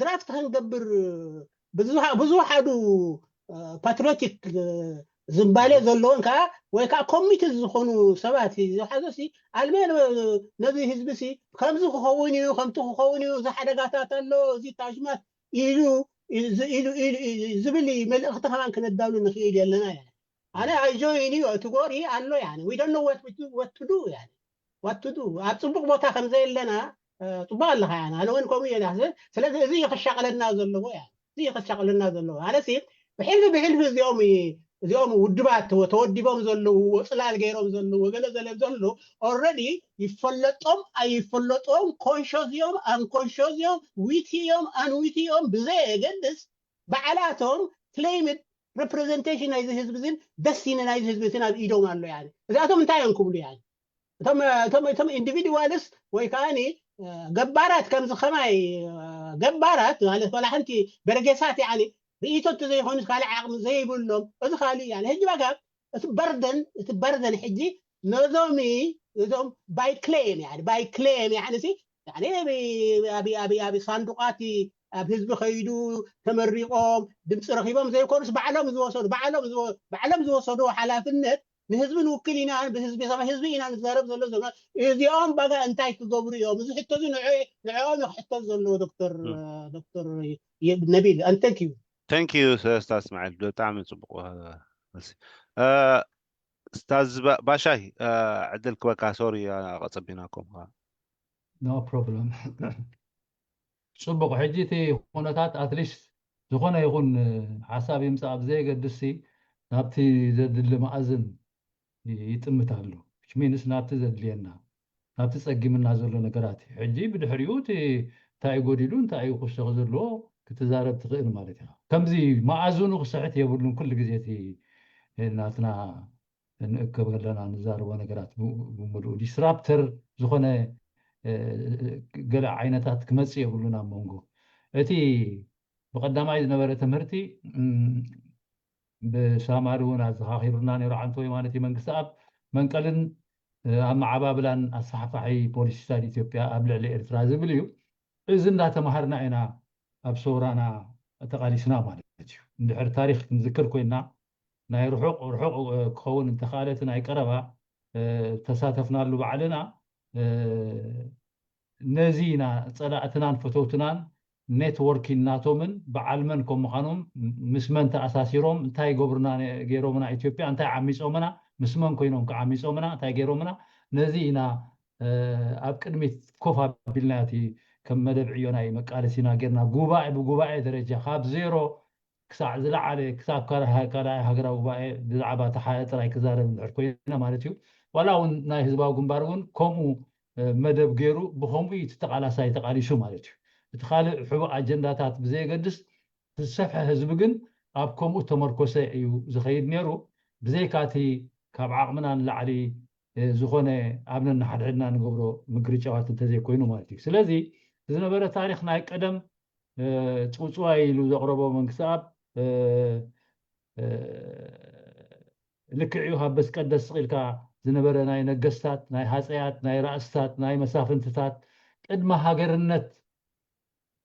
ድራፍት ክንገብር ብዝወሓዱ ፓትሪዮቲክ ዝንባሌ ዘለዎን ከዓ ወይ ከዓ ኮሚትድ ዝኾኑ ሰባት ዝሓዞ ሲ ኣልሚ ነዚ ህዝቢ ሲ ከምዚ ክኸውን እዩ ከምቲ ክኸውን እዩ እዚ ሓደጋታት ኣሎ እዚ ታሽማት ኢሉ ኢሉ ኢሉ ዝብል መልእኽቲ ከማን ክነዳሉ ንኽእል የለና። ኣነ ኣይጆይን እዩ እቲ ጎሪ ኣሎ። We don't know what to do። ኣብ ፅቡቅ ቦታ ከምዘየለና ፅቡቅ ኣለካ። ኣነ እውን ከምኡ እየ ዝሓስብ። ስለዚ እዚ እዩ ከሻቅለና ዘለዎ። እዚ እዩ ከሻቅለና ዘለዎ። ኣነሲ ብሕልፊ ብሕልፊ እዚኦም እዚኦም ውድባት ተወዲቦም ዘለዉ ወፅላል ገይሮም ዘለዉ ገለ ዘለ ዘለዉ ኦረዲ ይፈለጦም ኣይፈለጦም ኮንሾስ እዮም ኣንኮንሾስ እዮም ዊቲ እዮም ኣንዊቲ እዮም ብዘየገድስ ባዕላቶም ክሌምድ ሪፕሬዘንቴሽን ናይዚ ህዝቢ ዝን ደስቲኒ ናይዚ ህዝቢ ዝን ኣብ ኢዶም ኣሎ። እዚኣቶም እንታይ እዮም ክብሉ? እቶም ኢንዲቪድዋልስ ወይ ከዓ ገባራት ከምዚ ከማይ ገባራት ማለት ዋላ ሓንቲ በረጌሳት ያ ርእይቶ ዘይኮኑስ ካልእ ዓቕሚ ዘይብሎም እዚ ካልእ ያ ሕጂ በጋ እቲ በርደን እቲ በርደን ሕጂ ነዞም እዞም ባይ ክሌም ያ ባይ ክሌም ያ ሲ ኣብ ሳንዱቃት ኣብ ህዝቢ ከይዱ ተመሪቆም ድምፂ ረኪቦም ዘይኮኑስ ባዕሎም ዝወሰዱ ባዕሎም ዝወሰዱ ሓላፍነት ንህዝቢ ንውክል ኢና ብህዝቢ ህዝቢ ኢና ንዛረብ ዘሎ ዘሎ እዚኦም በጋ እንታይ ክገብሩ እዮም? እዚ ሕቶ እዚ ንዕኦም ክሕተት ዘለዎ ዶክተር ዶክተር ነቢል and thank you። Thank you ስታዝ እስማዒል ብጣዕሚ ፅቡቅ መልሲ። ስታዝ ባሻይ ዕድል ክበካ ሶሪ ቀፀቢናኩም። No problem። ፅቡቅ ሕጂ እቲ ኩነታት ኣትሊስት ዝኾነ ይኹን ሓሳብ ይምፃእ ብዘየገድስ ናብቲ ዘድሊ መኣዝን ይጥምት ኣሎ። ሚንስ ናብቲ ዘድልየና ናብቲ ፀጊምና ዘሎ ነገራት እዩ። ሕጂ ብድሕሪኡ እቲ እንታይ እዩ ጎዲሉ እንታይ እዩ ክውሰኽ ዘለዎ ክትዛረብ ትኽእል ማለት ኢኻ። ከምዚ መኣዝኑ ክስሕት የብሉን። ኩሉ ግዜ እቲ ናትና እንእከብ ከለና ንዛረቦ ነገራት ብምሉኡ ዲስራፕተር ዝኾነ ገለ ዓይነታት ክመፅእ የብሉን ኣብ መንጎ እቲ ብቀዳማይ ዝነበረ ትምህርቲ ብሳማሪ እውን ኣዘኻኺሩና ነይሩ ዓንቶ የማነ እቲ መንግስቲ ኣብ መንቀልን ኣመዓባብላን ኣሰሓፋሒ ፖሊሲታት ኢትዮጵያ ኣብ ልዕሊ ኤርትራ ዝብል እዩ። እዚ እንዳተማሃርና ኢና ኣብ ሰውራና ተቓሊስና ማለት እዩ። እንድሕር ታሪክ ክንዝክር ኮይና ናይ ርሑቕ ርሑቕ ክኸውን እንተኻለ እቲ ናይ ቀረባ ተሳተፍናሉ ባዕልና ነዚ ኢና ፀላእትናን ፈተውትናን ኔትወርኪን ናቶምን በዓል መን ከም ምዃኖም ምስ መን ተኣሳሲሮም እንታይ ገብሩና ገይሮምና ኢትዮጵያ እንታይ ዓሚፆምና ምስ መን ኮይኖም ክዓሚፆምና እንታይ ገይሮምና ነዚ ኢና ኣብ ቅድሚት ኮፍ ኣቢልና እቲ ከም መደብ ዕዮ ናይ መቃለሲና ጌርና ጉባኤ ብጉባኤ ደረጃ ካብ ዜሮ ክሳዕ ዝለዓለ ክሳብ ካልኣይ ሃገራዊ ጉባኤ ብዛዕባ ተሓ ጥራይ ክዛረብ እንድሕር ኮይና ማለት እዩ። ዋላ እውን ናይ ህዝባዊ ግንባር እውን ከምኡ መደብ ገይሩ ብከምኡ እዩ እቲ ተቓላሳይ ተቓሊሱ ማለት እዩ። እቲ ካልእ ሕቡእ ኣጀንዳታት ብዘየገድስ ዝሰፍሐ ህዝቢ ግን ኣብ ከምኡ ተመርኮሰ እዩ ዝኸይድ ነይሩ። ብዘይካ እቲ ካብ ዓቕምና ንላዕሊ ዝኾነ ኣብ ነንሓድሕድና ንገብሮ ምግርጫዋት እንተዘይኮይኑ ማለት እዩ። ስለዚ ዝነበረ ታሪክ ናይ ቀደም ፅውፅዋይ ኢሉ ዘቕረቦ መንግስቲ ኣብ ልክዕ እዩ። ካብ በስቀደስ ስቕ ኢልካ ዝነበረ ናይ ነገስታት፣ ናይ ሃፀያት፣ ናይ ራእስታት፣ ናይ መሳፍንትታት ቅድሚ ሃገርነት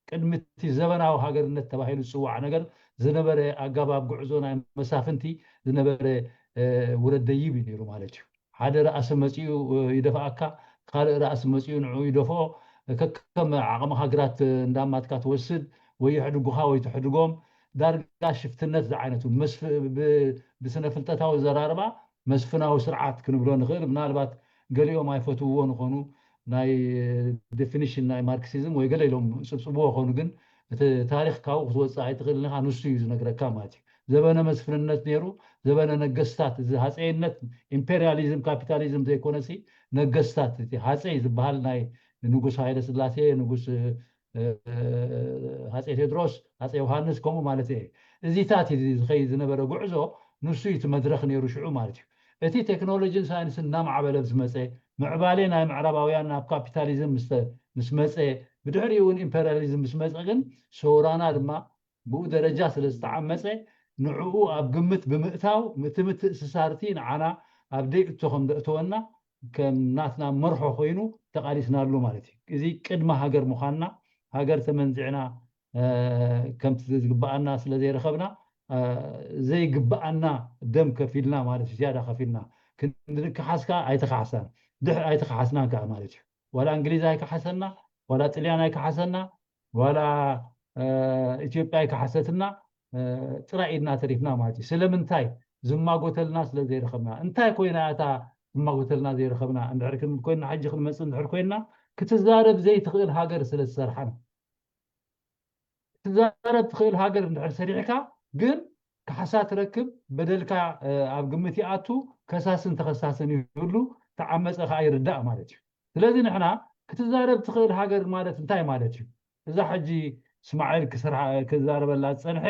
ቅድሚ እቲ ዘበናዊ ሃገርነት ተባሂሉ ዝፅዋዕ ነገር ዝነበረ ኣገባብ ጉዕዞ ናይ መሳፍንቲ ዝነበረ ውረድ ደይብ እዩ ነይሩ ማለት እዩ። ሓደ ራእሲ መፂኡ ይደፍኣካ፣ ካልእ ራእሲ መፂኡ ንዑ ይደፍኦ። ከከም ዓቕሚ ሃገራት እንዳማትካ ትወስድ ወይ የሕድጉኻ ወይ ትሕድጎም። ዳርጋ ሽፍትነት ዝዓይነቱ ብስነ ፍልጠታዊ ዘራርባ መስፍናዊ ስርዓት ክንብሎ ንኽእል። ምናልባት ገሊኦም ኣይፈትውዎ ንኾኑ ናይ ዴፊኒሽን ናይ ማርክሲዝም ወይ ገለ ኢሎም ፅብፅብዎ ኾኑ ግን እቲ ታሪክ ካብኡ ክትወፅእ ኣይትኽእል ኢኻ። ንሱ እዩ ዝነግረካ ማለት እዩ። ዘበነ መስፍንነት ነይሩ። ዘበነ ነገስታት እዚ ሃፀይነት ኢምፔሪያሊዝም ካፒታሊዝም ዘይኮነሲ ነገስታት እቲ ሃፀይ ዝበሃል ናይ ንጉስ ሃይለ ስላሴ ንጉስ ሃፀይ ቴድሮስ ሃፀይ ዮሃንስ ከምኡ ማለት እየ። እዚታት እዩ ዝኸይድ ዝነበረ ጉዕዞ። ንሱ እዩ እቲ መድረክ ነይሩ ሽዑ ማለት እዩ። እቲ ቴክኖሎጂን ሳይንስን እናማዕበለ ዝመፀ ምዕባሌ ናይ ምዕራባውያን ናብ ካፒታሊዝም ምስ መፀ ብድሕሪኡ እውን ኢምፔሪያሊዝም ምስ መፀ ግን ሰውራና ድማ ብኡ ደረጃ ስለ ዝተዓመፀ ንዕኡ ኣብ ግምት ብምእታው እቲ ምትእስሳርቲ ንዓና ኣብ ደይእቶ ከም ዘእተወና ከም ናትና መርሖ ኮይኑ ተቓሊስናሉ ማለት እዩ። እዚ ቅድመ ሃገር ምዃንና፣ ሃገር ተመንዚዕና ከምቲ ዝግብኣና ስለ ዘይረኸብና ዘይግብኣና ደም ከፊልና ማለት እዩ። ዝያዳ ከፊልና ክንክሓስ ከዓ ኣይተኻሓስናን ኣይተኻሓስናን ከዓ ማለት እዩ። ዋላ እንግሊዝ ኣይከሓሰና፣ ዋላ ጥልያን ኣይከሓሰና፣ ዋላ ኢትዮጵያ ኣይከሓሰትና፣ ጥራይ ኢድና ተሪፍና ማለት እዩ። ስለምንታይ? ዝማጎተልና ስለ ዘይረኸብና። እንታይ ኮይና እታ ዝማጎተልና ዘይረኸብና? እንድሕር ኮይና፣ ሕጂ ክንመፅእ እንድሕር ኮይና፣ ክትዛረብ ዘይትኽእል ሃገር ስለ ዝሰርሓና። ክትዛረብ ትኽእል ሃገር እንድሕር ሰሪሕካ ግን ካሕሳ ትረክብ፣ በደልካ ኣብ ግምት ይኣቱ፣ ከሳስን ተኸሳስን ይህሉ፣ ተዓመፀ ከዓ ይርዳእ ማለት እዩ። ስለዚ ንሕና ክትዛረብ ትኽእል ሃገር ማለት እንታይ ማለት እዩ? እዛ ሕጂ እስማዒል ክዛረበላ ዝፀንሐ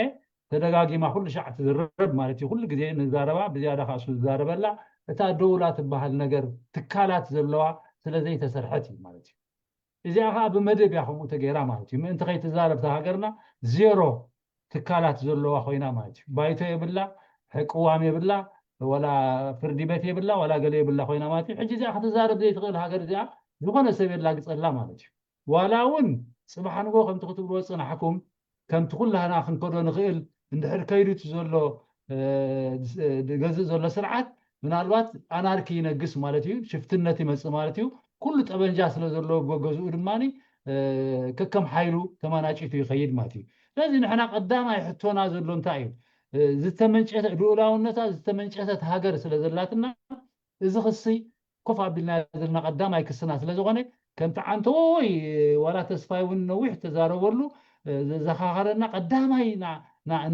ተደጋጊማ ኩሉ ሻዕ ትዝረብ ማለት እዩ። ኩሉ ግዜ ንዛረባ ብዝያዳ ከዓ እሱ ዝዛረበላ እታ ደውላ ትበሃል ነገር ትካላት ዘለዋ ስለ ዘይተሰርሐት እዩ ማለት እዩ። እዚኣ ከዓ ብመደብ እያ ከምኡ ተገይራ ማለት እዩ። ምእንቲ ከይትዛረብ እታ ሃገርና ዜሮ ትካላት ዘለዋ ኮይና ማለት እዩ። ባይቶ የብላ፣ ቅዋም የብላ፣ ዋላ ፍርዲ ቤት የብላ፣ ዋላ ገለ የብላ ኮይና ማለት እዩ። ሕጂ እዚኣ ክትዛረብ ዘይትኽእል ሃገር እዚኣ ዝኾነ ሰብ የላግፀላ ማለት እዩ። ዋላ እውን ፅባሕ ንጎ ከምቲ ክትብልዎ ፅናሕኩም ከምቲ ኩላህና ክንከዶ ንኽእል እንድሕር ከይዱ እቲ ዘሎ ዝገዝእ ዘሎ ስርዓት ምናልባት ኣናርኪ ይነግስ ማለት እዩ፣ ሽፍትነት ይመፅእ ማለት እዩ። ኩሉ ጠበንጃ ስለ ዘለዎ ገዝኡ ድማ ከከም ሓይሉ ተመናጭቱ ይኸይድ ማለት እዩ። ስለዚ ንሕና ቀዳማይ ሕቶና ዘሎ እንታይ እዩ? ዝተመንጨተ ልኡላውነታ ዝተመንጨተት ሃገር ስለ ዘላትና እዚ ክሲ ኮፍ ኣቢልና ዘለና ቀዳማይ ክስና ስለ ዝኾነ ከምቲ ዓንተወይ ዋላ ተስፋይ እውን ነዊሕ ተዛረበሉ ዘዘኻኸረና ቀዳማይ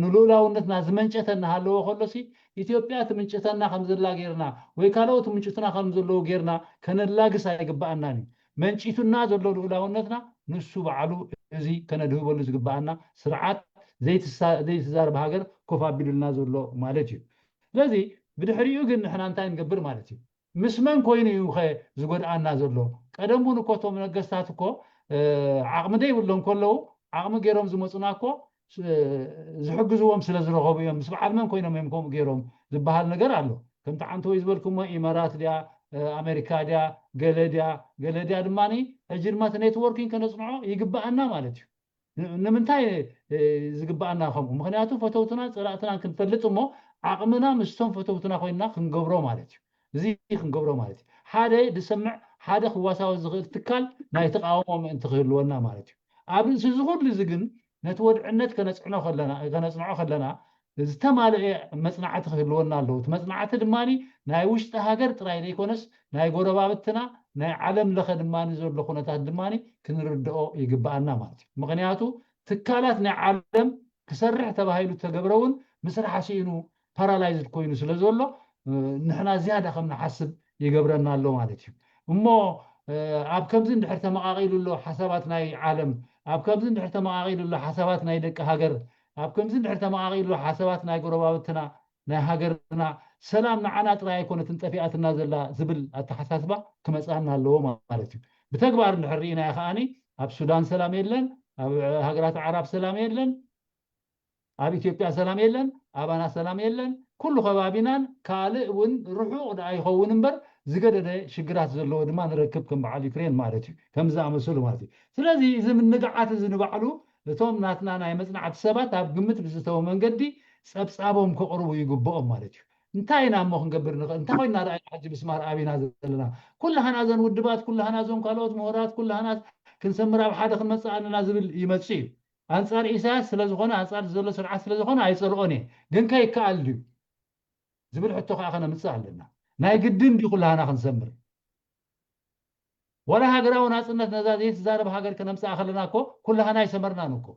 ንልኡላውነትና ዝመንጨተና ሃለዎ ከሎሲ ኢትዮጵያ ትምንጭተና ከም ዘላ ጌርና ወይ ካልኦት ምንጭትና ከም ዘለዉ ጌርና ከነላግስ ኣይግበኣናን እዩ። መንጪቱና ዘሎ ልኡላውነትና ንሱ በዓሉ እዚ ከነድህበሉ ዝግበኣና ስርዓት ዘይትዛረብ ሃገር ኮፍ ኣቢሉልና ዘሎ ማለት እዩ። ስለዚ ብድሕሪኡ ግን ንሕና እንታይ ንገብር ማለት እዩ? ምስ መን ኮይኑ እዩ ከ ዝጎድኣና ዘሎ? ቀደም እውን እኮ እቶም ነገስታት እኮ ዓቕሚ ደይብሎም ከለዉ ዓቕሚ ገይሮም ዝመፁና እኮ ዝሕግዝዎም ስለ ዝረኸቡ እዮም። ምስ በዓል መን ኮይኖም እዮም ከምኡ ገይሮም ዝበሃል ነገር ኣሎ። ከምቲ ዓንተወይ ዝበልኩሞ ኢመራት ድያ ኣሜሪካ ድያ ገለ ድያ ገለ ድያ ድማ ሕጂ ድማ እቲ ኔትወርኪንግ ከነፅንዖ ይግበኣና ማለት እዩ። ንምንታይ ዝግበኣና ከምኡ? ምክንያቱ ፈተውትና ፀላእትና ክንፈልጥ እሞ ዓቕምና ምስቶም ፈተውትና ኮይንና ክንገብሮ ማለት እዩ። እዚ ክንገብሮ ማለት እዩ። ሓደ ዝሰምዕ ሓደ ክዋሳወ ዝኽእል ትካል ናይ ተቃውሞ ምእንቲ ክህልወና ማለት እዩ። ኣብ ርእሲ እዚ ኩሉ እዚ ግን ነቲ ወድዕነት ከነፅዕኖ ከለና ከነፅንዖ ከለና ዝተማልአ መፅናዕቲ ክህልወና ኣለዎ። እቲ መፅናዕቲ ድማ ናይ ውሽጢ ሃገር ጥራይ ዘይኮነስ ናይ ጎረባብትና ናይ ዓለም ለኸ ድማ ዘሎ ኩነታት ድማ ክንርድኦ ይግበኣና ማለት እዩ። ምክንያቱ ትካላት ናይ ዓለም ክሰርሕ ተባሂሉ ተገብረ እውን ምስራሕ ስኢኑ ፓራላይዝድ ኮይኑ ስለ ዘሎ ንሕና ዝያዳ ከም ንሓስብ ይገብረና ኣሎ ማለት እዩ። እሞ ኣብ ከምዚ እንድሕር ተመቓቒሉ ኣሎ ሓሳባት ናይ ዓለም፣ ኣብ ከምዚ እንድሕር ተመቓቒሉ ኣሎ ሓሳባት ናይ ደቂ ሃገር፣ ኣብ ከምዚ እንድሕር ተመቓቒሉ ኣሎ ሓሳባት ናይ ጎረባብትና ናይ ሃገርና ሰላም ንዓና ጥራይ ኣይኮነትን ጠፊኣትና ዘላ ዝብል ኣተሓሳስባ ክመፅኣና ኣለዎ ማለት እዩ። ብተግባር እንድሕር ርኢናዮ ከዓኒ ኣብ ሱዳን ሰላም የለን፣ ኣብ ሃገራት ዓራብ ሰላም የለን፣ ኣብ ኢትዮጵያ ሰላም የለን፣ ኣባና ሰላም የለን። ኩሉ ከባቢናን ካልእ እውን ርሑቕ ደኣ ይኸውን እምበር ዝገደደ ሽግራት ዘለዎ ድማ ንረክብ ከም በዓል ዩክሬን ማለት እዩ። ከም ዝኣመሰሉ ማለት እዩ። ስለዚ እዚ ምንግዓት እዚ ንባዕሉ እቶም ናትና ናይ መፅናዕቲ ሰባት ኣብ ግምት ብዝተወ መንገዲ ፀብፃቦም ከቕርቡ ይግብኦም ማለት እዩ። እንታይ ኢና እሞ ክንገብር ንኽእል? እንታይ ኮይና ደኣ ኢና ሕጂ ምስማር ኣቢና ዘለና? ኩላህና እዘን ውድባት፣ ኩላህና እዞም ካልኦት ምሁራት፣ ኩላህና ክንሰምር ኣብ ሓደ ክንመፅእ ኣለና ዝብል ይመፅእ እዩ። ኣንፃር ኢሳያስ ስለ ዝኾነ፣ ኣንፃር ዘሎ ስርዓት ስለ ዝኾነ ኣይፀልኦን እየ። ግን ከ ይከኣል ድዩ ዝብል ሕቶ ከዓ ከነምፅእ ኣለና። ናይ ግድን ድዩ ኩላህና ክንሰምር? ወላ ሃገራዊ ናፅነት ነዛ ዘይትዛረብ ሃገር ከነምፅኣ ከለና እኮ ኩላህና ኣይሰመርናን እኮ።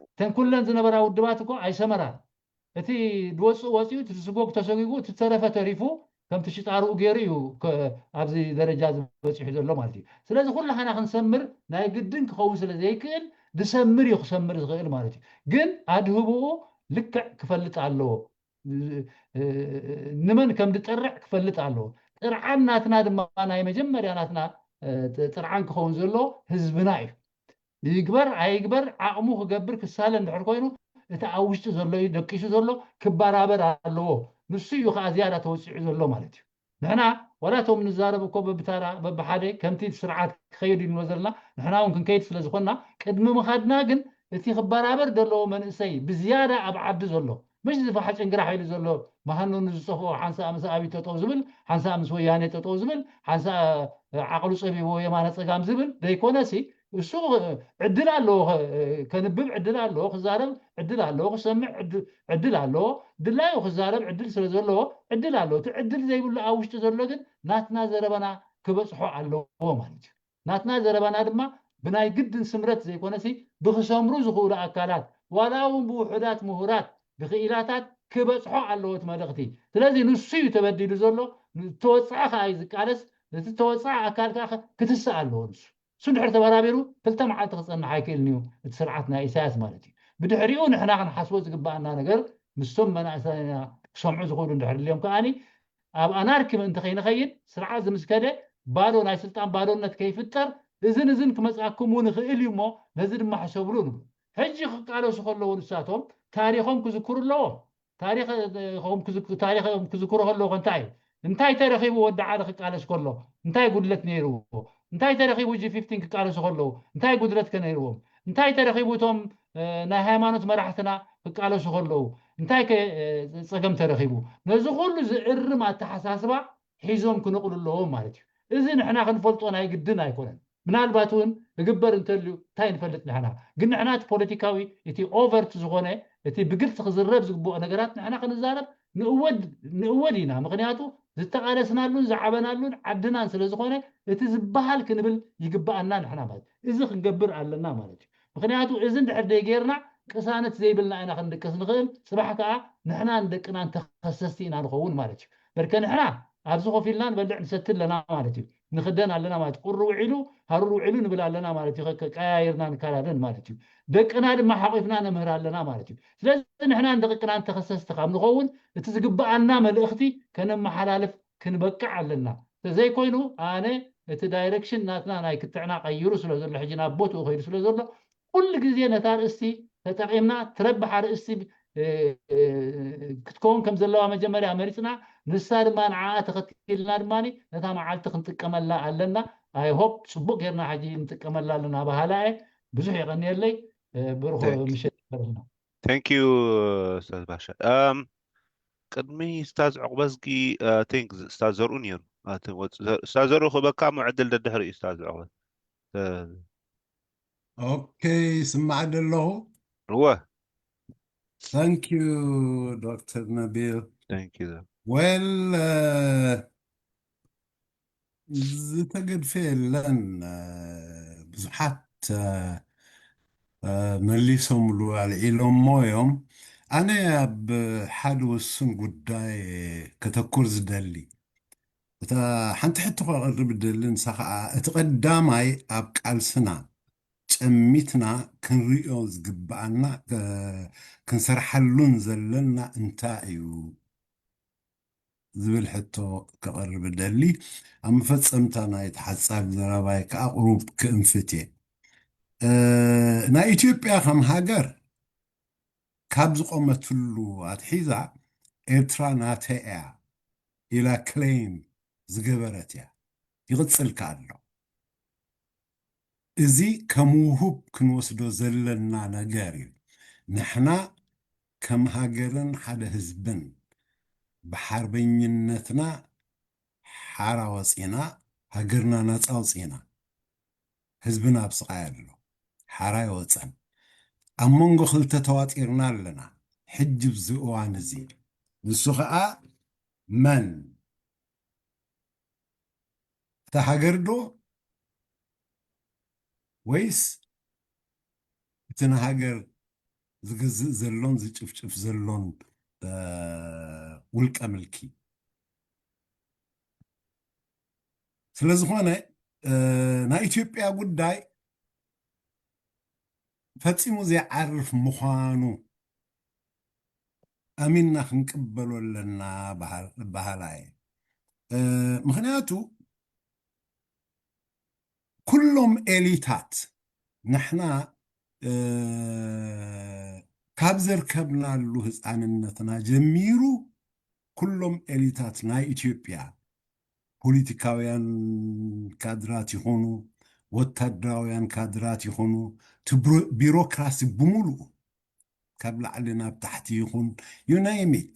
እተን ኩለን ዝነበራ ውድባት እኮ ኣይሰመራን። እቲ ዝወፅእ ወፂኡ፣ እቲ ዝስጎግ ተሰጊጉ፣ እቲ ዝተረፈ ተሪፉ ከምቲ ሽጣርኡ ገይሩ እዩ ከ-፣ ኣብዚ ደረጃ ዝበፂሑ ዘሎ ማለት እዩ። ስለዚ ኩላህና ክንሰምር ናይ ግድን ክኸውን ስለ ዘይክእል ዝሰምር እዩ ክሰምር ዝኽእል ማለት እዩ። ግን ኣድህብኡ ልክዕ ክፈልጥ ኣለዎ። ንመን ከም ዝጠርዕ ክፈልጥ ኣለዎ። ጥርዓን ናትና ድማ ናይ መጀመርያ ናትና ጥርዓን ክኸውን ዘለዎ ህዝብና እዩ። ይግበር ኣይግበር ዓቕሙ ክገብር ክሳለ እንድሕር ኮይኑ እቲ ኣብ ውሽጢ ዘሎ እዩ ደቂሱ ዘሎ ክበራበር ኣለዎ። ንሱ እዩ ከዓ ዝያዳ ተወፂዑ ዘሎ ማለት እዩ። ንሕና ዋላ እቶም ንዛረብ እኮ በብታራ በብሓደ ከምቲ ስርዓት ክኸይድ ኢልዎ ዘለና ንሕና እውን ክንከይድ ስለ ዝኾንና ቅድሚ ምኻድና ግን እቲ ክበራበር ዘለዎ መንእሰይ ብዝያዳ ኣብ ዓዲ ዘሎ ምሽ ዝፋሕ ጭንግራሕ ኢሉ ዘሎ መሃኑ ንዝፀፍኦ ሓንሳእ ምስ ኣብይ ጠጠው ዝብል ሓንሳእ ምስ ወያኔ ጠጠው ዝብል ሓንሳእ ዓቕሉ ፀቢብዎ የማነ ፀጋም ዝብል ዘይኮነሲ እሱ ዕድል ኣለዎ ከንብብ ዕድል ኣለዎ ክዛረብ ዕድል ኣለዎ ክሰምዕ ዕድል ኣለዎ ድላዩ ክዛረብ ዕድል ስለ ዘለዎ ዕድል ኣለዎ እቲ ዕድል ዘይብሉ ኣብ ውሽጢ ዘሎ ግን ናትና ዘረባና ክበፅሖ ኣለዎ ማለት እዩ ናትና ዘረባና ድማ ብናይ ግድን ስምረት ዘይኮነሲ ብክሰምሩ ዝኽእሉ ኣካላት ዋላ እውን ብውሑዳት ምሁራት ብክኢላታት ክበፅሖ ኣለዎ እቲ መልእኽቲ ስለዚ ንሱ እዩ ተበዲሉ ዘሎ ተወፅዐ ከዓ እዩ ዝቃለስ እቲ ተወፅዐ ኣካል ከዓ ክትስእ ኣለዎ ንሱ እሱ ድሕር ተበራቢሩ ክልተ መዓልቲ ክፀንሕ ኣይክእልን እዩ እቲ ስርዓት ናይ ኢሳያስ ማለት እዩ ብድሕሪኡ ንሕና ክንሓስቦ ዝግባኣና ነገር ምስቶም መናእሰይና ክሰምዑ ዝኽእሉ እንድሕር ልዮም ከዓኒ ኣብ ኣናርኪ ምእንቲ ከይንኸይድ ስርዓት ዝምስከደ ባዶ ናይ ስልጣን ባዶነት ከይፍጠር እዝን እዝን ክመፅኣኩም እውን ይኽእል እዩ እሞ ነዚ ድማ ሕሰብሉ ንብሉ ሕጂ ክቃለሱ ከለዉ ንሳቶም ታሪኾም ክዝክሩ ኣለዎም ታሪኾም ክዝክሩ ከለዉ እንታይ እዩ እንታይ ተረኺቡ ወዲ ዓሊ ክቃለስ ከሎ እንታይ ጉድለት ነይርዎ እንታይ ተረኺቡ ጂ ፊፍቲን ክቃለሱ ከለዉ እንታይ ጉድለት ከ ነይርዎም እንታይ ተረኺቡ እቶም ናይ ሃይማኖት መራሕትና ክቃለሱ ከለዉ እንታይ ከ ፀገም ተረኺቡ ነዚ ኩሉ ዝእርም ኣተሓሳስባ ሒዞም ክነቕሉ ኣለዎም ማለት እዩ እዚ ንሕና ክንፈልጦ ናይ ግድን ኣይኮነን ምናልባት እውን ክግበር እንተልዩ እንታይ ንፈልጥ ንሕና ግን ንሕና እቲ ፖለቲካዊ እቲ ኦቨርት ዝኾነ እቲ ብግልፂ ክዝረብ ዝግብኦ ነገራት ንሕና ክንዛረብ ንእወድ ኢና ምክንያቱ ዝተቓለስናሉን ዝዓበናሉን ዓድናን ስለ ዝኾነ እቲ ዝበሃል ክንብል ይግበኣና ንሕና ማለት እዚ ክንገብር ኣለና ማለት እዩ ምክንያቱ እዚ እንድሕር ደይ ጌርና ቅሳነት ዘይብልና ኢና ክንድቅስ ንኽእል ፅባሕ ከዓ ንሕና ንደቅና እንተኸሰስቲ ኢና ንኸውን ማለት እዩ በርከ ንሕና ኣብዚ ኮፍ ኢልና ንበልዕ ንሰቲ ኣለና ማለት እዩ ንኽደን ኣለና ማለት ቁሪ ውዒሉ ሃሩር ውዒሉ ንብል ኣለና ማለት እዩ ቀያይርና ንካላደን ማለት እዩ ደቅና ድማ ሓቂፍና ነምህር ኣለና ማለት እዩ ስለዚ ንሕና ንደቅና እንተኸሰስቲ ካብ ንኸውን እቲ ዝግበኣና መልእኽቲ ከነመሓላልፍ ክንበቅዕ ኣለና ተዘይኮይኑ ኣነ እቲ ዳይረክሽን ናትና ናይ ክትዕና ቀይሩ ስለ ዘሎ ሕጂ ናብ ቦትኡ ከይዱ ስለ ዘሎ ኩሉ ግዜ ነታ ርእስቲ ተጠቒምና ትረብሕ ኣርእስቲ ክትከውን ከም ዘለዋ መጀመርያ መሪፅና ንሳ ድማ ንዓኣ ተኸቲልና ድማ ነታ መዓልቲ ክንጥቀመላ ኣለና ኣይሆፕ ፅቡቅ ጌርና ሕጂ ንጥቀመላ ኣለና በሃላ እየ ብዙሕ የቐንየለይ ብሩኽ ምሸት ይፈርሕና Thank you ስታዝ ባሻ um ቅድሚ ስታዝ ዕቁበዝጊ think ስታዝ ዘርኡ ነይሩ ስታዝ ዘርኡ ክበካ ምዕድል ደድሕሪ እዩ ስታዝ ዕቁበት ኦኬ ስማዕ ደለኹ እወ thank you ዶክተር ነቢል thank you well ዝተገድፈ የለን ብዙሓት መሊሶምሉ ኣልዒሎሞ እዮም ኣነ ኣብ ሓደ ውሱን ጉዳይ ከተኩር ዝደሊ እታ ሓንቲ ሕቶ ከቕርብ ደሊ ንሳ ከዓ እቲ ቀዳማይ ኣብ ቃልስና ጨሚትና ክንሪኦ ዝግብኣና ክንሰርሓሉን ዘለና እንታይ እዩ ዝብል ሕቶ ከቕርብ ደሊ ኣብ መፈፀምታ ናይ ተሓፃቢ ዘረባይ ከዓ ቁሩብ ክእንፍት እየ ናይ ኢትዮጵያ ከም ሃገር ካብ ዝቆመትሉ ኣትሒዛ ኤርትራ ናተ እያ ኢላ ክሌም ዝገበረት እያ ይቕፅል ከኣሎ እዚ ከም ውሁብ ክንወስዶ ዘለና ነገር እዩ ንሕና ከም ሃገርን ሓደ ህዝብን ብሓርበኝነትና ሓራ ወፂና ሃገርና ናፃ ኣውፂና ህዝብና ኣብ ስቓይ ኣሎ ሓራ ይወፀን ኣብ መንጎ ክልተ ተዋጢርና ኣለና ሕጂ ብዚ እዋን እዚ ንሱ ከዓ መን እታ ሃገር ዶ ወይስ እቲ ንሃገር ዝገዝእ ዘሎን ዝጭፍጭፍ ዘሎን ውልቀ ምልኪ ስለ ዝኾነ ናይ ኢትዮጵያ ጉዳይ ፈጺሙ ዘይዓርፍ ምዃኑ ኣሚንና ክንቅበሎ ኣለና በሃላ እየ ምክንያቱ ኩሎም ኤሊታት ንሕና ካብ ዘርከብናሉ ህፃንነትና ጀሚሩ ኩሎም ኤሊታት ናይ ኢትዮጵያ፣ ፖለቲካውያን ካድራት ይኹኑ፣ ወታደራውያን ካድራት ይኹኑ፣ እቲ ብሮ-፣ ቢሮክራሲ ብምሉኡ ካብ ላዕሊ ናብ ታሕቲ ይኹን፣ you name it፣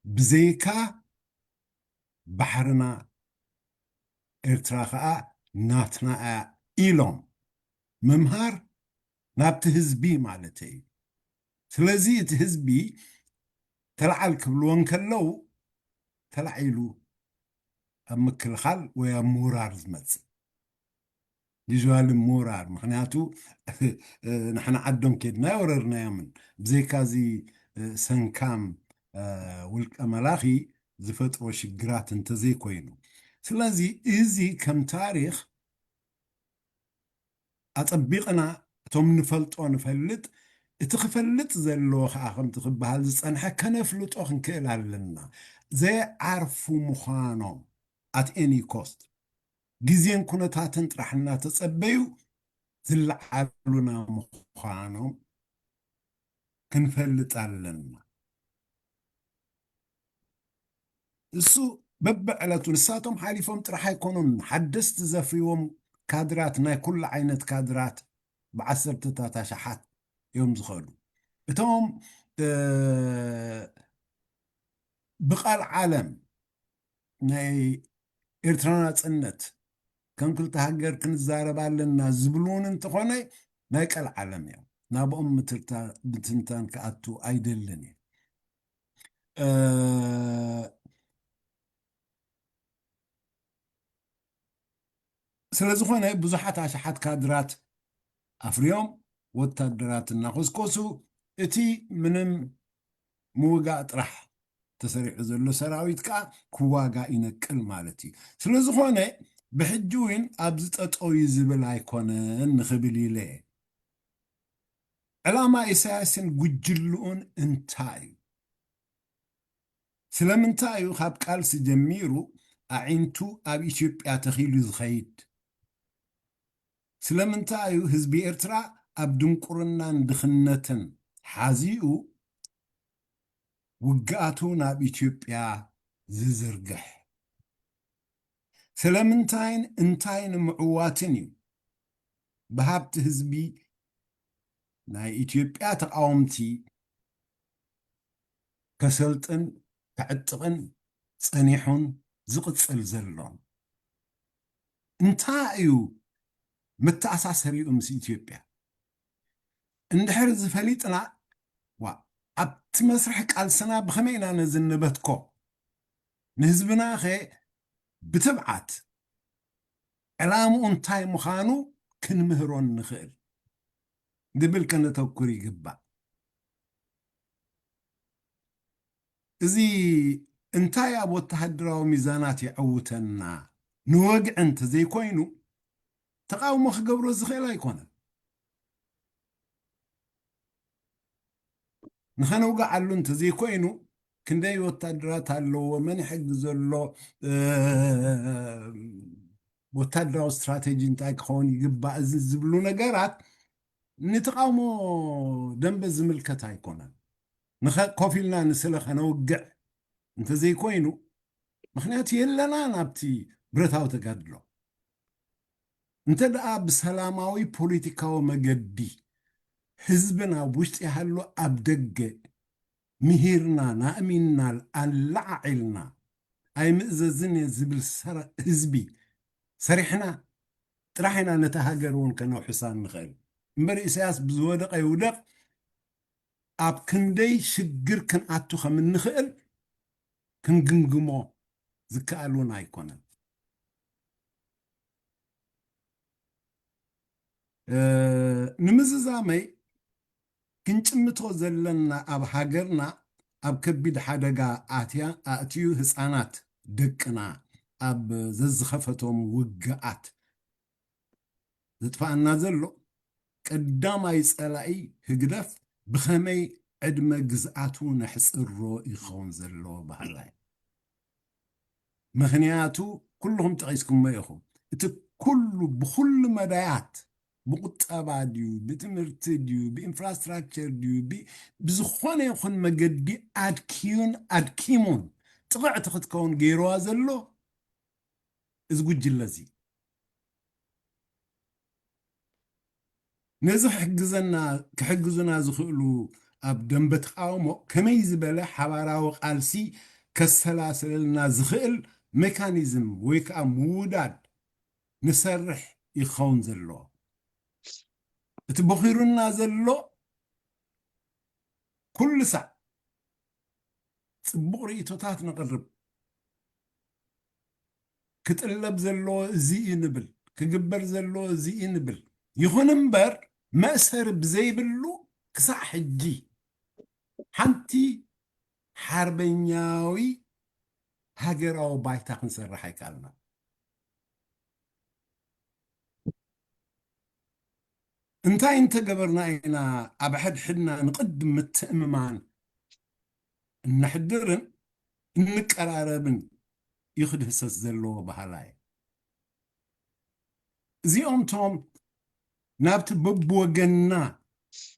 ብዘይካ ባሕርና ኤርትራ ኸኣ ናትና እያ ኢሎም ምምሃር ናብቲ ህዝቢ ማለተይ እዩ። ስለዚ እቲ ህዝቢ ተለዓል ክብልዎ እንከለዉ ተላዒሉ ኣብ ምክልኻል ወይ ኣብ ምውራር ዝመጽእ። Usually ምውራር፣ ምኽንያቱ ንሕና ዓዶም ኬድና ኣይወረርናዮምን። ብዘይካ እዚ ሰንካም ውልቀ መላኺ ዝፈጥሮ ሽግራት እንተዘይኮይኑ። ስለዚ እዚ ከም ታሪኽ ኣጸቢቕና እቶም ንፈልጦ ንፈልጥ፣ እቲ ክፈልጥ ዘለዎ ኸዓ ከምቲ ክበሃል ዝጸንሐ ከነፍልጦ ክንክእል ኣለና። ዘይዓርፉ ምዃኖም at any cost፣ ግዜን ኩነታትን ጥራሕ እናተጸበዩ ዝለዓሉና ምዃኖም ክንፈልጥ ኣለና። እሱ በብዕለቱ ንሳቶም ሓሊፎም ጥራሕ ኣይኮኑን፣ ሓደስቲ ዘፍርዎም ካድራት፣ ናይ ኩሉ ዓይነት ካድራት ብዓሰርተታት ኣሽሓት እዮም ዝኸዱ። እቶም፣ እ፣ ብቐል ዓለም ናይ ኤርትራ ናጽነት ከም ክልተ ሃገር ክንዛረብ ኣለና ዝብሉ እውን እንተኾነ ናይ ቀል ዓለም እዮም። ናብኦም ምትርታ-፣ ምትንታን ክኣቱ ኣይደልን እየ። እ፣ ስለ ዝኾነ ብዙሓት ኣሽሓት ካድራት ኣፍርዮም ወታደራት እናኾስኮሱ እቲ ምንም ምውጋእ ጥራሕ ተሰሪዑ ዘሎ ሰራዊት ከኣ ክዋጋእ ይነቅል ማለት እዩ። ስለ ዝኾነ ብሕጂ እውን ኣብዚ ጠጠው እዩ ዝብል ኣይኮነን ንኽብል ኢለ እየ። ዕላማ ኢሳያስን ጉጅልኡን እንታይ እዩ? ስለምንታይ እዩ ካብ ቃልሲ ጀሚሩ ኣዒንቱ ኣብ ኢትዮጵያ ተኺሉ ዝኸይድ? ስለምንታይ እዩ ህዝቢ ኤርትራ ኣብ ድንቁርናን ድኽነትን ሓዚኡ ውግኣቱ ናብ ኢትዮጵያ ዝዝርግሕ? ስለምንታይን እንታይ ንምዕዋትን እዩ ብሃብቲ ህዝቢ ናይ ኢትዮጵያ ተቃወምቲ ከሰልጥን ከዕጥቕን ጸኒሑን ዝቕጽል ዘሎ? እንታይ እዩ መተኣሳሰሪኡ ምስ ኢትዮጵያ? እንድሕር ዝፈሊጥና፣ ዋ፣ ኣብቲ መስርሕ ቃልስና ብኸመይ ኢና ነዚ ንበትኮ? ንህዝብናኸ ብትብዓት ዕላምኡ እንታይ ምዃኑ ክንምህሮ ንኽእል? ዝብል ከነተኩር ይግባእ። እዚ እንታይ ኣብ ወተሃደራዊ ሚዛናት የዐውተና ንወግዒ እንተዘይኮይኑ፣ ተቓውሞ ክገብሮ ዝኽእል ኣይኮነን። ንኸነውግዓሉ እንተዘይኮይኑ፣ ክንደይ ወታደራት ኣለዎ፣ መን ይሕግዞ ኣሎ፣ እ፣ ወታደራዊ ስትራቴጂ እንታይ ክኸውን ይግባእ፣ እዚ ዝብሉ ነገራት ንተቓውሞ ደንበ ዝምልከት ኣይኮነን። ንኸ-፣ ኮፍ ኢልና ንስለ ከነውግዕ እንተዘይኮይኑ፣ ምኽንያቱ የለናን ኣብቲ ብረታዊ ተጋድሎ። እንተ ደኣ ብሰላማዊ ፖለቲካዊ መገዲ ህዝብና ኣብ ውሽጢ ይሃሉ ኣብ ደገ ምሂርናን ኣእሚንናን ኣለዓዒልና ኣይምእዘዝን እየ ዝብል ሰረ-፣ ህዝቢ ሰሪሕና ጥራሕ ኢና ነታ ሃገር እውን ከነውሕሳ ንኽእል። እምበር ኢሳያስ ብዝወደቐ ይውደቕ ኣብ ክንደይ ሽግር ክንኣቱ ከም እንኽእል ክንግምግሞ ዝከኣል እውን ኣይኮነን። እ፣ ንምዝዛመይ ክንጭምቶ ዘለና ኣብ ሃገርና ኣብ ከቢድ ሓደጋ ኣትያ፣ ኣእትዩ ህፃናት ደቅና ኣብ ዘዝኸፈቶም ውግኣት ዘጥፍኣና ዘሎ ቀዳማይ ጸላኢ ህግደፍ ብኸመይ ዕድመ ግዝኣቱ ነሕጽሮ ይኸውን ዘሎ በሃላይ። ምኽንያቱ ኩልኹም ጠቒስኩሞ ኢኹም። እቲ ኩሉ ብኹሉ መዳያት፣ ብቁጠባ ድዩ፣ ብትምህርቲ ድዩ፣ ብኢንፍራስትራክቸር ድዩ፣ ብ-፣ ብዝኾነ ይኹን መገዲ ኣድክዩን ኣድኪሙን ጥቕዕቲ ክትከውን ገይርዋ ዘሎ እዚ ጉጅለ እዚ። ነዚ ክሕግዘና ክሕግዙና ዝኽእሉ ኣብ ደንበ ተቃውሞ ከመይ ዝበለ ሓባራዊ ቃልሲ ከሰላስለልና ዝኽእል ሜካኒዝም ወይ ከዓ ምውዳድ ንሰርሕ ይኸውን ዘለዎ። እቲ በኺሩና ዘሎ ኩሉ ሳዕ ጽቡቕ ርእቶታት ነቕርብ። ክጥለብ ዘለዎ እዚ እዩ ንብል፣ ክግበር ዘለዎ እዚ እዩ ንብል። ይኹን እምበር መእሰሪ ብዘይብሉ ክሳዕ ሕጂ ሓንቲ ሓርበኛዊ ሃገራዊ ባይታ ክንሰርሕ ኣይከኣልና። እንታይ እንተገበርና ኢና ኣብ ሕድሕድና ንቕድም ምትእምማን እነሕድርን እንቀራረብን እዩ ክድህሰስ ዘለዎ በሃላ እየ። እዚኦም ቶም ናብቲ በብወገንና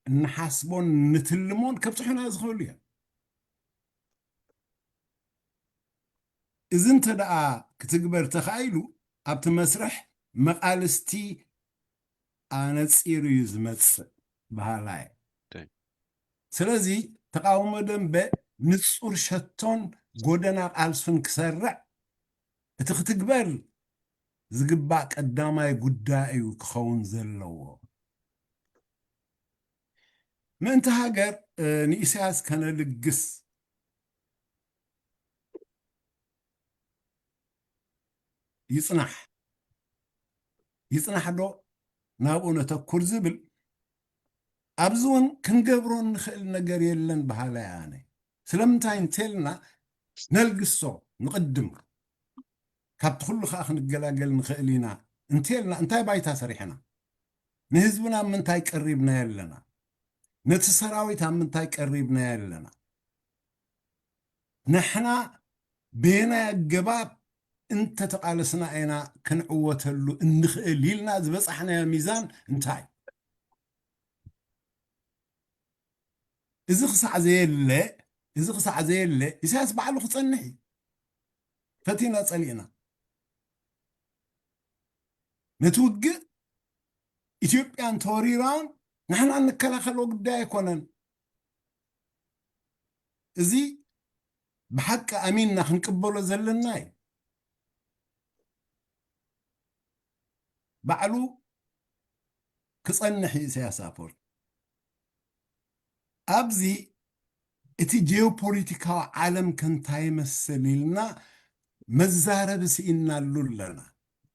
እንሓስቦን ንትልሞን ከብፅሑና ዝኽእሉ እዮም። እዚ እንተ ደኣ ክትግበር ተኻኢሉ ኣብቲ መስርሕ መቓልስቲ ኣነጺሩ እዩ ዝመጽእ በሃላ እየ። ስለዚ ተቃውሞ ደንበ ንጹር ሸቶን ጎደና ቃልሱን ክሰርዕ እቲ ክትግበር ዝግባእ ቀዳማይ ጉዳይ እዩ ክኸውን ዘለዎ። ምእንቲ ሃገር ንኢሳያስ ከነልግስ ይጽናሕ ይጽናሕ ዶ ናብኡ ነተኩር ዝብል ኣብዚ እውን ክንገብሮ እንኽእል ነገር የለን በሃላይ ኣነ። ስለምንታይ እንተልና ነልግሶ ንቕድም ካብቲ ኩሉ ከዓ ክንገላገል ንኽእል ኢና እንተልና እንታይ ባይታ ሰሪሕና ንህዝብና ምንታይ ቀሪብና ኣለና ነቲ ሰራዊት ኣብ ምንታይ ቀሪብና ኣለና ንሕና በየናይ ኣገባብ እንተተቓለስና ኢና ክንዕወተሉ እንኽእል ኢልና ዝበፃሕናዮ ሚዛን እንታይ እዚ ክሳዕ ዘየለ እዚ ክሳዕ ዘየለ ኢሳያስ ባዕሉ ክፀንሕ እዩ ፈቲና ፀሊእና ነቲ ውግእ ኢትዮጵያ እንተወሪራውን ንሕና እንከላኸሎ ጉዳይ ኣይኮነን እዚ ብሓቂ ኣሚንና ክንቅበሎ ዘለና እዩ ባዕሉ ክጸንሕ እዩ ኢሳያስ ኣፈወርቂ ኣብዚ እቲ ጂኦፖለቲካዊ ዓለም ከንታይ ይመስል ኢልና መዛረቢ ስኢንናሉ ኣለና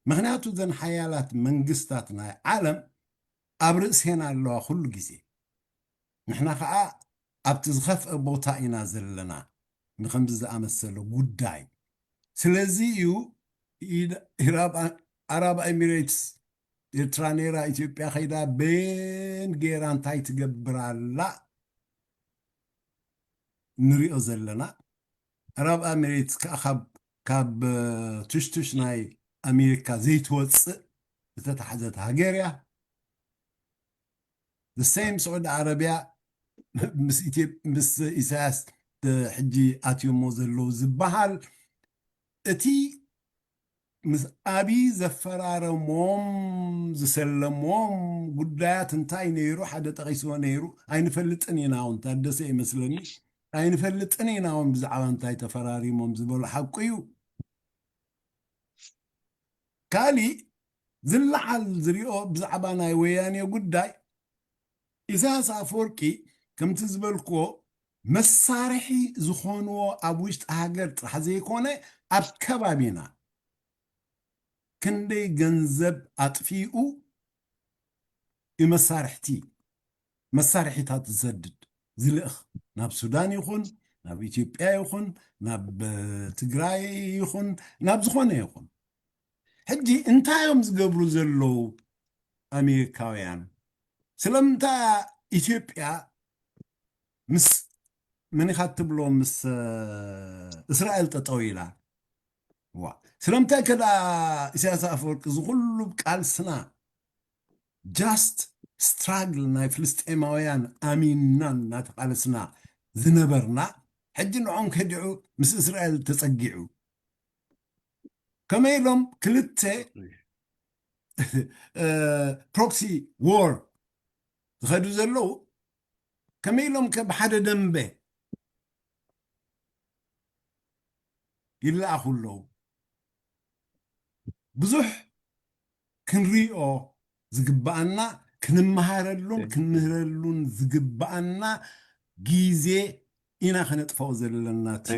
ምክንያቱ ዘን ሓያላት መንግስታት ናይ ዓለም ኣብ ርእሴና ኣለዋ ኩሉ ግዜ ንሕና ከዓ ኣብቲ ዝኸፍአ ቦታ ኢና ዘለና ንከምዚ ዝኣመሰለ ጉዳይ ስለዚ እዩ ኣራብ ኤሚሬትስ ኤርትራ ነይራ ኢትዮጵያ ከይዳ በየን ገይራ እንታይ ትገብር ኣላ ንሪኦ ዘለና ኣራብ ኤሚሬትስ ከዓ ካብ ካብ ትሽትሽ ናይ ኣሜሪካ ዘይትወፅእ ዝተታሕዘት ሃገር እያ the same ስዑዲ ዓረብያ ምስ ኢሳያስ ሕጂ ኣትዮሞ ዘለዉ ዝበሃል እቲ ምስ ኣብይ ዘፈራረሞም ዝሰለሞም ጉዳያት እንታይ ነይሩ ሓደ ጠቂስዎ ነይሩ ኣይንፈልጥን ኢና እውን ታደሰ ይመስለኒ ኣይንፈልጥን ኢና እውን ብዛዕባ እንታይ ተፈራሪሞም ዝበሎ ሓቁ እዩ ካሊእ ዝለዓል ዝሪኦ ብዛዕባ ናይ ወያኔ ጉዳይ ኢሳያስ ኣፈወርቂ ከምቲ ዝበልክዎ መሳርሒ ዝኾንዎ ኣብ ውሽጢ ሃገር ጥራሕ ዘይኮነ ኣብ ከባቢና ክንደይ ገንዘብ ኣጥፊኡ እዩ መሳርሕቲ መሳርሒታት ዝሰድድ ዝልእኽ ናብ ሱዳን ይኹን ናብ ኢትዮጵያ ይኹን ናብ ትግራይ ይኹን ናብ ዝኾነ ይኹን ሕጂ እንታይ እዮም ዝገብሩ ዘለዉ ኣሜሪካውያን ስለምንታይ ኢትዮጵያ ምስ መን ኢኻ ትብሎ ምስ እስራኤል ጠጠው ኢላ ዋ ስለምንታይ ከዳ ኢሳያስ ኣፈወርቂ ዝኩሉ ቃልስና just struggle ናይ ፍልስጤማውያን ኣሚንና እናተቃለስና ዝነበርና ሕጂ ንዖም ከዲዑ ምስ እስራኤል ተጸጊዑ። ከመይ ኢሎም ክልተ ፕሮክሲ ዎር ዝኸዱ ዘለዉ፣ ከመይ ኢሎም ከ ብሓደ ደንበ ይለኣኹ ኣለዉ? ብዙሕ ክንሪኦ ዝግብኣና፣ ክንመሃረሉን ክንምህረሉን ዝግብኣና ግዜ ኢና ከነጥፍኦ ዘለና። እቲ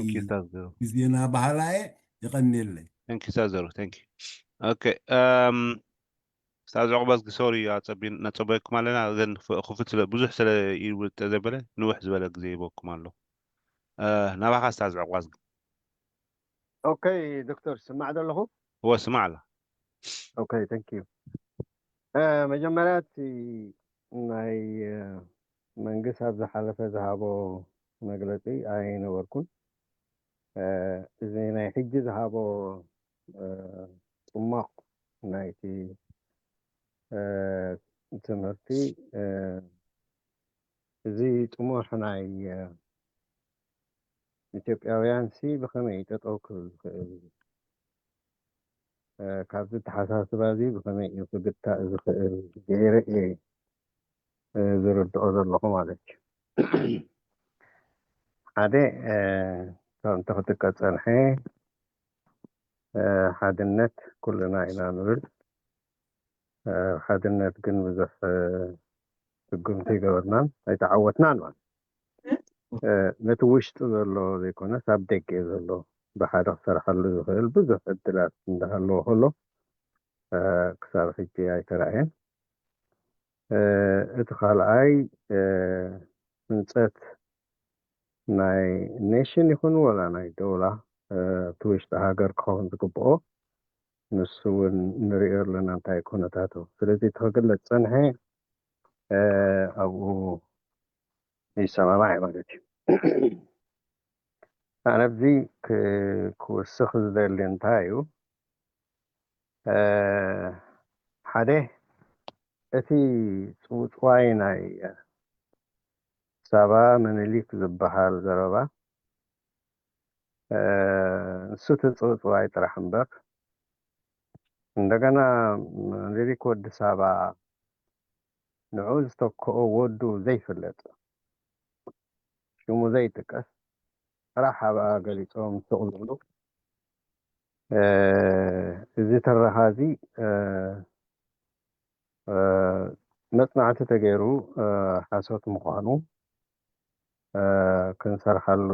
ግዜና ባህላየ። የቐንየለይ። ኦኬ። ኣም፣ ስታዝ ዑቕባዝጊ፣ ሶሪ፣ ነጸበይኩም ኣለና፣ ግን ክፉት ስለ ብዙሕ ስለ ይውጠ ዘበለ ንውሕ ዝበለ ግዜ ይበኩም ኣሎ። ናባኻ ስታዝ ዑቕባዝጊ። ኦኬ ዶክተር፣ ስማዕ ዘለኹ። እወ፣ ስማዕ ኣላ። ኦኬ፣ ታንክ ዩ። መጀመርያ እቲ ናይ መንግስት ኣብ ዝሓለፈ ዝሃቦ መግለፂ ኣይነበርኩን። እዚ ናይ ሕጂ ዝሃቦ ፅማቕ ናይቲ ትምህርቲ፣ እዚ ጥሙሕ ናይ ኢትዮጵያውያን ሲ ብኸመይ ጠጠው ክብል ዝኽእል፣ ካብዚ ተሓሳስባ እዚ ብኸመይ እዩ ክግታእ ዝኽእል ገይረ እየ ዝርድኦ ዘለኹ ማለት እዩ። ሓደ፣ ከምቲ ክጥቀስ ጸንሐ፣ ሓድነት ኩልና ኢና ንብል። ሓድነት ግን ብዙሕ ስጉምቲ ኣይገበርናን ኣይተዓወትናን ማለት። ነቲ ውሽጢ ዘሎ ዘይኮነስ ኣብ ደገ ዘሎ ብሓደ ክሰርሓሉ ዝኽእል ብዙሕ ዕድላት እንዳሃለዎ ከሎ፣ ክሳብ ሕጂ ኣይተራእየን። እቲ ካልኣይ፣ ህንፀት ናይ ኔሽን ይኹን ወላ ናይ ደውላ፣ እቲ ውሽጢ ሃገር ክኸውን ዝግብኦ፣ ንሱ እውን ንሪኦ ኣለና እንታይ ኩነታቱ። ስለዚ እቲ ክግለፅ ፀንሐ፣ ኣብኡ ይሰማማዕ ማለት እዩ። ኣነ ኣብዚ ክውስኽ ዝደሊ እንታይ እዩ፣ ሓደ፣ እቲ ፅውፅዋይ ናይ ሳባ ምኒልክ ዝበሃል ዘረባ፣ ንሱ እቲ ፅውፅዋይ ጥራሕ እምበር፣ እንደገና ምኒልክ ወዲ ሳባ ንዑ ዝተክኦ ወዱ ዘይፍለጥ፣ ሽሙ ዘይጥቀስ፣ ጥራሕ ኣብኣ ገሊፆም ስቕ ዝብሉ። እዚ ትረኻ እዚ መፅናዕቲ ተገይሩ ሓሶት ምዃኑ ክንሰርሓሉ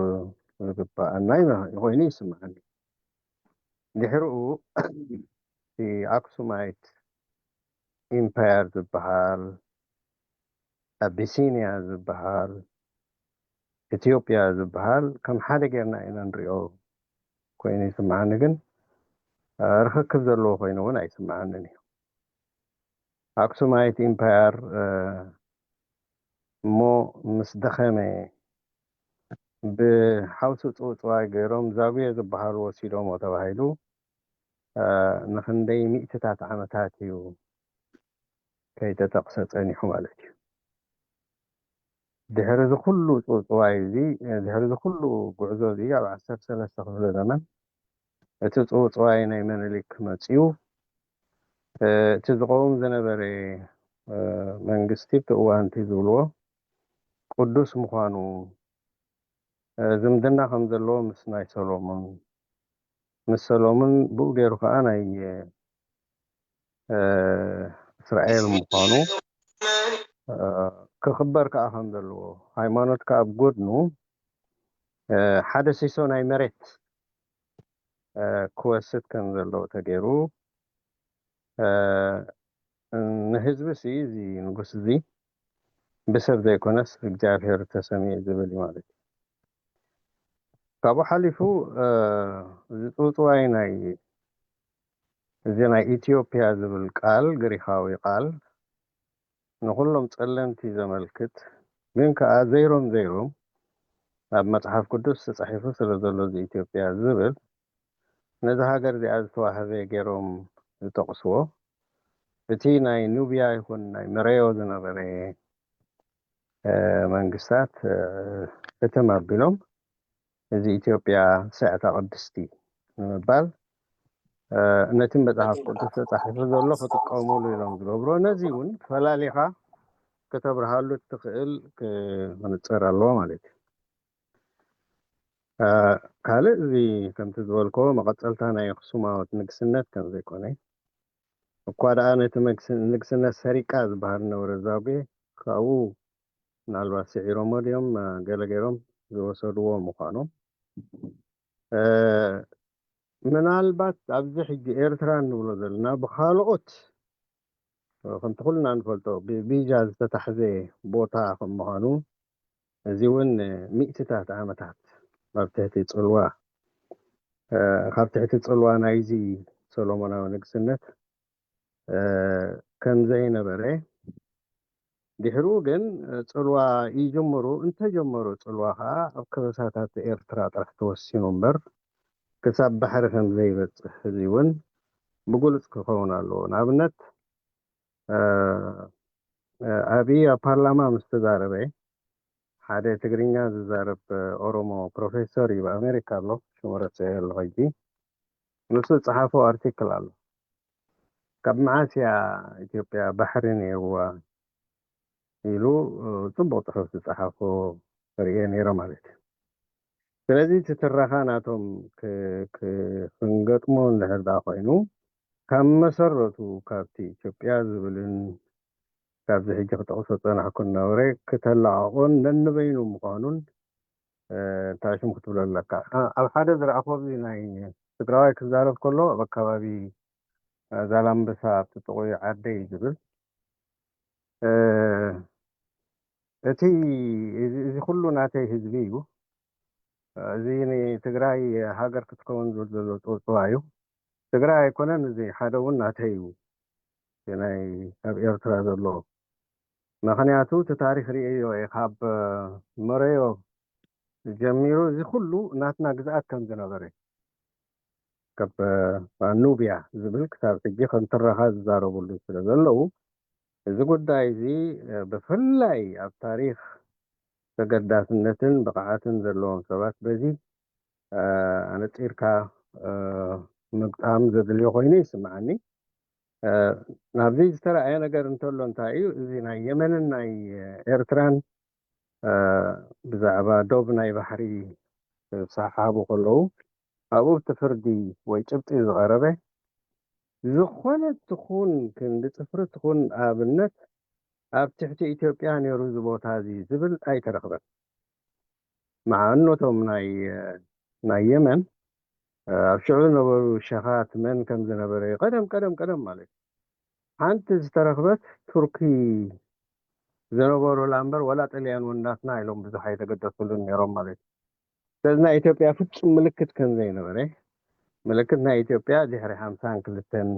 ዝግባኣና ኮይኑ ይስምዓኒ። ድሕሪኡ እቲ ኣክሱማይት ኢምፓየር ዝበሃል፣ ኣቢሲንያ ዝበሃል፣ ኢትዮጵያ ዝበሃል ከም ሓደ ጌርና ኢና ንሪኦ ኮይኑ ይስምዓኒ። ግን ርኽክብ ዘለዎ ኮይኑ እውን ኣይስምዓንን እዩ። ኣክሱማይት ኢምፓየር እሞ ምስ ደኸመ ብሓውሲ ፅውፅዋይ ገይሮም ዛጉየ ዝበሃሉ ወሲዶሞ ተባሂሉ ንክንደይ ሚእትታት ዓመታት እዩ ከይተጠቕሰ ፀኒሑ ማለት እዩ። ድሕሪ እዚ ኩሉ ፅውፅዋይ እዚ፣ ድሕሪ እዚ ኩሉ ጉዕዞ እዚ ኣብ ዓሰርተ ሰለስተ ክፍለ ዘመን እቲ ፅውፅዋይ ናይ መኒሊክ መፅዩ፣ እቲ ዝቐውም ዝነበረ መንግስቲ እቲ እዋንቲ ዝብልዎ ቅዱስ ምዃኑ፣ ዝምድና ከም ዘለዎ ምስ ናይ ሰሎሞን፣ ምስ ሰሎሞን ብኡ ገይሩ ከዓ ናይ እስራኤል ምዃኑ ክኽበር ከዓ ከም ዘለዎ፣ ሃይማኖት ከዓ ኣብ ጎድኑ ሓደ ሲሶ ናይ መሬት ክወስድ ከም ዘለዎ ተገይሩ፣ ንህዝቢ ሲ እዚ ንጉስ እዚ ብሰብ ዘይኮነስ እግዚኣብሔር ተሰሚዑ ዝብል እዩ ማለት እዩ። ካብኡ ሓሊፉ እዚ ፅውፅዋይ ናይ እዚ ናይ ኢትዮጵያ ዝብል ቃል፣ ግሪኻዊ ቃል፣ ንኹሎም ጸለምቲ ዘመልክት፣ ግን ከኣ ዘይሮም ዘይሮም ኣብ መጽሓፍ ቅዱስ ተጻሒፉ ስለ ዘሎ እዚ ኢትዮጵያ ዝብል ነዛ ሃገር እዚኣ ዝተዋህበ ገይሮም ዝጠቕስዎ፣ እቲ ናይ ኑብያ ይኹን ናይ መረዮ ዝነበረ መንግስታት ሕትም ኣቢሎም እዚ ኢትዮጵያ ስዕታ ቅድስቲ ንምባል ነቲ መጽሓፍ ቅዱስ ተጻሒፉ ዘሎ ክጥቀሙሉ ኢሎም ዝገብሮ። ነዚ እውን ፈላሊኻ ከተብርሃሉ እትኽእል ክነጽር ኣለዎ ማለት እዩ። ካልእ እዚ ከምቲ ዝበልኮ መቐጸልታ ናይ ኣኽሱማዎት ንግስነት ከም ዘይኮነ እኳ ደኣ ነቲ ንግስነት ሰሪቃ ዝበሃል ነበረ ዛጉ ካብኡ ምናልባት ስዒሮሞ ድዮም ገለ ገይሮም ዝወሰድዎ ምዃኖም ምናልባት ኣብዚ ሕጂ ኤርትራ እንብሎ ዘለና ብካልኦት ከምቲ ኩልና ንፈልጦ ብቢጃ ዝተታሕዘ ቦታ ከም ምዃኑ እዚ እውን ሚእትታት ዓመታት ኣብ ትሕቲ ፅልዋ ካብ ትሕቲ ፅልዋ ናይዚ ሰሎሞናዊ ንግስነት ከም ዘይነበረ ድሕሩ ግን ፅልዋ ይጅምሩ እንተጀመሩ ፅልዋ ከዓ ኣብ ከበሳታት ኤርትራ ጥራሕ ተወሲኑ እምበር ክሳብ ባሕሪ ከም ዘይበፅሕ እዚ እውን ብግሉፅ ክኸውን ኣለዎ። ንኣብነት ኣብይ ኣብ ፓርላማ ምስ ተዛረበ ሓደ ትግርኛ ዝዛረብ ኦሮሞ ፕሮፌሰር እዩ ኣሜሪካ ኣሎ ሽሙ ረስዐ ኣሎ ሕጂ ንሱ ዝፀሓፎ ኣርቲክል ኣሎ ካብ መዓስ እያ ኢትዮጵያ ባሕሪ ነይርዋ ኢሉ ፅቡቅ ፅሑፍ ዝፀሓፎ ርእየ ነይረ ማለት እዩ። ስለዚ እቲ ትረኻ ናቶም ክንገጥሞ እንድሕር ደኣ ኮይኑ ካብ መሰረቱ ካብቲ ኢትዮጵያ ዝብልን ካብዚ ሕጂ ክጠቕሶ ዝጸናሕኩ እናበረ ክተለዓቖን ነንበይኑ ምዃኑን እንታይ ሽም ክትብሎ ኣለካ። ኣብ ሓደ ዝረኣኹ ኣብዚ ናይ ትግራዋይ ክዛረብ ከሎ ኣብ ኣከባቢ ዛላምበሳ ኣብቲ ጥቑይ ዓደይ ዝብል እቲ እዚ ኩሉ ናተይ ህዝቢ እዩ። እዚ ንትግራይ ሃገር ክትከውን ዝብል ዘሎ ፅውፅዋ እዩ። ትግራይ ኣይኮነን እዚ ሓደ እውን ናተይ እዩ ናይ ኣብ ኤርትራ ዘሎ ምክንያቱ እቲ ታሪክ ርእዮ እየ ካብ መረዮ ጀሚሩ እዚ ኩሉ ናትና ግዝኣት ከም ዝነበረ ካብ ኑብያ ዝብል ክሳብ ሕጂ ከም ትረኻ ዝዛረብሉ ስለ ዘለዉ እዚ ጉዳይ እዚ ብፍላይ ኣብ ታሪክ ተገዳስነትን ብቕዓትን ዘለዎም ሰባት በዚ ኣነፂርካ ምግጣም ዘድልዮ ኮይኑ ይስምዓኒ። ናብዚ ዝተረኣየ ነገር እንተሎ እንታይ እዩ? እዚ ናይ የመንን ናይ ኤርትራን ብዛዕባ ዶብ ናይ ባሕሪ ዝሰሓሓቡ ከለዉ ኣብኡ እቲ ፍርዲ ወይ ጭብጢ ዝቐረበ ዝኾነ ትኹን ክንዲ ፅፍሪ ትኹን ኣብነት ኣብ ትሕቲ ኢትዮጵያ ነይሩ እዚ ቦታ እዚ ዝብል ኣይተረኽበን። መዓኖቶም ናይ ናይ የመን ኣብ ሽዑ ዝነበሩ ሸኻት መን ከም ዝነበረ ቀደም ቀደም ቀደም ማለት ሓንቲ ዝተረኽበት ቱርኪ ዝነበሩ ላምበር ወላ ጥልያን እውን ናትና ኢሎም ብዙሕ ኣይተገደሱሉን ነይሮም ማለት እዩ። ስለዚ ናይ ኢትዮጵያ ፍጹም ምልክት ከም ዘይነበረ ምልክት ናይ ኢትዮጵያ ድሕሪ ሓምሳን ክልተን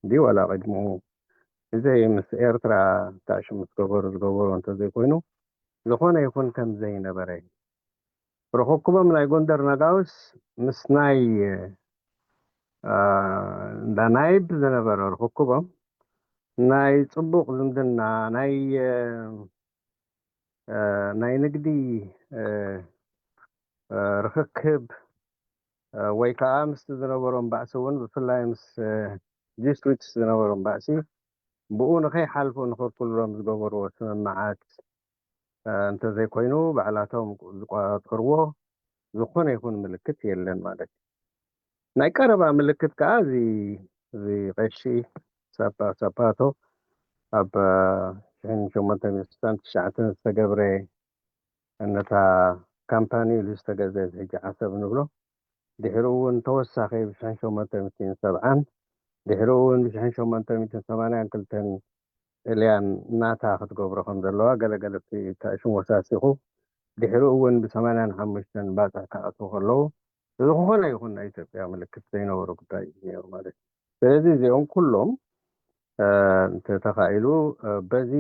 እንዲ ዋላ ቅድሚኡ እዚ ምስ ኤርትራ ታእሽም ምስ ገበሩ ዝገበሩ እንተዘይኮይኑ ዝኾነ ይኹን ከም ዘይነበረ ርኽክቦም ናይ ጎንደር ነጋውስ ምስ ናይ እንዳ ናይብ ዝነበረ ርኽክቦም ናይ ፅቡቕ ዝምድና ናይ ናይ ንግዲ ርኽክብ ወይ ከዓ ምስቲ ዝነበሮም ባእሲ እውን ብፍላይ ምስ ጂስዊትስ ዝነበሮም ባእሲ ብኡ ንኸይሓልፉ ንኽልክልሎም ዝገበርዎ ስምምዓት እንተዘይኮይኑ ባዕላቶም ዝቆፃፀርዎ ዝኾነ ይኹን ምልክት የለን ማለት እዩ። ናይ ቀረባ ምልክት ከዓ እዚ እዚ ቀሺ ሳፓ ሳፓቶ ኣብ ሽሕን ሸሞንተ ሚእትን ትሽዓተን ዝተገብረ ነታ ካምፓኒ ኢሉ ዝተገዘ ሕጂ ዓሰብ ንብሎ ድሕሪ እውን ተወሳኺ ብሽሕን ሸሞንተ ሚእትን ሰብዓን ድሕሪ እውን ብሽሕን ሸሞንተ ሚእትን ሰማንያን ክልተን ጥልያን ናታ ክትገብሮ ከም ዘለዋ ገለገለ ሽም ወሳሲኹ ድሕሪ እውን ብሰማንያን ሓሙሽተን ባፅዕ ክኣትዉ ከለዉ ዝኾነ ይኹን ናይ ኢትዮጵያ ምልክት ዘይነበሮ ጉዳይ እዩ ነይሩ ማለት እዩ። ስለዚ እዚኦም ኩሎም እንተተኻኢሉ በዚ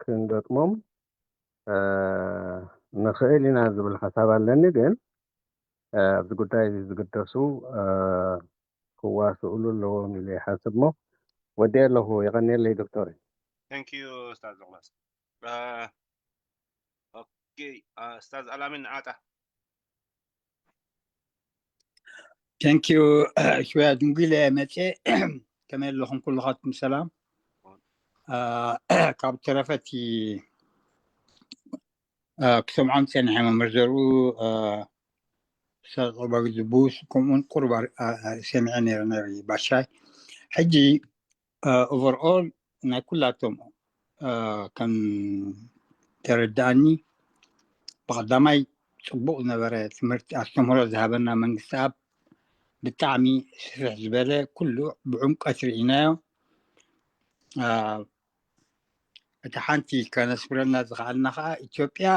ክንገጥሞም ንኽእል ኢና ዝብል ሓሳብ ኣለኒ። ግን ኣብዚ ጉዳይ እዚ ዝግደሱ ክዋስእሉ ኣለዎም ኢለ ይሓስብ። እሞ ወዲኤ ኣለኹ። የቐንየለይ ዶክተር። Thank you ኡስታዝ ሉቅማስ። ኦኬ ኡስታዝ ኣላሚን ዓጣ። Thank you. ሽወያ ድንጉ ኢለ መፅእ። ከመይ ኣለኹም ኩልኻትኩም? ሰላም። ካብ ተረፈቲ ክሰምዖም ፀኒሐ መምህር ዘርኡ ሰብኣዊ ዝብውስ ከምኡውን ቁሩብ ሰሚዐ ነይረ ነሪ ባሻይ። ሕጂ ኦቨርኦል ናይ ኩላቶም ከም ተረዳእኒ ብቐዳማይ ፅቡቕ ዝነበረ ትምህርቲ ኣስተምህሮ ዝሃበና መንግስቲ ኣብ ብጣዕሚ ስፍሕ ዝበለ ኩሉ ብዕምቀት ርኢናዮ። እቲ ሓንቲ ከነስምረልና ዝኸኣልና ከዓ ኢትዮጵያ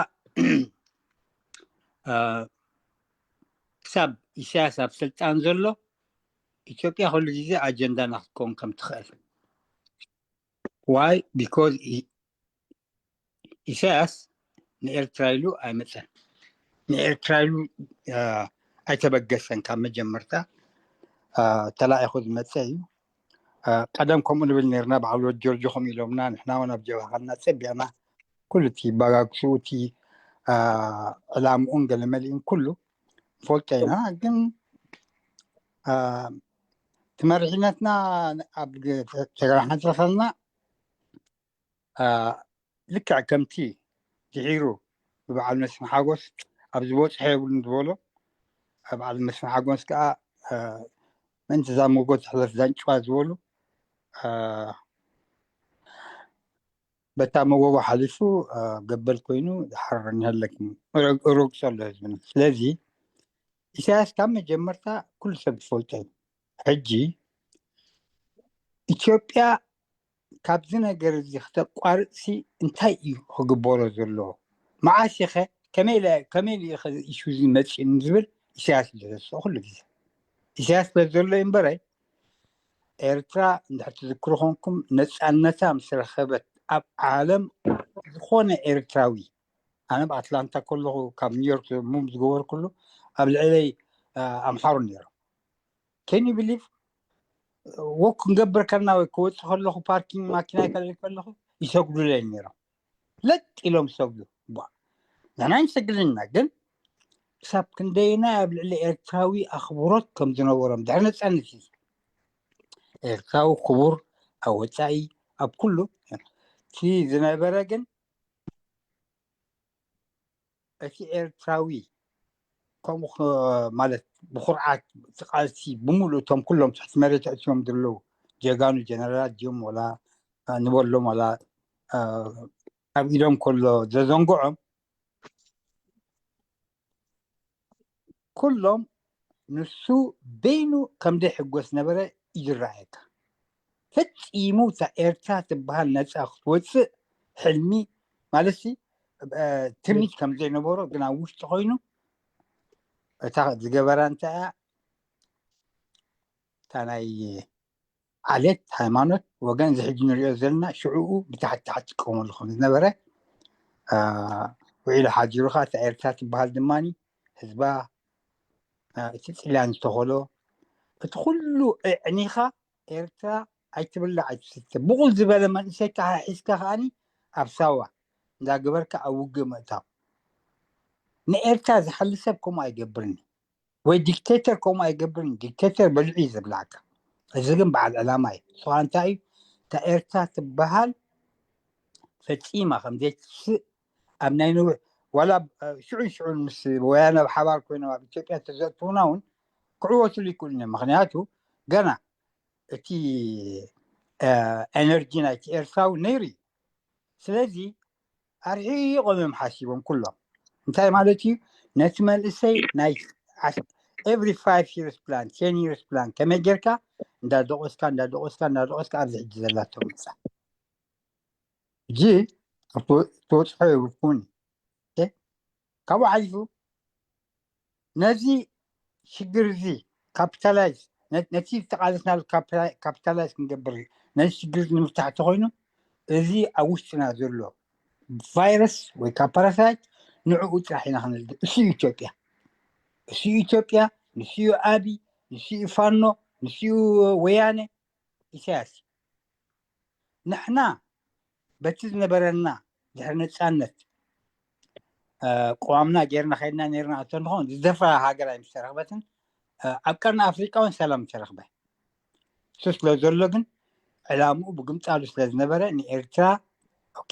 ክሳብ ኢሳያስ ኣብ ስልጣን ዘሎ ኢትዮጵያ ኩሉ ግዜ ኣጀንዳና ክትከውን ከም ትኽእል። Why? Because ኢሳያስ ንኤርትራ ኢሉ ኣይመፀን። ንኤርትራ ኢሉ ኣይተበገሰን። ካብ መጀመርታ ተላኢኹ ዝመፀ እዩ። ቀደም ከምኡ ንብል ነርና። በዓል ወድ ጆርጆ ከም ኢሎምና ንሕና እውን ኣብ ጀብሃ ከና ፀቢቕና ኩሉ እቲ ባጋግስኡ እቲ ዕላምኡን ገለመሊኡን ኩሉ ንፈልጦ ኢና። ግን እቲ መሪሕነትና ኣብ ተገራሓን ዝረኸልና ልክዕ ከምቲ ድሒሩ ብበዓል መስፍን ሓጎስ ኣብ ዝበፅሖ የብሉን ዝበሎ፣ በዓል መስፍን ሓጎስ ከዓ ምእንቲ እዛ መጎ ትሕለፍ ዛንጭዋ ዝበሉ በታ መጎጎ ሓሊፉ ገበል ኮይኑ ዝሓረረ ንሃለኩም ረግፆ ኣሎ ህዝብና። ስለዚ ኢሳያስ ካብ መጀመርታ ኩሉ ሰብ ዝፈልጦ እዩ። ሕጂ ኢትዮጵያ ካብዚ ነገር እዚ ክተቋርፅሲ እንታይ እዩ ክግበሮ ዘለዎ? መዓስ ኢኸ ከመይ ኢለ- ከመይ ኢሉ ኢኸ ኢሹ እዚ መፂኡ ንዝብል ኢሳያስ እዩ ዘተስኦ ኩሉ ግዜ። ኢሳያስ ስለ ዘሎ እዩ እምበረ ኤርትራ እንድሕር ትዝክሩ ኮንኩም ነፃነታ ምስ ረኸበት ኣብ ዓለም ዝኾነ ኤርትራዊ ኣነ ኣብ ኣትላንታ ከለኹ ካብ ኒውዮርክ ሙም ዝገበርኩሉ ኣብ ልዕለይ ኣምሓሩ ነይሮም። Can you believe? ወክ ክንገብር ከለና ወይ ክወፅእ ከለኹ ፓርኪንግ ማኪና ከልዕል ከለኹ ይሰግዱለይ ነይሮም። ለጥ ኢሎም ይሰግዱ። ንሕና ይንሰግድልና ግን ክሳብ ክንደይናይ ኣብ ልዕሊ ኤርትራዊ ኣኽብሮት ከም ዝነበሮም ድሕሪ ነፃነት እዩ። ኤርትራዊ ክቡር ኣብ ወፃኢ ኣብ ኩሉ እቲ ዝነበረ ግን እቲ ኤርትራዊ ከምኡ ማለት ብኩርዓት እቲ ቃልሲ ብምሉእ እቶም ኩሎም ትሕቲ መሬት ኣእትዮም ዘለዉ ጀጋኑ ጀነራላት ድዮም ወላ ንበሎም ወላ ኣብ ኢዶም ከሎ ዘዘንግዖም ኩሎም ንሱ በይኑ ከም ዘይሕጎስ ነበረ እዩ ዝረኣየካ። ፈጺሙ እታ ኤርትራ ትበሃል ነፃ ክትወፅእ ሕልሚ ማለት ሲ ትምኒት ከም ዘይነበሮ ግን ኣብ ውሽጢ ኮይኑ እታ ዝገበራ እንታይ እያ እታ ናይ ዓሌት፣ ሃይማኖት፣ ወገን እዚ ሕጂ ንሪኦ ዘለና ሽዕኡ ብታሕቲ ታሕቲ ትጥቀመሉ ከም ዝነበረ ውዒሉ ሓዲሩ ኸዓ እታ ኤርትራ ትበሃል ድማ ህዝባ እቲ ፅልያን ዝተኸሎ እቲ ኩሉ ኣዕኒኻ ኤርትራ ኣይትብላዕ ኣይትስተ ብቑል ዝበለ መንእሰይ ከዓ ሒዝካ ከዓኒ ኣብ ሳዋ እንዳገበርካ ኣብ ውግእ ምእታው ንኤርትራ ዝሓሊ ሰብ ከምኡ ኣይገብርን ወይ ዲክቴተር ከምኡ ኣይገብርን። ዲክቴተር በሊዑ እዩ ዝብላዕካ። እዚ ግን በዓል ዕላማ እዩ። ንስኻ እንታይ እዩ እታ ኤርትራ ትበሃል ፈጺማ ከም ዘይትስእ ኣብ ናይ ነዊሕ ዋላ ሽዑን ሽዑን ምስ ወያነ ኣብ ሓባር ኮይኖም ኣብ ኢትዮጵያ ተዘእትውና እውን ክዕወትሉ ይክእሉ እዮም። ምክንያቱ ገና እቲ ኤነርጂ ናይቲ ኤርትራዊ ነይሩ እዩ። ስለዚ ኣርሒቆም እዮም ሓሲቦም ኩሎም። እንታይ ማለት እዩ? ነቲ መንእሰይ ናይ every five years plan, ten years plan ከመይ ጌርካ እንዳደቆስካ እንዳደቆስካ እንዳደቆስካ ኣብዚ ሕጂ ዘላቶ ምጻ ሕጂ ትወፅሖ የብልኩን። ካብኡ ሓሊፉ ነዚ ሽግር እዚ ካፒታላይዝ ነቲ ዝተቃለስናሉ ካፒታላይዝ ክንገብር ነዚ ሽግር እዚ ንምፍታሕ ተኮይኑ እዚ ኣብ ውሽጥና ዘሎ ቫይረስ ወይ ከዓ ፓራሳይት ንዕኡ ጥራሕ ኢና ክንልድ። እሱ እዩ ኢትዮጵያ፣ እሱ እዩ ኢትዮጵያ፣ ንሱ እዩ ኣቢ፣ ንሱ እዩ ፋኖ፣ ንሱ እዩ ወያነ ኢሳያስ። ንሕና በቲ ዝነበረና ድሕሪ ነፃነት ቅዋምና ጌርና ከይድና ነርና እቶ ንኾን ዝደፍራ ሃገር ኣይምስተረኽበትን ኣብ ቀርኒ ኣፍሪቃ እውን ሰላም ተረኽበ። እሱ ስለ ዘሎ ግን ዕላምኡ ብግምጣሉ ስለ ዝነበረ ንኤርትራ ኦኬ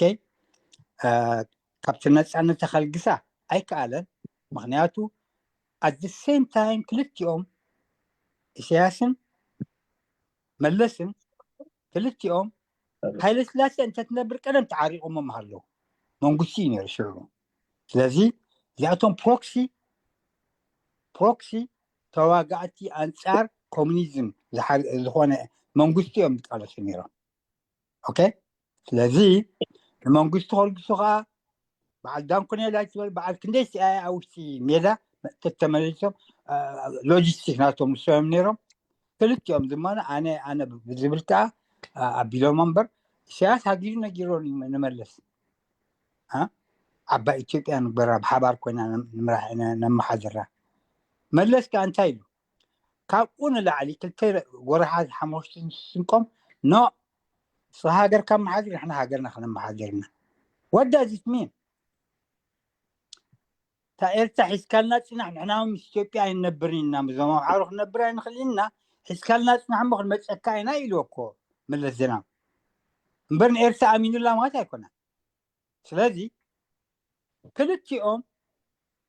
ካብቲ ነፃነት ተኸልግሳ ኣይከኣለን። ምክንያቱ at the same time ክልቲኦም ኢሳያስን መለስን ክልቲኦም ሃይለ ስላሴ እንተትነብር ቀደም ተዓሪቆሞም ኣለዉ። መንግስቲ እዩ ነይሩ ሽዑ። ስለዚ እዚኣቶም ፕሮክሲ ፕሮክሲ ተዋጋእቲ ኣንጻር ኮሚኒዝም ዝኾነ መንግስቲ እዮም ዝቃለሱ ነይሮም። ኦኬ ስለዚ ንመንግስቲ ከልግሱ ከዓ በዓል ዳንኮኔላ ዝበል በዓል ክንደይ ሲኣይ ኣብ ውሽጢ ሜዳ ተመሊሶም ሎጂስቲክ ናቶም ንሶም ነይሮም። ክልቲኦም ድማ ኣነ ኣነ ብዝብል ከዓ ኣቢሎም እምበር ኢሳያስ ሃጊሩ ነጊሮ ንመለስ ዓባይ ኢትዮጵያ ንግበራ ብሓባር ኮይና ነመሓድራ። መለስ ከዓ እንታይ ኢሉ ካብኡ ንላዕሊ ክልተ ጎረሓት ሓሙሽተ ስንቆም ኖ ስኻ ሃገርካ መሓድር ንሕና ሃገርና ክነመሓድርና ወዳ ዚትሚን እታ ኤርትራ ሒዝካልና ፅናሕ ንሕና ምስ ኢትዮጵያ ኣይንነብርን ኢና ምስዞም ኣምሓሩ ክንነብር ኣይንኽእል ኢና ሒዝካልና ፅናሕ እሞ ክንመፀካ ኢና ኢሉ እኮ መለስ ዜናዊ እምበር ንኤርትራ ኣሚኑላ ማለት ኣይኮነን። ስለዚ ክልቲኦም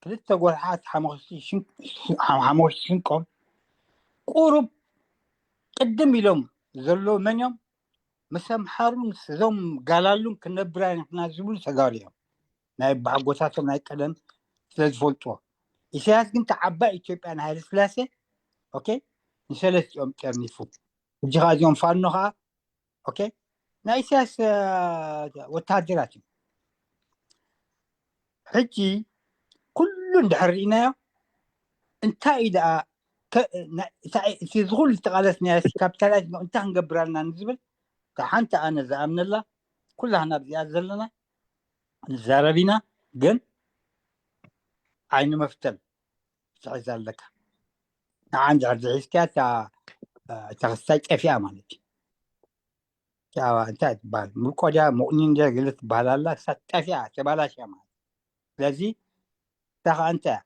ክልተ ጎርሓት ሓሙኽቲ ስንቆም ቁሩብ ቅድም ኢሎም ዘለዉ መን እዮም? ምስ ኣምሓሩን እዞም ጋላሉን ክነብር ኢና ዝብሉ ተጋሩ እዮም። ናይ ኣቦሓጎታቶም ናይ ቀደም ስለ ዝፈልጥዎ። ኢሳያስ ግን እታ ዓባይ ኢትዮጵያ ንሃይለስላሴ ኦኬ ንሰለስቲኦም ጠርኒፉ። ሕጂ ከዓ እዚኦም ፋኖ ከዓ ኦኬ ናይ ኢሳያስ ወታሃደራት እዮም። ሕጂ ኩሉ እንድሕር ርኢናዮ እንታይ እዩ ደኣ እቲ ዝኩሉ ዝተቃለስናዮ ካፒታላይዝ እንታይ ክንገብር ኣለና ንዝብል እታ ሓንቲ ኣነ ዝኣምነላ ኩላህና ኣብዚኣ ዘለና ንዛረብ ኢና ግን ዓይኒ መፍተል ክትሕዝ ኣለካ። ንዓ እንድሕር ዝሒዝካያ እታ ክስታይ ጠፊኣ ማለት እዩ። እንታይ ትበሃል ምርቆ ድያ ምቑኒ እንደ ገለ ትበሃል ኣላ ክሳብ ጠፊኣ ተባላሽያ ማለት ስለዚ እታ ከዓ እንታይ እያ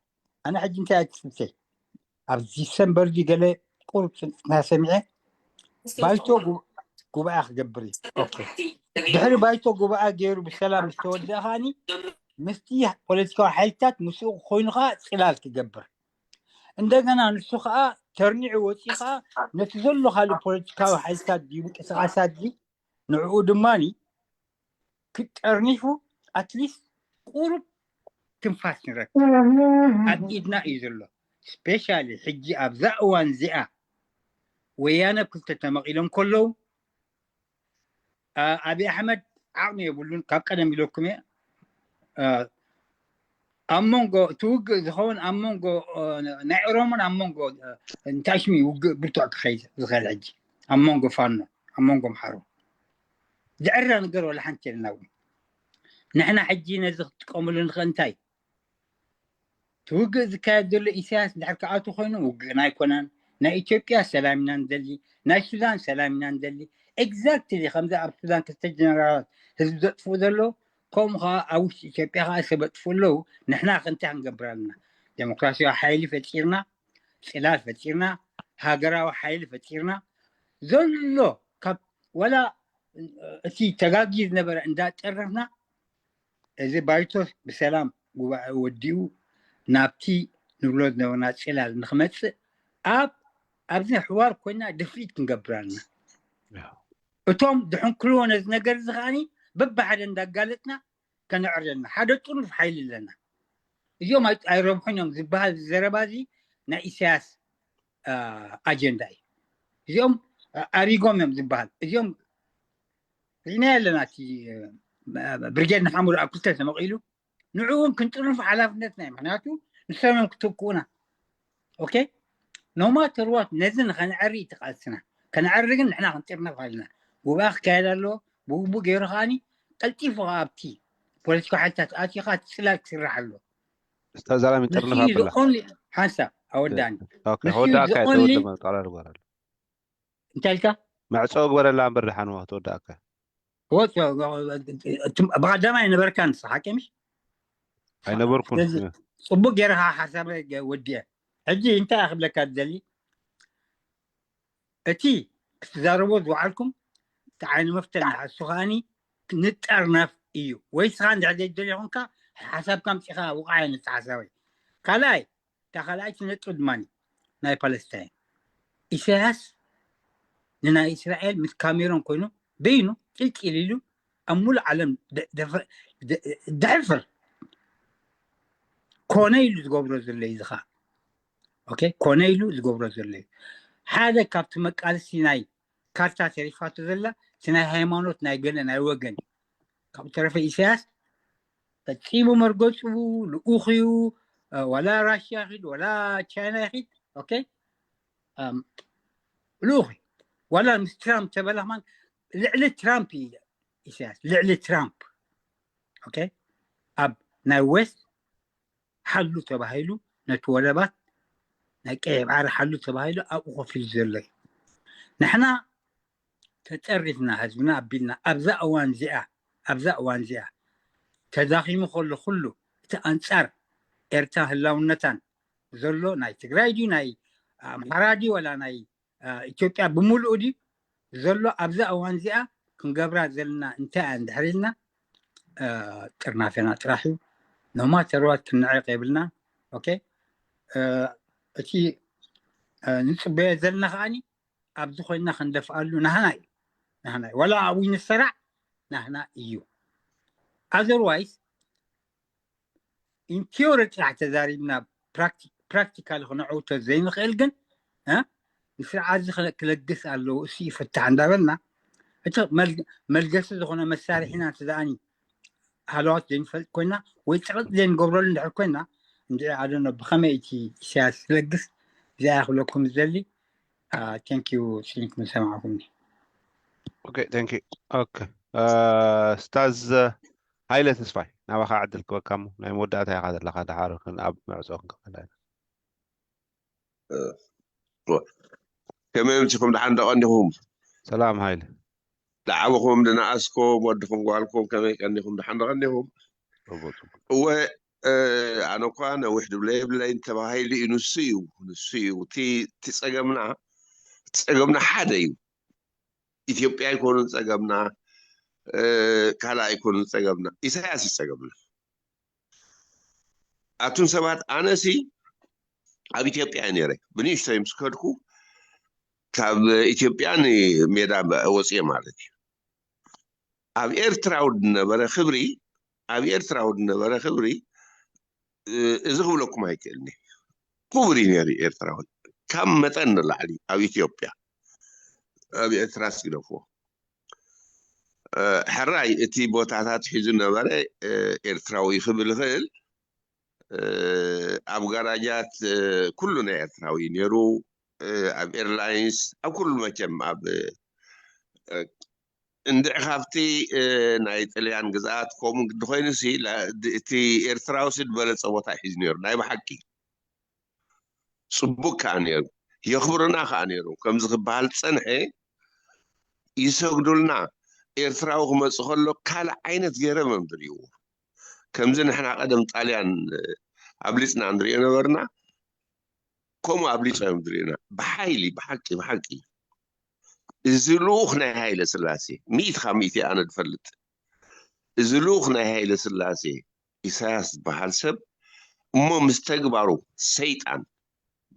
ኣነ ሕጂ እንታይ እያ ትስብሰይ ኣብ ዲሰምበር ድዩ ገለ ቁሩብ ስንጥትና ሰሚዐ ባይቶ ጉባኤ ክገብር እዩ ድሕሪ ባይቶ ጉባኤ ገይሩ ብሰላም ዝተወደአ ከዓኒ ምስቲ ፖለቲካዊ ሓይልታት ምስኡ ኮይኑ ከዓ ፅላል ክገብር እንደገና ንሱ ከዓ ተርኒዑ ወፂኡ ከዓ ነቲ ዘሎ ካልእ ፖለቲካዊ ሓይልታት ድዩ ምንቅስቃሳት ድዩ ንዕኡ ድማ ክጠርኒፉ ኣትሊስት ቁሩብ ትንፋስ ንረክብ ኣብ ኢድና እዩ ዘሎ። ስፔሻሊ ሕጂ ኣብዛ እዋን እዚኣ ወያነ ክልተ ተመቒሎም ከለዉ ኣብይ ኣሕመድ ዓቕሚ የብሉን። ካብ ቀደም ኢለኩም እየ ኣብ መንጎ እቲ ውግእ ዝኸውን ኣብ መንጎ ናይ ኦሮሞን ኣብ መንጎ እንታይ ሽሙ ውግእ ብርቱዕ ክኸይድ ዝኽእል ሕጂ ኣብ መንጎ ፋኖ ኣብ መንጎ ኣምሓሩ ዝዕረ ነገር ወላ ሓንቲ የለና እውን ንሕና ሕጂ ነዚ ክትጥቀምሉ ንኽእል እንታይ እቲ ውግእ ዝካየድ ዘሎ ኢሳያስ እንድሕር ክኣቱ ኮይኑ ውግእና ኣይኮነን ናይ ኢትዮጵያ ሰላም ኢና ንደሊ ናይ ሱዳን ሰላም ኢና ንደሊ exactly ከምዚ ኣብ ሱዳን ክልተ ጀነራላት ህዝቢ ዘጥፍኡ ዘለዉ ከምኡ ከዓ ኣብ ውሽጢ ኢትዮጵያ ከዓ ሰብ ኣጥፍኡ ኣለዉ ንሕና ከ እንታይ ክንገብር ኣለና ዴሞክራሲያዊ ሓይሊ ፈጢርና ፅላል ፈጢርና ሃገራዊ ሓይሊ ፈጢርና ዘሎ ካብ ወላ እቲ ተጋጊ ዝነበረ እንዳጨረፍና እዚ ባይቶ ብሰላም ጉባኤ ወዲኡ ናብቲ ንብሎ ዝነበርና ፅላል ንክመፅእ ኣብ ኣብዚ ሕዋር ኮይና ድፍኢት ክንገብር ኣለና እቶም ዝሕንክልዎ ነዚ ነገር እዚ ከዓኒ በብሓደ እንዳጋለፅና ከነዕርየልና ሓደ ጥሩፍ ሓይሊ ኣለና እዚኦም ኣይረብሑን እዮም ዝበሃል ዘረባ እዚ ናይ ኢሳያስ ኣጀንዳ እዩ እዚኦም ኣሪጎም እዮም ዝበሃል እዚኦም ርኢና ኣለና እቲ ብርጌድ ንሓሙድ ኣብ ክልተ ተመቒሉ ንዕኡ እውን ክንጥርንፉ ሓላፍነትና እዩ ምክንያቱ ንሶም እዮም ክትክኡና ኦኬ no matter what ነዚ ንኸነዕሪ እዩ ቃልስና ከነዕሪ ግን ንሕና ክንጥርነፍ ኣለና ጉባኤ ክካየድ ኣለዎ ብግቡእ ገይሩ ከዓኒ ቀልጢፉ ኣብቲ ፖለቲካዊ ሓይልታት ኣትዩ ከዓ እቲ ፅላል ክስራሕ ኣለዎ ኡስታዝ ዛላም ይጥርንፍ ኣብላ ሓንሳብ ኣወዳኒ ከወዳእካ ተወደ ቃላ ልጓር ኣሎ እንታይ ኢልካ መዕፀዊ ግበረላ እምበር ድሓንዋ ተወዳእካ ብቀዳማይ ነበርካ ንስኻ ሓቂ ምሽ ኣይነበርኩን ፅቡቅ ገይርካ ሓሳብ ወዲአ ሕጂ እንታይ እየ ክብለካ ዝደሊ? እቲ ክትዛረቦ ዝወዓልኩም እቲ ዓይኒ መፍተል ንሓሱ ከዓኒ ንጠርነፍ እዩ። ወይ ስኻ እንድሕር ዘይትደሊ ኾንካ ሓሳብካ ኣምፂኻ ውቃዕ እዩ ንተሓሳበይ። ካልኣይ፣ እታ ካልኣይቲ ነጥብ ድማ ናይ ፓለስታይን። ኢሳያስ ንናይ እስራኤል ምስ ካሜሮን ኮይኑ በይኑ ጭልጭል ኢሉ ኣብ ሙሉእ ዓለም ደ- ደፈ- ደ- ደሕፍር ኮነ ኢሉ ዝገብሮ ዘሎ እዩ። ዝኻ ኦኬ፣ ኮነ ኢሉ ዝገብሮ ዘሎ እዩ። ሓደ ካብቲ መቃልሲ ናይ ካርታ ተሪፋቶ ዘላ እቲ ናይ ሃይማኖት ናይ ገለ ናይ ወገን እዩ። ካብኡ ተረፈ ኢሳያስ ፈጺሙ መርገጹ ልኡኽ እዩ። እ፣ ዋላ ራሽያ ይኺድ ዋላ ቻይና ይኺድ ኦኬ፣ እም፣ ልኡኽ እዩ። ዋላ ምስ ትራምፕ ተበላ ከማን ልዕሊ ትራምፕ እዩ ኢሳያስ፣ ልዕሊ ትራምፕ ኦኬ። ኣብ ናይ ዌስት ሓሉ ተባሂሉ ነቲ ወደባት ናይ ቀይሕ ባሕሪ ሓሉ ተባሂሉ ኣብኡ ኮፍ ኢሉ ዘሎ እዩ። ንሕና ተጠሪፍና ህዝብና ኣቢልና ኣብዛ እዋን እዚኣ ኣብዛ እዋን እዚኣ ተዳኺሙ ከሎ ኩሉ እቲ ኣንጻር ኤርትራ ህላውነታን ዘሎ ናይ ትግራይ ድዩ ናይ ኣምሓራ ድዩ ወላ ናይ እ፣ ኢትዮጵያ ብምሉኡ ድዩ ዘሎ ኣብዛ እዋን እዚኣ ክንገብራ ዘለና እንታይ እያ እንድሕር ኢልና እ፣ ጥርናፌና ጥራሕ እዩ። ኖማተርዋት ክንዕቕ የብልና። ኦኬ፣ እ፣ እቲ እ፣ ንፅበዮ ዘለና ከዓኒ ኣብዚ ኮይና ክንደፍኣሉ ናህና እዩ። ናህና እዩ። ዋላ ኣብኡ ንሰራዕ ናህና እዩ። ኣዘርዋይስ ኢንቲዮሪ ጥራሕ ተዛሪብና ፕራክቲካሊ ክነዕውቶ ዘይንኽእል ግን እ፣ ንስርዓት እዚ ክለ- ክለግስ ኣለዎ እሱ ይፍታሕ እንዳበልና እቲ መል- መልገሲ ዝኾነ መሳርሒና እንተደኣኒ ሃለዋት ዘይንፈልጥ ኮይና ወይ ፀቕጥ ዘይንገብረሉ እንድሕር ኮይና እንዲ ኣደኖ ብኸመይ እቲ ኢሳያስ ክለግስ እዚኣ ክብለኩም ዝደሊ። ቴንክ ዩ። ስሊንክ ምሰማዕኩምኒ። ኦኬ፣ ቴንክ ዩ። ኦኬ፣ እ፣ ስታዝ ሃይለ ተስፋይ፣ ናባኻ ዕድል ክበካ እሞ ናይ መወዳእታ ኢኻ ዘለኻ። ደሓር ክን ኣብ መዕጾ ክንከፈላ ኢና። ከመይ ምሲኹም? ደሓን ደቐ እንዲኹም? ሰላም ሃይለ። ደዓብኹም ድነኣስኩም ወድኹም ጓልኩም ከመይ ቀኒኹም? ደሓን ደቐ እንዲኹም? ጽቡቅ፣ ጽቡቅ። እወ፣ እ፣ ኣነ እኳ ነዊሕ ድብለ የብለይ እንተባሂሉ እዩ። ንሱ እዩ፣ ንሱ እዩ እቲ እቲ ጸገምና። እቲ ጸገምና ሓደ እዩ። ኢትዮጵያ ኣይኮኑን ጸገምና፣ እ፣ ካልእ ኣይኮኑን ጸገምና፣ ኢሳያስ እዩ ጸገምና። ኣቱም ሰባት፣ ኣነሲ ኣብ ኢትዮጵያ እየ ነይረ። ብንእሽቶይ ምስ ከድኩ ካብ ኢትዮጵያ ንሜዳ ወፅየ ማለት እዩ። ኣብ ኤርትራ ዝነበረ ክብሪ፣ ኣብ ኤርትራ ዝነበረ ክብሪ፣ እ፣ እዚ ክብለኩም ኣይክእልኒ። ክቡር እዩ ነይሩ ኤርትራዊ። ካብ መጠን ንላዕሊ ኣብ ኢትዮጵያ፣ ኣብ ኤርትራ ስግደፍዎ። እ፣ ሕራይ እቲ ቦታታት ሒዙ ነበረ፣ እ፣ ኤርትራዊ ክብል ይኽእል። እ፣ ኣብ ጋራጃት፣ እ፣ ኩሉ ናይ ኤርትራዊ ነይሩ። እ፣ ኣብ ኤርላይንስ፣ ኣብ ኩሉ መቸም ኣብ፣ እ፣ እንድዒ ካብቲ፣ እ፣ ናይ ጥልያን ግዝኣት ከምኡ ግዲ ኮይኑሲ፣ ላ-፣ ድ-፣ እቲ ኤርትራውሲ ዝበለጸ ቦታ ሒዙ ነይሩ። ናይ ብሓቂ ጽቡቅ ከኣ ነይሩ። የኽብሩና ከኣ ነይሩ። ከምዚ ክበሃል ዝጸንሐ ይሰግዱልና። ኤርትራዊ ክመጽእ ከሎ ካልእ ዓይነት ገይሮም እዮም ዝርእይዎ። ከምዚ ንሕና ቀደም ጣልያን፣ እ፣ ኣብሊጽና ንርእዮ ነበርና፣ ከምኡ ኣብሊጾም እዮም ዝርእዩና። ብሓይሊ፣ ብሓቂ፣ ብሓቂ። እዚ ልኡኽ ናይ ሃይለ ስላሴ፣ ሚእቲ ካብ ሚእቲ ኣነ ዝፈልጥ። እዚ ልኡኽ ናይ ሃይለ ስላሴ፣ ኢሳያስ ዝበሃል ሰብ፣ እሞ ምስ ተግባሩ ሰይጣን፣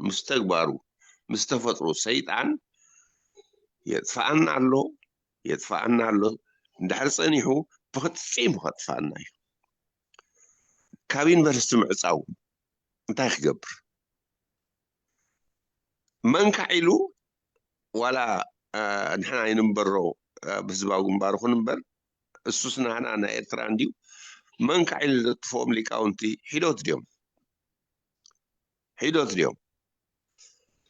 ምስ ተግባሩ፣ ምስ ተፈጥሮ ሰይጣን የጥፍኣና ኣሎ፣ የጥፍኣና ኣሎ። እንድሕር ጸኒሑ ብኽጺሙ ከጥፍኣና እዩ። ካብ ዩኒቨርሲቲ ምዕጻው እንታይ ክገብር? መንካዕ ኢሉ ዋላ፣ እ፣ ንሕና ኣይንንበሮ፣ እ፣ ብህዝባዊ ግንባር ይኹን እምበር፣ እሱስ ናህና ናይ ኤርትራ እንድዩ። መንካዕ ኢሉ ዘጥፍኦም ሊቃውንቲ ሒዶት ድዮም? ሒዶት ድዮም?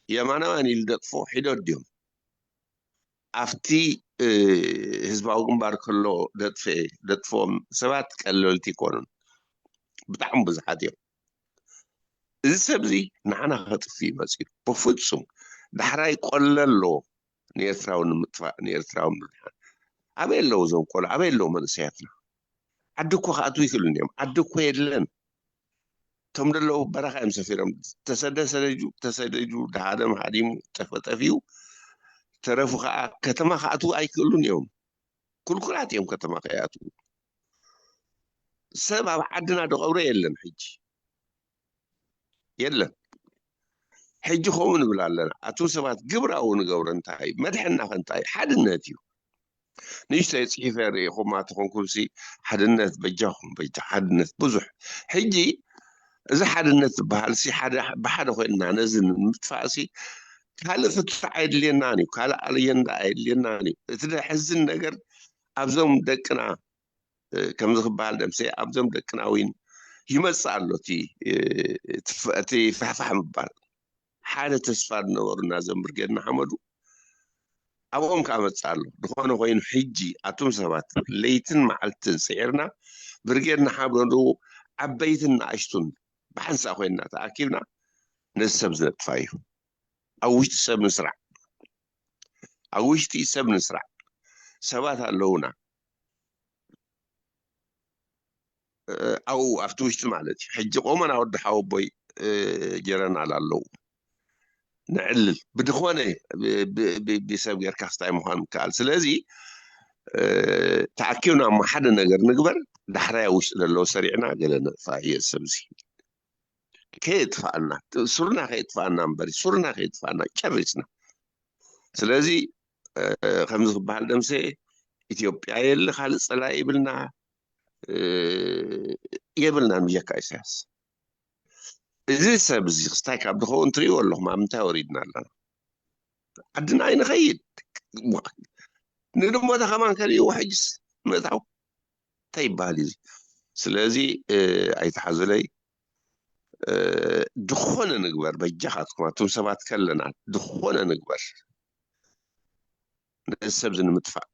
የማናውያን ኢሉ ዘጥፍኦ ሒዶት ድዮም? ኣብቲ፣ እ፣ ህዝባዊ ግንባር ከሎ ዘጥፍኤ፣ ዘጥፍኦም ሰባት ቀለልቲ ኣይኮኑን። ብጣዕሚ ብዙሓት እዮም። እዚ ሰብ እዚ ንዓና ከጥፍእ እዩ መፂኡ። ብፍፁም ዳሕራይ ቆለ ኣለዎ ንኤርትራዊ ንምጥፋእ፣ ንኤርትራዊ ንምድሓን። ኣበይ ኣለዉ እዞም ቆልዑ? ኣበይ ኣለዉ መንእሰያትና? ዓዲ እኮ ክኣትዉ ይኽእሉን እዮም። ዓዲ እኮ የለን። እቶም ደለዉ በረኻ እዮም ሰፊሮም። ተሰደ ሰደጁ ተሰደጁ፣ ደሃደም ሃዲሙ፣ ጠፈጠፊኡ፣ ተረፉ ከዓ ከተማ ክኣትዉ ኣይክእሉን እዮም። ክልኩላት እዮም ከተማ ከይኣትዉ። ሰብ ኣብ ዓድና ዝቐብሮ የለን ሕጂ። የለን። ሕጂ ከምኡ ንብል ኣለና። ኣቱም ሰባት ግብራዊ ንገብሮ እንታይ እዩ? መድሕንና ከ እንታይ እዩ? ሓድነት እዩ። ንእሽተይ ጽሒፈ ርኢኹማ ተኾንኩምሲ ሓድነት በጃኹም፣ በጃ ሓድነት ብዙሕ። ሕጂ እዚ ሓድነት ዝበሃልሲ ሓደ ብሓደ ኮይንና ነዚ ንምጥፋእሲ ካልእ ፍትሕ ኣየድልየናን እዩ። ካልእ ኣጀንዳ ኣየድልየናን እዩ። እቲ ዘሕዝን ነገር ኣብዞም ደቅና እ፣ ከምዚ ክበሃል ደምሴ ኣብዞም ደቅና እውን ይመጽእ ኣሎ እቲ እ፣ እቲ ፍ- እቲ ፋሕፋሕ ምባል። ሓደ ተስፋ ዝነበሩና እዞም ብርጌድ ንሓመዱ ኣብኦም ከዓ መጽእ ኣሎ። ዝኾነ ኮይኑ ሕጂ ኣቱም ሰባት ለይትን መዓልትን ስዒርና ብርጌድ ንሓመዱ ዓበይትን ንኣሽቱን ብሓንሳእ ኮይንና ተኣኪብና ነዚ ሰብ ዝነጥፋ እዩ። ኣብ ውሽጢ ሰብ ንስራዕ፣ ኣብ ውሽጢ ሰብ ንስራዕ። ሰባት ኣለውና ኣብኡ ኣብቲ ውሽጢ ማለት እዩ። ሕጂ ቆመና ወዲ ሓወቦይ ጀረናል ኣለዉ። ንዕልል ብድኾነ ብሰብ ጌርካ ክስታይ ምዃን ምከኣል። ስለዚ ተኣኪብና እሞ ሓደ ነገር ንግበር። ዳሕራይ ኣብ ውሽጢ ዘለዉ ሰሪዕና ገለ ነጥፋ እየ ሰብዚ ከየጥፋኣና፣ ሱርና ከየጥፋኣና እምበሪ ሱርና ከየጥፋኣና ጨሪስና። ስለዚ ከምዚ ክበሃል ደምሴ ኢትዮጵያ የለ ካልእ ጸላኢ ይብልና የብልናን ብጀካ ኢሳያስ። እዚ ሰብ እዚ ክስታይ ካብ ዝኸውን ትርእይዎ ኣለኹም ኣብ ምንታይ ወሪድና ኣለና። ዓድና ኣይንኸይድ ንድሞታ ከማን ከርእይዎ ሕጅስ ምእታው እንታይ ይበሃል እዩ። ስለዚ ኣይተሓዙለይ ዝኾነ ንግበር በጃኻትኩም ኣቱም ሰባት ከለና ዝኾነ ንግበር ነዚ ሰብ እዚ ንምጥፋእ።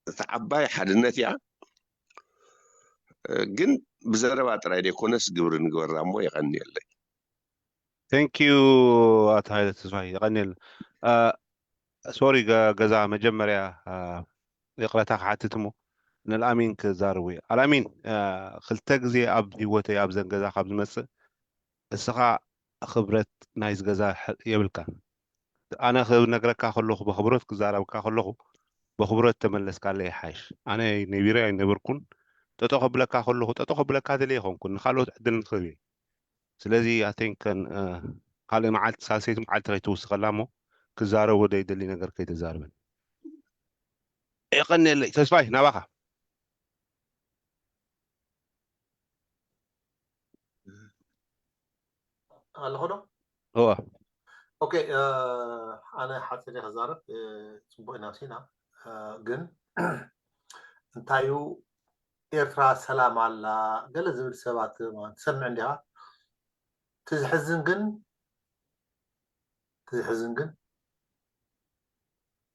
እታ ዓባይ ሓድነት እያ። ግን ብዘረባ ጥራይ ዘይኮነስ ግብሪ ንግበራ እሞ የቐንየለይ። Thank you ኣቶ ሃይለ ተስፋይ የቐንየል። ሶሪ ገዛ መጀመርያ ይቕረታ ክሓትት እሞ ንልኣሚን ክዛረቡ እየ። ኣልኣሚን ክልተ ግዜ ኣብ ህይወተይ ኣብዘን ገዛ ካብ ዝመፅእ እስኻ ክብረት ናይዚ ገዛ የብልካን። ኣነ ክነግረካ ከለኹ ብክብረት ክዛረብካ ከለኹ ብክብረት ተመለስካለይ ይሓይሽ። ኣነ ነቢረ ኣይነበርኩን። ጠጠው ከብለካ ከለኹ ጠጠው ከብለካ ደልየ ይኾንኩን ንካልኦት ዕድል ንክህብ እየ። ስለዚ ኣቴንከን ካልእ መዓልቲ ሳልሰይቲ መዓልቲ ከይትውስኸላ እሞ ክዛረቦ ዘይደሊ ነገር ከይተዛርበን። የቐንየለይ ተስፋይ ናባኻ። ኣለኹ ዶ? እወ። ኦኬ ኣነ ሓፂር ክዛረብ። ፅቡቅ ኢና ሲና ግን እንታዩ ኤርትራ ሰላም ኣላ ገለ ዝብል ሰባት ትሰምዕ እንዲኻ። ትዝሕዝን ግን ትዝሕዝን ግን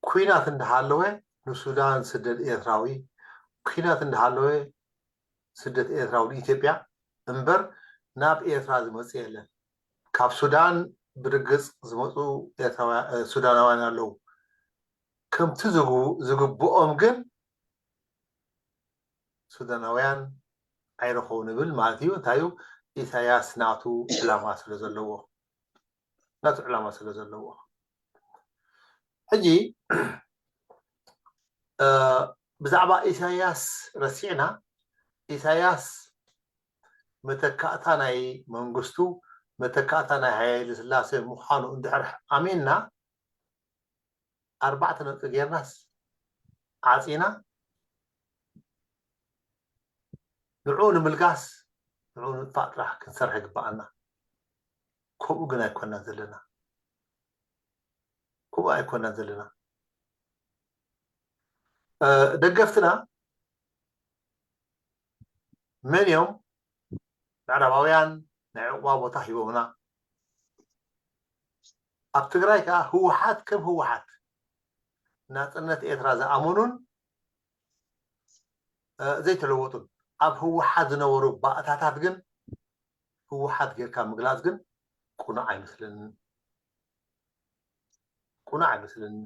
ኩናት እንዳሃለወ ንሱዳን ስደድ ኤርትራዊ ኩናት እንዳሃለወ ስደት ኤርትራዊ ንኢትዮጵያ እምበር ናብ ኤርትራ ዝመፅእ የለን። ካብ ሱዳን ብርግፅ ዝመፁ ሱዳናውያን ኣለዉ። ከምቲ ዝግብኦም ግን ሱዳናውያን ኣይረኸቡ ንብል ማለት እዩ። እንታይ እዩ ኢሳያስ ናቱ ዕላማ ስለ ዘለዎ ናቱ ዕላማ ስለ ዘለዎ ሕጂ ብዛዕባ ኢሳያስ ረሲዕና ኢሳያስ መተካእታ ናይ መንግስቱ መተካእታ ናይ ሃይለ ስላሴ ምዃኑ እንድሕር ኣሚንና ኣርባዕተ ነጥቢ ጌርናስ ዓፂና ንዕኡ ንምልጋስ ንዕኡ ንምጥፋእ ጥራሕ ክንሰርሕ ይግበኣና። ከምኡ ግን ኣይኮናን ዘለና። ከምኡ ኣይኮናን ዘለና። ደገፍትና መን እዮም? ምዕራባውያን ናይ ዕቑባ ቦታ ሂቦምና። ኣብ ትግራይ ከዓ ህወሓት ከም ህወሓት ናፅነት ኤርትራ ዝኣመኑን ዘይተለወጡን ኣብ ህወሓት ዝነበሩ ባእታታት ግን ህወሓት ጌርካ ምግላፅ ግን ቁኑዕ ኣይመስለንን። ቁኑዕ ኣይመስለንን።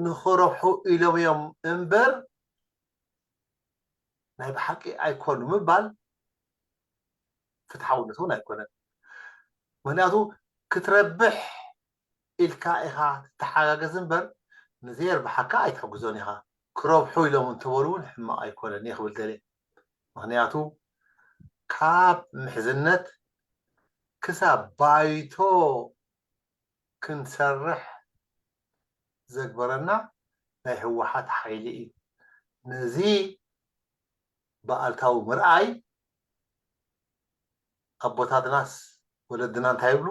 ንክረብሑ ኢሎም እዮም እምበር ናይ ብሓቂ ኣይኮኑ ምባል ፍትሓውነት እውን ኣይኮነን። ምክንያቱ ክትረብሕ ኢልካ ኢኻ ትተሓጋገዝ እምበር ንዘየርብሓካ ኣይትሕግዞን ኢኻ። ክረብሑ ኢሎም እንተበሉ እውን ሕማቕ ኣይኮነን እየ ክብል ደልየ። ምክንያቱ ካብ ምሕዝነት ክሳብ ባይቶ ክንሰርሕ ዘግበረና ናይ ህወሓት ሓይሊ እዩ። ነዚ ብኣልታዊ ምርኣይ ኣቦታትናስ ወለድና እንታይ ይብሉ?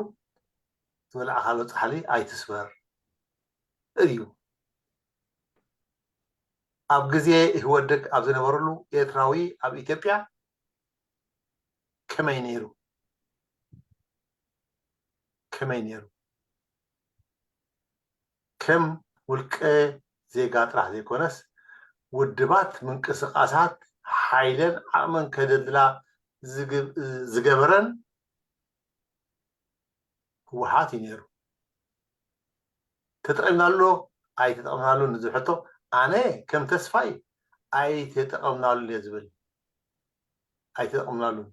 ዝበላዕካሉ ፃሕሊ ኣይትስበር እዩ። ኣብ ግዜ ኢህወደግ ኣብ ዝነበረሉ ኤርትራዊ ኣብ ኢትዮጵያ ከመይ ነይሩ? ከመይ ነይሩ? ከም ውልቀ ዜጋ ጥራሕ ዘይኮነስ ውድባት ምንቅስቃሳት ሓይለን ዓቕመን ከደልድላ ዝግ- ዝገበረን ህወሓት እዩ ነይሩ። ተጠቒምናሉ ኣይተጠቕምናሉን ዝብል ሕቶ ኣነ ከም ተስፋይ ኣይተጠቐምናሉን እየ ዝብል። ኣይተጠቐምናሉን።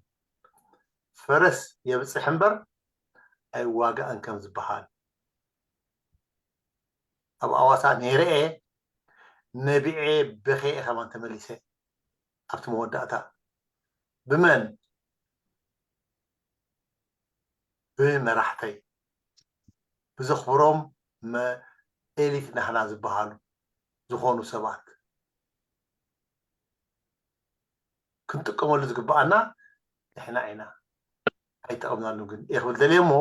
ፈረስ የብፅሕ እምበር ኣይዋጋእን ከም ዝበሃል ኣብ ኣዋሳ ነይረ እየ ነቢዐ በኸየ ከማን ተመሊሰ ኣብቲ መወዳእታ ብመን ብመራሕተይ ብዘኽብሮም ኤሊት ናህና ዝበሃሉ ዝኾኑ ሰባት ክንጥቀመሉ ዝግበኣና ንሕና ኢና ኣይጠቐምናሉ ግን እየ ክብል ደልየ እሞ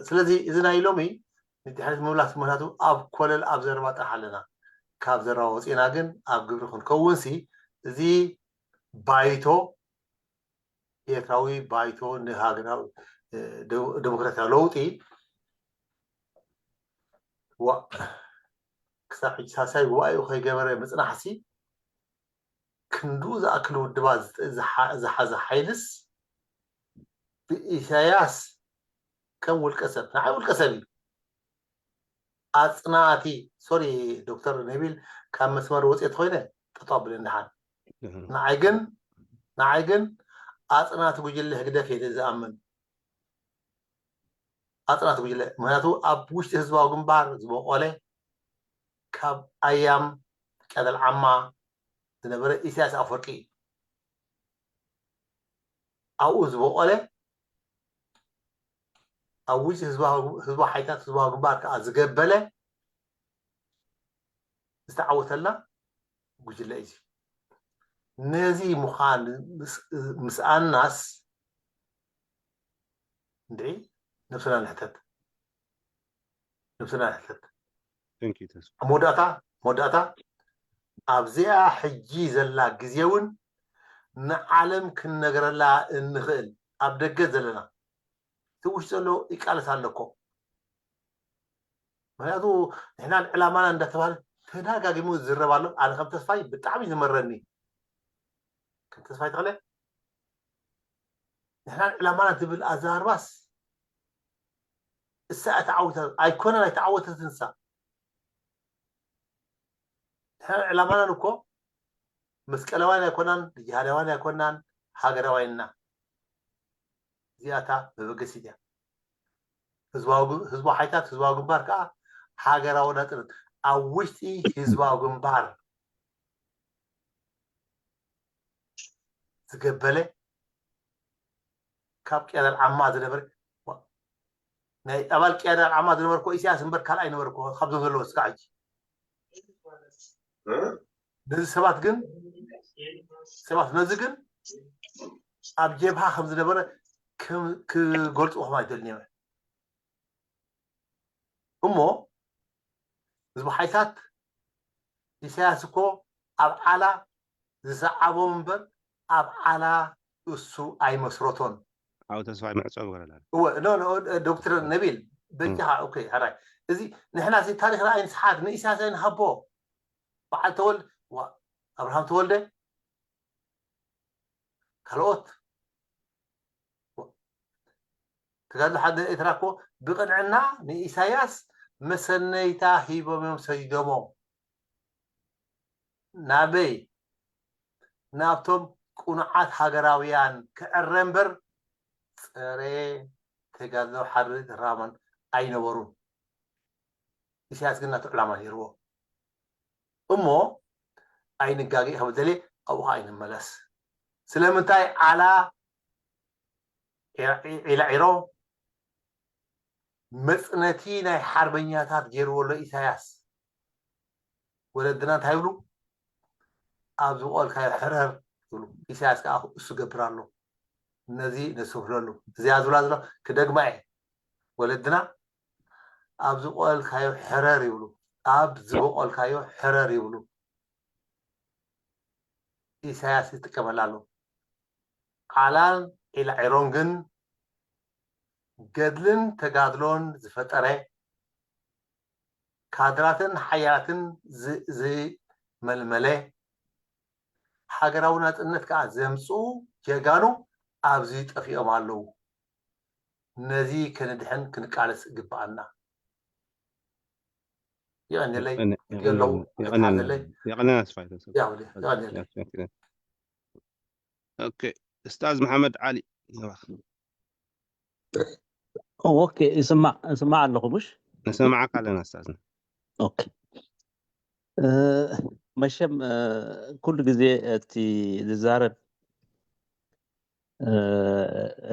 ስለዚ እዚ ናይ ሎሚ ንድሕሪት ምምላስ ምክንያቱ ኣብ ኮለል ኣብ ዘረባ ጥራሕ ኣለና ካብ ዘረባ ወፂና ግን ኣብ ግብሪ ክንከውን ሲ እዚ ባይቶ ኤርትራዊ ባይቶ ንሃገራዊ ዴሞክራሲያዊ ለውጢ ክሳብ ሕጂ ሳልሳይ ጉባኤኡ ከይገበረ ምፅናሕሲ ክንዱ ዝኣክል ውድባት ዝሓዘ ሓይልስ ብኢሳያስ ከም ውልቀ ሰብ ንዓይ ውልቀ ሰብ እዩ ኣፅናቲ ሶሪ ዶክተር ነቢል ካብ መስመር ወፅኤት ኮይነ ጠጠው ብለ እንዳሓን ንዓይ ግን ንዓይ ግን ኣፅናቲ ጉጅለ ህግደፍ እየ ዝኣምን ኣፅናቲ ጉጅለ ምክንያቱ ኣብ ውሽጢ ህዝባዊ ግንባር ዝበቆለ ካብ ኣያም ቀደል ዓማ ዝነበረ ኢሳያስ ኣፈወርቂ እዩ ኣብኡ ዝበቆለ ኣብ ውሽጢ ህዝባዊ ሓይታት ህዝባዊ ግንባር ከዓ ዝገበለ ዝተዓወተልና ጉጅለ እዩ ነዚ ምዃን ምስኣናስ እንድዒ ነብስና ንሕተት ነብስና ንሕተት መወዳእታ መወዳእታ ኣብዚኣ ሕጂ ዘላ ግዜ እውን ንዓለም ክንነግረላ እንኽእል ኣብ ደገ ዘለና እቲ ውሽጢ ዘሎ ይቃለስ ኣለኮ ምክንያቱ ንሕና ዕላማና እንዳተባሃለ ተዳጋጊሙ ዝዝረብ ኣሎ ኣነ ከም ተስፋይ ብጣዕሚ ዝመረኒ ከም ተስፋይ ተኽለ ንሕና ዕላማና ዝብል ኣዘራርባስ እሳ እተዓወተ ኣይኮነን ኣይተዓወተትን እሳ ንሕና ዕላማናን እኮ መስቀላውያን ኣይኮናን ጅሃዳውያን ኣይኮናን ሃገራውያን ኢና እዚኣታ መበገሲት እያ ህዝባዊ ሓይታት ህዝባዊ ግንባር ከዓ ሃገራዊ ናፅነት ኣብ ውሽጢ ህዝባዊ ግንባር ዝገበለ ካብ ቅያዳ ዓማ ዝነበረ ናይ ኣባል ቅያዳ ዓማ ዝነበርኮ ኢሳያስ እምበር ካልኣይ ነበርኮ ካብዞም ዘለዎ እስካ ሕጂ ነዚ ሰባት ግን ሰባት ነዚ ግን ኣብ ጀብሃ ከም ዝነበረ ክገልፁ ከም ኣይደልን እዮም እሞ ህዝቢ ሓይታት ኢሳያስ እኮ ኣብ ዓላ ዝሰዓቦም እምበር ኣብ ዓላ እሱ ኣይመስረቶን። ሓው ተስፋይ ምዕጾ ግበረላ። እወ ኖ ኖ ዶክተር ነቢል በጃኻ ኦኬ ሓራይ እዚ ንሕና ሲ ታሪኽና ኣይንስሓት ንኢሳያስ ኣይንሃቦ በዓል ተወልደ ዋ ኣብርሃም ተወልደ ካልኦት ተጋድሎ ሓደ ኤርትራ እኮ ብቅንዕና ንኢሳያስ መሰነይታ ሂቦም እዮም ሰዲዶሞ ናበይ ናብቶም ቁኑዓት ሃገራውያን ክዕረ እምበር ጸረ ተጋድሎ ሓርነት ኤርትራውያን ኣይነበሩን። ኢሳያስ ግን ናቱ ዕላማ ነይርዎ። እሞ ኣይንጋገ ከም ደልየ ኣብኡ ከዓ ኣይንመለስ። ስለምንታይ ዓላ ዒላዒሮ መጽነቲ ናይ ሓርበኛታት ገይርዎ ኣሎ ኢሳያስ። ወለድና እንታይ ይብሉ? ኣብ ዝበቆልካዮ ሕረር ይብሉ። ኢሳያስ ከዓ እሱ ገብር ኣሎ። ነዚ ነስተብህለሉ። እዚኣ ዝብላ ዘሎ ክደግማ እየ። ወለድና ኣብ ዝበቆልካዮ ሕረር ይብሉ። ኣብ ዝበቆልካዮ ሕረር ይብሉ። ኢሳያስ ይጥቀመላ ኣሎ። ዓላን ዒላዒሮን ግን ገድልን ተጋድሎን ዝፈጠረ ካድራትን ሓያላትን ዝ- ዝመልመለ ሃገራዊ ናጽነት ከዓ ዘምፅኡ ጀጋኑ ኣብዚ ጠፊኦም ኣለዉ። ነዚ ክንድሕን ክንቃለስ ይግብኣና። ይቐንየለይ። የቐንየለይ። የቐንየለይ። የቐንየለይ። የቐንየለይ። ኣስፋይ ተስፋ። ያው፣ የቐንየለይ። ኦኬ፣ እስታዝ መሓመድ ዓሊ፣ ይባክ። ኦኬ፣ ይስማዕ፣ ይስማዕ ኣለኹ፣ ምሽ? ንሰማዓካ ኣለና፣ እስታዝና። ኦኬ። እ፣ መሸም፣ እ፣ ኩሉ ግዜ እቲ ዝዛረብ፣ እ፣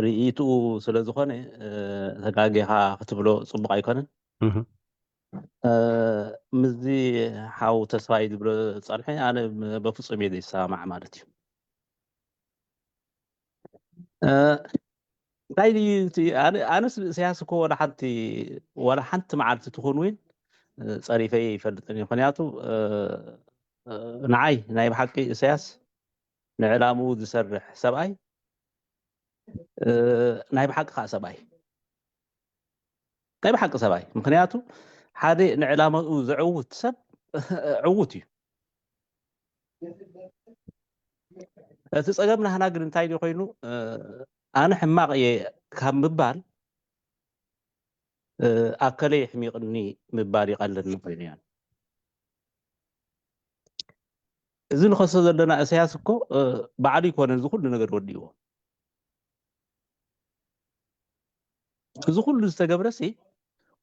ርእይትኡ ስለ ዝኾነ፣ እ፣ ተጋጊኻ ክትብሎ ጽቡቕ ኣይኮነን። እህ። እ፣ ምስዚ ሓው ተስፋይ ዝብሎ ጸንሐ፣ ኣነ በፍጹም እየ ዘይሰማማዕ ማለት እዩ። እ፣ እንታይ ድዩ እቲ፣ ኣነ፣ ኣነስ ብእሰያስ እኮ ዋላ ሓንቲ፣ ዋላ ሓንቲ መዓልቲ ትኹን እውን፣ እ፣ ጸሪፈ ይፈልጥን እዩ። ምኽንያቱ፣ እ፣ እ፣ ንዓይ ናይ ብሓቂ እሰያስ ንዕላምኡ ዝሰርሕ ሰብኣይ፣ እ፣ ናይ ብሓቂ ከዓ ሰብኣይ፣ ናይ ብሓቂ ሰብኣይ። ምኽንያቱ ሓደ ንዕላምኡ ዘዕውት ሰብ ዕዉት እዩ። እቲ ጸገም ናህና ግን እንታይ ድዩ ኮይኑ፣ እ፣ ኣነ ሕማቕ እየ ካብ ምባል፣ እ፣ ኣከለ የሕሚቕኒ ምባል ይቐለኒ ኮይኑ እያ። እዚ ንኸሶ ዘለና እሰያስ እኮ፣ እ፣ ባዕሉ ይኮነን እዚ ኩሉ ነገር ወዲእዎ። እዚ ኩሉ ዝተገብረሲ፣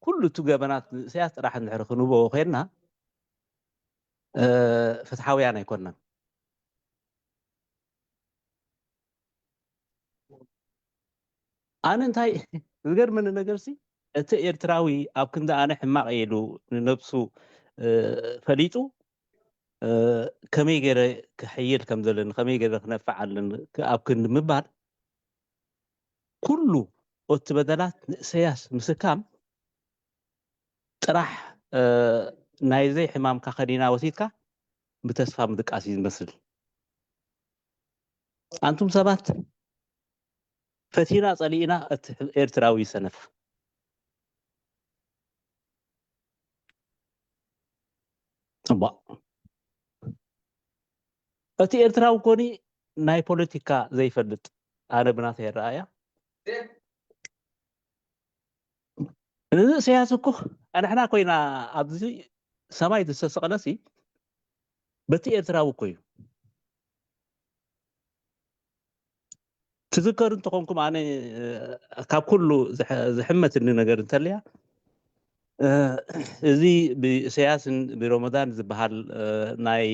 ኩሉ እቲ ገበናት ንእሰያስ ጥራሕ እንድሕር ክንቦ ኮይንና፣ እ፣ ፍትሓውያን ኣይኮንናን። ኣነ እንታይ ዝገርመኒ ነገርሲ፣ እቲ ኤርትራዊ ኣብ ክንዲ ኣነ ሕማቕ ኢሉ ንነብሱ፣ እ፣ ፈሊጡ፣ እ፣ ከመይ ገይረ ክሕይል ከም ዘለኒ፣ ከመይ ገይረ ክነፍዕ ኣለኒ ክ-፣ ኣብ ክንዲ ምባል፣ ኩሉ ኦቲ በደላት ንእሰያስ ምስካም ጥራሕ፣ እ፣ ናይ ዘይሕማምካ ከኒና ወሲድካ ብተስፋ ምድቃስ እዩ ዝመስል። ኣንቱም ሰባት፣ ፈቲና ጸሊእና እቲ ኤርትራዊ ይሰነፍ። እባ እቲ ኤርትራዊ ኮኒ ናይ ፖለቲካ ዘይፈልጥ፣ ኣነ ብናተይ ኣረኣእያ፣ እዚ እሰያስ እኮ ኣንሕና ኮይና ኣብዚ ሰማይ ዝተሰቕለሲ በቲ ኤርትራዊ እኮ እዩ። ትዝከሩ እንተኾንኩም፣ ኣነ፣ እ፣ ካብ ኩሉ ዝሕ-፣ ዝሕመትኒ ነገር እንተልያ፣ እ፣ እዚ ብእሰያስን ብሮመዳን ዝበሃል፣ እ፣ ናይ፣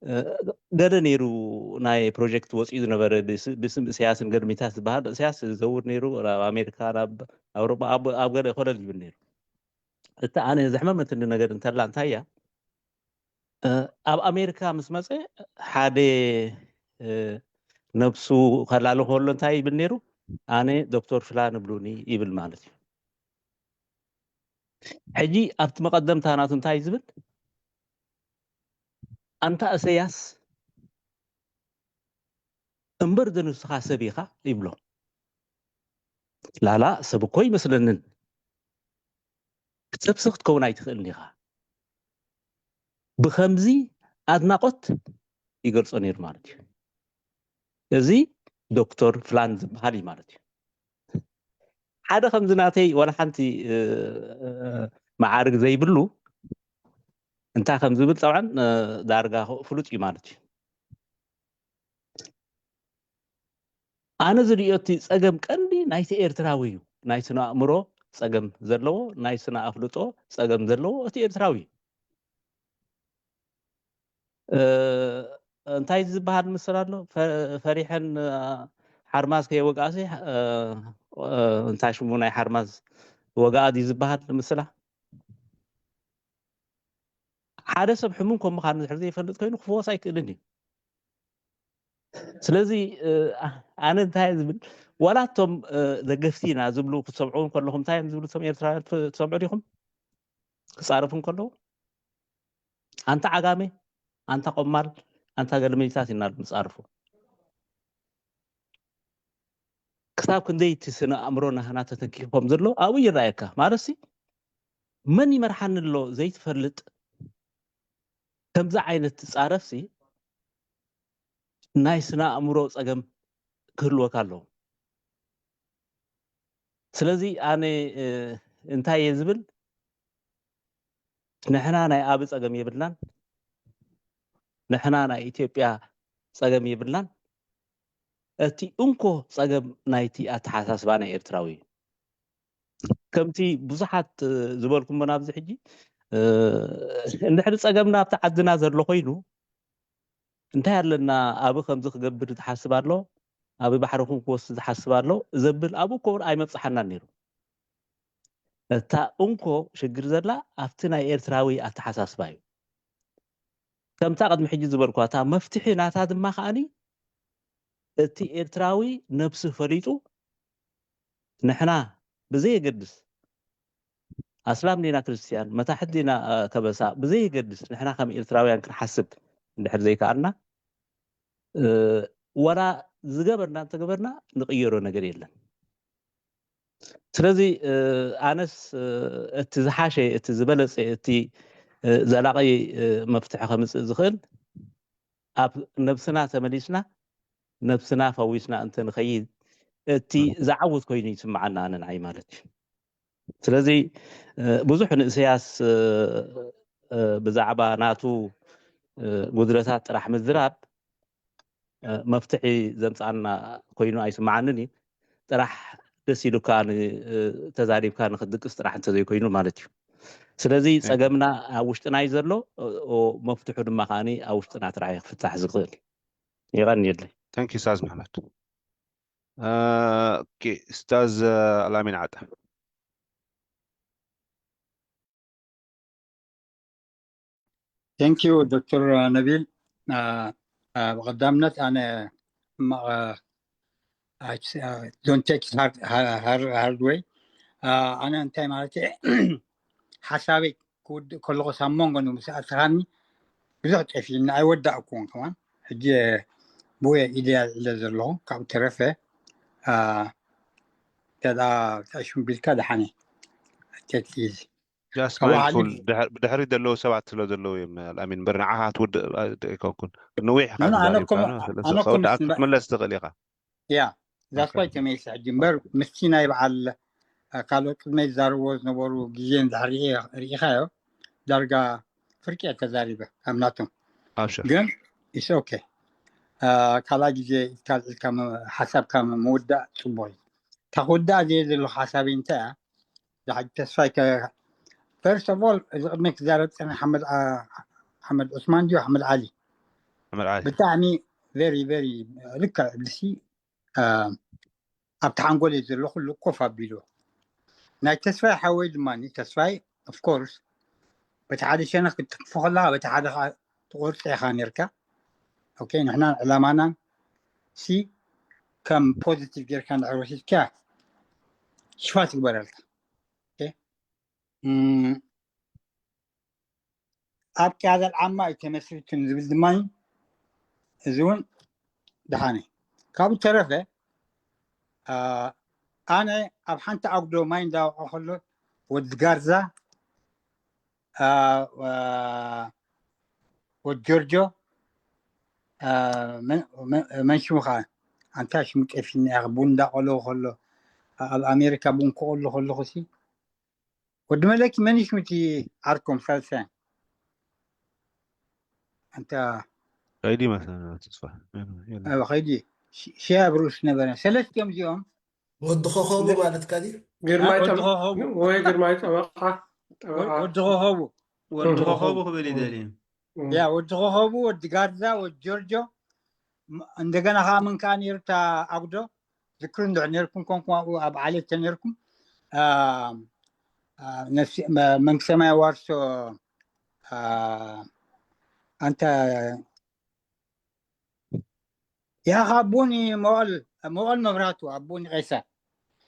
እ፣ ገለ ነይሩ፣ ናይ ፕሮጀክት ወፂኡ ዝነበረ ብስ-፣ ብስም እሰያስን ገርሚታት ዝበሃል፣ እሰያስ ዝዘውር ነይሩ፣ ናብ ኣሜሪካ፣ ናብ ኣውሮጳ፣ ኣብ፣ ኣብ ገለ ኮለል ይብል ነይሩ። እቲ ኣነ ዘሕመመትኒ ነገር እንተላ እንታይ እያ? እ፣ ኣብ ኣሜሪካ ምስ መጸ ሓደ፣ እ፣ ነብሱ ከላሊ ከሎ እንታይ ይብል ነይሩ? ኣነ ዶክተር ፍላን እብሉኒ ይብል ማለት እዩ። ሕጂ ኣብቲ መቐደምታ ናቱ እንታይ ዝብል? ኣንታ እሰያስ እምበር ዶ ንስኻ ሰብ ኢኻ ይብሎ። ላላ ሰብ እኮ ይመስለንን። ሰብ ሲ ክትከውን ኣይትኽእልን ኢኻ። ብኸምዚ ኣድናቖት ይገልጾ ነይሩ ማለት እዩ። እዚ ዶክተር ፍላን ዝበሃል እዩ ማለት እዩ። ሓደ ከምዚ ናተይ ዋላ ሓንቲ፣ እ፣ እ፣ መዓርግ ዘይብሉ እንታይ ከም ዝብል ጠብዓን፣ እ፣ ዳርጋ ፍሉጥ እዩ ማለት እዩ። ኣነ ዝርእዮ እቲ ጸገም ቀንዲ ናይቲ ኤርትራዊ እዩ። ናይ ስነ ኣእምሮ ጸገም ዘለዎ፣ ናይ ስነ ኣፍልጦ ጸገም ዘለዎ እቲ ኤርትራዊ እዩ። እ፣ እንታይ ዝበሃል ምስል ኣሎ? ፈ-፣ ፈሪሐን፣ እ፣ ሓርማዝ ከይወግኣሲ፣ እ፣ እ፣ እንታይ ሽሙ ናይ ሓርማዝ ወግኣ ድዩ ዝበሃል ምስላ? ሓደ ሰብ ሕሙም ከም ምዃኑ ድሕሪ ዘይፈልጥ ኮይኑ ክፍወስ ኣይክእልን እዩ። ስለዚ፣ እ፣ ኣነ እንታይ እየ ዝብል፣ ዋላ እቶም፣ እ፣ ደገፍቲ ኢና ዝብሉ ክትሰምዑ ከለኹም እንታይ እዮም ዝብሉ እቶም ኤርትራውያን ትሰምዑ ዲኹም? ክጻረፉ እንከለዉ፣ ኣንታ ዓጋመ፣ ኣንታ ቆማል፣ ኣንታ ገለመሊታት ኢና ንጻርፉ። ክሳብ ክንደይ እቲ ስነ ኣእምሮ ናህና ተተኪኹ ከም ዘሎ ኣብኡ ይረኣየካ። ማለትሲ፣ መን ይመርሓኒ ኣሎ ዘይትፈልጥ ከምዚ ዓይነት ትጻረፍሲ፣ ናይ ስነ ኣእምሮ ጸገም ክህልወካ ኣለዎ። ስለዚ ኣነ፣ እ፣ እንታይ እየ ዝብል፣ ንሕና ናይ ኣብ ጸገም የብልናን፣ ንሕና ናይ ኢትዮጵያ ጸገም የብልናን። እቲ እንኮ ጸገም ናይቲ ኣተሓሳስባ ናይ ኤርትራዊ እዩ። ከምቲ ብዙሓት፣ እ፣ ዝበልኩሞ ናብዚ ሕጂ፣ እ፣ እንድሕሪ ጸገምና ኣብቲ ዓድና ዘሎ ኮይኑ፣ እንታይ ኣለና፣ ኣብ ከምዚ ክገብር ትሓስብ ኣሎ፣ ኣብ ባሕርኹም ክወስድ ዝሓስብ ኣሎ ዘብል ኣብኡ እኮ እውን ኣይመብጽሓናን ነይሩ። እታ እንኮ ሽግር ዘላ ኣብቲ ናይ ኤርትራዊ ኣተሓሳስባ እዩ። ከምታ ቅድሚ ሕጂ ዝበልኳ፣ እታ መፍትሒ ናታ ድማ ከኣኒ፣ እቲ ኤርትራዊ ነብሱ ፈሊጡ፣ ንሕና ብዘየገድስ ኣስላም ዲና ክርስትያን፣ መታሕት ዲና፣ እ፣ ከበሳ፣ ብዘየገድስ ንሕና ከም ኤርትራውያን ክንሓስብ እንድሕር ዘይከኣልና፣ እ፣ ወላ ዝገበርና እንተገበርና ንቕየሮ ነገር የለን። ስለዚ፣ እ፣ ኣነስ፣ እ፣ እቲ ዝሓሸ፣ እቲ ዝበለጸ፣ እቲ፣ እ፣ ዘላቒ፣ እ፣ መፍትሒ ከምጽእ ዝኽእል ኣብ ነብስና ተመሊስና፣ ነብስና ፈዊስና እንተንኸይድ፣ እቲ ዝዓውት ኮይኑ ይስምዓና ኣነ ንዓይ ማለት እዩ። ስለዚ፣ እ፣ ብዙሕ ንእሰያስ፣ እ፣ እ፣ ብዛዕባ ናቱ፣ እ፣ ጉድለታት ጥራሕ ምዝራብ፣ እ፣ መፍትሒ ዘምጽኣና ኮይኑ ኣይስምዓንን እዩ። ጥራሕ ደስ ኢሉካ ን-፣ እ፣ ተዛሪብካ ንኽትድቅስ ጥራሕ እንተዘይኮይኑ ማለት እዩ። ስለዚ ጸገምና ኣብ ውሽጥና እዩ ዘሎ፣ እ፣ ኦ፣ መፍትሑ ድማ ከኣኒ ኣብ ውሽጥና ጥራሕ እዩ ክፍታሕ ዝኽእል። የቐንየለይ። Thank you፣ ስታዝ መሕመድ። እ፣ ኦኬ፣ ስታዝ፣ እ፣ ኣላሚን ዓጠ። Thank you ዶክተር ነቢል። አ፣ አ፣ ብቐዳምነት ኣነ ሕማቕ፣ አ፣ አ፣ don't take it hard፣ hard፣ hard way። አ፣ ኣነ እንታይ ማለት እየ፣ ሓሳበይ ክውድእ ከለኹ ሳብ መንጎ ምስ ኣተኻኒ ብዙሕ ጠፊእኒ፣ ኣይወዳእኩዎን ከማን። ሕጂ ብኡ እየ ኢደይ ኣልዒለ ዘለኹ። ካብኡ ተረፈ፣ አ፣ እንተ ደኣ ሽምቢልካ ደሓነ። Take it easy። Just ካብኡ mindful፣ ሓሊፍ ድሕ-፣ ብድሕሪት ዘለዉ ሰባት ስለ ዘለዉ እዮም ኣልኣሚን እምበር፣ ንዓኻ ክትውድእ ኣይኮንኩን። ንዊሕ ኢኻ ኖ፣ ኖ፣ ኣነ ተዛሪብካ ኮም-፣ ነው። ስለ ኣነ ሰው ደኣ ኮምስ ንበ-፣ ክትምለስ ትኽእል ኢኻ። ያ፣ that's ኦኬ። why ተመሊሰ ሕጂ እምበር፣ ምስቲ ናይ በዓል፣ አ፣ ካልኦት ቅድመይ ዝዛረብዎ ዝነበሩ ግዜ እንድሕር ርኢ-፣ ርኢኻዮ፣ ዳርጋ ፍርቂ እየ ተዛሪበ ካብ ናቶም። ኣብሽር። ግን it's okay። አ፣ ካልኣ ግዜ ኢልካ ኣልዒልካ መ-፣ ሓሳብካ መ-፣ ምውዳእ ጽቡቕ እዩ። እታ ክውዳእ ዘየ ዘለኹ ሓሳበይ እንታይ እያ? ዝሓ-፣ ተስፋይ ከ-፣ first of all፣ እዚ ቅድመይ ክዛረብ ጸኒሐ ሓመድ፣ አ፣ ሓመድ ዑስማን ድዩ ሓመድ ዓሊ? ሓመድ ዓሊ። ብጣዕሚ very፣ very ልክዕ፣ ብሲ፣ አ፣ ኣብቲ ሓንጎል እየ ዘሎ፣ ኩሉ ኮፍ ኣቢሉ። ናይ ተስፋይ ሓወይ ድማ፣ ተስፋይ፣ of course፣ በቲ ሓደ ሸነኽ ክትጥክፎ ከለኻ፣ በቲ ሓደ ኸኣ ትቖርጾ ኢኻ ነርካ። ኦኬ፣ ንሕናን ዕላማናን ሲ ከም ፖዚቲቭ ጌርካ እንድሕር ወሲድካ፣ ሽፋ ትግበረልካ። ኦኬ፣ እም፣ ኣብ ቅያዳ ዓማ እዩ ተመስሪቱ ንዝብል ድማ፣ እዚ እውን ደሓነ። ካብኡ ተረፈ፣ አ፣ ኣነ ኣብ ሓንቲ ኣጉዶ ማይ እንዳወቕዖ ከሎ፣ ወዲ ጋርዛ፣ አ፣ አ፣ ወዲ ጆርጆ፣ አ፣ መን፣ መን፣ መን ሽሙ ኸዓ? ኣንታ ሽሙ ጠፊኒ፣ ያ ቡን እንዳቆለኹ ከሎ፣ ኣብ ኣሜሪካ ቡን ክቆሉ ከለኹ ሲ፣ ወዲ መለኪ መን እዩ ሽሙ እቲ ዓርኮም ሳልሳይ? ኣንታ ከይዲ ይመስለኒ ተስፋ። የለ፣ የለ። ኣበ ከይዲ። ሺ- ሺያ ብሩስ ነበረ። ሰለስቲኦም እዚኦም ወዲ ኮኸቡ ማለት ካ ድዩ? ግርማይ ወዲ ጠበ- ኮኸቡ። ወይ ግርማይ ጠበቃ ጠበቃ ወዲ ኮኸቡ ወዲ ኮኸቡ ክብል ይደልዩ። እም። ያ ወዲ ኮኸቡ፣ ወዲ ጋርዛ፣ ወዲ ጆርጆ፣ ም- እንደገና ከዓ መን ከዓ ነይሩ እታ ኣጉዶ ዝክሩ እንድሕር ነይርኩም ኮንኩም ኣብኡ ኣብ ዓሌት ተነይርኩም አ፣ አ፣ ነፍሲ- መ- መንግስተ ሰማይ ዋርሶ አ፣ ኣንተ ያኻ ኣቦኒ መቐል መቐል መብራቱ ኣቦኒ ቄሳር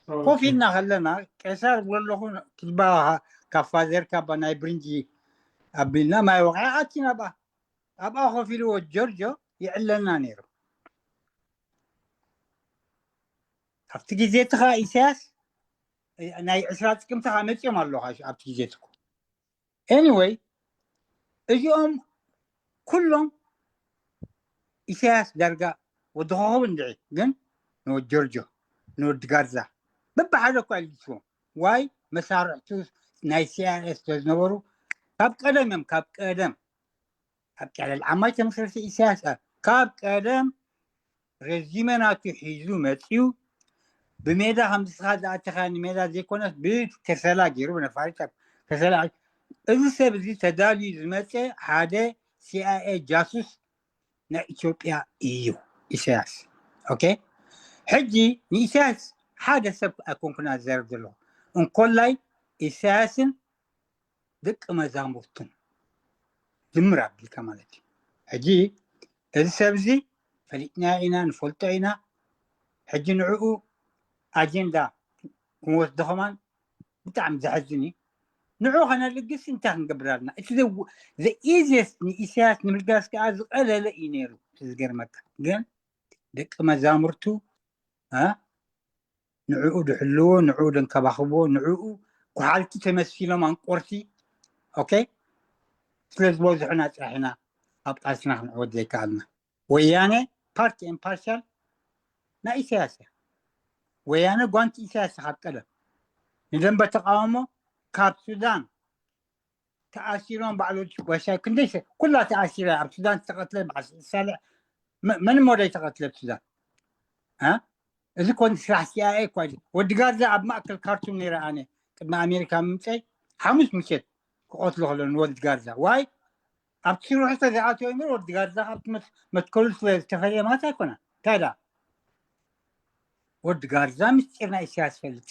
ኮፍ ኢልና ከለና ቄሳር ዝብሎ ኣለኹ ክትባ ካብ ፋዘር ካባ ናይ ብርንጂ ኣቢልና ማይ ወቕዐ ኣቲና ኣብኣ ኣብኣ ኮፍ ኢልዎ ጆርጆ ይዕለና ነይሩ። ኣብቲ ግዜ እቲ ኸዓ ኢሳያስ ናይ ዕስራ ጥቅምቲ ኸዓ መፂኦም ኣለዉ ኣብቲ ግዜ ትኩ anyway እዚኦም ኩሎም ኢሳያስ ዳርጋ ወዲ ኮኸብ እንድዒ ግን ንወዲ ጆርጆ ንወዲ ጋርዛ በብሓደ እኳ ኢልግስዎም ዋይ መሳርሕቱ ናይ ሲኣይኤ ስለ ዝነበሩ ካብ ቀደም እዮም ካብ ቀደም ኣብ ቀለል ዓማይ ተመስረቲ ኢሳያስ ካብ ቀደም ረዚመ ናቱ ሒዙ መፅዩ ብሜዳ ከም ንስኻ ዝኣተኻ ንሜዳ ዘይኮነስ ብከሰላ ገይሩ ብነፋሪት ከሰላ እዚ ሰብ እዚ ተዳልዩ ዝመፀ ሓደ ሲኣይኤ ጃሱስ ናይ ኢትዮጵያ እዩ ኢሳያስ። ኦኬ ሕጂ ንኢሳያስ ሓደ ሰብ ኣይኮንኩን ኣዛረብ ዘለኹ እንኮላይ ኢሳያስን ደቂ መዛሙርቱን ድምር ኣቢልካ ማለት እዩ። ሕጂ እዚ ሰብ እዚ ፈሊጥናዮ ኢና ንፈልጦ ኢና። ሕጂ ንዕኡ ኣጀንዳ ክንወስዶ ከማን ብጣዕሚ ዘሕዝን እዩ። ንዕኡ ከነልግስ እንታይ ክንገብር ኣለና? እቲ the easiest ንኢሳያስ ንምልጋስ ከዓ ዝቐለለ እዩ ነይሩ። እቲ ዝገርመካ ግን ደቂ መዛሙርቱ እ ንዕኡ ድሕልዎ ንዕኡ ደንከባኽብዎ ንዕኡ ኩሓልቲ ተመሲሎም ኣንቆርቲ ኦኬ ስለ ዝበዝሑና ጥራሕ ኢና ኣብ ቃልስና ክንዕወት ዘይከኣልና። ወያነ ፓርቲ ኤምፓርሻል ናይ ኢሳያስ እያ። ወያነ ጓንቲ ኢሳያስ ካብ ቀደም ንደንበ ተቃውሞ ካብ ሱዳን ተኣሲሮም ባዕሉ ወሻይ ክንደይ ሰብ ኩላ ተኣሲራ ኣብ ሱዳን ዝተቐትለ በዓል ሳልሕ መ- መን ሞደይ ተቐትለ ኣብ ሱዳን እ? እዚ ኮን ስራሕ ሲኣይኤ እኳ እዩ። ወዲ ጋርዛ ኣብ ማእከል ካርቱም ነይረ ኣነ ቅድሚ ኣሜሪካ ምምፀይ ሓሙስ ምሸት ክቐትሎ ከሎ ንወዲ ጋርዛ ዋይ ኣብቲ ስርሑ ተዘኣተወ እምበር ወዲ ጋርዛ ካብቲ መት- መትከሉ ስለ ዝተፈለየ ማለት ኣይኮነን። እንታይ ዳ ወዲ ጋርዛ ምስጢር ናይ ኢሳያስ ፈልጥ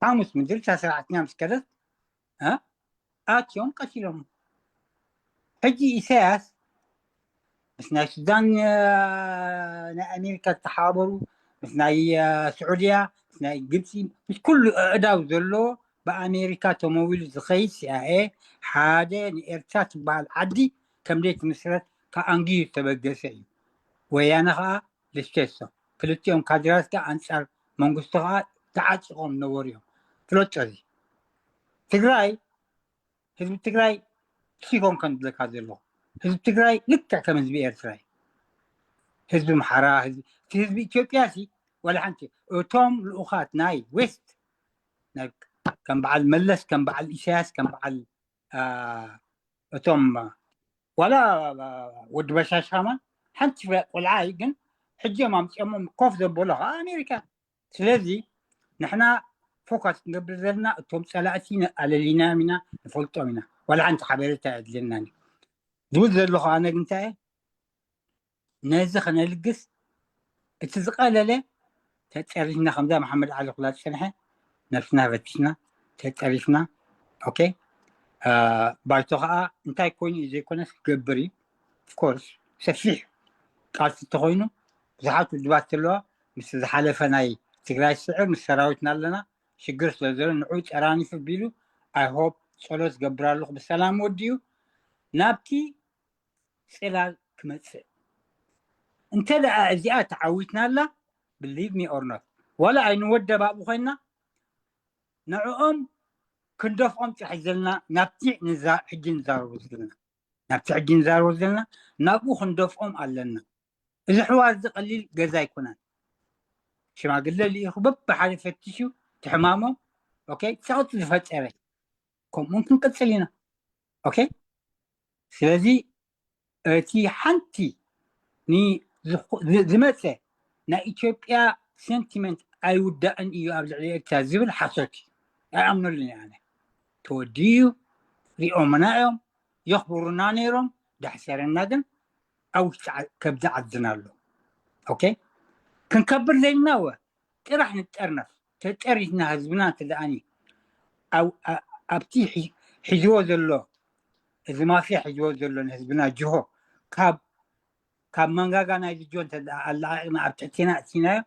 ሓሙስ ምድሪ እታ ሰራሕተኛ ምስ ከደት እ? ኣትዮም ቀቲሎም። ሕጂ ኢሳያስ ምስ ናይ ሱዳን እ፣ ናይ ኣሜሪካ ዝተሓባበሩ ምስ ናይ እ፣ ስዑድያ ምስ ናይ ግብፂ ምስ ኩሉ ኣእዳው ዘለዎ ብኣሜሪካ ተመዊሉ ዝኸይድ ሲኣይኤ ሓደ ንኤርትራ ትበሃል ዓዲ ከም ዘይትምስረት ካብ ኣንጊሁ ዝተበገሰ እዩ። ወያነ ከዓ ልስቴሶ ክልቲኦም ካድራት ከዓ ኣንፃር መንግስቱ ከዓ ተዓፂቆም ነበሩ እዮም። ፍለጦ እዚ ትግራይ ህዝቢ ትግራይ ሲኮም ከም ዝብለካ ዘለኹ ህዝቢ ትግራይ ልክዕ ከም ህዝቢ ኤርትራ እዩ። ህዝቢ ምሓራ ህዝቢ እቲ ህዝቢ ኢትዮጵያ ሲ ዋላ ሓንቲ እቶም ልኡኻት ናይ ዌስት ናይ ከም በዓል መለስ ከም በዓል ኢሳያስ ከም በዓል አ፣ እቶም ዋላ ወዲ በሻሻማ ሓንቲ ፍረ ቆልዓ እዩ ግን ሕጂ እዮም ኣምፅኦሞም ኮፍ ዘበሎ ከዓ ኣሜሪካ። ስለዚ ንሕና ፎካስ ክንገብር ዘለና እቶም ፀላእቲ ኣለሊናዮም ኢና ንፈልጦም ኢና ዋላ ሓንቲ ሓበሬታ የድልየናን እዩ ዝብል ዘለኹ ኣነ ግንታይ ነዚ ከነልግስ እቲ ዝቐለለ ተፀሪፍና ከምዛ መሓመድ ዓሊ ኩላ ዝፀንሐ ነብስና ፈቲሽና ተፀሪፍና ኦኬ ባይቶ ከዓ እንታይ ኮይኑ እዩ ዘይኮነስ ክገብር እዩ ኦፍኮርስ ሰፊሕ ቃልሲ እንተኮይኑ ብዙሓት ውድባት ኣለዋ ምስ ዝሓለፈ ናይ ትግራይ ስዕር ምስ ሰራዊትና ኣለና ሽግር ስለ ዘሎ ንዑ ጨራኒፉ ቢሉ ኣይሆፕ ፀሎት ዝገብር ኣለኩ ብሰላም ወዲኡ ናብቲ ፅላል ክመፅእ እንተ ደኣ እዚኣ ተዓዊትናላ believe me or not ዋላ ኣይንወደብ ኣብኡ ኮይና ንዕኦም ክንደፍኦም ጥራሕ ዘለና ናብቲ ሕጂ ንዛረቡ ዘለና ናብቲ ሕጂ ንዛረቡ ዘለና ናብኡ ክንደፍኦም ኣለና እዚ ሕዋር እዚ ቀሊል ገዛ ኣይኮነን ሽማግለ ልኢኹ በብሓደ ፈትሹ ትሕማሞም ኦኬ ፀቕጢ ዝፈጠረ ከምኡውን ክንቅፅል ኢና ኦኬ ስለዚ እቲ ሓንቲ ዝመፀ ናይ ኢትዮጵያ ሴንቲመንት ኣይውዳእን እዩ ኣብ ልዕሊ ኤርትራ ዝብል ሓሶት እዩ። ኣይኣምነሉን እየ ኣነ። ተወዲኡ እዩ፣ ሪኦምና እዮም፣ የኽብሩና ነይሮም፣ ዳሕሰረና ግን ኣብ ውሽጢ ከብዲ ዓድና ኣሎ። ኦኬ፣ ክንከብር ዘይልና ወ ጥራሕ ንጠርነፍ። ተጠሪትና ህዝብና እንተ ደኣኒ ኣብቲ ሒዝዎ ዘሎ፣ እዚ ማፍያ ሒዝዎ ዘሎ ንህዝብና ጅሆ ካብ ካብ መንጋጋ ናይ ልጆ እንተ ኣላቂቕና ኣብ ትሕቴና እቲናዮ፣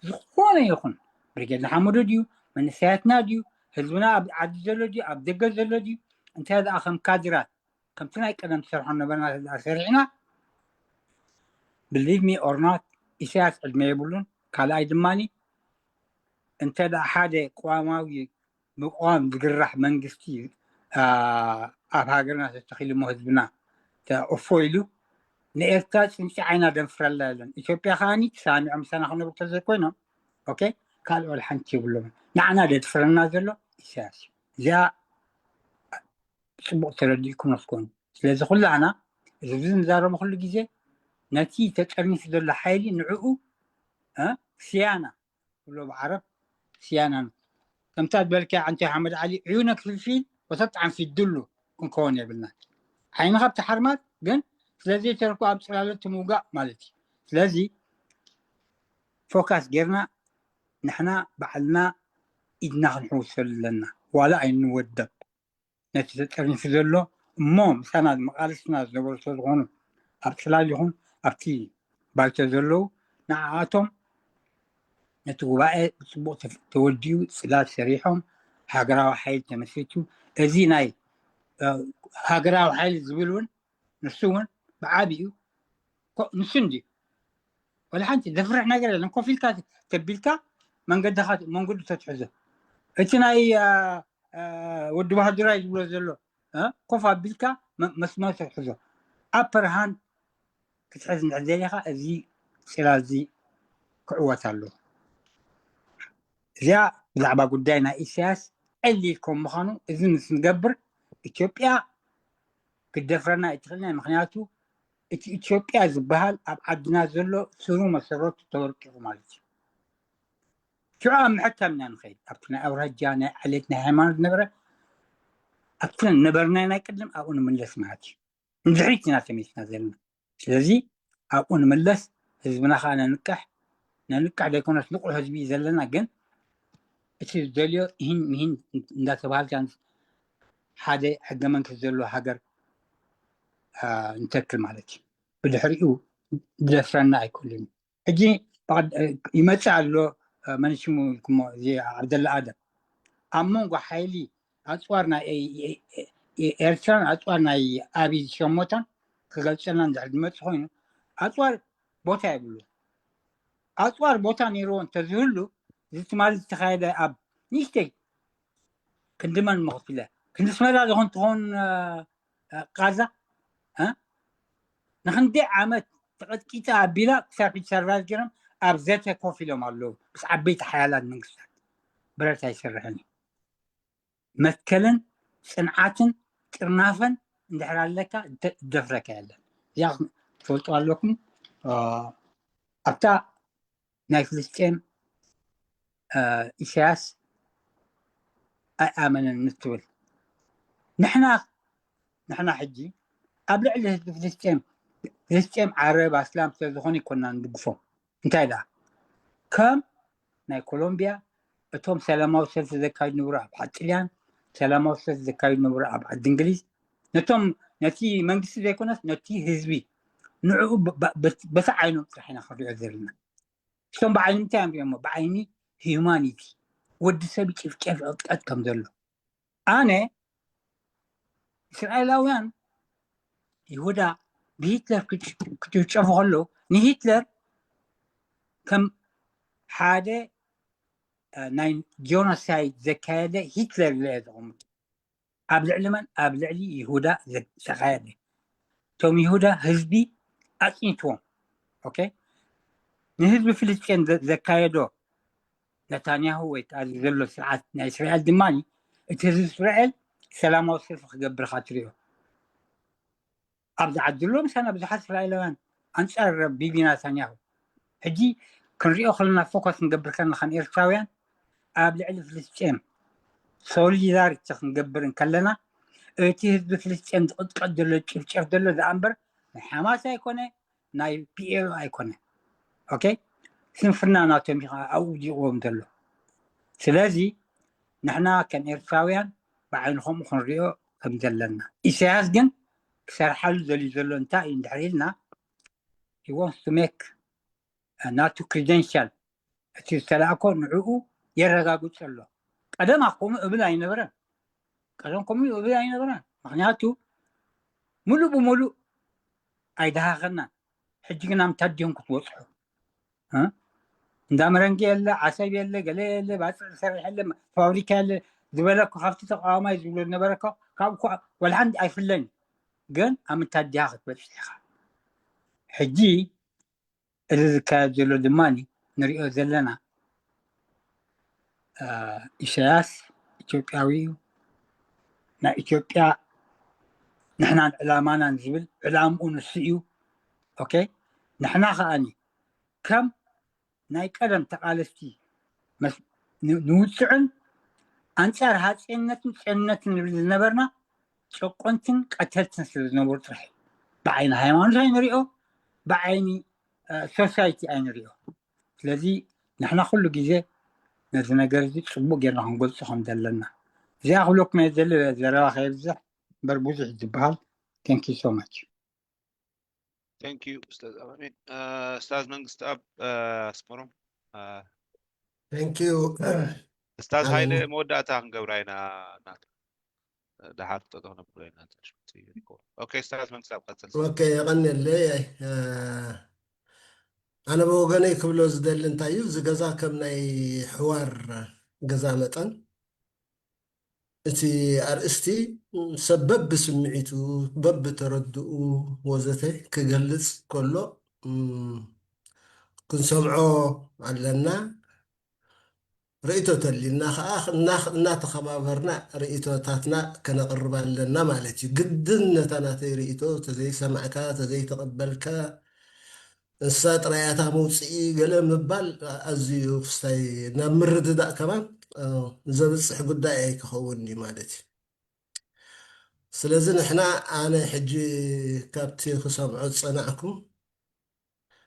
ዝኾነ ይኹን ብርጌድ ንሓመዱ ድዩ፣ መንእሰያትና ድዩ፣ ህዝብና ኣብ ዓዲ ዘሎ ድዩ፣ ኣብ ደገ ዘሎ ድዩ፣ እንታይ ደኣ ከም ካድራት ከምቲ ናይ ቀደም ትሰርሖ ነበርና እንተ ደኣ ሰሪሕና፣ believe me or not፣ ኢሳያስ ዕድመ የብሉን። ካልኣይ ድማኒ እንተ ደኣ ሓደ ቅዋማዊ ምቋም ዝግራሕ መንግስቲ ኣብ ሃገርና ተተኺሉ እሞ ህዝብና ተእፎ ኢሉ ንኤርትራ ጽንጺ ዓይና ደንፍረላ የለን። ኢትዮጵያ ከዓኒ ተሳሚዖም ምሳና ክነብሩ ተዘይኮይኖም ኦኬ ካልእ ወላ ሓንቲ የብሎም። ንዓና ደድፍረና ዘሎ ኢሳያስ እዩ። እዚኣ ጽቡቕ ተረዲእኩም ነስኮኑ። ስለዚ ኩላና እዚ ንዛረቦ ኩሉ ግዜ ነቲ ተጠርኒፉ ዘሎ ሓይሊ ንዕኡ ስያና ብሎ ብዓረብ ስያናን ከምታ ዝበልካ ኣንተ ሓመድ ዓሊ ዕዩነ ክፍልፊል ወተጣዕም ፊድሉ ክንከውን የብልና። ዓይንኻ ብቲ ሓርማት ግን ስለዘይተረኩ ኣብ ጽላሎት ምውጋእ ማለት እዩ። ስለዚ ፎካስ ጌርና ንሕና ባዕልና ኢድና ክንሕውሰሉ ኣለና። ዋላ ኣይንወደብ ነቲ ተጠርኒፉ ዘሎ እሞ ምሳና መቃልስትና ዝነበሩ ስለዝኾኑ ኣብ ጽላል ይኹን ኣብቲ ባይቶ ዘለዉ ንዓኣቶም ነቲ ጉባኤ ብጽቡቕ ተወዲኡ ጽላል ሰሪሖም ሃገራዊ ሓይሊ ተመስሪቱ እዚ ናይ ሃገራዊ ሓይሊ ዝብል እውን ንሱ እውን ብዓብዩ ንሱ እንዲ ወላ ሓንቲ ዘፍርሕ ነገር የለን። ኮፍ ኢልካ ተቢልካ መንገድኻ መንገዱ ተትሕዞ እቲ ናይ ወዲ ባህዱራይ ዝብሎ ዘሎ ኮፍ ኣቢልካ መስመር ተትሕዞ ኣፐርሃን ክትሕዝ እንድሕር ዘሊኻ እዚ ጽላል እዚ ክዕወት ኣለዎ። እዚኣ ብዛዕባ ጉዳይ ናይ ኢሳያስ ዕሊል ከም ምዃኑ እዚ ምስ ንገብር ኢትዮጵያ ክደፍረና ኣይትኽእልና። ምክንያቱ እቲ ኢትዮጵያ ዝበሃል ኣብ ዓድና ዘሎ ስሩ መሰረቱ ተወርቂቑ ማለት እዩ። ሽዑ ኣብ ምሕታም ኢና ንኸይድ። ኣብቲ ናይ ኣውራጃ ናይ ዓሌት ናይ ሃይማኖት ነበረ ኣብቲ ነበርና ናይ ቅድም ኣብኡ ንምለስ ማለት እዩ። ንድሕሪት ኢና ተመሊስና ዘለና። ስለዚ ኣብኡ ንምለስ ህዝብና ከዓ ነንቅሕ ነንቅሕ ዘይኮነስ ንቑሕ ህዝቢ እዩ ዘለና። ግን እቲ ዝደልዮ ይህን ምሂን እንዳተባሃልካ ሓደ ሕገ መንግስቲ ዘለዎ ሃገር ንተክል ማለት እዩ። ብድሕሪኡ ዝደፍረና ኣይክእሉን። ሕጂ ይመፅእ ኣሎ መንሽሙ ኢልኩሞ እዚ ዓብደላ ኣደም ኣብ መንጎ ሓይሊ ኣፅዋር ናይ ኤርትራን ኣፅዋር ናይ ኣብይ ዝሸሞታን ክገልፀልና እንድሕር ዝመፅእ ኮይኑ ኣፅዋር ቦታ የብሉ። ኣፅዋር ቦታ ነይርዎ እንተዝህሉ እዚ ትማሊ ዝተካየደ ኣብ ንእሽተይ ክንዲ መን መክፊለ ክንዲ ስመዳ ዝኾን ትኸውን ቃዛ ንክንደይ ዓመት ተቐጥቂጠ ኣቢላ ክሳብ ሕጂ ሰርቫይቭ ገይሮም ኣብ ዘተ ኮፍ ኢሎም ኣለዉ ምስ ዓበይቲ ሓያላት መንግስታት። ብረት ኣይሰርሕን እዩ። መትከልን ፅንዓትን ጥርናፈን እንድሕር ኣለካ ደፍረካ የለን። እዚኣ ትፈልጡ ኣለኩም። ኣብታ ናይ ፍልስጤም ኢሳያስ ኣይኣመነን ንትብል ንሕና ንሕና ሕጂ ኣብ ልዕሊ ህዝቢ ፍልስጤም ፍልስጤም ዓረብ ኣስላም ስለዝኾነ ይኮና ንድግፎም። እንታይ ደኣ ከም ናይ ኮሎምቢያ እቶም ሰላማዊ ሰልፊ ዘካይዱ ነበሩ ኣብ ዓዲ ጥልያን ሰላማዊ ሰልፊ ዘካይዱ ነበሩ ኣብ ዓዲ እንግሊዝ ነቶም ነቲ መንግስቲ ዘይኮነስ ነቲ ህዝቢ ንዕኡ በቲ ዓይኖም ጥራሕ ኢና ክንሪኦ ዘለና። እቶም ብዓይኒ እንታይ እዮም ሪኦሞ? ብዓይኒ ሂዩማኒቲ ወዲ ሰብ ይጭፍጨፍ ዕጥቀት ከም ዘሎ ኣነ እስራኤላውያን ይሁዳ ብሂትለር ክትጨፉ ከለዉ ንሂትለር ከም ሓደ ናይ ጆኖሳይድ ዘካየደ ሂትለር ኢለ እየ ዘቐምጦ። ኣብ ልዕሊ መን? ኣብ ልዕሊ ይሁዳ ዘካየደ። እቶም ይሁዳ ህዝቢ ኣፅኒትዎም። ኦኬ ንህዝቢ ፍልስጤን ዘካየዶ ነታንያሁ ወይ ከዓ ዘሎ ስርዓት ናይ እስራኤል ድማ እቲ ህዝቢ እስራኤል ሰላማዊ ሰልፊ ክገብር ኢኻ ትሪኦ። ኣብዚ ዓዲ ኣሎ ምሳና ብዙሓት እስራኤላውያን ኣንፃር ቢቢ ናታንያሁ። ሕጂ ክንሪኦ ከለና፣ ፎከስ ክንገብር ከለና ከም ኤርትራውያን ኣብ ልዕሊ ፍልስጤም ሶሊዳሪቲ ክንገብር እንከለና፣ እቲ ህዝቢ ፍልስጤም ዝቕጥቀጥ ዘሎ፣ ጭፍጨፍ ዘሎ ዝኣ እምበር ናይ ሓማስ ኣይኮነ፣ ናይ ፒኤልኦ ኣይኮነ። ኦኬ፣ ስንፍና ናቶም እዩ ከዓ ኣብኡ ውዲቕዎም ዘሎ። ስለዚ ንሕና ከም ኤርትራውያን ብዓይኒ ከምኡ ክንሪኦ ከም ዘለና፣ ኢሳያስ ግን ክሰርሓሉ ዘልዩ ዘሎ እንታይ እዩ እንድሕር ኢልና፣ he wants to make ናቱ ክሪደንሻል፣ እቲ ዝተላእኮ ንዕኡ የረጋግጾ ኣሎ። ቀደም ከምኡ እብል ኣይነበረን። ቀደም ከምኡ እብል ኣይነበረን። ምክንያቱ ሙሉእ ብሙሉእ ኣይደሃኸናን። ሕጂ ግና ምንታይ ድዮም ክትበጽሑ? እ? እንዳ መረንጌ የለ፣ ዓሰብ የለ፣ ገለ የለ፣ ባጽዕ ዝሰርሕ የለ፣ ፋብሪካ የለ ዝበለ እኮ ካብቲ ተቃዋማይ ዝብሎ ዝነበረ እኮ ካብ እኮ ወላ ሓንቲ ኣይፍለን። ግን ኣብ ምንታይ ድሃ ክትበጽሕ ኢኻ? ሕጂ እዚ ዝካየድ ዘሎ ድማ ንሪኦ ዘለና፣ እ፣ ኢሳያስ ኢትዮጵያዊ እዩ፣ ናይ ኢትዮጵያ ንሕናን ዕላማናን ዝብል ዕላምኡ ንሱ እዩ። ኦኬ፣ ንሕና ከኣኒ ከም ናይ ቀደም ተቓለስቲ መስ-፣ ን-፣ ንውፅዕን ኣንጻር ሃፀይነትን ጨነትን ንብል ዝነበርና ጨቆንትን ቀተልትን ስለ ዝነበሩ ጥራሕ እዩ። ብዓይኒ ሃይማኖት ኣይንሪኦ፣ ብዓይኒ፣ እ፣ ሶሳይቲ ኣይንሪኦ። ስለዚ ንሕና ኩሉ ግዜ ነዚ ነገር እዚ ጽቡቕ ጌርና ክንገልጾ ከም ዘለና፣ እዚኣ ክብለኩም እየ ዝደሊ። ዘረባ ከየብዝሕ እምበር ብዙሕ እዩ ዝበሃል። Thank you so much። Thank you ኡስታዝ ኣማኑኤል። እ፣ ኡስታዝ መንግስት ኣብ፣ እ፣ ኣስመሮም፣ እ፣ Thank you። ኡስታዝ ሃይለ ኣነ- መወዳእታ ክንገብራ ኢና። ናቱ ደሓር ጠጠው ነብሎ ኢና። ኦኬ፣ ኡስታዝ መንግስት ኣብ ቀጽል። ኦኬ፣ የቐንየለይ። እ፣ ኣነ ብወገነይ ክብሎ ዝደሊ እንታይ እዩ፣ እዚ ገዛ ከም ናይ ሕዋር ገዛ መጠን እቲ ኣርእስቲ ሰብ በብስምዒቱ፣ በብተረድኡ ወዘተ ክገልጽ ከሎ፣ እም፣ ክንሰምዖ ኣለና። ርእይቶ ተሊና ከዓ እና-፣ እናተኸባበርና ርእይቶታትና ከነቕርብ ኣለና ማለት እዩ። ግድን ነታ ናተይ ርእይቶ ተዘይሰማዕካ፣ ተዘይተቐበልካ፣ ንሳ ጥራይ እያ እታ መውፅኢ ገለ ምባል ኣዝዩ ክስታይ ናብ ምርድዳእ ከማን፣ እ፣ ዘብፅሕ ጉዳይ ኣይክኸውን እዩ ማለት እዩ። ስለዚ ንሕና፣ ኣነ ሕጂ ካብቲ ክሰምዖ ዝፀናዕኩ፣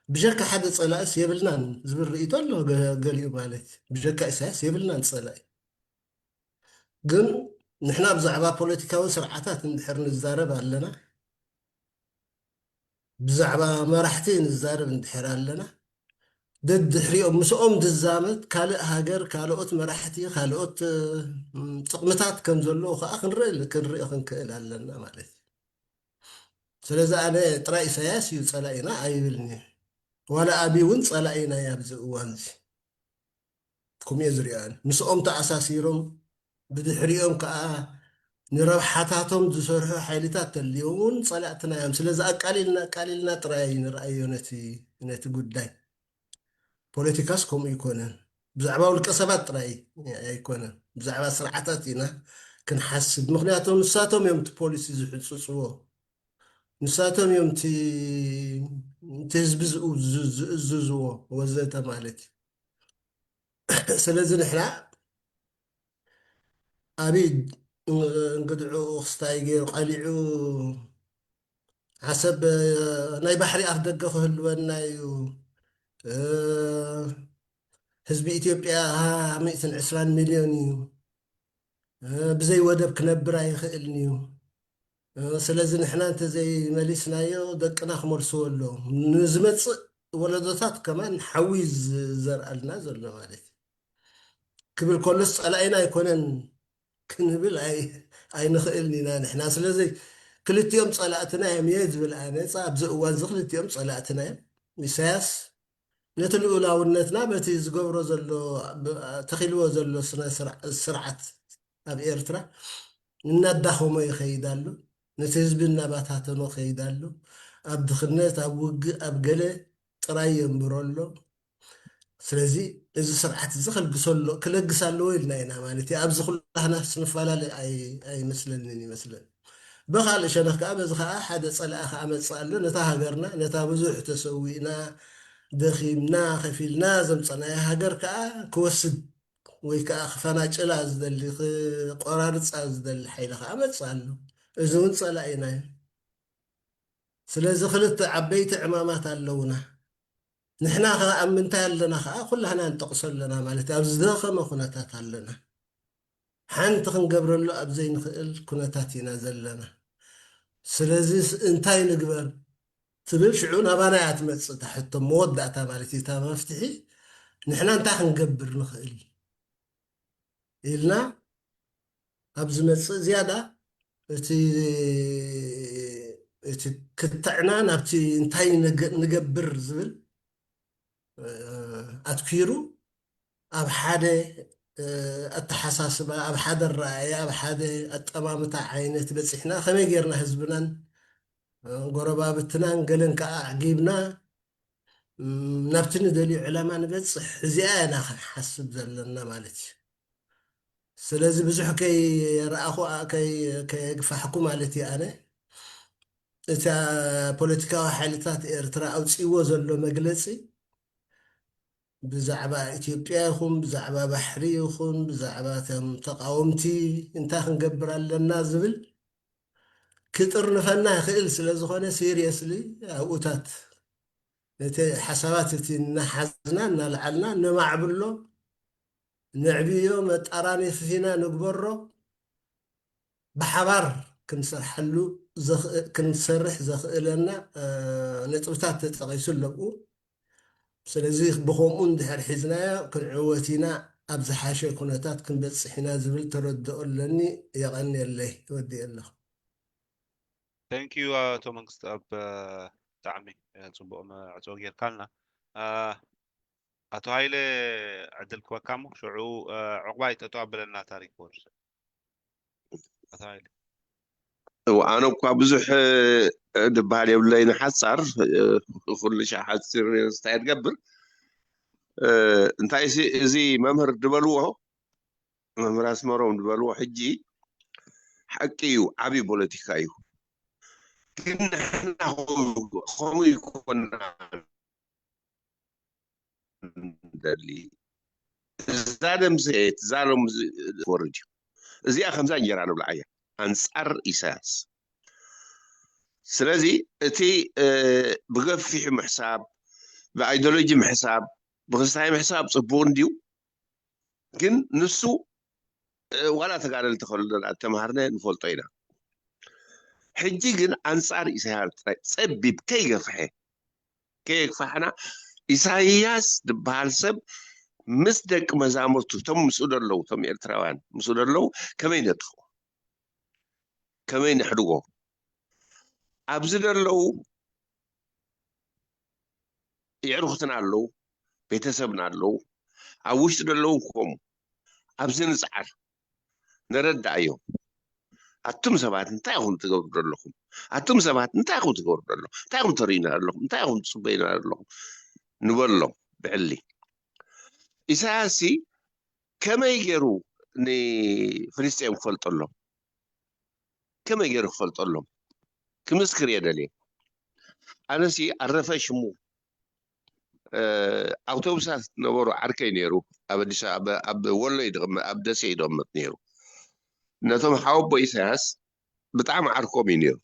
ብጀካ ሓደ ፀላእስ የብልናን ዝብል ርእይቶ ኣሎ። ገ-፣ ገሊኡ ማለት ብጀካ ኢሳያስ የብልናን ፀላኢ። ግን ንሕና ብዛዕባ ፖለቲካዊ ስርዓታት እንድሕር ንዛረብ ኣለና፣ ብዛዕባ መራሕቲ ንዛረብ እንድሕር ኣለና፣ ደድሕሪኦም ምስኦም ዝዛመድ ካልእ ሃገር፣ ካልኦት መራሕቲ፣ ካልኦት፣ እም፣ ጥቕምታት ከም ዘለዉ ከዓ ክንርኢ፣ ክንርኢ ክንክእል ኣለና ማለት እዩ። ስለዚ ኣነ ጥራይ ኢሳያስ እዩ ጸላኢና ኣይብልን እየ። ዋላ ኣብይ እውን ጸላኢና እዩ ኣብዚ እዋን እዚ። ከምኡ እየ ዝሪኦ ኣነ። ምስኦም ተኣሳሲሮም ብድሕሪኦም ከዓ ንረብሓታቶም ዝሰርሑ ሓይልታት ተልዮም እውን ጸላእትና እዮም። ስለዚ ኣቃሊልና፣ ኣቃሊልና ጥራይ ንርኣዮ ነቲ፣ ነቲ ጉዳይ። ፖለቲካስ ከምኡ ኣይኮነን። ብዛዕባ ውልቀ ሰባት ጥራይ ኣይኮነን። ብዛዕባ ስርዓታት ኢና ክንሓስብ። ምኽንያቱ ንሳቶም እዮም እቲ ፖሊሲ ዝሕጽጽዎ። ንሳቶም እዮም እቲ፣ እቲ ህዝቢ ዝኡ-፣ ዝ-፣ ዝእዝዝዎ ወዘተ ማለት እዩ። ስለዚ ንሕና ኣብይ እንግድዕኡ ክስታይ ገይሩ ቀሊዑ ዓሰብ ናይ ባሕሪ ኣፍ ደገ ክህልወና እዩ። እ፣ ህዝቢ ኢትዮጵያ ሚእትን ዕስራን ሚልዮን እዩ። እ፣ ብዘይ ወደብ ክነብር ኣይኽእልን እዩ። እ፣ ስለዚ ንሕና እንተዘይመሊስናዮ ደቅና ክመልስዎ ኣለዎም። ንዝመጽእ ወለዶታት ከማን ሓዊ ዝ-፣ ዘርኣልና ዘሎ ማለት እዩ። ክብል ከሎስ ጸላኢና ኣይኮነን ክንብል ኣይ-፣ ኣይንኽእልን ኢና ንሕና። ስለዚ ክልቲኦም ጸላእትና እዮም እየ ዝብል ኣነ። ጸ-፣ ኣብዚ እዋን እዚ ክልቲኦም ጸላእትና እዮም። ኢሳያስ ነቲ ልኡላውነትና በቲ ዝገብሮ ዘሎ፣ ብ-፣ ተኺልዎ ዘሎ ስነ ስርዓ-፣ ስርዓት ኣብ ኤርትራ እናዳኸሞ ይኸይድ ኣሎ። ነቲ ህዝቢ እናባታተኖ ይኸይድ ኣሎ። ኣብ ድኽነት፣ ኣብ ውግእ፣ ኣብ ገለ ጥራይ የንብሮ ኣሎ። ስለዚ እዚ ስርዓት እዚ ከልግሶ ኣሎ-፣ ክለግስ ኣለዎ ኢልና ኢና ማለት እዩ። ኣብዚ ኩላህና ስንፈላለ ኣይ-፣ ኣይመስለንን ይመስለኒ። ብኻልእ ሸነኽ ከዓ በዚ ከዓ ሓደ ጸላኢ ከዓ መጽእ ኣሎ። ነታ ሃገርና፣ ነታ ብዙሕ ተሰዊእና፣ ደኺምና ከፊልና ዘምፀናዮ ሃገር ከዓ ክወስድ ወይ ከዓ ክፈናጭላ ዝደሊ ክቆራርፃ ዝደሊ ሓይሊ ከዓ መፅእ ኣሎ። እዚ እውን ፀላኢና እዩ። ስለዚ ክልተ ዓበይቲ ዕማማት ኣለውና። ንሕና ከዓ ኣብ ምንታይ ኣለና ከዓ ኩላህና ንጠቕሶ ኣለና ማለት እዩ። ኣብ ዝደኸመ ኩነታት ኣለና። ሓንቲ ክንገብረሉ ኣብ ዘይንኽእል ኩነታት ኢና ዘለና። ስለዚ እንታይ ንግበር ትብል ሽዑ ናባና እያ ትመፅእ እታ ሕቶ መወዳእታ ማለት እዩ። እታ መፍትሒ ንሕና እንታይ ክንገብር ንኽእል ኢልና ኣብ ዝመፅእ ዝያዳ እቲ እቲ ክትዕና ናብቲ እንታይ ንገ- ንገብር ዝብል ኣትኪሩ ኣብ ሓደ ኣተሓሳስባ፣ ኣብ ሓደ ኣረኣእያ፣ ኣብ ሓደ ኣጠማምታ ዓይነት በፂሕና ከመይ ጌርና ህዝብናን ጎረባብትናን ገለን ከዓ ኣዕጊብና ናብቲ ንደልዩ ዕላማ ንበፅሕ፣ እዚኣ ኢና ክንሓስብ ዘለና ማለት እዩ። ስለዚ ብዙሕ ከይረኣኹ ከየግፋሕኩ ማለት እዩ። ኣነ እቲ ፖለቲካዊ ሓይልታት ኤርትራ ኣውፅእዎ ዘሎ መግለፂ ብዛዕባ ኢትዮጵያ ይኹን ብዛዕባ ባሕሪ ይኹን ብዛዕባ እቶም ተቃወምቲ እንታይ ክንገብር ኣለና ዝብል ክጥርንፈና ይኽእል ስለ ዝኾነ ሲሪየስሊ ኣብኡታት ነቲ ሓሳባት እቲ እናሓዝና እናልዓልና ነማዕብሎ፣ ነዕብዮ፣ መጣራኒ ፍፊና ንግበሮ፣ ብሓባር ክንሰርሐሉ ክንሰርሕ ዘኽእለና ነጥብታት ተጠቒሱ ኣለብኡ። ስለዚ ብኸምኡ እንድሕር ሒዝናዮ ክንዕወት ኢና፣ ኣብ ዝሓሸ ኩነታት ክንበፅሕ ኢና ዝብል ተረድኦ ኣለኒ። የቐንየለይ። ወዲኤ ኣለኹ። Thank you ኣቶ መንግስት ኣብ ብጣዕሚ ፅቡቅ መዕፅኦ ጌርካልና። ኣቶ ሃይለ ዕድል ክበካ እሞ ሽዑ ዕቁባይ ጠጠው ኣብለና ታሪክ ወርድ ኣቶ ሃይለ። ኣነ እኳ ብዙሕ ድበሃል የብለይ ንሓፃር ኩሉ ሻ ሓፂር ስታይ ትገብር እንታይ እዚ መምህር ድበልዎ መምህር ኣስመሮም ዝበልዎ ሕጂ ሓቂ እዩ፣ ዓብዪ ፖለቲካ እዩ። ግን ንሕና ከምኡ ይኮና ደሊ እዛ ደምስት እዛ ሎም ወርድ እዩ። እዚኣ ከምዛ እንጀራ ንብልዓ እያ ኣንፃር ኢሳያስ። ስለዚ እቲ ብገፊሑ ምሕሳብ ብኣይዲዮሎጂ ምሕሳብ ብክስታይ ምሕሳብ ፅቡቅ እንድዩ። ግን ንሱ ዋላ ተጋደልቲ ከለና ተማሃርና ንፈልጦ ኢና። ሕጂ ግን ኣንፃር ኢሳያስ ጥራይ ፀቢብ ከይገፍሐ ከየግፋሕና ኢሳያስ ዝበሃል ሰብ ምስ ደቂ መዛምርቱ እቶም ምስኡ ደለዉ እቶም ኤርትራውያን ምስኡ ደለዉ ከመይ ነጥፍኦ ከመይ ነሕድጎ ኣብዚ ደለዉ የዕሩኽትና ኣለዉ፣ ቤተሰብና ኣለዉ፣ ኣብ ውሽጢ ዘለዉ ከምኡ። ኣብዚ ንፅዓር፣ ንረዳእዮም። ኣቱም ሰባት እንታይ ኢኹም ትገብሩ ዘለኹም? ኣቱም ሰባት እንታይ ኢኹም ትገብሩ ዘለኹም? እንታይ ኢኹም ተርእዩና ዘለኹም? እንታይ ኢኹም ትፅበዩና ዘለኹም? ንበሎም ብዕሊ። ኢሳያስ ከመይ ገይሩ ንፍልስጤም ክፈልጠሎም? ከመይ ገይሩ ክፈልጠሎም ክምስክር እየ ደልየ። ኣነሲ ኣረፈ ሽሙ ኣውቶቡሳት ነበሩ ዓርከይ ነይሩ ኣብ ኣዲስ ኣበባ ኣብ ወሎ እዩ ድቕመጥ ኣብ ደሴ እዩ ድቕመጥ ነይሩ። ነቶም ሓወቦ ኢሳያስ ብጣዕሚ ዓርኮም እዩ ነይሩ።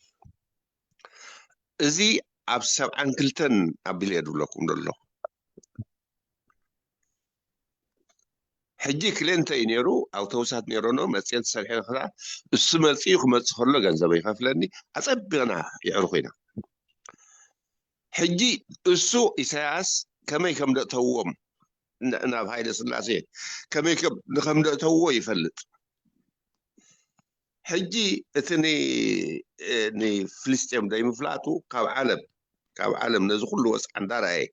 እዚ ኣብ ሰብዓን ክልተን ኣቢለ እየ ድብለኩም ዘሎ። ሕጂ ክሌንተ እዩ ነይሩ ኣውቶቡሳት ነይሮኖ መፅኤ ተሰርሐ ክላ እሱ መፅኡ ክመፅእ ከሎ ገንዘብ ይኸፍለኒ ኣፀቢቕና የዕርኹ ኢና። ሕጂ እሱ ኢሳያስ ከመይ ከም ደእተውዎም ናብ ሃይለ ስላሴ ከመይ ከም ደእተውዎ ይፈልጥ። ሕጂ እቲ ንፍልስጤም ዘይምፍላጡ ካብ ዓለም ካብ ዓለም ነዚ ኩሉ ወፅዓ እንዳረኣየ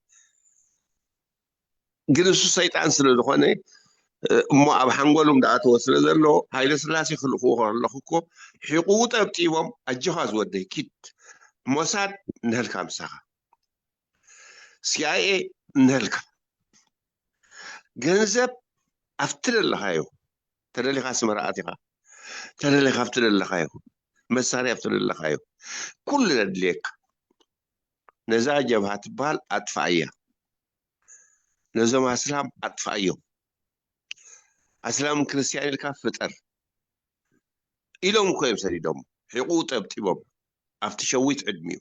ግን እሱ ሰይጣን ስለ ዝኾነ እሞ ኣብ ሓንጎሎም ዝኣተወ ስለ ዘሎ ሃይለ ስላሴ ክልእኽዎ ከለኹ እኮ ሒቑ ጠብጢቦም ኣጆኻ ዝወደይ ኪድ ሞሳድ ንህልካ ምሳኻ ሲኣይኤ ንህልካ ገንዘብ ኣብቲ ደለኻዮ ተደሊኻ ኣስመራ ኣቲኻ ተደሊኻ ኣብቲ ደለኻዮ መሳርያ ኣብቲ ደለኻዮ ኩሉ ዘድልየካ ነዛ ጀብሃ ትበሃል ኣጥፋኣያ ነዞም ኣስላም ኣጥፋእዮም፣ ኣስላምን ክርስትያን ኢልካ ፍጠር ኢሎም እኮ እዮም ሰዲዶም። ሒቑ ጠብጢቦም ኣብቲ ሸዊት ዕድሚኡ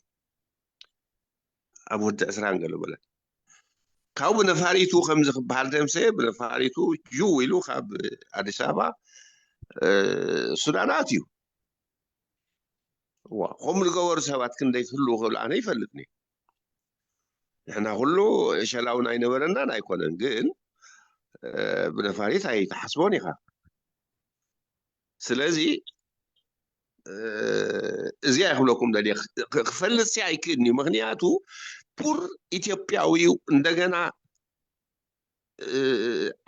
ኣብ ወዲ ዕስራን ገለ በለ። ካብኡ ብነፋሪቱ ከምዚ ክበሃል ደምሰ ብነፋሪቱ ጅው ኢሉ ካብ ኣዲስ ኣበባ ሱዳን ኣትዩ። ከምኡ ዝገበሩ ሰባት ክንደይ ክህልዉ ክብል ኣነ ይፈልጥኒ። ንሕና ኩሉ ሸላውን ኣይነበረናን ኣይኮነን፣ ግን ብነፋሪት ኣይትሓስቦን ኢኻ። ስለዚ እዚኣ ክብለኩም ደልየ፣ ክፈልጥ ሲ ኣይክእልኒ። ምክንያቱ ፑር ኢትዮጵያዊ እዩ። እንደገና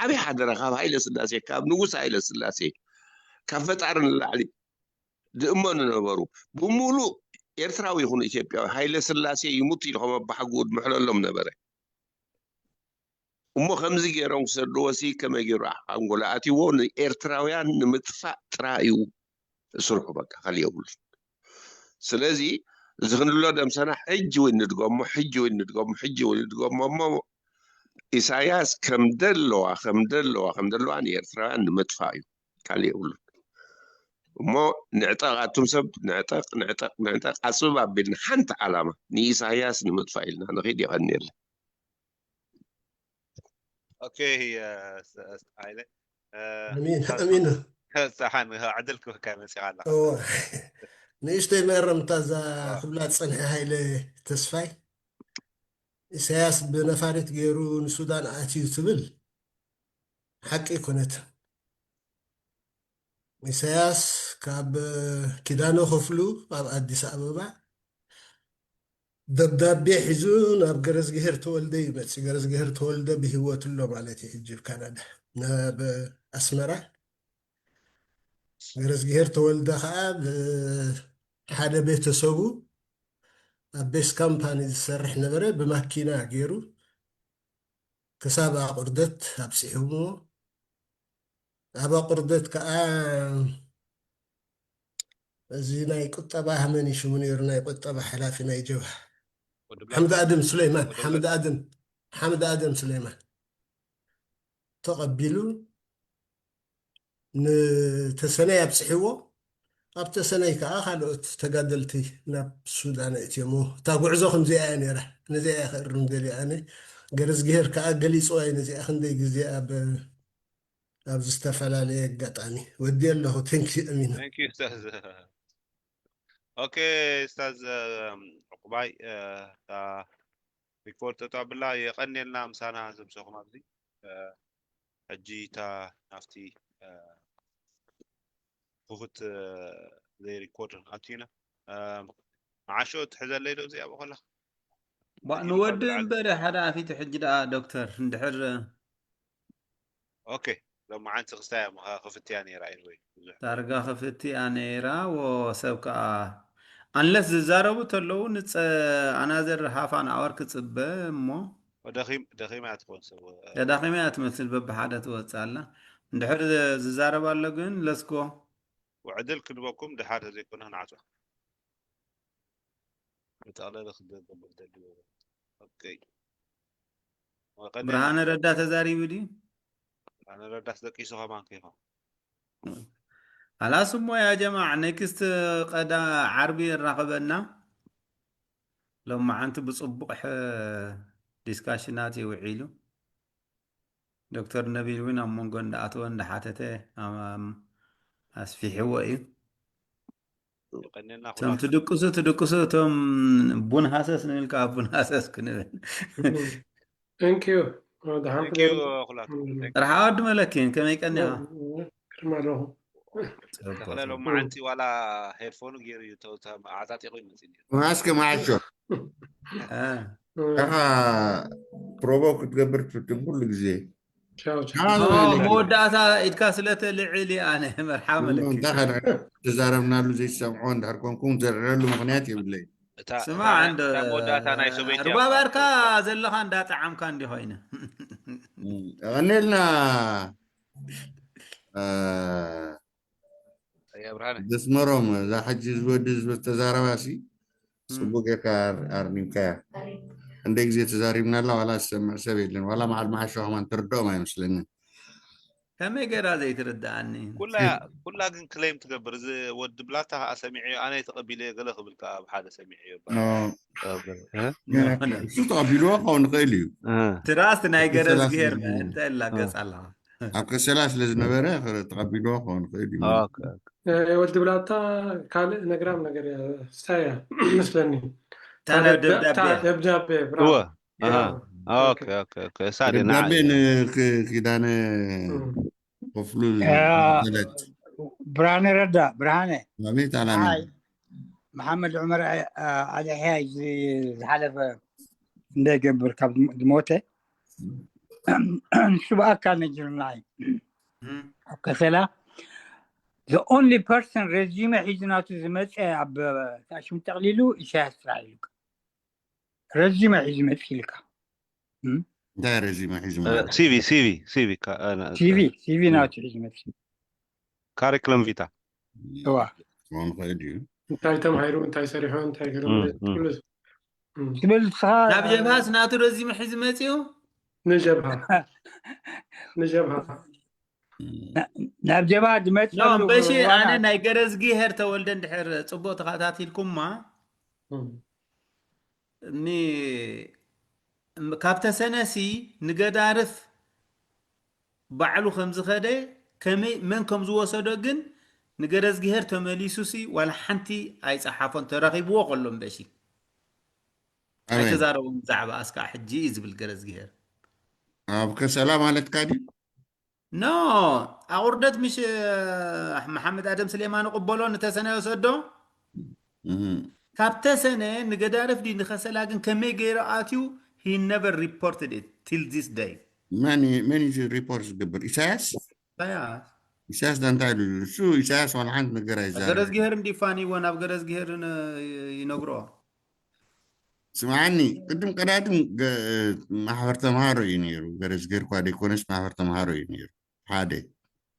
ዓብዪ ሓደራ ካብ ሃይለ ስላሴ፣ ካብ ንጉስ ሃይለ ስላሴ፣ ካብ ፈጣሪ ንላዕሊ ዝእመኑ ነበሩ። ብምሉእ ኤርትራዊ ይኹን ኢትዮጵያዊ ሃይለ ስላሴ ይሙት ኢሉ ከም ኣባሓጉኡ ዝምሕለሎም ነበረ። እሞ ከምዚ ገይሮም ክሰድዎ ሲ ከመይ ገይሩ ኣንጎላ ኣትይዎ? ንኤርትራውያን ንምጥፋእ ጥራይ እዩ ስርሑ፣ በቃ ካልእ የብሉን። ስለዚ እዚ ክንብሎ ደምሰና ሕጂ እውን ንድገሞ፣ ሕጂ እውን ንድገሞ፣ ሕጂ እውን ንድገሞ እሞ ኢሳያስ ከም ደለዋ ከም ደለዋ ከም ደለዋ ንኤርትራውያን ንምጥፋእ እዩ፣ ካልእ የብሉን። እሞ ንዕጠቕ ኣቱም ሰብ ንዕጠቕ ንዕጠቕ ንዕጠቕ ኣጽብብ ኣቢልና ሓንቲ ዓላማ ንኢሳያስ ንምጥፋእ ኢልና ንኺድ የቐንየልና። ኦኬ። ሃይለ ኣሚን ኣሚን። ፀሓን ዕድል ክህበካ መፂኻ ኣለካ። እወ። ንእሽተይ መእረምታ እዛ ክብላ ዝፀንሐ ሃይለ ተስፋይ፣ ኢሳያስ ብነፋሪት ገይሩ ንሱዳን ኣትዩ ትብል ሓቂ ኣይኮነትን። ኢሳያስ ካብ ኪዳነ ክፍሉ ኣብ ኣዲስ ኣበባ ደብዳቤ ሒዙ ናብ ገረዝግሄር ተወልደ ይመጽእ። ገረዝግሄር ተወልደ ብህይወት ኣሎ ማለት እዩ ሕጂ ኣብ ካናዳ፣ ናብ ኣስመራ። ገረዝግሄር ተወልደ ከዓ ብሓደ ቤተሰቡ ኣብ ቤስ ካምፓኒ ዝሰርሕ ነበረ። ብማኪና ገይሩ ክሳብ ኣቑርደት ኣብፂሕዎ። ኣብ ኣቑርደት ከዓ እዚ ናይ ቁጠባ ሃመኒ ሽሙ ነይሩ፣ ናይ ቁጠባ ሓላፊ ናይ ጀብሃ ሓምድ ኣድም ሱለይማን፣ ሓምድ ኣድም ሓምድ ኣድም ሱለይማን ተቐቢሉ ንተሰነይ ኣብፅሕዎ። ኣብ ተሰነይ ከዓ ካልኦት ተጋደልቲ ናብ ሱዳን ኣእትዮሞ። እታ ጉዕዞ ከምዚኣ እያ ነይራ። ነዚኣ እየ ክእርም ደልየ ኣነ። ገረዝግሄር ከዓ ገሊፅዋ እዩ ነዚኣ ክንደይ ግዜ ኣብ ኣብ ዝተፈላለየ ኣጋጣሚ። ወዲ ኣለኹ። Thank you ኣሚና። Thank you ኡስታዝ። ኦኬ ኡስታዝ ዕቁባይ፣ እታ ሪኮርድ ጠጠው ኣብላ። የቐንየልና ምሳና ዘምሰኹም ኣብዚ። ሕጂ እታ ናብቲ ክፉት ዘይ ሪኮርድ ኣቲና። መዓሾ ትሕዘለይ ዶ እዚኣ በኸላ? ንወዲ እምበር ሓደ ኣፊቱ ሕጂ ደኣ ዶክተር እንድሕር ኦኬ። ሎማዓንቲ ክስታይ እያ ምኻ ክፍትያ ነይራ። Anyway ብዙሕ ዳርጋ ክፍትያ ነይራ። ወ ሰብ ከዓ ኣንለስ ዝዛረቡ ተለዉ ንፀ ኣናዘር ሃፋን ኣወር ክፅበ እሞ ደኺም ደኺም እያ ትኾን ሰብ። ተዳኺማ እያ ትመስል በብሓደ ትወፅእ ኣላ። እንድሕር ዝዛረብ ኣሎ ግን let's go። ወዕድል ክንበኩም ድሓር ተዘይኮነ ክንዓፅዋ። መጠቕለሊ ክገብር ደልዩ። ኦኬ። ወቀኒ ብርሃነ ረዳ ተዛሪቡ ድዩ? ብርሃነ ረዳስ ደቂሱ ከማን ከይኮን። ኣላስ እሞ ያ ጀማዕ ኔክስት ቀዳ ዓርቢ የራኽበና። ሎማዓንቲ ብፅቡቕ ዲስካሽናት እዩ ውዒሉ። ዶክተር ነቢል እውን ኣብ መንጎ እንዳኣተወ እንዳሓተተ ኣስፊሕዎ እዩ። እቶም ትድቅሱ ትድቅሱ እቶም ቡን ሃሰስ ንብል ከዓ ቡን ሃሰስ ክንብል። Thank you። ደሓን ጥራሕ ኣወዲ መለኪን ከመይ ቀኒኻ? ግርማ ኣለኹ። ተኽለ ሎማዓንቲ ዋላ ሄድፎኑ ገይሩ እዩ ዓጣጢቑ ይመፅእ ነይሩ። ማስክ መዓሾ እ። ኢኻ ፕሮቮ ክትገብር ትፍትን ኩሉ ግዜ። ቻው፣ ቻው። ቻው ዝበለካ። መወዳእታ ኢድካ ስለተልዕል እየ ኣነ መርሓባ መለኪ። እንታይ ከ ተዛረብናሉ ዘይሰምዖ እንድሕር ኮንኩም ዘልዕለሉ ምኽንያት የብለይ። እታ ስማዕ እታ እንደ እታ መወዳእታ ናይ ሶቪየት እያ። ሩባባርካ ዘለኻ እንዳጠዓምካ እንዲ ኮይነ። ቀኒልና ኣያ ብርሃነ። ደስመሮም እዛ ሕጂ ዝወዲ ዝተዛረባሲ ጽቡቅ ጌርካ ኣርኒምካያ። እንደ ግዜ ተዛሪብናላ ዋላ ዝሰምዕ ሰብ የለን። ዋላ መዓል መዓሾ ከማን ትርድኦም ኣይመስለንን። ከመይ ገይራ ዘይትርድኣኒ? ኩላ ኩላ ግን ክሌም ትገብር። እዚ ወዲ ብላታ ከዓ ሰሚዐዮ፣ ኣነ ተቐቢለዮ ገለ ክብል ከዓ ኣብ ሓደ ሰሚዐዮ። እሱ ተቐቢልዎ ክኸውን ይኽእል እዩ። ትራስት ናይ ገረዝግሄር እንታይ ላገጽ ኣለኻ? ኣብ ከሰላ ስለ ዝነበረ ተቐቢልዎ ክኸውን ይኽእል እዩ። ወዲ ብላታ ካልእ ነግራም ነገር እያ። ስታይ እያ መስለኒ። እታ ናይ ደብዳቤ እያ። ደብዳቤ ብራቮ። እወ ያ፣ ኣሃ፣ ኦኬ። ኦኬ ኦኬ ኦኬ። ሳሪ ደብዳቤ ንዓይ ንክ- ኪዳነ ክፍሉ ያ፣ ማለት ብርሃነ ረዳ ብርሃነ ኣቤት ኣላሚ ኣይ መሓመድ ዑመር ኣድሕያ ዝሓለፈ እንደገብር ካብ ዝሞተ ንሱ ብኣካል ነጅርና እዩ። ኣብ ከሰላ the only person ረዚመ ሒዙ ናቱ ዝመፀ ኣብ ታሽም ጠቕሊሉ ኢሳያስ ጥራሕ ኢሉ ረዚመ ሒዙ መፅ ኢልካ እንታይ ረዚመ ሒዙ ሲቪ ሲቪ ሲቪ ሲቪ ሲቪ ናቱ ሒዙ መፅ ካሪክለም ቪታ እዋ ክኸውን ይኽእል እዩ። እንታይ ተማሂሩ፣ እንታይ ሰሪሑ፣ እንታይ ገለ እም፣ ማለት እም። ኩሉ እዚ። እም። ትብል ንስኻ ናብ ጀብሃስ ናቱ ረዚመ ሒዙ መፅኡ። ንጀብሃ ንጀብሃ ናብ ጀብሃ ዝመፅእ ኖ በሺ ኣነ ናይ ገረዝጊሄር ተወልደ እንድሕር ፅቡቅ ተኸታቲልኩማ እም። እኒ ካብ ተሰነሲ ንገዳርፍ ባዕሉ ከም ዝኸደ ከመይ መን ከም ዝወሰዶ ግን ንገረዝጊሄር ተመሊሱሲ ዋላ ሓንቲ ኣይፀሓፎን ተረኺብዎ ከሎ እምበሺ ኣበይ? ኣይተዛረቦም ብዛዕባ ኣስካዕ ሕጂ እዩ ዝብል ገረዝጊሄር ኣብ ከሰላ ማለትካ ድዩ? ኖ ኣቑርደት ምሽ መሓመድ ኣደም ስሌማን ቅበሎ ንተሰነ ወሰዶ እህ። ካብ ተሰነ ንገዳርፍ ድዩ ንኸሰላ ግን ከመይ ገይሩ ኣትዩ? He never reported it till this day. መን እዩ- መን እዩ ሪፖርት ዝገብር? ኢሳያስ? ኢሳያስ ኢሳያስ ዳ እንታይ ኢሉ? እሱ ኢሳያስ ዋላ ሓንቲ ነገር ኣይዛረብ። ገረዝጊሄር እንዲፋንዎ ናብ ገረዝጊሄር ን- ይነግሮ። ስምዓኒ፣ ቅድም ቀዳድም ገ- ማሕበር ተምሃሮ እዩ ነይሩ። ገረዝጊሄር እኳ ደይኮነስ ማሕበር ተምሃሮ እዩ ነይሩ። ሓደ፣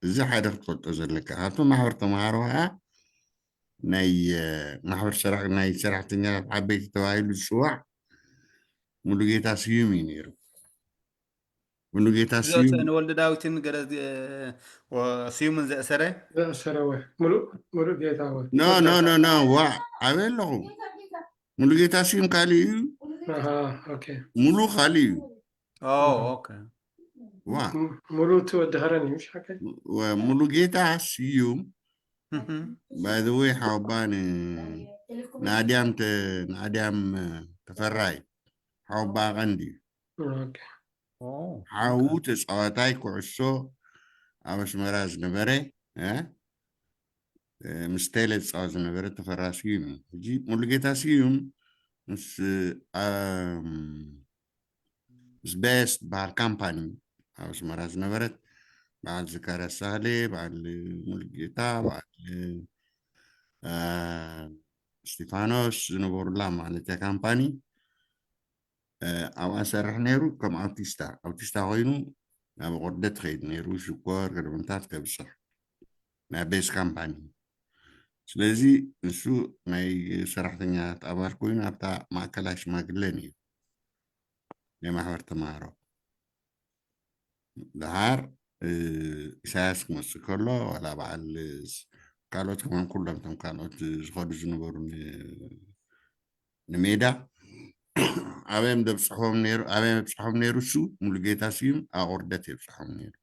እዚ ሓደ ክትፈልጦ ዘለካ። ካብቶም ማሕበር ተምሃሮ ከዓ ናይ እ፣ ማሕበር ሰራሕ- ናይ ሰራሕተኛታት ዓበይቲ ተባሂሉ ዝፅዋዕ ሙሉጌታ ስዩም እዩ ነይሩ። ሙሉጌታ ስዩም ዘእሰረ ንወልደ ዳዊትን ገረዝ ወ- ስዩምን ዘእሰረ ዘእሰረ ወ ሙሉእ ሙሉእ ጌታ ወ ኖ ኖ ኖ ኖ ዋ ኣበይ ኣለኹ? ሙሉጌታ ስዩም ካሊእ እዩ። ኣሃ፣ ኦኬ። ሙሉ ካሊእ እዩ። ኦ ኦኬ ዋ ም- ሙሉ እቲ ወዲ ኸረን እዩ፣ ምሽ ሓቀይ? ወ- ሙሉጌታ ስዩም እህም። by the way ሓወባ ን- ንኣድያም ተ- ንኣድያም ተፈራይ ሓወባ ቀንዲ እዩ። ኦኬ። ኦ ሓዉ ተፃዋታይ ኩዕሶ ኣብ ኣስመራ ዝነበረ እ፣ እ፣ ምስ ቴሌ ዝፃወት ዝነበረ ተፈራ ስዩም እዩ። ሕጂ ሙሉጌታ ስዩም ምስ ኣም፣ ምስ ቤስ ዝበሃል ካምፓኒ ኣብ ኣስመራ ዝነበረት በዓል ዘካርያስ ሳህሌ፣ በዓል ሙሉጌታ፣ በዓል እ፣ እስጢፋኖስ ዝነበሩላ ማለት እያ ካምፓኒ እ፣ ኣብኣ ሰርሕ ነይሩ። ከም ኣውቲስታ ኣውቲስታ ኮይኑ ናብ ቁርደት ትኸይድ ነይሩ። ሽኮር ገለመንታት ከብፅሕ ናይ ቤስ ካምፓኒ። ስለዚ ንሱ ናይ ሰራሕተኛታት ኣባል ኮይኑ ኣብታ ማእከላይ ሽማግለ ነይሩ ናይ ማሕበር ተምሃሮ። ደሓር እ፣ ኢሳያስ ክመፅእ ከሎ ዋላ በዓል ስ- ካልኦት ከማን ኩሎም እቶም ካልኦት ዝኸዱ ዝነበሩ ን- ንሜዳ ኣበይ ደብፅሖም ነይሩ? ኣበይ ኣብፅሖም ነይሩ? እሱ ሙሉጌታ ስዩም ኣቑርደት የብፅሖም ነይሩ።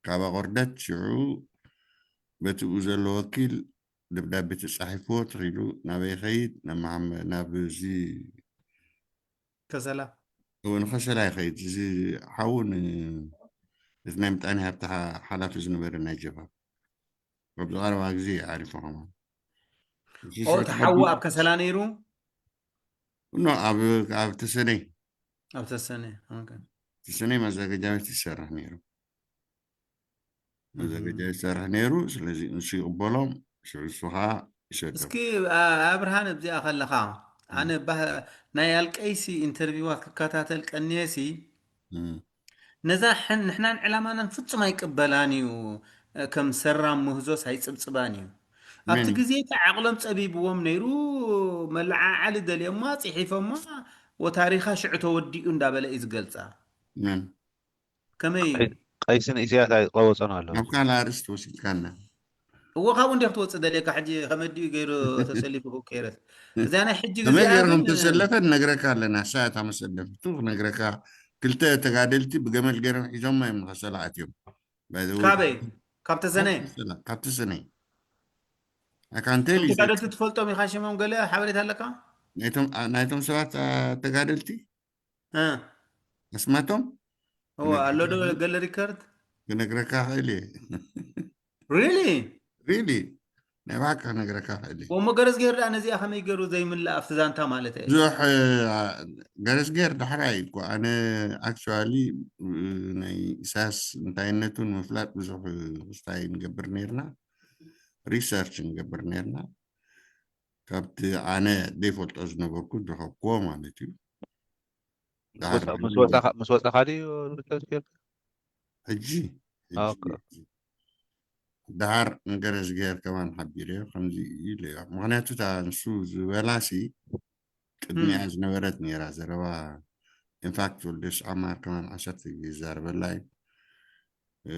ካብ ኣቑርደት ሽዑ በቲ ብኡ ዘሎ ወኪል ደብዳቤ ተፃሒፍዎ ተኺሉ ናበይ ይኸይድ? ናብ መሓመ- ናብ እዚ ከሰላ እውን ከሰላ ይኸይድ። እዚ ሓዉ ን- እቲ ናይ ምጣኔ ሃብቲ ሓ- ሓላፊ ዝነበረ ናይ ጀብሃ ኣብዚ ቀረባ ግዜ እዩ ዓሪፉ ከማን። እዚ ኦ ሽዑ እቲ ሓዉ ኣብ ከሰላ ነይሩ። ኖ ኣብ ኣብ ተሰነይ ኣብ ተሰነ ኦኬ። ተሰነይ መዘገጃ ቤት ይሰርሕ ነይሩ። መዘገጃ ይሰርሕ ነይሩ። ስለዚ ንሱ ይቕበሎም። ሽዑ እሱ ከዓ ይሰዶ። እስኪ ኣ- ኣብርሃን ኣብዚኣ ከለኻ ኣነ ባህ- ናይ ኣልቀይሲ ኢንተርቪዋት ክከታተል ቀንየሲ እም። ነዛ ሕን- ንሕናን ዕላማናን ፍጹም ኣይቅበላን እዩ። ከም ሰራም ምህዞስ ኣይጽብጽባን እዩ። ኣብቲ መን እዩ? ግዜ እቲ ዓቕሎም ጸቢብዎም ነይሩ። መለዓዓሊ ደልዮማ ጽሒፎማ ወታሪኻ ሽዑ ተወዲኡ እንዳበለ እዩ ዝገልጻ። መን ከመይ ቀይስን ኢሳያስ ኣይቀወፀን ኣሎ። ናብ ካልእ ኣርእስቲ ወሲድካና። እዎ ካብኡ እንዲያ ክትወፅእ ደልየካ። ሕጂ ከመዲኡ ገይሩ ተሰሊፉ ክውከይረስ እዚኣ ናይ ሕጂ ከመይ ግዜኣ ገይሮም ግን ተሰለፈ ነግረካ ኣለና። እሳ እታ መሰለፊቱ ክነግረካ። ክልተ ተጋደልቲ ብገመል ገይሮም ሒዞማ እዮም ንኸሰላ ኣትዮም። By the way፣ ካበይ ካብ ተሰነ ካብቲ ሰነ ኣካንቴል ተጋደልቲ ትፈልጦም ኢኻ ሽሞም ገለ ሓበሬታ ኣለካ? ናይቶም ሰባት ኣ፣ ተጋደልቲ እ፣ ኣስማቶም እዎ ኣሎ ዶ ገለ ሪከርድ? ክነግረካ ክእል እየ። ሪሊ ሪሊ ናይ ብሓቂ ክነግረካ ክእል እየ። ወሞ ገረዝጌር ደኣ ነዚኣ ከመይ ገይሩ ዘይምልእ ኣብቲ ዛንታ ማለት እየ። ብዙሕ እ፣ ገረዝጌር ዳሕራይ እኮ ኣነ ኣክቹዋሊ ናይ ኢሳያስ እንታይነቱ ንምፍላጥ ብዙሕ ስታይ ንገብር ነርና፣ ሪሰርች ንገብር ነርና። ካብቲ ኣነ ዘይፈልጦ ዝነበርኩ ዝረኸብክዎ ማለት እዩ። ዳሓር ምስ ወፃኻ- ምስ ወፃኻ ድዩ ሪሰርች ጌርካ? ሕጂ ኦኬ። ሕጂ ዳሓር ንገረዝጌር ከማን ሓቢረዮ ከምዚ እዩ ኢለዮ። ምክንያቱ እታ ንሱ ዝበላሲ ቅድሚኣ ዝነበረት ነይራ ዘረባ። ኢንፋክት ወልደስ ዓማር ከማን ዓሰርተ ግዜ ይዛረበላ እዩ። እ፣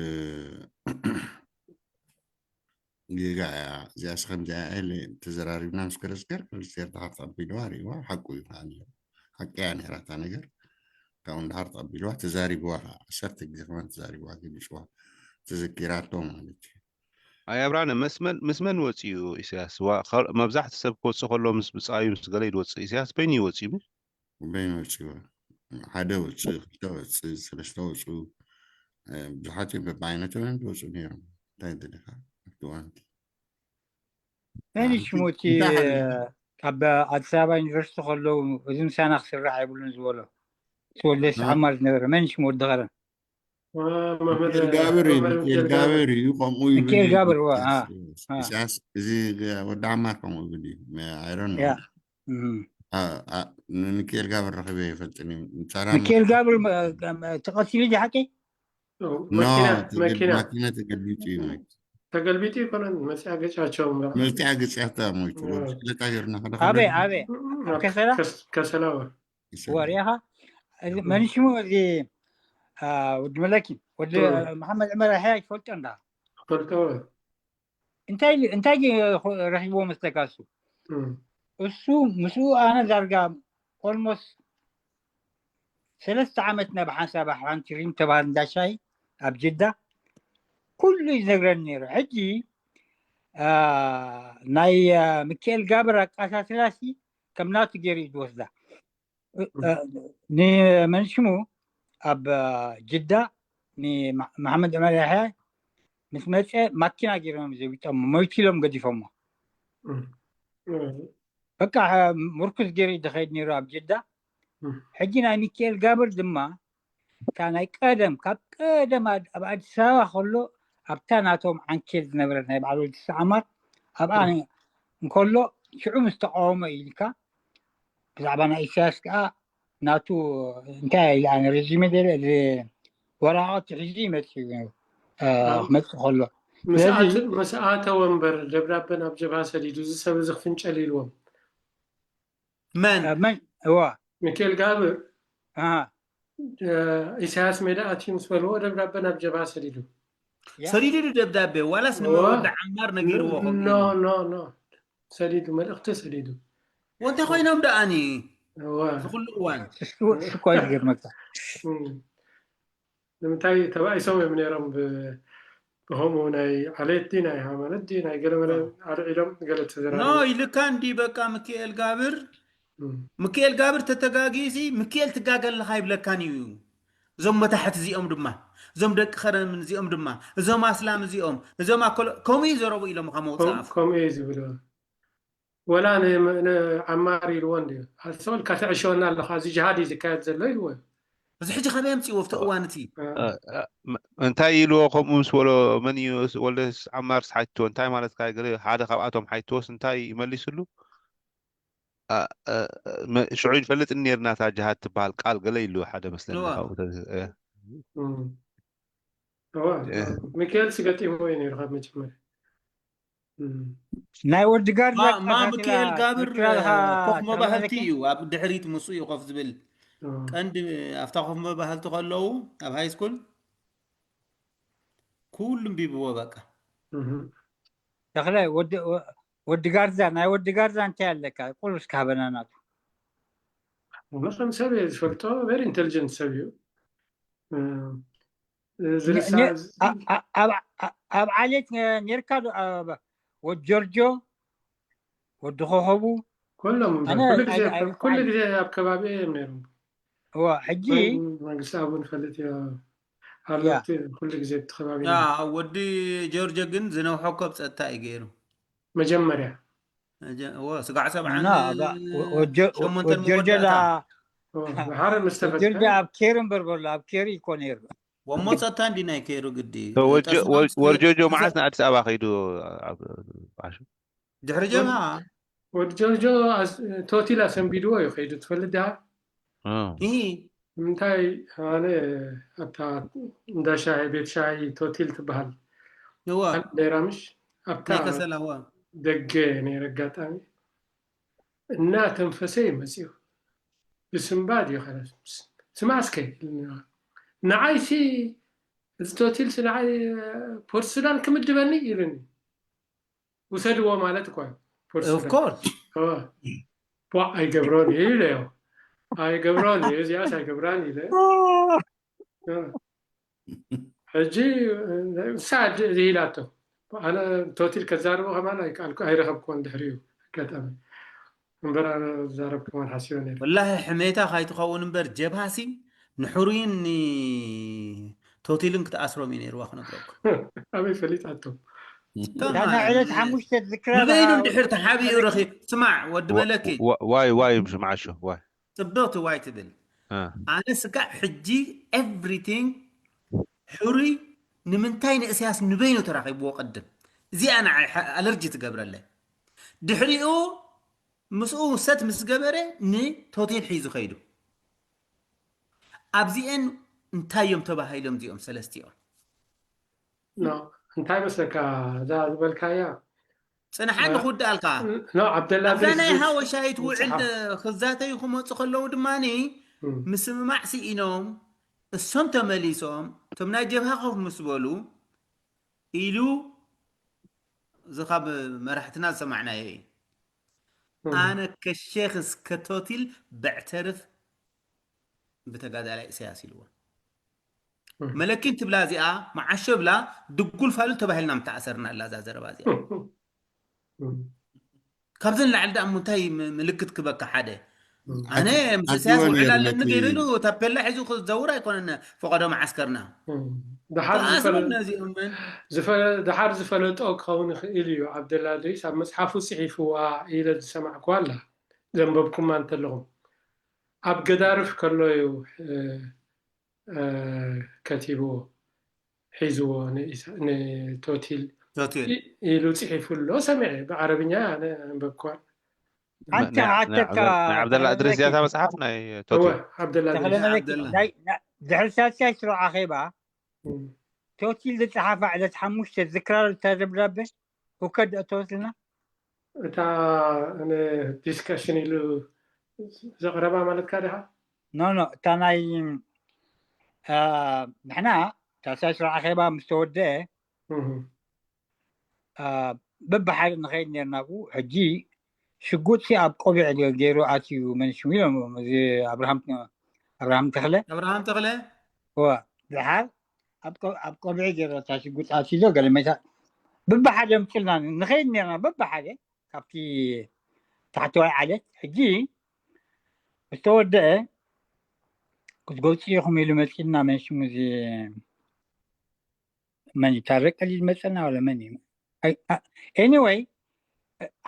ጌጋ እያ እዚኣስ። ከምዚኣ ኢለ ተዘራሪብና ምስ ገረዝጌር፣ ገረዝጌር ድሓር ተቐቢልዋ ርእይዋ። ሓቁ እዩ ከዓ ነይሩ። ሓቂ እያ ነይራ እታ ነገር። ካብኡ ንድሓር ተቐቢልዋ፣ ተዛሪብዋ ከዓ ዓሰርተ ግዜ ከማን ተዛሪብዋ፣ ገሊፅዋ፣ ተዘኪራቶ ማለት እዩ። ኣይ ኣብራነ መስመን ምስ መን ወፂኡ ኢሳያስ? ዋ- ከ- መብዛሕቲ ሰብ ክወፅእ ከሎ ምስ ብፃዩ ምስ ገለ ይወፅእ። ኢሳያስ በይኑ ይወፅኡ። በይኑ ወፂኡ። ሓደ ወፅኡ፣ ክልተ ወፅኡ፣ ሰለስተ ወፅኡ። እ፣ ብዙሓት እዮም በብዓይነቶም እዮም ዝወፁ ነይሮም። እንታይ ደሊኻ ኣብቲ እዋንቲ መን ሽሙ እቲ እንታይ ሓቢሩ? ኣብ ኣዲስ ኣበባ ዩኒቨርሲቲ ከለዉ እዚ ምሳና ክስራሕ የብሉን ዝበሎ እቲ ወልደስ እ? ዓማር ዝነበረ መን ሽሙ ወዲ ኸረን ሚካኤል ጋብር እዩ። ሚካኤል ጋብር እዩ። ከምኡ ይብል ሚካኤል እዩ። ጋብር፣ ዋ፣ ኢሳያስ፣ አ፣ አ። ኢሳያስ፣ እዚ ወዲ ዓማር ከምኡ ይብል እዩ። I don't know። ያ። እም። አ፣ አ፣ ንሚካኤል ጋብር ረኺበ ይፈልጥን እዩ። ሰላም ሚካኤል ጋብር መ- መ- ተቐቲሉ ድዩ ሓቂ? ኖ፣ መኪና ተገ- መኪና ማኪና ተገልቢጡ እዩ ሞይቱ። ተገልቢጡ ይኮነን መፂኣ ገጫቸው እምበር መፂኣ ግፅያታ ሞይቱ። እ። ብሽክለታ ገይርና ሓደ ኣበይ ከለና ኣበይ ኣብ ከሰላ? ከስ- ከሰላ ወ ይሰማል። ወሪኻ እዚ መን ሽሙ እዚ አ፣ ወዲ መለኪ ወዲ እ። መሓመድ ዕመር ያሕያ ይፈልጦ እንዳ ፈልጦ ወ እንታይ እንታይ ረኪብዎ መስለካ እሱ? እም። እሱ ምስኡ ኣነ ዳርጋ ኦልሞስት ሰለስተ ዓመትና ብሓንሳብ ሓንቲ ሪም ተባሃል እንዳሻይ ኣብ ጅዳ ኩሉ እዩ ዝነግረኒ ነይሩ። ሕጂ አ፣ ናይ አ፣ ሚካኤል ጋብር ኣቃሳስላሲ ከም ናቱ ገይሩ እዩ ዝወስዳ። እ፣ እ፣ ንመን ሽሙ ኣብ አ፣ ጅዳ ንመሓመድ ዕመር ያሕያ ምስ መፀ ማኪና ገይሮም ዘቢጦሞ ሞይቱ ኢሎም ገዲፎሞ። እም። እም። በቃ ምርኩስ ገይሩ እዩ ዝኸይድ ነይሩ ኣብ ጅዳ። እም። ሕጂ ናይ ሚካኤል ጋብር ድማ እታ ናይ ቀደም ካብ ቀደም ኣድ- ኣብ ኣዲስ ኣበባ ከሎ ኣብታ ናቶም ዓንኬል ዝነበረት ናይ በዓል ወዲ ዓማር ኣብኣ እም። እንከሎ ሽዑ ምስ ተቃወሞ እዩ ኢልካ ብዛዕባ ናይ ኢሳያስ ከዓ ናቱ እንታይ ኢለ ኣነ ረዚመ ደለ ወረቃቅቲ ሒዙ ይመፅእ እዩ እ፣ ኣብ- ክመፅእ ከሎ ምስ ስለዚ ኣተ- ምስ ኣተወ እምበር ደብዳበ ናብ ጀብሃ ሰዲዱ እዚ ሰብ እዚ ክፍንጨል ኢልዎም መን እ፣ መን እዋ ሚካኤል ጋብር ኣሃ እ፣ ኢሳያስ ሜዳ ኣትዩ ምስ በልዎ ደብዳበ ናብ ጀብሃ ሰዲዱ ያ። ሰዲዱ ዶ ደብዳቤ ዋላስ እዋ። ንወዲ ዓማር ነጊርዎ ከምኡ ኖ ኢሉ? ኖ ኖ ሰዲዱ መልእክቲ ሰዲዱ ወንታይ ኮይኖም ደኣኒ እዋ። እዚ ኩሉ እዋን እሱ እሱ እኮ እዩ ዝገርመካ እም። ንምንታይ ተባኢሶም እዮም ነይሮም ብ- ብከምኡ ናይ ዓሌት ድዩ ናይ ሃይማኖት ድዩ ናይ ገለመለ ኣልዒሎም ገለ ኖ ተዘራረቡ ኢልካ እንዲ በቃ ሚካኤል ጋብር እም። ሚካኤል ጋብር ተተጋጊሲ ሚካኤል ትጋገ ኣለካ ይብለካን እዩ። እዞም መታሕት እዚኦም ድማ እዞም ደቂ ኸረምን እዚኦም ድማ እዞም ኣስላም እዚኦም እዞም ኣኮሎ ከምኡ ይዘረቡ ኢሎም ካብ መውፅእ ከም- ኣፍ ከምኡ እዩ ዝብልዎ ወላ ን- ንዓማር ኢልዎ እንዲ ኣስተውዕልካ ተዕሸወና ኣለካ እዚ ጅሃድ እዩ ዝካየድ ዘሎ ኢልዎ እዚ ሕጂ ካበይ ኣምፅእዎ ኣብቲ እዋን እቲ እ፣ እ፣ ም- እንታይ ኢልዎ ከምኡ ምስ በሎ መን እዩ ወልደ ዓማር ሓትዎ እንታይ ማለትካ ገለ ሓደ ካብኣቶም ሓትዎስ እንታይ ይመሊስሉ እ፣ እ፣ መ- ሽዑ ይፈልጥ ነርና እታ ጅሃድ ትበሃል ቃል ገለ ኢሉ ሓደ መስለኒ እዋ። ካብኡ ተ- እ። እም። እዋ እ። ሚካኤል ስገጢሞ እዩ ነይሩ ካብ መጀመርያ ናይ ወዲ ጋርዛ ማ ሚካኤል ጋብር ኮፍ መባህልቲ እዩ። ኣብ ድሕሪት ምስኡ እዩ ኮፍ ዝብል። ቀንዲ ኣብታ ኮፍ መባህልቲ ከለዉ ኣብ ሃይ ስኩል ኩሉ ኣንቢብዎ በቃ። ተኽለ ወዲ ጋርዛ፣ ናይ ወዲ ጋርዛ እንታይ ኣለካ? ቁሉስ ካበና ናቱ መኸም ሰብ እየ ዝፈልጦ። ቨሪ ኢንቴሊጀንት ሰብ እዩ። ኣብ ዓሌት ኔርካ ወዲ ጆርጆ፣ ወዲ ኮኸቡ? ኩሎም ኩሉ ግዜ ኣብ ከባቢ እዮም ነይሮም። ሕጂ መንግስቲ ኣቡ ንፈልጥ ኣለቲ ኩሉ ግዜ እቲ ከባቢ። ወዲ ጆርጆ ግን ዝነውሐ ኮብ ጸጥታ እዩ ገይሩ። መጀመርያ ስጋዕ ሰብዓን ሸሞንተን ጆርጆ መወዳእታ ዳ ድሓር ምስ ተፈትሐ ጆርጆ ኣብ ኬር እምበር በሎ ኣብ ኬር ይኮነ ይሩ ወሞ ጸጥታ እንዲ ናይ ኬሩ ግዲ ወርጆ ጆ መዓስ ንኣዲስ ኣበባ ከይዱ ዓሹ ድሕሪ ጀብሃ ወዲ ጆርጆ ቶቲል ኣሰንቢድዎ እዩ ከይዱ ትፈልጥ ዲኻ? እንታይ ኣነ ኣብታ እንዳ ሻሂ ቤት ሻሂ ቶቲል ትበሃል እዋ ነይራ ምሽ ኣብታ ናይ ከሰላ እዋ ደገ ነይረ ኣጋጣሚ እና ተንፈሰ ይመፅኡ ብስምባድ እዩ ከረስ ስማ እስከ ንዓይሲ እዚ ቶቲልሲ ንዓይ ፖርት ሱዳን ክምድበኒ ኢሉኒ ውሰድዎ ማለት እኮ እዩ ፖርት of ሱዳን course ቧ ኣይገብሮን እዩ ኢለ ዮ ኣይገብሮን እዩ እዚኣስ ኣይገብራን ኢለ ሕጂ ንሳ ኢላቶ ኣነ ቶቲል ከዛርቦ ከማን ኣይከኣልኩ ኣይረኸብኩዎን ድሕሪኡ ኣጋጣሚ እምበር ኣነ ዝዛረብ ከማን ሓሲበ ነይረ ወላሂ ሕሜታ ካይትኸውን እምበር ጀብሃሲ ንሕሩይን ንቶቲልን ክትኣስሮም እዩ ነይርዋ ክነግረኩም ኣበይ ፈሊጣቶም ዳና ዕለት ሓሙሽተ ዝክራ ንበይኑ እንድሕር ተሓቢኡ ረኺብ ስማዕ ወዲ መለኪ ዋይ ዋይ ስምዓሾ ዋይ ጽብቕቲ ዋይ ትብል እ፣ ኣነ ስጋዕ ሕጂ ኤቭሪቲንግ ሕሩይ ንምንታይ ንእስያስ ንበይኑ ተራኺብዎ ቅድም እዚኣ ንዓይ ሓ- ኣለርጂ ትገብረለይ ድሕሪኡ ምስኡ ሰት ምስ ገበረ ንቶቴል ሒዙ ከይዱ ኣብዚኤን እንታይ እዮም ተባሂሎም እዚኦም ሰለስቲኦም ኖ፣ እንታይ መስለካ እዛ ዝበልካያ ጽንሓኒ ክውድኣልካ ኖ ዓብደላ ኣብዛ ድሪስ ናይ ዝብል ሃወሻይት ውዕል መጽሓፍ። ክዛተዩ ክመፁ ከለዉ ድማ እም። ምስምማዕ ስኢኖም እሶም ተመሊሶም እቶም ናይ ጀብሃ ኮፍ ምስ በሉ ኢሉ እዚ ካብ መራሕትና ዝሰማዕናዮ እዩ እም። ኣነ ከሼክ እስከ ቶቲል በዕተርፍ ብተጋዳላይ ኢሳያስ ኢልዎ እም። መለኪን ትብላ እዚኣ መዓሾ ብላ ድጉል ፋሉል ተባሂልና ምተኣሰርና ኣላ እዛ ዘረባ እዚኣ እም። ካብዚ ንላዕሊ ደኣ እንታይ ም- ምልክት ክበካ ሓደ እም። ኣነ ኣት- ምስ ኢሳያስ ኣትወን ውዕል ነይሩ ኣለኒ ነቲ- ገይሩ ኢሉ ታፔላ ሒዙ ክዘውር ኣይኮነን ፈቐዶ መዓስከርና እም። ደሓር ተኣስሮም ዝፈለ- ነዚኦም መን ዝፈ- ደሓር ዝፈለጦ ክኸውን ይኽእል እዩ ዓብደላ ድሪስ ኣብ መፅሓፉ ፅሒፍዋ ኢለ ዝሰማዕኩዋ ኣላ ዘንበብኩማ እንተለኹም ኣብ ገዳርፍ ከሎ እዩ እ፣ እ፣ ከቲብዎ ሒዝዎ ንኢሳ- ንቶቲል ቶቲል ኢ- ኢሉ ፅሒፉ ኣሎ ሰሚዐ ብዓረብኛ ኣነ ኣንበብኳን ሓንቲ ናይ- ናይ ሓተካ ዓብደላ- ናይ ዓብደላ እድሪስ ዝያታ መፅሓፍ ናይ ቶቲ እወ ዓብደላ ተኽለ ድሪስ መለኪ ዓብደላ። ናይ- ናይ- ድሕሪ ሳልሳይ ስሩዕ ኣኼባ እም። ቶቲል ዝፀሓፋ ዕለት ሓሙሽተ ዝክራር እታ ደብዳቤ ሁከድ እተወትልና እታ ዲስካሽን ኢሉ ዘቕረባ ማለትካ ዲኻ ኖ ኖ እታ ናይ አ፣ ንሕና ሳልሳይ ስሩዕ ኣኼባ ምስ ተወደአ እህ። አ፣ በብሓደ ንኸይድ ነርና ብኡ ሕጂ ሽጉጥሲ ኣብ ቆቢዕ ገይሩ ኣትዩ መንሽሙ ኢሎም እዚ ኣብርሃም ኣብርሃም ተኽለ ኣብርሃም ተኽለ እወ ድሓር ኣብ ቆ- ኣብ ቆቢዕ ገይሩ እታ ሽጉጥ ኣትዩ ገለ መታ በብሓደ ምፅልና ንኸይድ ነርና በብሓደ ካብቲ ታሕተዋይ ዓለት ሕጂ ዝተወደአ ክትጎብፂ ኢኹም ኢሉ መፂና መንሽሙ እዚ መን እዩ ታረቀ ልጅ መፀና ወለ መን እዩ ኤኒወይ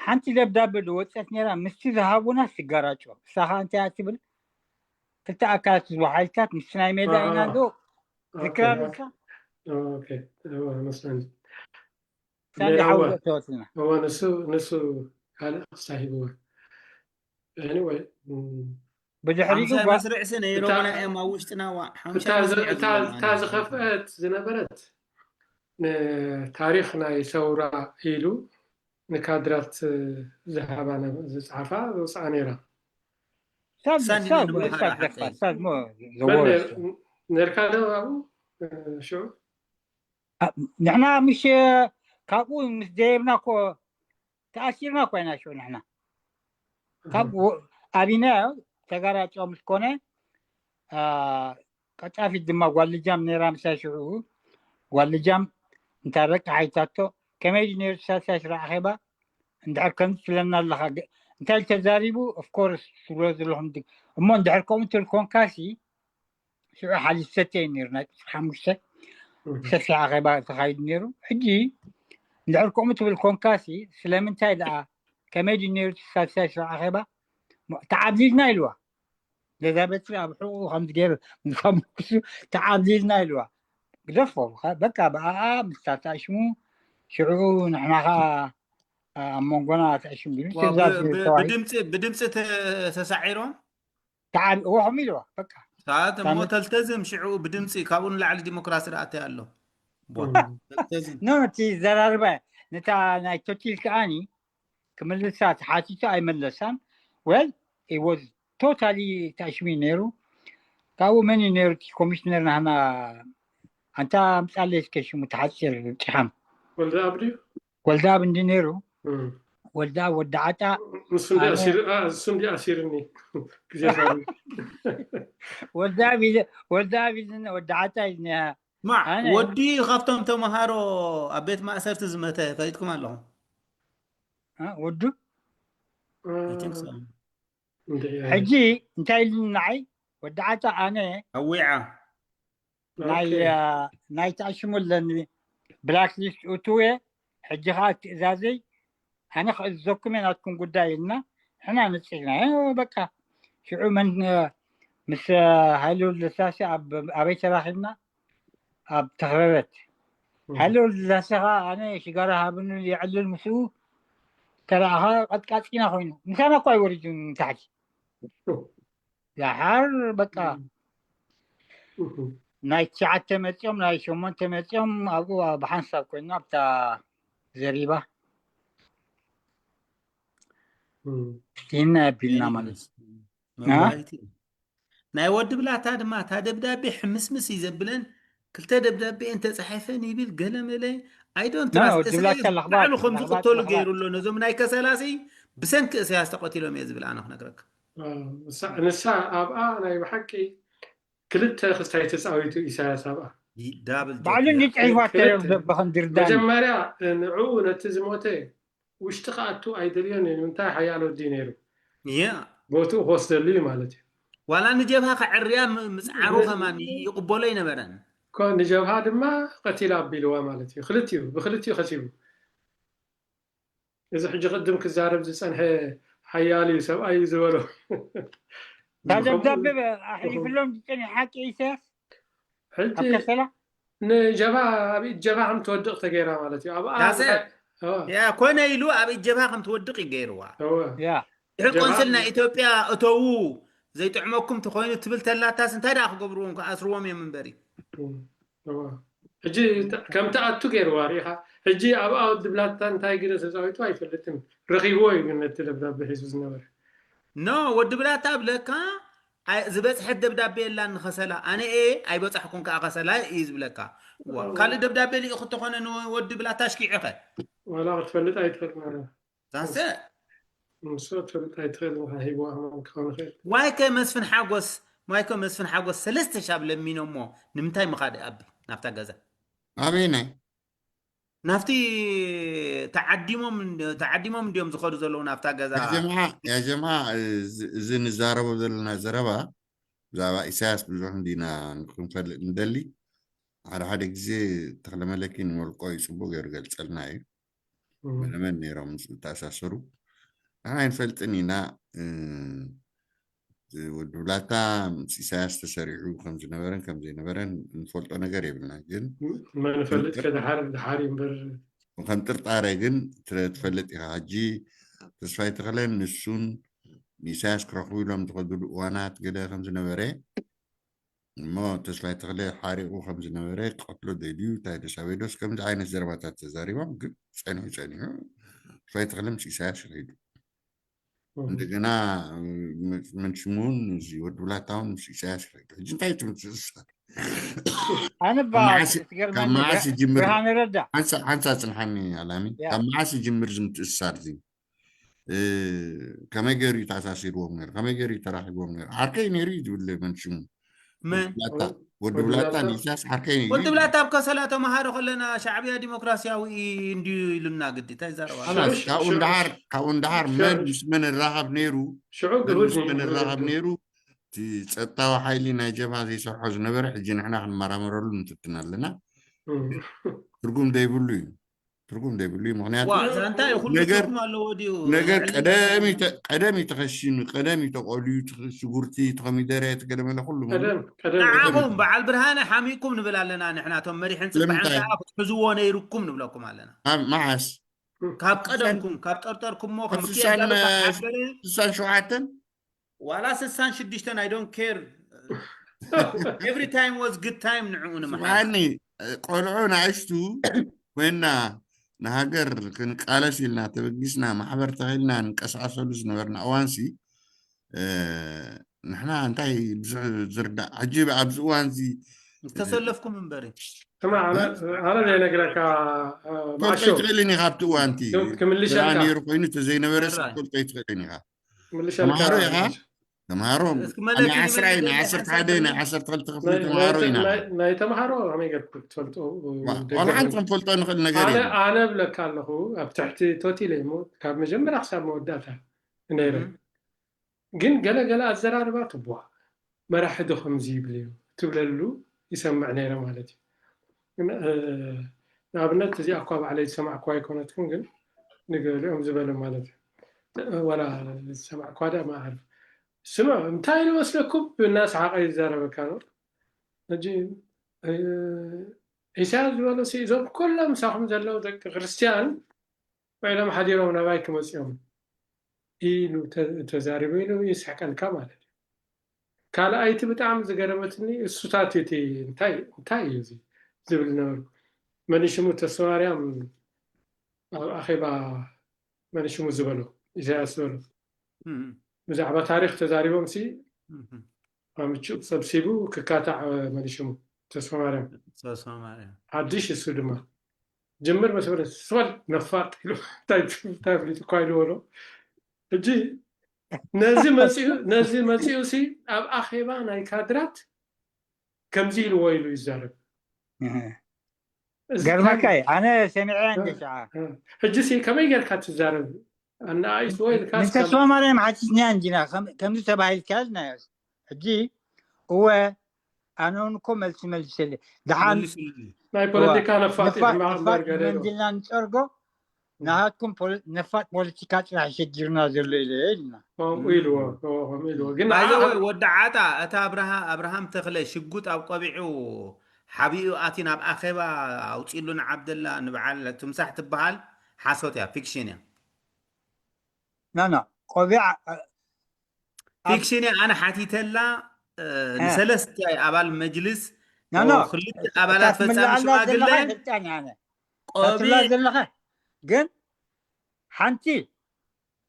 ሓንቲ ደብዳበ ዝወፀት ነራ ምስቲ ዝሃቡና ስጋራጮ እሳኻ እንታይ እያ ትብል ክልተ ኣካላት ህዝቡ ሓይልታት ምስቲ ናይ ሜዳ ኢና ዶ ዝክራር እሳ መስለኒ ሳንዲ ሓውሎ ተወትና እወ ንሱ ንሱ ካልእ ክሳሂብዎ ኤኒወይ ብድሕሪኡ ሓምሳይ ጓ- መስርዕ ሲ ነይሮምና እዮም ኣብ ውሽጥና ዋ ሓምሳይ እታ መስርዕ እታ- እታ ዝኸፍአት ዝነበረት ንታሪክ ናይ ሰውራ ኢሉ ንካድራት ዝሃባ ዝፀሓፋ ዘውፅኣ ነይራ። ሳብ ሳብ ሳብ ሞ ዘወረስ ነርካ ዶ ኣብኡ ሽዑ? ንሕና ምሽ ካብኡ ምስ ደየብና እኮ ተኣሲርና እኮ ኢና ሽዑ ንሕና ካብ ኣብና ተጋራጫው ምስ ኮነ ቀጫፊት ድማ ጓል ልጃም ነይራ ምሳይ ሽዑ ጓል ልጃም እንታ ደቂ ሓይታቶ ከመይ ድዩ ነይሩ ሳልሳይ ስራሕ ኣኼባ እንድሕር ከምዚ ትብለና ኣለኻ እንታይ ተዛሪቡ ኦፍኮርስ ትብሎ ዘለኹም እሞ እንድሕር ከምኡ ትብል ኮንካሲ ሽዑ ሓሊፍ ሰተ እዩ ነይሩ ናይ ቁፅሪ ሓሙሽተ ሰፊሕ ኣኼባ ተኻይዱ ነይሩ ሕጂ እንድሕር ከምኡ ትብል ኮንካሲ ስለምንታይ ደኣ ከመይ ድዩ ነይሩ ሳልሳይ ስራሕ ኣኼባ ተዓብሊልና ኢልዋ ገዛ በትሪ ኣብ ሕቁ ከምዚ ገይሩ ንከምክሱ ተዓብሊልና ኢልዋ ግደፎ በቃ ብኣኣ ምስታ ተኣሽሙ ሽዑ ንሕና ከዓ ኣብ መንጎና ተኣሽሙ ኢሉ ትእዛዝ ተዋሂቡ። ብድምፂ ብድምፂ ተሳዒሮም ተዓብ እወኹም ኢልዋ በቃ ሰዓት እሞ ተልተዝም ሽዑ ብድምፂ ካብኡ ንላዕሊ ዲሞክራሲ ርኣተይ ኣሎ ተልተዝም ኖ እቲ ዘራርባ ነታ ናይ ቶቲል ከዓኒ ክምልሳ ተሓቲቱ ኣይመለሳን well it was totally ተኣሽሙ እዩ ነይሩ ካብኡ መን እዩ ነይሩ እቲ ኮሚሽነር ናህና ኣንታ ኣምፃለይ እስከ ሽሙ ተሓፂር ጭሓም ወልደኣብ ድዩ ወልደኣብ እንዲ ነይሩ ወልደኣብ ወዲ ዓጣ ንሱ እንዲ ኣሲርኒ ግዜ ወልደኣብ ኢለ ወልደኣብ ኢለ ወዲ ዓጣ ኢለ ማዕ ወዲ ካብቶም ተምሃሮ ኣብ ቤት ማእሰርቲ ዝመተ ፈሊጥኩም ኣለኹም ወዱ I think so። ሕጂ እንታይ ኢሉኒ ንዓይ ወዲ ዓጣ ኣነ ኣዊዓ ናይ ናይ ተኣሽሙ ኣለኒ ብላክ ሊስት እትውየ ሕጂ ከዓ ትእዛዘይ ኣነ ክእዝዘኩም እየ ናትኩም ጉዳይ ኢልና ሕና ነፂግና በቃ ሽዑ መን ምስ ሃይለ ወልደስላሴ ኣበይ ተራኪብና ኣብ ተኽረረት ሃይለ ወልደስላሴ ከዓ ኣነ ሽጋራ ሃብኑ የዕልል ምስኡ ተረኣኻ ቀጥቃፂና ኮይኑ ምሳና እኳ ይወሪዱ ንታሕቲ ዳሓር በቃ ናይ ትሽዓተ መፂኦም ናይ ሸሞንተ መፂኦም ኣብኡ ብሓንሳብ ኮይና ኣብታ ዘሪባ ስቲና ኣቢልና ማለት ናይ ወዲ ብላታ ድማ እታ ደብዳቤ ሕምስምስ እዩ ዘብለን ክልተ ደብዳቤ እንተፀሓፈን ይብል ገለመለ ኣይዶንትባዕሉ ከም ዝቅተሉ ገይሩ ኣሎ ነዞም ናይ ከሰላሲ ብሰንኪ እሰያስ ተቀቲሎም እየ ዝብል ኣነ ክነግረካ ንሳ ኣብኣ ናይ ብሓቂ ክልተ ክስታይ ተፃዊቱ ኢሳያስ ኣብኣ ባዕሉ እንዲፅሒፋ ተረም ዘበኸን ድርዳ መጀመርያ ንዕኡ ነቲ ዝሞተ ውሽጢ ክኣቱ ኣይደልዮን እዩ ንምንታይ ሓያል ወዲ ነይሩ ያ ቦትኡ ክወስደሉ እዩ ማለት እዩ ዋላ ንጀብሃ ከዕርያ ምፅዓሩ ከማን ይቕበሎ ኣይነበረን ንጀብሃ ድማ ቀቲላ ኣቢልዋ ማለት እዩ ክልቲኡ ብክልቲኡ ከሲቡ እዚ ሕጂ ቅድም ክዛረብ ዝፀንሐ ሓያል እዩ ሰብኣይ እዩ ዝበሎ እታ ደብዳቤ ኣሕሊፍሎም ዝፀንሐ ሓቂ ኢሳያስ ኣብ ከሰላ ንጀባ ኣብ ኢድ ጀባ ከም ትወድቕ ተገይራ ማለት እዩ ኣብኣ ያ ኮነ ኢሉ ኣብ ኢድ ጀባ ከም ትወድቕ ይገይርዋ ያ ድሕሪ ቆንስል ናይ ኢትዮጵያ እተዉ ዘይጥዕመኩም ተኮይኑ ትብል ተላታስ እንታይ ደኣ ክገብርዎም ክኣስርዎም እዮም እምበሪ ሕጂ ከም ትኣቱ ገይርዋ ርኢኻ ሕጂ ኣብኣ ወዲ ብላታ እንታይ ግደ ተፃዊቱ ኣይፈልጥን ረኺብዎ እዩ ግን ነቲ ደብዳቤ ሒዙ ዝነበረ ኖ ወዲ ብላታ ብለካ ዝበፅሐት ደብዳቤ የላን ንኸሰላ ኣነ እየ ኣይበፃሕኩን ከዓ ከሰላ እዩ ዝብለካ ካልእ ደብዳቤ ልኢኹ ተኾነ ንወዲ ብላታ ኣሽኪዑኸ ዋላ ክትፈልጥ ኣይትኽእል ማለት ዛሰ ንሱ ክትፈልጥ ኣይትኽእል ኢኻ ሂብዋ ክኸውን ይኽእል ዋይከ መስፍን ሓጎስ ዋይከ መስፍን ሓጎስ ሰለስተ ሻብ ለሚኖሞ ንምንታይ ምኻድ ኣብ ናብታ ገዛ ኣበይናይ ናብቲ ተዓዲሞም ተዓዲሞም እንዲዮም ዝኸዱ ዘለዉ ናብታ ገዛ ያጀማ ያጀማ እዚ ንዛረቦ ዘለና ዘረባ ብዛዕባ ኢሳያስ ብዙሕ እንዲና ንክንፈልጥ ንደሊ ሓደ ሓደ ግዜ ተክለመለኪ ንመልቆ እዩ ፅቡቅ ገይሩ ገልፀልና እዩ መነመን ነይሮም ምስ ዝተኣሳሰሩ ንሕና ኣይንፈልጥን ኢና ወዲ ብላታ ምስ ኢሳያስ ተሰሪሑ ከም ዝነበረን ከም ዘይነበረን ንፈልጦ ነገር የብልና ግን መን ፈልጥ ከድሓር ድሓር እምበር ከም ጥርጣረ ግን ትፈልጥ ኢኻ ሕጂ ተስፋይ ተኽለን ንሱን ንኢሳያስ ክረኽቡ ኢሎም ዝኸድሉ እዋናት ገለ ከም ዝነበረ እሞ ተስፋይ ተኽለ ሓሪቑ ከም ዝነበረ ክቐትሎ ደልዩ እንታይ ደሳበይዶስ ከምዚ ዓይነት ዘረባታት ተዛሪቦም ግን ጸኒሑ ጸኒሑ ፋይ ተኽለ ምስ ኢሳያስ ይኸይዱ። እንደገና መንሽሙን እዚ ወዲ ብላታ እውን ምስ ኢሳያስ ይኸይዱ። ሕጂ እንታይ ትምትእስሳር? ኣነ ካብ መዓስ ይጅምር? ሓንሳ ጽንሓኒ ኣላሚ፣ ካብ መዓስ ይጅምር እዚ ምትእስሳር እዚ? ከመይ ገይሩ እዩ ተኣሳሲርዎም ነይሩ? ከመይ ገይሩ እዩ ተራኺቦም ነይሩ? ዓርከይ ነይሩ እዩ ዝብል መንሽሙ። ወዲ ብላታ ንኢሳያስ ዓርከይ እዩ። ወዲ ብላታ ኣብ ከሰላ ተምሃሮ ከለና ሻዕብያ ዲሞክራሲያዊ እንድዩ ኢሉና ግዲ እንታይ ይዛረባ? ካብኡ እንዳሓር መን ምስ መን እራኸብ ነይሩ? ሽዑ ግሁድ መን እራኸብ ነይሩ? እቲ ጸጥታዊ ሓይሊ ናይ ጀብሃ ዘይሰርሖ ዝነበረ ሕጂ ንሕና ክንመራመረሉ ንፍትን ኣለና። ትርጉም ዘይብሉ እዩ። ትርጉም ዘይብሉ እዩ። ምክንያቱ ነገር ቀደም እዩ ተኸሽኑ፣ ቀደም እዩ ተቆልዩ፣ ሽጉርቲ፣ ተኮሚደረ፣ ተገለመለ ኩሉ ንዓኹም በዓል ብርሃነ ሓሚኩም ንብል ኣለና። ንሕና እቶም መሪሕን ጽባሕን ክትሕዝዎ ነይርኩም ንብለኩም ኣለና። መዓስ ካብ ቀደምኩም ካብ ጠርጠርኩሞ ስሳን ሸውዓተን ዋላ ስሳን ሽዱሽተን I don't care every time was good time ንዕኡ ንምሓዝ። ቆልዑ ንኣሽቱ ኮይና ንሃገር ክንቃለስ ኢልና ተበጊስና ማሕበር ተኺልና ንንቀሳቀሰሉ ዝነበርና እዋንሲ ንሕና እንታይ ብዙሕ ዝርዳእ ሕጂ ኣብዚ እዋንዚ ዝተሰለፍኩም እምበሪ ስማ ኣነ ዘይነግረካ ፈልጦ ይትኽእልን ኢኻ ኣብቲ እዋንቲ ክምልሸልካ ነይሩ ኮይኑ ተዘይነበረ ፈልጦ ይትኽእልን ኢኻ ተምሃሮ ኢኻ ተምሃሮ ናይ ዓስራ ናይ ዓሰርተ ሓደ ናይ ዓሰርተ ክልተ ክፍሊ ተምሃሮ ኢና ናይ ተምሃሮ ከመይ ገርኩ ክትፈልጦ ዋላ ሓንቲ ክንፈልጦ ንኽእል ነገር ኣነ ብለካ ኣለኹ ኣብ ትሕቲ ቶቲለ እሞ ካብ መጀመርያ ክሳብ መወዳእታ ነይረ ግን ገለ ገለ ኣዘራርባ ትቡዋ መራሒ ዶ ከምዚ ይብል እዩ ትብለሉ ይሰምዕ ነይረ ማለት እዩ ንኣብነት እዚኣ እኳ ባዕለይ ዝሰማዕኩዋ ኣይኮነትኩም ግን ንገሊኦም ዝበለ ማለት እዩ ዋላ ዝሰማዕኩዋ ዳ ማዓርፍ ስምዑ እንታይ ኢሉ መስለኩም እናሰሓቐ ይዛረበካ ነው ሕጂ ኢሳያስ ዝበሎ እዞም ኩሎም ምሳኹም ዘለዉ ደቂ ክርስትያን ውዒሎም ሓዲሮም ናባይ ክመፅኦም ኢሉ ተዛሪቡ ኢሉ ይስሕቀልካ ማለት እዩ ካልኣይቲ ብጣዕሚ ዝገረመትኒ እሱታት እቲ እንታይ እንታይ እዩ እዚ ዝብል ነበርኩ መኒሽሙ ተስፋማርያም ኣብ ኣኼባ መኒሽሙ ዝበሎ ኢሳያስ ዝበሎ ብዛዕባ ታሪክ ተዛሪቦም ሲ ኣምቹ ሰብሲቡ ክካታዕ መኒሽሙ ተስፋማርያም ሓድሽ እሱ ድማ ጅምር መስበለ ስበል ነፋጥ ኢሉ እንታይ ፍሊጡ እኳ ኢሉ በሎ ሕጂ ነዚ መፂኡ ነዚ መፂኡ ሲ ኣብ ኣኼባ ናይ ካድራት ከምዚ ኢልዎ ኢሉ ይዛረብ ገርመካይ ኣነ ሰሚዐ እንደ ሸዓ ሕጂ ሲ ከመይ ጌርካ ትዛረብ ኣነኣይስዎ ኢልካ ንተስፋ ማርያም ሓቲትናያ እንዲና ከምዚ ተባሂልካ ኢልናዮ ሕጂ እወ ኣነ እውን እኮ መልሲ መልሰለ ደሓን ናይ ፖለቲካ ነፋጢ ሕማቅ እምበር ገለ መንድልና ንፀርጎ ንሃኩም ነፋጥ ፖለቲካ ጥራሕ ሸጊርና ዘሎ ኢለ ኢልና ከምኡ ኢልዎ ከምኡ ኢልዎ ግን ወዲ ዓጣ እታ ኣብርሃም ተኽለ ሽጉጥ ኣብ ቆቢዑ ሓቢኡ ኣቲ ናብ ኣኼባ ኣውፂሉ ንዓብደላ ንበዓል ትምሳሕ ትበሃል ሓሶት እያ ፊክሽን እያ ናና ቆቢዕ ፊክሽን እያ ኣነ ሓቲተላ ንሰለስተ ኣባል መጅልስ ክልተ ኣባላት ፈፃሚ ሽማግለ ቆቢዕ ዘለኻ ግን ሓንቲ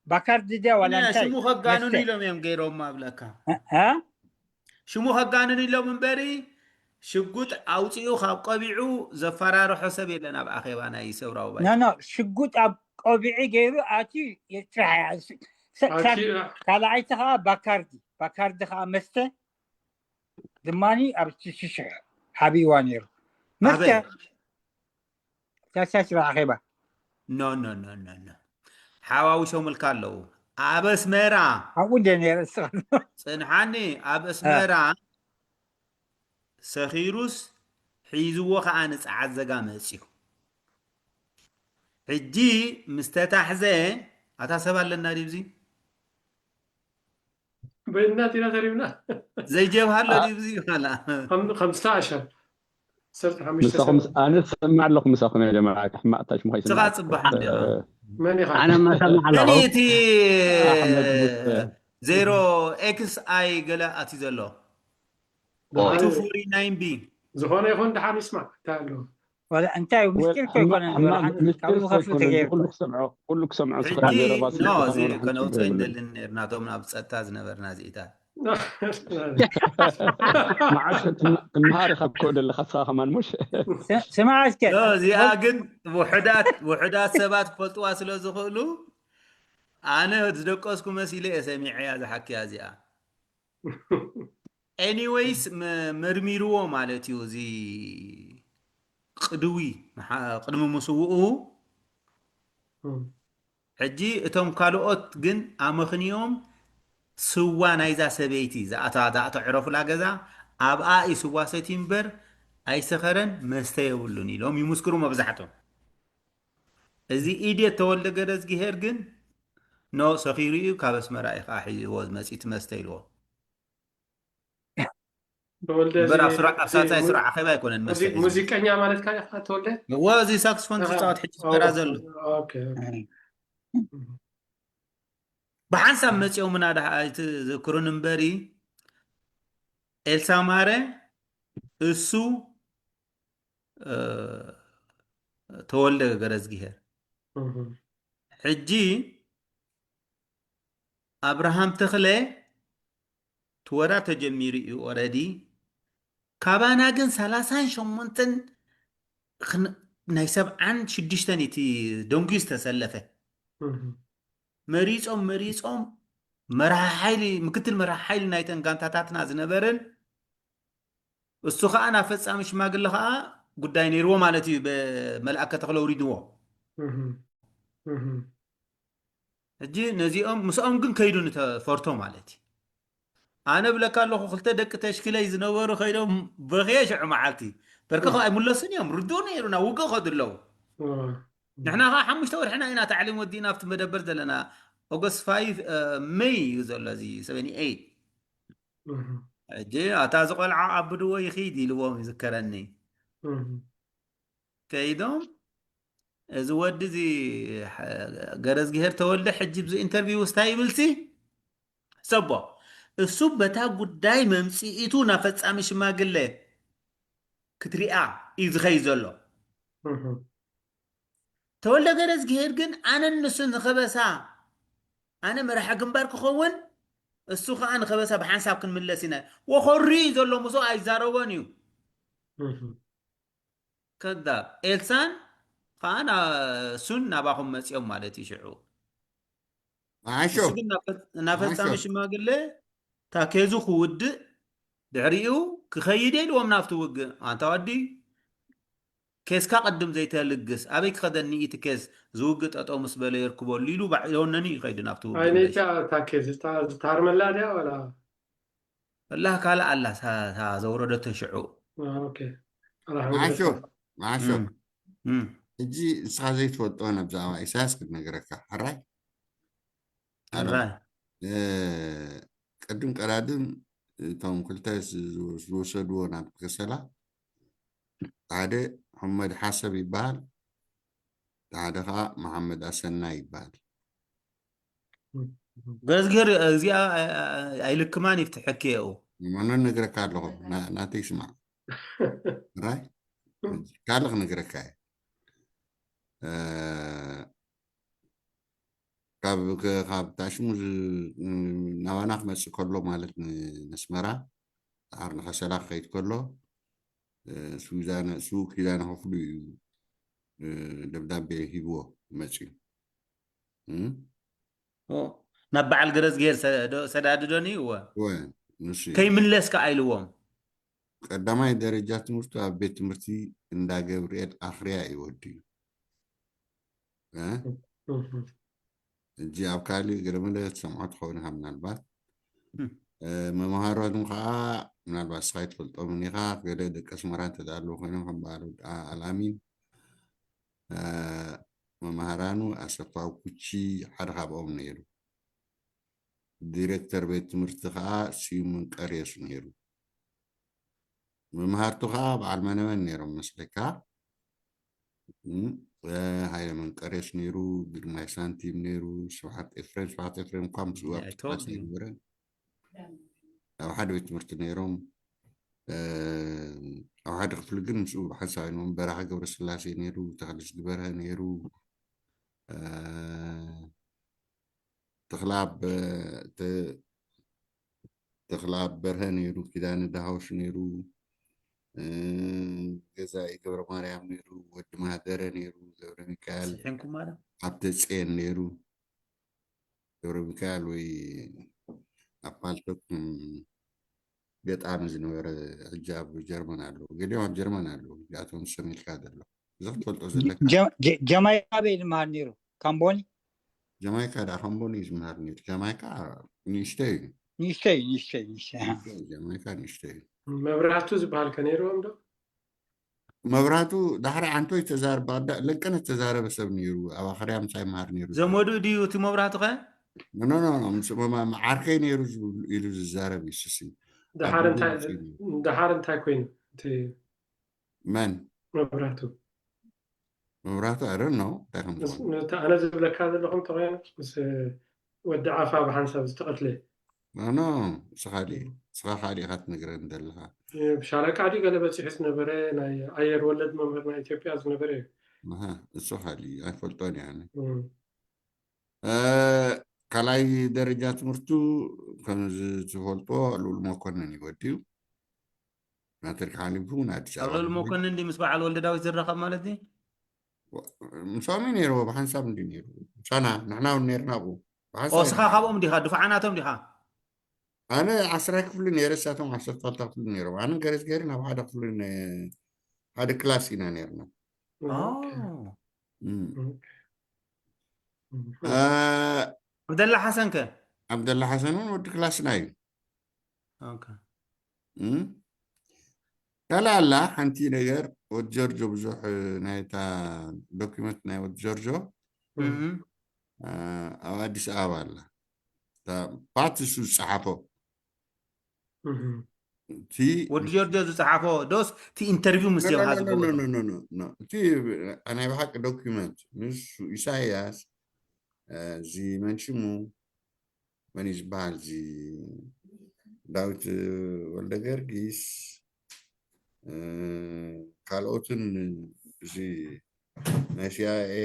ባካርዲ ድያ ዋላ እንታይ ሽሙ ከጋንኑ ኢሎም እዮም ገይሮማ ብለካ ሽሙ ከጋንኑ ኢሎም እምበሪ ሽጉጥ ኣውፂኡ ካብ ቆቢዑ ዘፈራርሖ ሰብ የለን ኣብ ኣኼባ ናይ ሰውራዊ ባይቶ ኖ ሽጉጥ ኣብ ቆቢዒ ገይሩ ኣትዩ የፅራሕ ካልኣይቲ ከዓ ባካርዲ ባካርዲ ከዓ መስተ ድማኒ ኣብ ሽሽሕ ሓቢዋ ነይሩ መስተ ሳሳሽራ ኣኼባ ኖ ኖ ኖ ኖ ሓዋውሾምልካ ኣለዉ ኣብ ኣስመራ ኣብኡ እንደ ነይረ ፅንሓኒ ኣብ ኣስመራ ሰኺሩስ ሒዝዎ ከዓ ንፀዓት ዘጋ መፅዩ ሕጂ ምስ ተታሕዘ ኣታ ሰብ ኣለና ድዩ እዚ በይንና ዲና ተሪብና ዘይጀብሃ ኣሎ ድዩ እዚ ኻላ ከምስታ ኣሸር ምሳኹም ኣነ ዝሰምዕ ኣለኹ ምሳኹም ያ ጀማዓ ሕማቕ ታሽ ምዃይ ስኻ ጽባሕ እንዲኻ መን ኢኻ ኣነ ማሰምዕ ኣለኹ እቲ ዜሮ ኤክስ ኣይ ገለ ኣቲ ዘሎ ቱ ፎሪ ናይን ቢ ዝኾነ ይኹን ድሓን ይስማዕ እንታይ ኣለዎ ዋላ እንታይ እዩ? ምስጢር እኮ ኣይኮነን። ዝወርሓን ምስጢር ካብ እኮ ዝኸፍል ኣይኮነን። ተገይሩ። ኩሉ ክሰምዖ፣ ኩሉ ክሰምዖ ዝኽእል ሕጂ ዘረባ ስለ ኖ ዝኾነ እዚ ወላ ሓንቲ ከነውፅኦ ዘይብሉ። እንደልን ነርና፣ እቶም ናብ ፀጥታ ዝነበርና እዚኢታት። መዓስ ክትም-፣ ክትምሃር ኢኻ እኮ ዘለኻ ንስኻ ከማን፣ ሙሽ? ስ-፣ ስማዕ እስከ። ኖ፣ እዚኣ ግን ውሑዳት፣ ውሑዳት ሰባት ክፈልጥዋ ስለ ዝኽእሉ፣ ኣነ ዝደቀስኩ መሲለ እየ ሰሚዐያ ዝሓክያ እዚኣ። ኤኒዌይስ፣ መ-፣ መርሚርዎ ማለት እዩ። እዚ ቅድዊ፣ ንሓ-፣ ቅድሚ ምስውኡ፣ እም። ሕጂ እቶም ካልኦት ግን ኣመኽንዮም ስዋ ናይዛ ሰበይቲ ዝኣታ-፣ ዝኣተዕረፉላ ገዛ፣ ኣብኣ እዩ ስዋ ሰትዩ እምበር ኣይሰኸረን፣ መስተ የብሉን ኢሎም ይምስክሩ መብዛሕቶም። እዚ ኢዴት ተወልደ ገረዝጊሄር ግን ኖ፣ ሰኺሩ እዩ፣ ካብ ኣስመራ እዩ ከዓ ሒዝዎ መፂኡ እቲ መስተ ኢልዎ። ተወልደ እምበር ኣብ እዚ ስራ-፣ ኣብ እዚ ሳልሳይ ሙ-፣ ስራ ዓኼባ ኣይኮነን መስተ ሙዚ-፣ ሒዙ። ሙዚቀኛ ማለት ካሊእ ኢኻ ተወልደ? እወ፣ እዚ ሳክስፎን ኣሃ፣ ዝፃወት ሕጂ ኦ፣ ኣስመራ ዘሎ። ኦኬ፣ ኦኬ። ብሓንሳብ መፂኦምና ዳ ኣይትዝክሩን እምበሪ፣ ኤልሳ ማረ፣ እሱ፣ እ፣ ተወልደ ገረዝጊሄር። እህ። ሕጂ ኣብርሃም ተኽለ ትወራ ተጀሚሩ እዩ ኦረዲ። ካባና ግን ሰላሳን ሸሞንተን ክን-፣ ናይ ሰብዓን ሽዱሽተን እቲ ደንጉዩ ዝተሰለፈ። እህ። መሪጾም፣ መሪጾም መራሒ ሓይሊ፣ ምክትል መራሒ ሓይሊ ናይተን ጋንታታትና ዝነበረን፣ እሱ ኸኣ ናብ ፈጻሚ ሽማግለ ኸኣ ጉዳይ ነይርዎ ማለት እዩ። ብ-፣ መልኣከ ተኽለ ኣውሪድዎ። እህ። እህ። ሕጂ ነዚኦም፣ ምስኦም ግን ከይዱ ንተፈርቶ ማለት እዩ። ኣነ ብለካ ኣለኹ፣ ክልተ ደቂ ተሽኪለይ ዝነበሩ ከይዶም በኽየ ሽዑ መዓልቲ። በርካ ኸኣ ኣይምለሱን እዮም፣ ርዱእ ነይሩ፣ ናብ ውግእ ከዱ ኣለዉ። እህ። ንሕና ኸዓ ሓሙሽተ ወርሕና ኢና ታዕሊም ወዲእና ኣብቲ መደበር ዘለና። ኦገስት ፋይቭ፣ እ፣ ሜይ እዩ ዘሎ እዚ ሰቨንቲ ኤይት። እህ። ሕጂ ኣታ እዚ ቆልዓ ኣብድዎ ይኺድ ኢልዎም ይዝከረኒ። እህ። ከይዶም፣ እዚ ወዲ እዚ፣ ገረዝግሄር ተወልደ ሕጂ ብዚ ኢንተርቪው ውስታ ይብልሲ? ሰቦ፣ እሱ በታ ጉዳይ መምጽኢቱ ናብ ፈጻሚ ሽማግለ ክትሪኣ እዩ ዝኸይድ ዘሎ። እህ። ተወልደ ገረዝግሄር ግን ኣነን ንሱን ንኸበሳ፣ ኣነ መራሒ ግንባር ክኸውን፣ እሱ ኸኣ ንኸበሳ ብሓንሳብ ክንምለስ ኢና። ወኾሪ እዩ ዘሎ፣ ምስኡ ኣይዛረቦን እዩ። እህ። ከዛብ። ኤልሳን ኸኣ ና-፣ እሱን ናባኹም መጺኦም ማለት እዩ ሽዑ። መዓሾ። እሱ ግን ናብ ፈ-፣ ናብ ፈጻሚ መዓሾ። ሽማግለ እታ ኬዙ ክውድእ ድሕሪኡ ክኸይድ ኢልዎም ናብቲ ውግእ። ኣንታ ወዲ፣ ኬስካ ቅድም ዘይተልግስ፣ ኣበይ ክኸደኒ እቲ ኬስ፣ ዝውግእ ጠጠው ምስ በለ የርክበሉ ኢሉ ባዕ-፣ የወነኒ እዩ ከይዱ ናብቲ ውግእ ኣይነቻ መለስ። እታ ኬዝ፣ እታ ዝታርመላ ድያ ዋላ? ወላሂ ካልእ ኣላ፣ ሳ-፣ ሳ-፣ ዘውረደቶ ሽዑ። አ፣ ኦኬ። ኣላ መዓሾ፣ ሓሙሽተ። መዓሾ። እም፣ እም። ሕጂ ንስኻ ዘይትፈልጦ ናብ ብዛዕባ ኢሳያስ ክትነግረካ፣ ሕራይ? ኣነ፣ ሕራይ። እ፣ ቅድም ቀዳድም እቶም ክልተ ዝ-፣ ዝ-፣ ዝወሰድዎ ናብ ከሰላ፣ ሓደ ሑመድ ሓሰብ ይበሃል፣ ሓደ ኸዓ መሓመድ ኣሰና ይበሃል። ገረዝግሄር እዚኣ ኣይ-፣ ኣይ-፣ ኣይልክማን ይፍትሐኪ የኡ። መኖ ነግረካ ኣለኹ፣ ና-፣ ናተይ ስማዕ። ራይ? ካልእ ክነግረካ እየ። እ፣ ካብ፣ ከ-፣ ካብ ታሽሙ ዝ-፣ ናባና ክመጽእ ከሎ ማለት ን-፣ ነስመራ፣ ድሓር ንኸሰላ ክኸይድ ከሎ፣ እ፣ ሱዛነ-፣ ሱ ኪዳነ ክፍሉ እዩ፣ እ፣ ደብዳቤ ሂብዎ መጽዩ። እም? ኦ፣ ናብ በዓል ገረዝግሄር ሰ-፣ ዶ-፣ ሰዳድዶን እዩ? እወ። እወ፣ ንሱ እዩ። ከይምለስ ከኣ ኢልዎም። ቀዳማይ ደረጃ ትምህርቱ ኣብ ቤት ትምህርቲ እንዳ ገብርኤል ኣኽርያ እዩ ወዲኡ። እ? እህ። ሕጂ ኣብ ካልእ ገለ መለ ትሰምዖ ትኸውን ኢኻ ምናልባት። እም። እ፣ መምሃሮም ከዓ ምናልባት ንስኻ ኣይትፈልጦምን ኢኻ። ገለ ደቂ ኣስመራ እንተደኣ ኣለዉ ኮይኖም ከም በዓል ወዲ ኣ-፣ ኣልኣሚን፣ እ፣ መምሃራኑ ኣሰፋ ኩቺ ሓደ ካብኦም ነይሩ። ዲሬክተር ቤት ትምህርቲ ከዓ ስዩም መንቀርዮስ ነይሩ። መምሃርቱ ከዓ በዓል መነመን ነይሮም መስለካ። እም፣ እ፣ ሃይለ መንቀርዮስ ነይሩ፣ ግርማይ ሳንቲም ነይሩ፣ ስብሓት ኤፍሬም፣ ስብሓት ኤፍሬም እኳ ምስኡ ኣብ I told ትካስ you። ኣይነበረን። ኣብ ሓደ ቤት ትምህርቲ ነይሮም። ኣብ ሓደ ክፍሊ ግን ምስኡ ብሓንሳብ እዮም። በራኺ ገብረስላሴ ነይሩ፣ ተኽለዝጊ በርሀ ነይሩ፣ ተኽለኣብ ተኽለኣብ በርሀ ነይሩ፣ ኪዳነ ዳሃውሽ ነይሩ፣ ገዛኢ ገብረ ማርያም ነይሩ፣ ወዲ ማህደረ ነይሩ፣ ገብረ ሚካኤል ስሒንኩም ማለት ሃብተፅየን ነይሩ። ገብረ ሚካኤል ወይ ኣብ ፓልቶክ ገጣሚ ዝነበረ ሕጂ ኣብ ጀርመን ኣለዉ። ገሊኦም ኣብ ጀርመን ኣለዉ። እዚኣቶም ዝሰሚልካ ዘሎ እዚ ክትፈልጦ ዘለካ። ጀማይካ ኣበይ ዝመሃር ነይሩ? ካምቦኒ? ጀማይካ ዳ ካምቦኒ እዩ ዝመሃር ነይሩ። ጀማይካ ንእሽተይ እዩ። ንእሽተይ ንእሽተይ ንእሽተይ። ጀማይካ ንእሽተይ እዩ። መብራህቱ ዝበሃል ከ ነይርዎም ዶ? መብራቱ ዳሕሪ ዓንቶይ ተዛርባ ለቀነ ተዛረበ ሰብ ነይሩ። ኣብ ኣኸርያ ምሳይ መሃር ነይሩ። ዘመዱ ድዩ እቲ መብራቱ ከ? ኖ ኖ ኖ ምስ ዓርከይ ነይሩ ኢሉ ዝዛረብ እዩ። ስሲ ደሓር እንታይ ኮይኑ እቲ መን መብራቱ? መብራቱ ኣረ ነው እንታይ ከም ዝኾነ ኣነ ዝብለካ ዘለኹም ተኾይኑ ምስ ወዲ ዓፋ ብሓንሳብ ዝተቐትለ ኖ እስኻ ካሊእ እስኻ ካሊእ ኢኻ ትነግረኒ ዘለኻ። ሻለቃ ድዩ ገለ በፂሑ ዝነበረ ናይ ኣየር ወለድ መምህር ናይ ኢትዮጵያ ዝነበረ እዩ። እሱ ካሊእ ኣይፈልጦን እየ ኣነ። ካልኣይ ደረጃ ትምህርቱ ከም ዝትፈልጦ ልኡል መኮንን እዩ ወዲኡ። ማትሪክ ሓሊፉ ንኣዲስ ኣብ ልኡል ኣበባ መኮንን እንዲ ምስ በዓል ወልደ ዳዊት ዝራኸብ ማለት እዩ። ምሳሚ ነይርዎ ብሓንሳብ እንዲ ነይሩ። ምሳና ንሕና እውን ነርና ኣብኡ። ብሓንሳብ ኦ ስኻ ካብኦም ዲኻ? ድፋዓ ናቶም ዲኻ? ኣነ ዓስራይ ክፍሊ ነይረ፣ እሳቶም ዓሰርተ ክልተ ክፍሊ ነይሮም። ኣነ ገረዝ ገይሪ ናብ ሓደ ክፍሊ ነ- ሓደ ክላስ ኢና ነርና። ኦ። እም። ኦኬ። እም። አ፣ ዓብደላ ሓሰን ከ? ዓብደላ ሓሰን እውን ወዲ ክላስና እዩ። ኦኬ። እም? ካልእ ኣላ ሓንቲ ነገር ወዲ ጆርጆ ብዙሕ ናይታ ዶኪመንት ናይ ወዲ ጆርጆ እም። አ፣ ኣብ ኣዲስ ኣበባ ኣላ። እታ ፓት እሱ ዝፀሓፎ እም። እቲ ወዲ ጆርጆ ዝፀሓፎ ዶስ እቲ ኢንተርቪው ምስ ጀብሃ ዝገበሮ? ኖ፣ ኖ፣ ኖ፣ ኖ። እቲ ናይ ብሓቂ ዶኪመንት ምስ ኢሳያስ አ፣ እዚ መን ሽሙ መን እዩ ዝበሃል እዚ ዳዊት ወልደ ገርጊስ እ፣ ካልኦትን እዚ ናይ ሲኣይኤ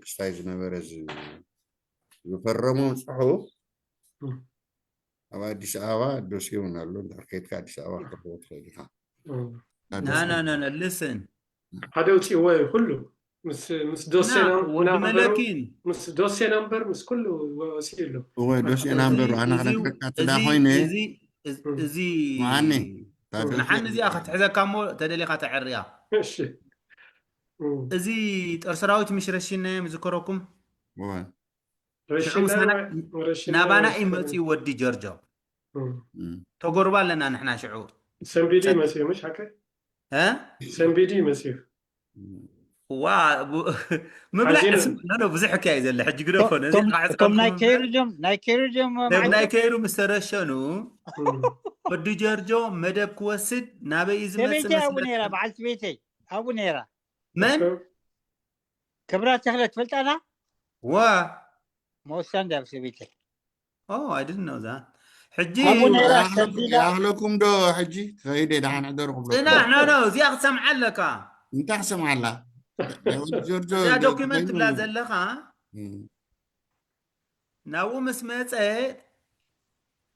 ክስታይ ዝነበረ ዝ- ዝፈረሞም ፅሑፍ እም። ኣብ ኣዲስ ኣበባ ዶሴ እውን ኣሎ። እንድሕር ከይድካ ኣዲስ ኣበባ ክትረኽቦ ትኽእል ኢኻ። እም። ኣብ ና ዶሴ- ና ና ና ልስን ሓደ ውፅእዎ እዩ ኩሉ ምስ ምስ ዶሴ ና ናም- ወዲ ናምበሩ መለኪን ምስ ዶሴ ናምበር ምስ ኩሉ ወፂኡ ኣሎ። እወ ዶሴ እዚ- ናምበሩ ኣነ እዚ ክነግረካ ትዳ እዚ ኮይነ እዚ እዚ- እዚ መዓኒ ንሓን እዚኣ ክትሕዘካ እሞ ተደሊኻ ተዕርያ። እሺ እም። እዚ ጦር ሰራዊት ምሽ ረሺናዮም ዝከረኩም እወ ረሺናዮ ምሳና- ወይ- ረሺናዮ ናባና ወይ- እዩ መፅኡ ወዲ ጆርጆ እም። እም። ተጎርባ ኣለና ንሕና ሽዑ ሰንቢዲ ሰ- መፅኡ ምሽ ሓቀ እ? ሰንቢዲ መፅኡ ዋ ቡ- ምብላዕ ሓዚኑ። ስም- ኖ፣ ኖ፣ ብዙሕ እካ እዩ ዘሎ ሕጂ ግደፎ ነዚ እቶም- ከዓ እቶም ናይ ስቀልኩም ከይሩ ጆም ናይ ከይሩ ጆም እቶም ናይ ከይሩ ምስ ተረሸኑ እም። ወዲ ጆርጆ መደብ ክወስድ ናበይ እዩ ዝመፅእ ሰበይቲ ኣብኡ ነይራ መስለካ? በዓልቲ ቤተይ ኣብኡ ነይራ መን ክብራ ተኽለ ትፈልጣና ዋ መወሳ እንዳ ሰበይቲ ኦ I didn't know that ሕጂ ኣብኡ ነይራ የኣኽለኩም- ሰቢላ የኣኽለኩም ዶ ሕጂ ከይደ ደሓን ሕደሩ ክብለኩም ፅናሕ ኖ ኖ እዚኣ ክትሰምዓ ኣለካ እንታይ ክሰምዓላ ናይ ወዲ ጆርጆ እዚኣ ደ- ዶኪመንት ትብላ ኮይኑ- ዘለኻ እም። ናብኡ ምስ መፀ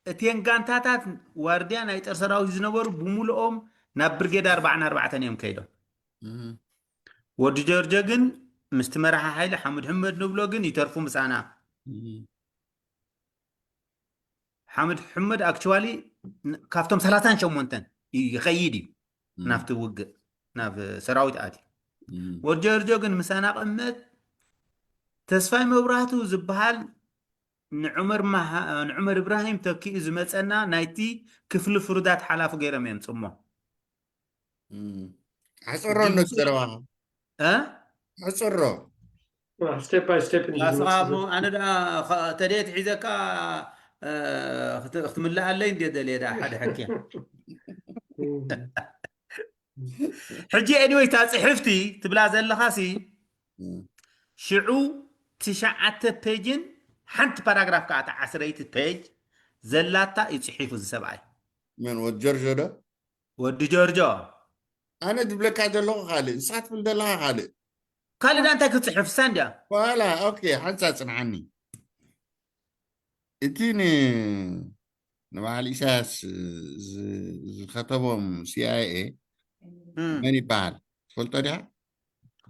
እቴን ጋንታታት ዋርድያ ናይ ጦር ሰራዊት ዝነበሩ ብምሉኦም ናብ ብርጌድ ኣርባዓን ኣርባዕተን እዮም ከይዶም። እም። ወዲ ጆርጆ ግን ምስቲ መራሒ ሓይሊ ሓሙድ ሕመድ ንብሎ ግን ይተርፉ ምሳና። እም። ሓሙድ ሕመድ ኣክቹዋሊ ካብቶም ሰላሳን ሸሞንተን ይኸይድ እዩ እም። ናብቲ ውግእ ናብ ሰራዊት ኣትዩ። እም። ወዲ ጆርጆ ግን ምሳና ቀመጥ ተስፋይ መብራህቱ ዝበሃል ንዑመር ማሃ- ንዑመር እብራሂም ተኪኡ ዝመፀና ናይቲ ክፍሊ ፍሩዳት ሓላፊ ገይሮም እዮም ፅሞ እም። ኣሕፅሮ እንዶ ዝገረባ እ? ኣሕፅሮ ስቴፕ ባይ ስቴፕ እንጂ ላስኻ ዝመፅእ እሞ ዘሎ። ኣነ ደኣ ኸ- ተደየት ሒዘካ እ፣ ክት- ክትምልኣለይ እንደ ደልየ ደኣ ሓደ ሕክያ እም። ሕጂ ኤኒወይ እታ ፅሕፍቲ ትብላ ዘለኻሲ እም። ሽዑ ትሽዓተ ፔጅን ሓንቲ ፓራግራፍ ከዓ እታ ዓስረይቲ ፔጅ ዘላታ እዩ ፅሒፉ እዚ ሰብኣይ። መን ወዲ ጆርጆ ዶ ወዲ ጆርጆ። ኣነ ዝብለካ ዘለኹ ካልእ፣ ንስኻ ትብል ዘለኻ ካልእ። ካልእ ዳ እንታይ ክትፅሕፍ? እሳ እንድያ። ዋላ፣ ኦኬ፣ ሓንሳ ጽንሓኒ። እቲ ን-፣ ንበዓል ኢሳያስ ዝ-፣ ዝኸተቦም ሲ ኣይ ኤ እም። መን ይበሃል? ትፈልጦ ዲኻ?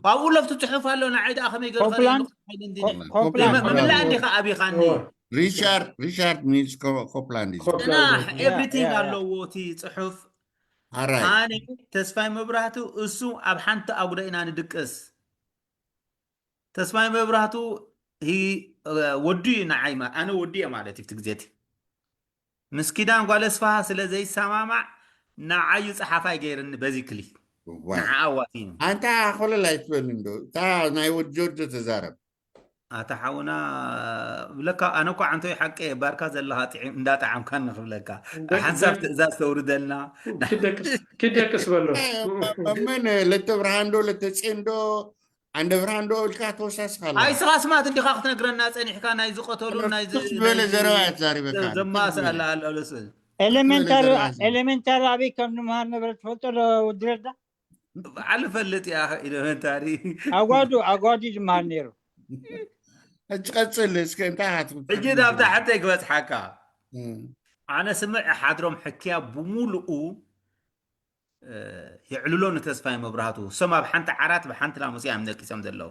ኣብኡ ለፍቲ ፅሑፍ ኣሎ። ንዓይ ደኣ ከመይ ገርካ ኮፕላንድ? ሓይሊ እንድኒ። ኮ-፣ ኮፕላንድ። መ-፣ መ-፣ ምላእ እንዲኻ ኣቢኻኒ። ሪቻርድ፣ ሪቻርድ ሚልስ ኮ-፣ ኮፕላንድ እዩ። እና ዝብሃል። ያ፣ ኤቭሪቲንግ ያ፣ ያ። ኣለዎ እቲ ፅሑፍ። ኣራይ። ኣነ ተስፋይ መብራህቱ እሱ ኣብ ሓንቲ ኣጉዶ ኢና ንድቅስ። ተስፋይ መብራህቱ ሂ-፣ ወዱ እዩ ንዓይ ማ-፣ ኣነ ወዱ እየ ማለት እዩ። እቲ ግዜ እቲ ምስ ኪዳን ጓል ኣስፍሃ ስለ ዘይሰማማዕ ንዓይ እዩ ጸሓፋይ ገይርኒ በዚ ክሊ። ዋይ። ንዓ ኣዋቲኑ። ኣንታ ኮለል ኣይትበል እንዶ። እታ ናይ ወድ ጆርጆ ተዛረብ። ኣታ ሓውና ብለካ ኣነ እኮ ዓንቶይ ሓቂ ባርካ ዘለኻ ጥዒም እንዳጠዓምካኒ ክብለካ ደቂ-፣ ሓንሳብ ደቂ-፣ ትእዛዝ ተውርደልና። ኪደቅስ፣ ኪደቅስ በሎ። መን ለተ ብርሃን ዶ ለተ ጼን ዶ ዓንደ ብርሃን ዶ ኢልካ ተወሳስኻ ኣለኻ። ኣይ ስኻ ስማት እንዲኻ ክትነግረና ጸኒሕካ ናይ ዝቀተሉን ናይ ዝ-፣ ትኽ ዝበለ ናይ ዘረባ እያ ተዛሪበካ። ዘማስኣላ ኣሎ ልስል። ኤሌመንታሪ ዝበለ ዘረባ። ኤሌመንታሪ ኣበይ ከም ንመሃር ነበረ ትፈልጦ ዶ ወዲ ረዳ? በዓል ፈልጥ እያ ኢለመንታሪ። ኣጓዱ ኣጓዱ ዝመሃር ነይሩ። ሕጂ ቀጽል እስከ እንታይ ኢኻ ትብል? ሕጂ ናብ ታሕተይ ክበጽሓካ። እም። ኣነ ስምዕ ሓድሮም ሕክያ ብምሉኡ እ፣ የዕልሎ ንተስፋይ መብራህቱ። እሶም ኣብ ሓንቲ ዓራት ብሓንቲ ላሙስ እዮም ነቂሶም ዘለዉ።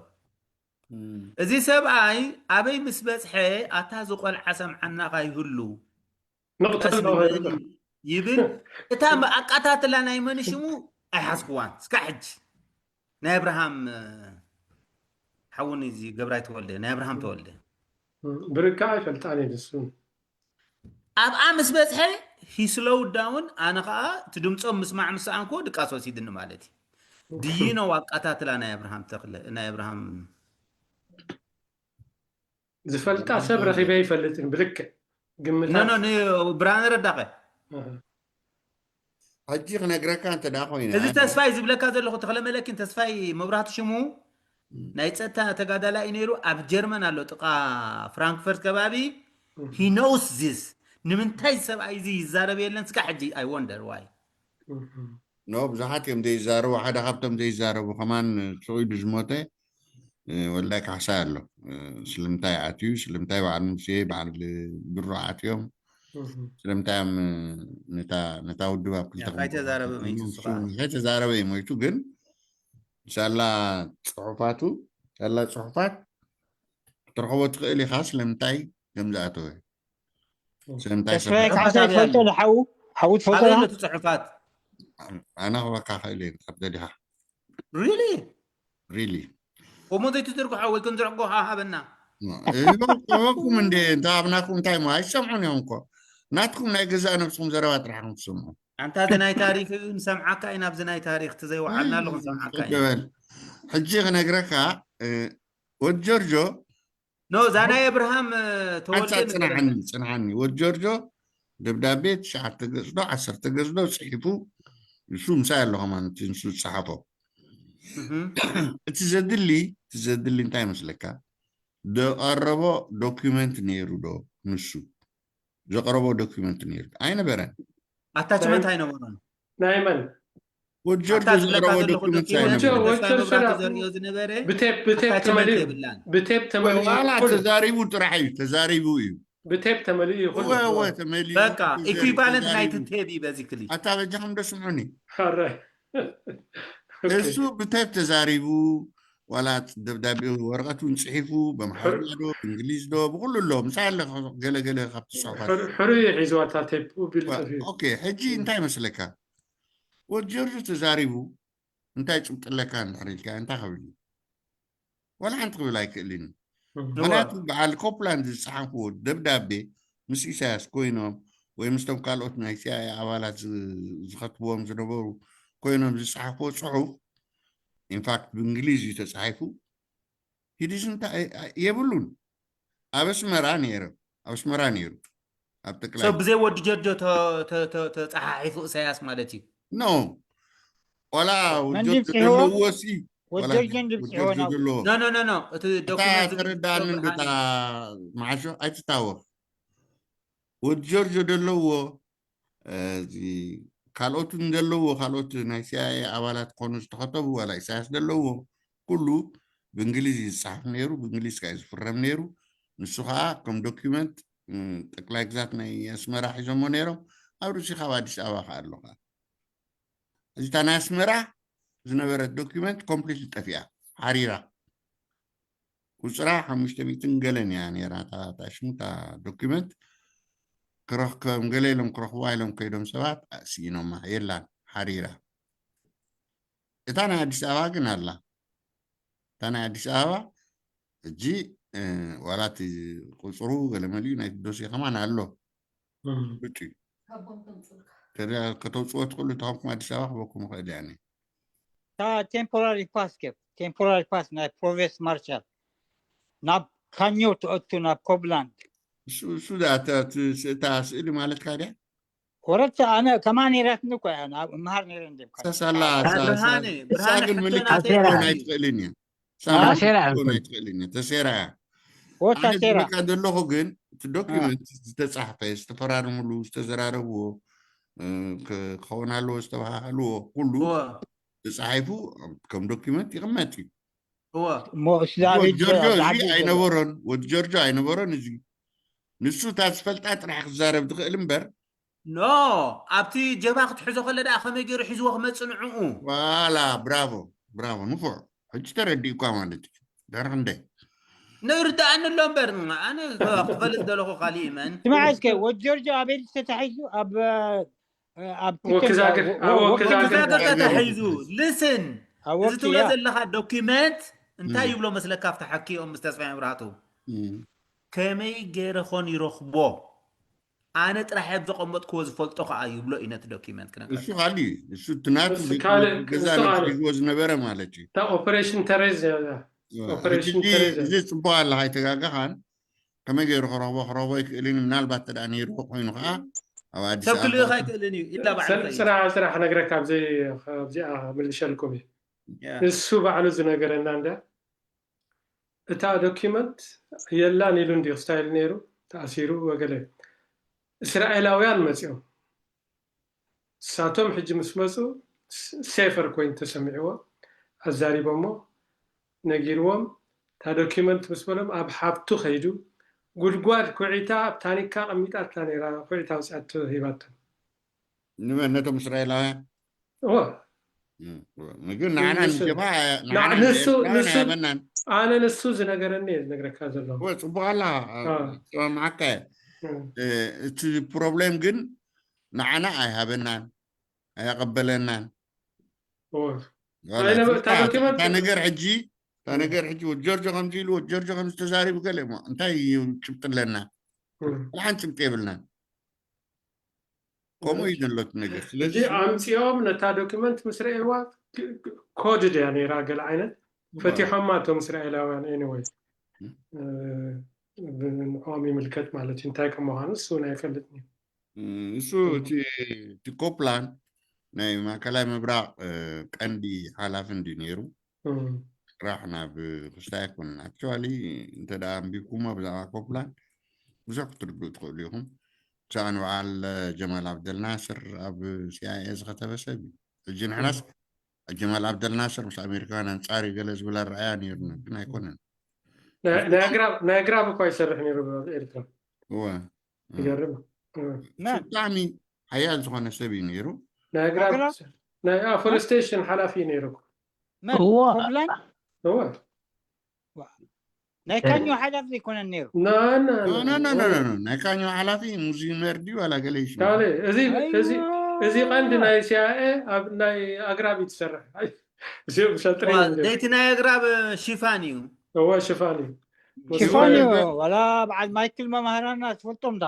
እም። እዚ ሰብኣይ ኣበይ ምስ በጽሐ ኣታ ዝቆልዓ ሰምዓናኻ ይህሉ ቀስ ንቕተሎ ንበል ይብል። እታ ኣቃታትላ ናይ መን ሽሙ ኣይሓዝክዋን እስካ ሕጂ። ናይ ኣብርሃም እ፣ ሓውን እዚ ገብራይ ተወልደ፣ ናይ ኣብርሃም ተወልደ። ብርካ ኣይፈልጣን እየ ንሱ። ኣብኣ ምስ በጽሐ ሂስሎው ዳውን ኣነ ከዓ እቲ ድምፆም ምስማዕ ምስ ሰኣንኩ ድቃስ ወሲድኒ ማለት እዩ። ድይነው ኣቃታትላ ናይ ኣብርሃም ተክለ ናይ ኣብርሃም ዝፈልጣ ሰብ ረኺበ ይፈልጥን ብልክዕ ግምታት ኖ ንብርሃነ ረዳኸ ኣሃ። ሕጂ ክነግረካ እንተ ደኣ ኮይነ እዚ ተስፋይ ዝብለካ ዘለኹ ተክለ መለኪን ተስፋይ መብራህቲ ሽሙ ናይ ፀጥታ ተጋዳላይ እዩ ነይሩ። ኣብ ጀርመን ኣሎ ጥቃ ፍራንክፈርት ከባቢ። He knows this ንምንታይ ሰብኣይ እዚ ይዛረብ የለን ስካ ሕጂ I wonder why። እህም። ኖ ብዙሓት እዮም ዘይዛረቡ። ሓደ ካብቶም ዘይዛረቡ ከማን ስቕ ኢሉ ዝሞተ እ፣ ወልዳይ ካሕሳይ ኣሎ። እ፣ ስለምንታይ ኣትዩ? ስለምንታይ በዓል ሙሴ በዓል ድሮ ኣትዮም? እህም። ስለምንታይ እዮም ነታ ነታ ውድብ ኣብ ክልተ ያ፣ ካይተዛረበ መይቱ እሱ ከዓ። ከይተዛረበ እዩ ሞይቱ። ግን ሳላ ፅሑፋቱ ሳላ ፅሑፋት ክትረኽቦ ትኽእል ኢኻ። ስለምንታይ ከም ዝኣተወ ስለምንታይ ተስፋዬ ከም ካሕሳይ ትፈልጦ ዶ ሓዉ? ሓዉ ትፈልጦ ኣበይ ዶ? ኣሎ እቲ ፅሑፋት? ኣነ ክበካ ክእል እየ ካብ ደሊኻ ሪሊ ሪሊ እሞ ዘይትዝርግሖ ወይ ክንዝርግሖ ሃበና። እበኩም እንደ እንተ ኣብናኩም እንታይ ሞ ኣይሰምዑን እዮም እኮ ናትኩም ናይ ገዛእ ነብስኩም ዘረባ ጥራሕ እዮም ትሰምዑ ኣንታ እዚ ናይ ታሪክ እዩ ንሰምዓካ ኢና። ኣብዚ ናይ ታሪክ እቲ ዘይወዓልና ኣለኹ ንሰምዓካ ኢና። በል ሕጂ ክነግረካ እ፣ ወድ ጆርጆ ኖ እዛ ናይ ኣብርሃም እ፣ ተወልደ ሓንሳብ ጽንሓኒ ንገረና። ጽንሓኒ ወድ ጆርጆ ደብዳቤ ትሽዓተ ገጽ ዶ ዓሰርተ ገጽ ዶ ጽሒፉ ንሱ ምሳይ ኣሎ ከማን እቲ ንሱ ዝጸሓፎ እህም። እቲ ዘድሊ እቲ ዘድሊ እንታይ ይመስለካ ዘቐረቦ ዶኪመንት ነይሩ ዶ ንሱ ዘቐረቦ ዶኪመንት ነይሩ ኣይነበረን ኣታችመንት ኣይነበሮን። ናይ መን ወድ ጆርጆ ኣታ ዝብለካ ዘቕረቦ ዘለኹ ዶኪመንት ዶኪመንት ኣይነበረን ወድ ተስፋ ጆርጆ መብራህቱ ዳ- ዘርእዮ ዝነበረ ብቴፕ ብቴፕ ኣታችመንት ተመሊኡ የብላን። ብቴፕ ተመሊኡ ዋላ ኩሉ ተዛሪቡ ጥራሕ እዩ ተዛሪቡ እዩ ብቴፕ ተመሊኡ እዩ ኩሉ እወ እወ ተመሊኡ በቃ ተዘሪቡ፣ ኢኩቫለንት ናይ ተዛሪቡ። ትቴብ እዩ በዚ ክሊ ኣታ በጃኹም ዶ ስምዑኒ ሓራይ እሱ ብቴፕ ተዛሪቡ ዋላ ደብዳቤ ወረቐት እውን ፅሒፉ በምሓርኛ ዶ ብእንግሊዝ ዶ ብኩሉ ኣሎ ምሳይ ኣለኻ ገለገለ ካብቲ ፅሑፋት ሕሩ- ሕሩይ እዩ ሒዝዋ እታ ቴፕ ቢሉ ጠፊኡ ኦኬ ሕጂ እንታይ መስለካ ወድ ጆርጆ ተዛሪቡ እንታይ ጭብጢ ኣለካ እንድሕር ኢልካ እንታይ ክብል እዩ ዋላ ሓንቲ ክብል ኣይክእልን እዩ እም። ምክንያቱ በዓል ኮፕላንድ ዝፀሓፍዎ ደብዳቤ ምስ ኢሳያስ ኮይኖም ወይ ምስቶም ካልኦት ናይ ሲኣይኤ ኣባላት ዝ- ዝኸትብዎም ዝነበሩ ኮይኖም ዝፀሓፍዎ ፅሑፍ ኢንፋክት ብእንግሊዝ እዩ ተፃሒፉ ሂዲስ እንታይ የብሉን ኣብ ኣስመራ ነይሩ ኣብ ኣስመራ ነይሩ ኣብ ሶ ጠቅላይ ብዘይ ወዲ ጀርጆ ተ- ተ- ተ- ተፀሓሒፉ እሳያስ ማለት እዩ። ኖ ዋላ መን ጆርጆ ድምፂ ሂቦ? ዘለዎሲ ወዲ ዋላ ጀርጆን ድምፂ ጆርጆ ሂቦ ናብ ዘለዎ ኖ ኖ ኖ ኖ እቲ እታ ዶኩመንት ዝብል ተረዳእኒ እንዶ ብርሃን እታ መዓሾ ኣይትታወኽ ወዲ ጆርጆ ዘለዎ እዚ ካልኦት ዘለውዎ፣ ካልኦት ናይ ሲኣይኤ ኣባላት ክኾኑ ዝተኸተቡ ዋላ ኢሳያስ ዘለውዎ ኩሉ ብእንግሊዝ እዩ ዝፅሓፍ ነይሩ፣ ብእንግሊዝ ከዓ እዩ ዝፍረም ነይሩ። ንሱ ከዓ ከም ዶኪመንት ጠቅላይ ግዛት ናይ ኣስመራ ሒዞሞ ነይሮም። ኣብ ርእሲ ካብ ኣዲስ ኣበባ ከዓ ኣሎ ከዓ እዚ እታ ናይ ኣስመራ ዝነበረት ዶኪመንት ኮምፕሊት ጠፊኣ ሓሪራ። ቁፅራ ሓሙሽተ ሚእትን ገለን እያ ነይራ እታ ሽሙታ ዶኪመንት። ክረክከም ገለ ኢሎም ክረክብዋ ኢሎም ከይዶም ሰባት ስኢኖማ፣ የላን፣ ሓሪራ። እታ ናይ ኣዲስ ኣበባ ግን ኣላ። እታ ናይ ኣዲስ ኣበባ ሕጂ ዋላ እቲ ቁፅሩ ገለ መሊኡ ናይ ዶሴ ከማን ኣሎ። ብጭ ከተውፅዎ ትኽእሉ ተኸምኩም ኣዲስ ኣበባ ክበኩም ይኽእል እያ። ቴምፖራሪ ፓስ ቴምፖራሪ ፓስ ናይ ፕሮቪንስ ማርሻል ናብ ካኞ ትኣቱ ናብ ኮብላንድ እሱ እታ ስእሊ ማለትካ ድያ? ኮረቻ ኣነ ከማ ነይራትኒ እኮ እያ ናብ እምሃር ነይረ እንደ ሳሳላ ብርሃነ እሳ ብርሃነ ግን ሕቶና ምልክት ተይራ ክትከውን ኣይትኽእልን እያ። ተራ። ኣይትኽእልን እያ። ተሴራ እያ። ወታ ኣነ ሴራ ዝብለካ ዘለኹ ግን እቲ ዶኪመንት ዝተፃሕፈ ዝተፈራረምሉ ዝተዘራረብዎ እ፣ ክ- ክኸውን ኣለዎ ዝተባሃሃልዎ ኩሉ እወ ተፃሒፉ ከም ዶኪመንት ይቕመጥ እዩ። እወ እሞ እሱ ዝኣበይ ወዲ ጆርጆ እዚ ዝዓቢ ዘሎ። ኣይነበሮን፣ ወዲ ጆርጆ ኣይነበሮን። እዚ ንሱ እታ ዝፈልጣ ጥራሕ ክዛረብ ትኽእል እምበር ኖ ኣብቲ ጀባ ክትሕዞ ከለ ደኣ ከመይ ገይሩ ሒዝዎ ክመፅእ ንዕኡ ዋላ ብራቮ ብራቮ ንፉዕ ሕጂ ተረዲእኳ ማለት እዩ። ደርክ እንደ ንርዳእኒ ኣሎ እምበር ኣነ ክፈልጥ ዘለኹ ካሊእ መን ስማዕ እስከ ወዲ ጆርጆ ኣበይ ተታሒዙ ኣብ ኣብ ወክዛግር ኣብ ወክዛግር ወክዛግር ተታሒዙ ልስን ኣብ እዚ ወቅቲ ትብሎ ያ ዘለካ ዶኪመንት እንታይ ይብሎ መስለካ ኣብቲ ሓኪኦም ምስ ተስፋ መብራህቱ እም። ከመይ ገይረ ኾን ይረኽቦ ኣነ ጥራሕ ኣብ ዘቐመጥክዎ ዝፈልጦ ከዓ ይብሎ እዩ ነቲ ዶኪመንት ክነግረካ እሱ ካልእ እዩ። እሱ እቲ ናቱ እሱ ካልእ- ገዛ እሱ ካልእ። ሒዝዎ ዝነበረ ማለት እዩ። እታ ኦፐሬሽን ተሬዝ ሕጂ ኦፐሬሽን እዚ- ተሬዝ እዚ ፅቡቅ ኣለ ኣይተጋገኻን። ከመይ ገይሩ ክረኽቦ ክረኽቦ ኣይክእልን እዩ። ምናልባት ተዳ ነይርዎ ኮይኑ ከዓ ኣብ ኣዲስ ሰብ ክልእኽ ኣበባ ኣይክእልን እዩ ኢላ ባዕሉ ስራሕ ስራሕ ነግረካ ኣብዚኣ ምልሸልኩም እዩ። እሱ ባዕሉ ዝነገረና እንዳ እታ ዶኪመንት የላን ኢሉ እንዲ ስታይል ነይሩ ተኣሲሩ ወገለ እስራኤላውያን መፂኦም እሳቶም ሕጂ ምስ መፁ ሴፈር ኮይኑ ተሰሚዕዎ ኣዛሪቦሞ ነጊርዎም እታ ዶኪመንት ምስ በሎም ኣብ ሓብቱ ከይዱ ጉድጓድ ኩዒታ ኣብ ታኒካ ቀሚጣትላ ነይራ ኩዒታ ኣውፅኣቶ ሂባቶም ንመን ነቶም እስራኤላውያን እዎ ግን ንዓና ንሱ- ንጀብሃ ንዓ- ንሱ- ንሱ- ኣይሃበናን ኣነ ንሱ ዝነገረኒ እየ ዝነግረካ ዘለኹ እወ፣ ፅቡቅ ኣላ አ። ስማማዓካ እየ። እ፣ እ፣ እቲ ፕሮብሌም ግን ንዓና ኣይሃበናን ኣያቀበለናን እዎ። ዋላ ኣይ፣ ነበ- እቲ እታ ዶኪመንት- እታ ነገር ሕጂ እታ እ። ነገር ሕጂ ወዲ ጆርጆ ከምዚ ኢሉ ወዲ ጆርጆ ከምዚ ተዛሪቡ ገለ እሞ እንታይ እዩ ጭብጢ ኣለና? እ። ሓንቲ ጭብጢ የብልናን። ከምኡ እዩ ዘሎ እቲ ነገር። ስለዚ ሕጂ ኣምፂኦም ነታ ዶኪመንት ምስ ረእዋ ኮድድ እያ ነይራ ገለ ዓይነት ፈቲሖማ እቶም እስራኤላውያን anyway ንዕኦም ይምልከት ማለት እዩ እንታይ ከም ምዃኑ እሱ እውን ኣይፈልጥን እዩ እሱ እቲ እቲ ኮፕላን ናይ ማእከላይ ምብራቕ ቀንዲ ሓላፊ እንዲ ነይሩ። ስራሕ ናብ ክስታይ ኣይኮነን። ኣክቹዋሊ እንተ ደኣ ኣንቢብኩሞ ብዛዕባ ኮፕላን ብዙሕ ክትርድኡ ትኽእሉ ኢኹም። ክሳዕ ንበዓል ጀማል ዓብደልናስር ኣብ ሲኣይኤ ዝኸተበ ሰብ እዩ። ሕጂ ንሕናስ ጀማል ዓብደልናስር ምስ ኣሜሪካውያን ኣንጻር እዩ ገለ ዝብል ኣረኣያ ነይሩና፣ ግን ኣይኮነን። ናይ ኣግራብ እኳ ይሰርሕ ነይሩ ኣብ ኤርትራ። እወ ይገርም። ብጣዕሚ ሓያል ዝኾነ ሰብ እዩ ነይሩ። ናይ ኣግራብ ናይ ኣፎረስቴሽን ሓላፊ እዩ ነይሩ። ኮብላን እወ ናይ ካኞ ሓላፊ ዘይኮነን ነይሩ። ናይ ካኞ ሓላፊ ሙዚመር ድዩ ዋላ ገለ ይሽ እዚ ቀንዲ ናይ ሲኣይኤ ኣብ ናይ ኣግራብ እዩ ትሰርሕ። እዚኦም ሸጥሪ ደይቲ ናይ ኣግራብ ሽፋን እዩ። እወ ሽፋን እዩ። ሽፋን እዩ። ዋላ በዓል ማይክል መማህራና ትፈልጦም ዳ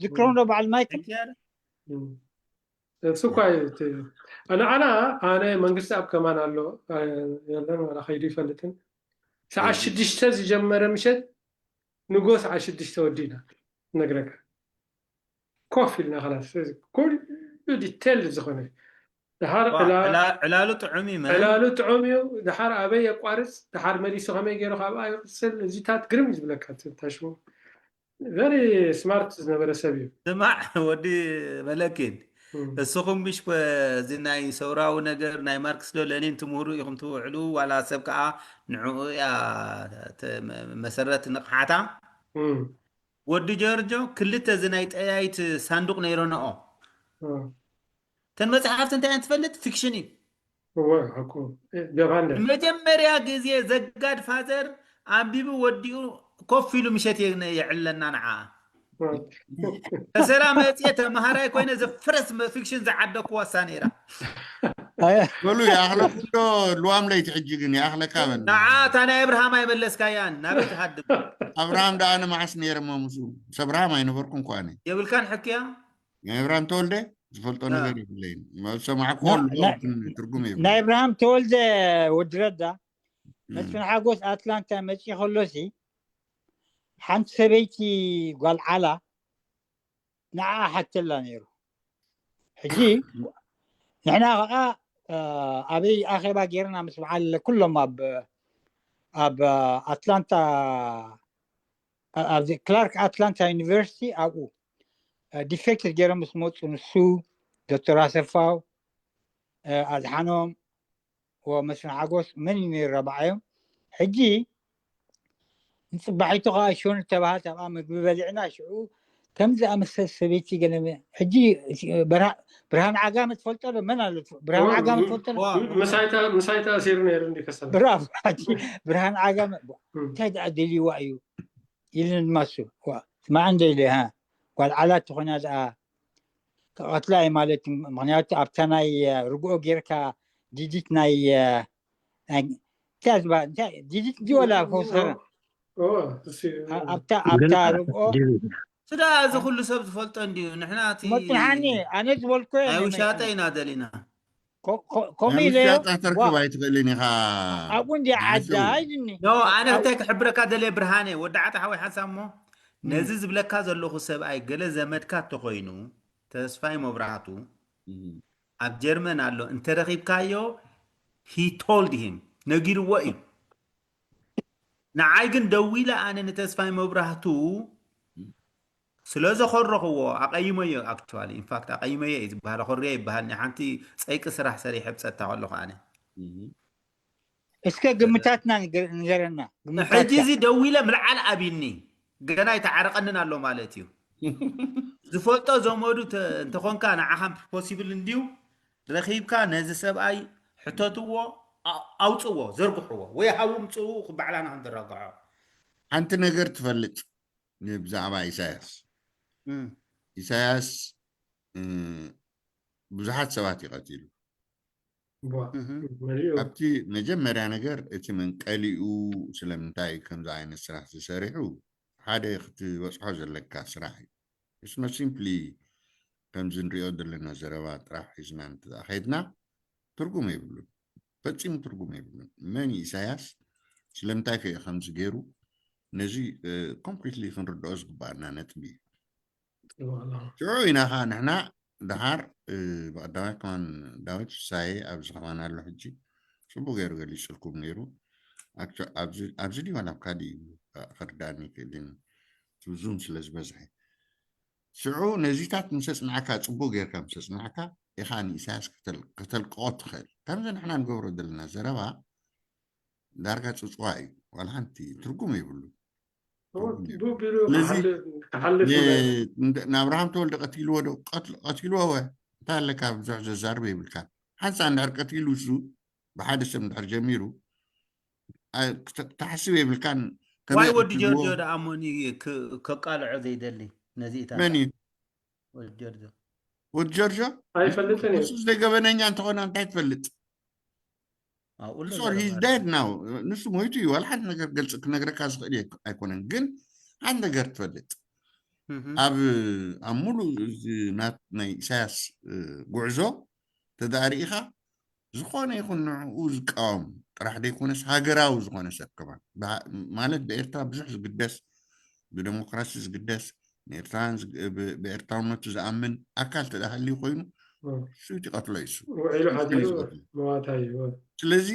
ዝክሮም ዶ በዓል ማይክል እሱ እኳ እዩ። ንዓና ኣነ መንግስቲ ኣብ ከማን ኣሎ የለን ዋላ ከይዱ ይፈልጥን ሰዓት ሽዱሽተ ዝጀመረ ምሸት ንጎ ሰዓት ሽዱሽተ ወዲእና ነግረካ ኮፍ ኢልና ላስ ኩሉ ዲቴል ዝኾነ ድሓር ዕላሉ ጥዑም እዩ ዕላሉ ጥዑም እዩ ድሓር ኣበይ የቋርፅ ድሓር መሊሱ ከመይ ገይሩ ካብኣ ይቅፅል እዚታት ግርም እዩ ዝብለካ ታሽሙ very smart ዝነበረ ሰብ እዩ ስማዕ ወዲ መለኪን እስኹም ምሽ እዚ ናይ ሰውራዊ ነገር ናይ ማርክስ ዶ ለኒን ትምህሩ ኢኹም ትውዕሉ ዋላ ሰብ ከዓ ንዕኡ እያ መሰረት ንቕሓታ። ወዲ ጀርጆ ክልተ እዚ ናይ ጠያይት ሳንዱቕ ነይረንኦ። ተን መፅሓፍቲ እንታይ እየን ትፈልጥ? ፊክሽን እዩ። መጀመርያ ግዜ ዘጋድ ፋዘር ኣንቢቡ ወዲኡ ኮፍ ኢሉ ምሸት የዕለና ንዓ ተሰራ መፅየ ተመሃራይ ኮይነ ዘፍረስ ፊክሽን ዝዓደኩ ዋሳ ነይራ። በሉ ይኣኽለኩም ዶ? ልዋም ለይቲ ሕጂ ግን ይኣኽለካ በል። ንዓ እታ ናይ ኣብርሃም ኣይመለስካያን ናበይ ትሃድም? ኣብርሃም ደኣ ኣነ መዓስ ነይረ እሞ ምስኡ? ምስ ኣብርሃም ኣይነበርኩን እኳ ኣነ። የብልካን ሕክያ? ናይ ኣብርሃም ተወልደ ዝፈልጦ ነገር የብለይን። ዝሰማዕኩዎ ትርጉም የብሉ። ናይ ኣብርሃም ተወልደ ወዲ ረዳ መስፍን ሓጎስ ኣትላንታ መፂ ከሎሲ ሓንቲ ሰበይቲ ጓል ዓላ ንዓኣ ሓተላ ነይሩ። ሕጂ ንሕና ከዓ ኣበይ ኣኼባ ጌርና ምስ በዓል ኩሎም ኣብ ኣብ ኣትላንታ ኣብዚ ክላርክ ኣትላንታ ዩኒቨርሲቲ ኣብኡ ዲፌክትድ ገይሮም ምስ መፁ ንሱ ዶክተር ኣሰፋው ኣድሓኖም ወመስፍን ሓጎስ መን እዩ ነይሩ ረባዓዮም። ሕጂ ንፅባሒቱ ከዓ ሾን ተባሃልት ኣብኣ ምግቢ በሊዕና ሽዑ ከምዚ ኣመሰል ሰበይቲ ገለ ሕጂ ብርሃን ዓጋመ ትፈልጦ ዶ? መን ኣሎ ብርሃን ዓጋመ ትፈልጦ ዶ? ምሳይ ተኣሲሩ ነይሩ እንዲ ከሰላ። ብራቮ። ብርሃን ዓጋመ እንታይ ደኣ ደልይዋ እዩ ኢሉ ንማሱ ስማዕ እንደ ኢለ ጓል ዓላት ትኾና ደኣ ክቐትላ እዩ ማለት እዩ። ምክንያቱ ኣብታ ናይ ርግኦ ጌርካ ዲዲት ናይ እንታይ ዝበሃል እንታይ ዲዲት እንዲ ወላ ፈውስኸና ኣብታ ኣብታ ርግኦ ስዳ እዚ ኩሉ ሰብ ዝፈልጦ እንዲዩ ንሕና እቲ መፅንሓኒ ኣነ ዝበልኮ ናይ ውሻጠ ኢና ደሊና ከምኡ ኢለ ተርክብ ኣይትኽእልን ኢኻ ኣብኡ እንዲ ዓዳ ኢልኒ ኣነ እንታይ ክሕብረካ ደልየ ብርሃነ ወዲ ዓጣ ሓወይ ሓንሳሞ ነዚ ዝብለካ ዘለኹ ሰብኣይ ገለ ዘመድካ ተኾይኑ ተስፋይ መብራህቱ ኣብ ጀርመን ኣሎ እንተረኺብካዮ he told him ነጊርዎ እዩ። ንዓይ ግን ደዊለ ኣነ ንተስፋይ መብራህቱ ስለ ዘኸረኽዎ ኣቐይመዮ actually in fact ኣቐይመዮ እዩ ዝበሃል ኣኸርዮ ይበሃል ሓንቲ ፀይቂ ስራሕ ሰሪሐ ብፀጥታ ከለኹ ኣነ እስከ ግምታትና ንገረና ሕጂ እዚ ደዊለ ምልዓል ኣብይኒ ገና ይተዓረቐንን ኣሎ ማለት እዩ ዝፈልጦ ዘመዱ እንተኾንካ ንዓኻ ፖሲብል እንድዩ ረኺብካ ነዚ ሰብኣይ ሕተትዎ ኣውፅዎ ዘርግሕዎ ወይ ሃቡ ምፅኡ ክባዕላና ክንዘረግሖ ሓንቲ ነገር ትፈልጥ ብዛዕባ ኢሳያስ ኢሳያስ ብዙሓት ሰባት ይቐቲሉ ኣብቲ መጀመርያ ነገር እቲ መንቀሊኡ ስለምንታይ ከምዚ ዓይነት ስራሕ ዝሰሪሑ ሓደ ክትበፅሖ ዘለካ ስራሕ እዩ እስመ ሲምፕሊ ከምዚ ንሪኦ ዘለና ዘረባ ጥራሕ ሒዝና እንትኸድና ትርጉም የብሉን ፈፂሙ ትርጉም የብሉን መን ኢሳያስ ስለምንታይ ከ ከምዚ ገይሩ ነዚ ኮምፕሊትሊ ክንርድኦ ዝግባኣና ነጥቢ እዩ ሽዑ ኢና ኸዓ ንሕና ድሓር ብቐዳማይ ከማን ዳዊት ፍሳየ ኣብዚ ከማን ኣሎ ሕጂ ፅቡቅ ገይሩ ገሊፅልኩም ነይሩ ኣብዚ ድዩ ዋላ ኣብ ካሊእ እዩ ክርዳእኒ ይክእልን ዙም ስለ ዝበዝሐ ሽዑ ነዚታት ምስ ኣፅናዕካ ፅቡቅ ጌርካ ምስ ኣፅናዕካ ኢኻ ንኢሳያስ ከተልቅቆ ትኽእል ከምዚ ንሕና ንገብሮ ዘለና ዘረባ ዳርጋ ፅፅዋ እዩ ዋላ ሓንቲ ትርጉም የብሉ ንኣብርሃም ተወልደ ቀትልዎ ዶ ቀትልዎ ወ እንታይ ኣለካ ብዙሕ ዘዛርብ የብልካ ሓንሳ እንድሕር ቀትሉ እሱ ብሓደ ሰብ እንድሕር ጀሚሩ ክትሓስብ የብልካን ዋይ ወዲ ጀርጆ ደኣ ሞኒ ከቃልዖ ዘይደሊ ነዚ ኢታ መን እዩ ወዲ ጀርጆ ወዲ ጀርጆ ኣይፈልጥን እዩ እሱ ዘይገበነኛ እንተኾነ እንታይ ትፈልጥ ሶሪ ሂዝ ዴድ ናው ንሱ ሞይቱ እዩ ዋላ ሓንቲ ነገር ገልፂ ክነግረካ ዝኽእል ኣይኮነን ግን ሓንቲ ነገር ትፈልጥ ኣብ ኣብ ሙሉእ ናይ ኢሳያስ ጉዕዞ ተዳሪኢኻ ዝኾነ ይኹን ንዕኡ ዝቃወም ጥራሕ ዘይኮነስ ሃገራዊ ዝኾነ ሰብ ከማን ማለት ብኤርትራ ብዙሕ ዝግደስ ብደሞክራሲ ዝግደስ ንኤርትራውያን ብኤርትራውነቱ ዝኣምን ኣካል ተዳሃልዩ ኮይኑ ሱት ይቐትሎ ይሱ ውዒሉ ሓዲሩ መዋታይ እዩ ስለዚ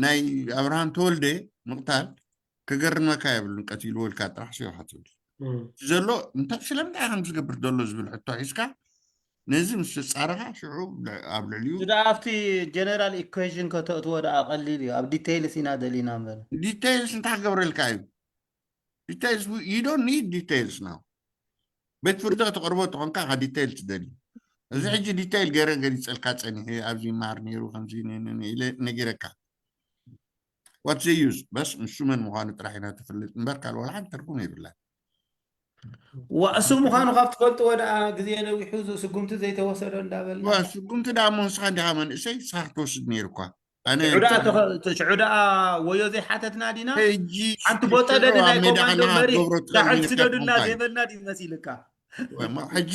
ናይ ኣብርሃም ተወልደ ምቕታል ከገርመካ የብሉን ቀቲልዎ ኢልካ ጥራሕ ሲ ክትብል ዘሎ እንታይ ስለምንታይ ከም ዝገብር ዘሎ ዝብል ሕቶ ሒዝካ ነዚ ምስ ተጻረኻ ሽዑ ኣብ ልዕሊኡ እቲ ደኣ ኣብቲ ጀነራል ኢኩዌሽን ከተእትዎ ደኣ ቀሊል እዩ። ኣብ ዲቴይልስ ኢና ደሊና እምበር። ዲቴይልስ እንታይ ክገብረልካ እዩ? ዲቴይልስ you don't need details now። ቤት ፍርዲ ከተቕርቦ ተኾንካ ኢኻ ዲቴይል ትደሊ። እዚ ሕጂ ዲቴይል ገይረ ገሊጸልካ ጸኒሐ ኣብዚ ይመሃር ነይሩ ከምዚ ነ- ነ- ነ- ኢለ ነጊረካ። What's the use? በስ ንሱ መን ምዃኑ ጥራሕ ኢና ትፍልጥ እምበር ካልእ ዋላ ሓንቲ ትርጉም የብላን። ዋ እሱ ምዃኑ ካብ ትፈልጥዎ ደኣ ግዜ ነዊሑ ዝ- ስጉምቲ ዘይተወሰዶ እንዳበልና ዋ ስጉምቲ ደኣ እሞ ንስኻ እንዲኻ መንእሰይ ንስኻ ክትወስድ ነይሩ እኳ ኣነ ሽዑ ደኣ ተኸ- ሽዑ ደኣ ወዮ ዘይሓተትና ዲና ሕጂ ሓንቲ ቦጠ ሽዑ ደሊ ኣብ ናይ ሜዳ ኮማንዶ ከለኻ መሪ ክትገብሮ ትኽእል ዳዕል ነይርካ ስደዱና እኳ እዩ። ዘይበልና ድዩ መሲልካ እሞ ሕጂ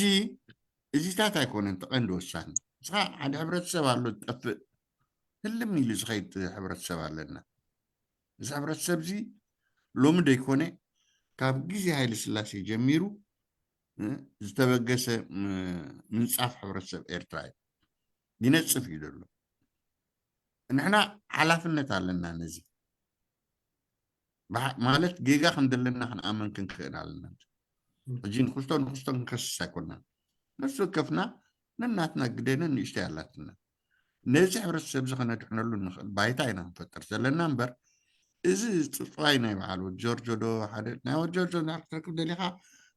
እዚታት ኣይኮነን እቲ ቀንዲ ወሳኒ። ንስኻ ሓደ ሕብረተሰብ ኣሎ ዝጠፍእ ህልም ኢሉ ዝኸይድ ሕብረተሰብ ኣለና። እዚ ሕብረተሰብ እዚ ሎሚ ደይኮነ ካብ ግዜ ሃይለ ስላሴ ጀሚሩ እ፣ ዝተበገሰ ም- ምንጻፍ ሕብረተሰብ ኤርትራ እዩ። ይነጽፍ እዩ ዘሎ። ንሕና ሓላፍነት ኣለና ነዚ ብሓ- ማለት ጌጋ ከም ዘለና ክንኣመን ክንክእል ኣለና። ሕጂ ንክስቶ ንክስቶ ክንከስስ ኣይኮናን። ነፍሲ ወከፍና ነናትና ግደነ ንእሽተይ ኣላትና። ነዚ ሕብረተሰብ እዚ ከነድሕነሉ ንኽእል ባይታ ኢና ክንፈጥር ዘለና እምበር እዚ ጽጽዋይ ናይ በዓል ወዲ ጆርጆ ዶ ሓደ ናይ ወዲ ጆርጆ እንድሕር ክትረክብ ደሊኻ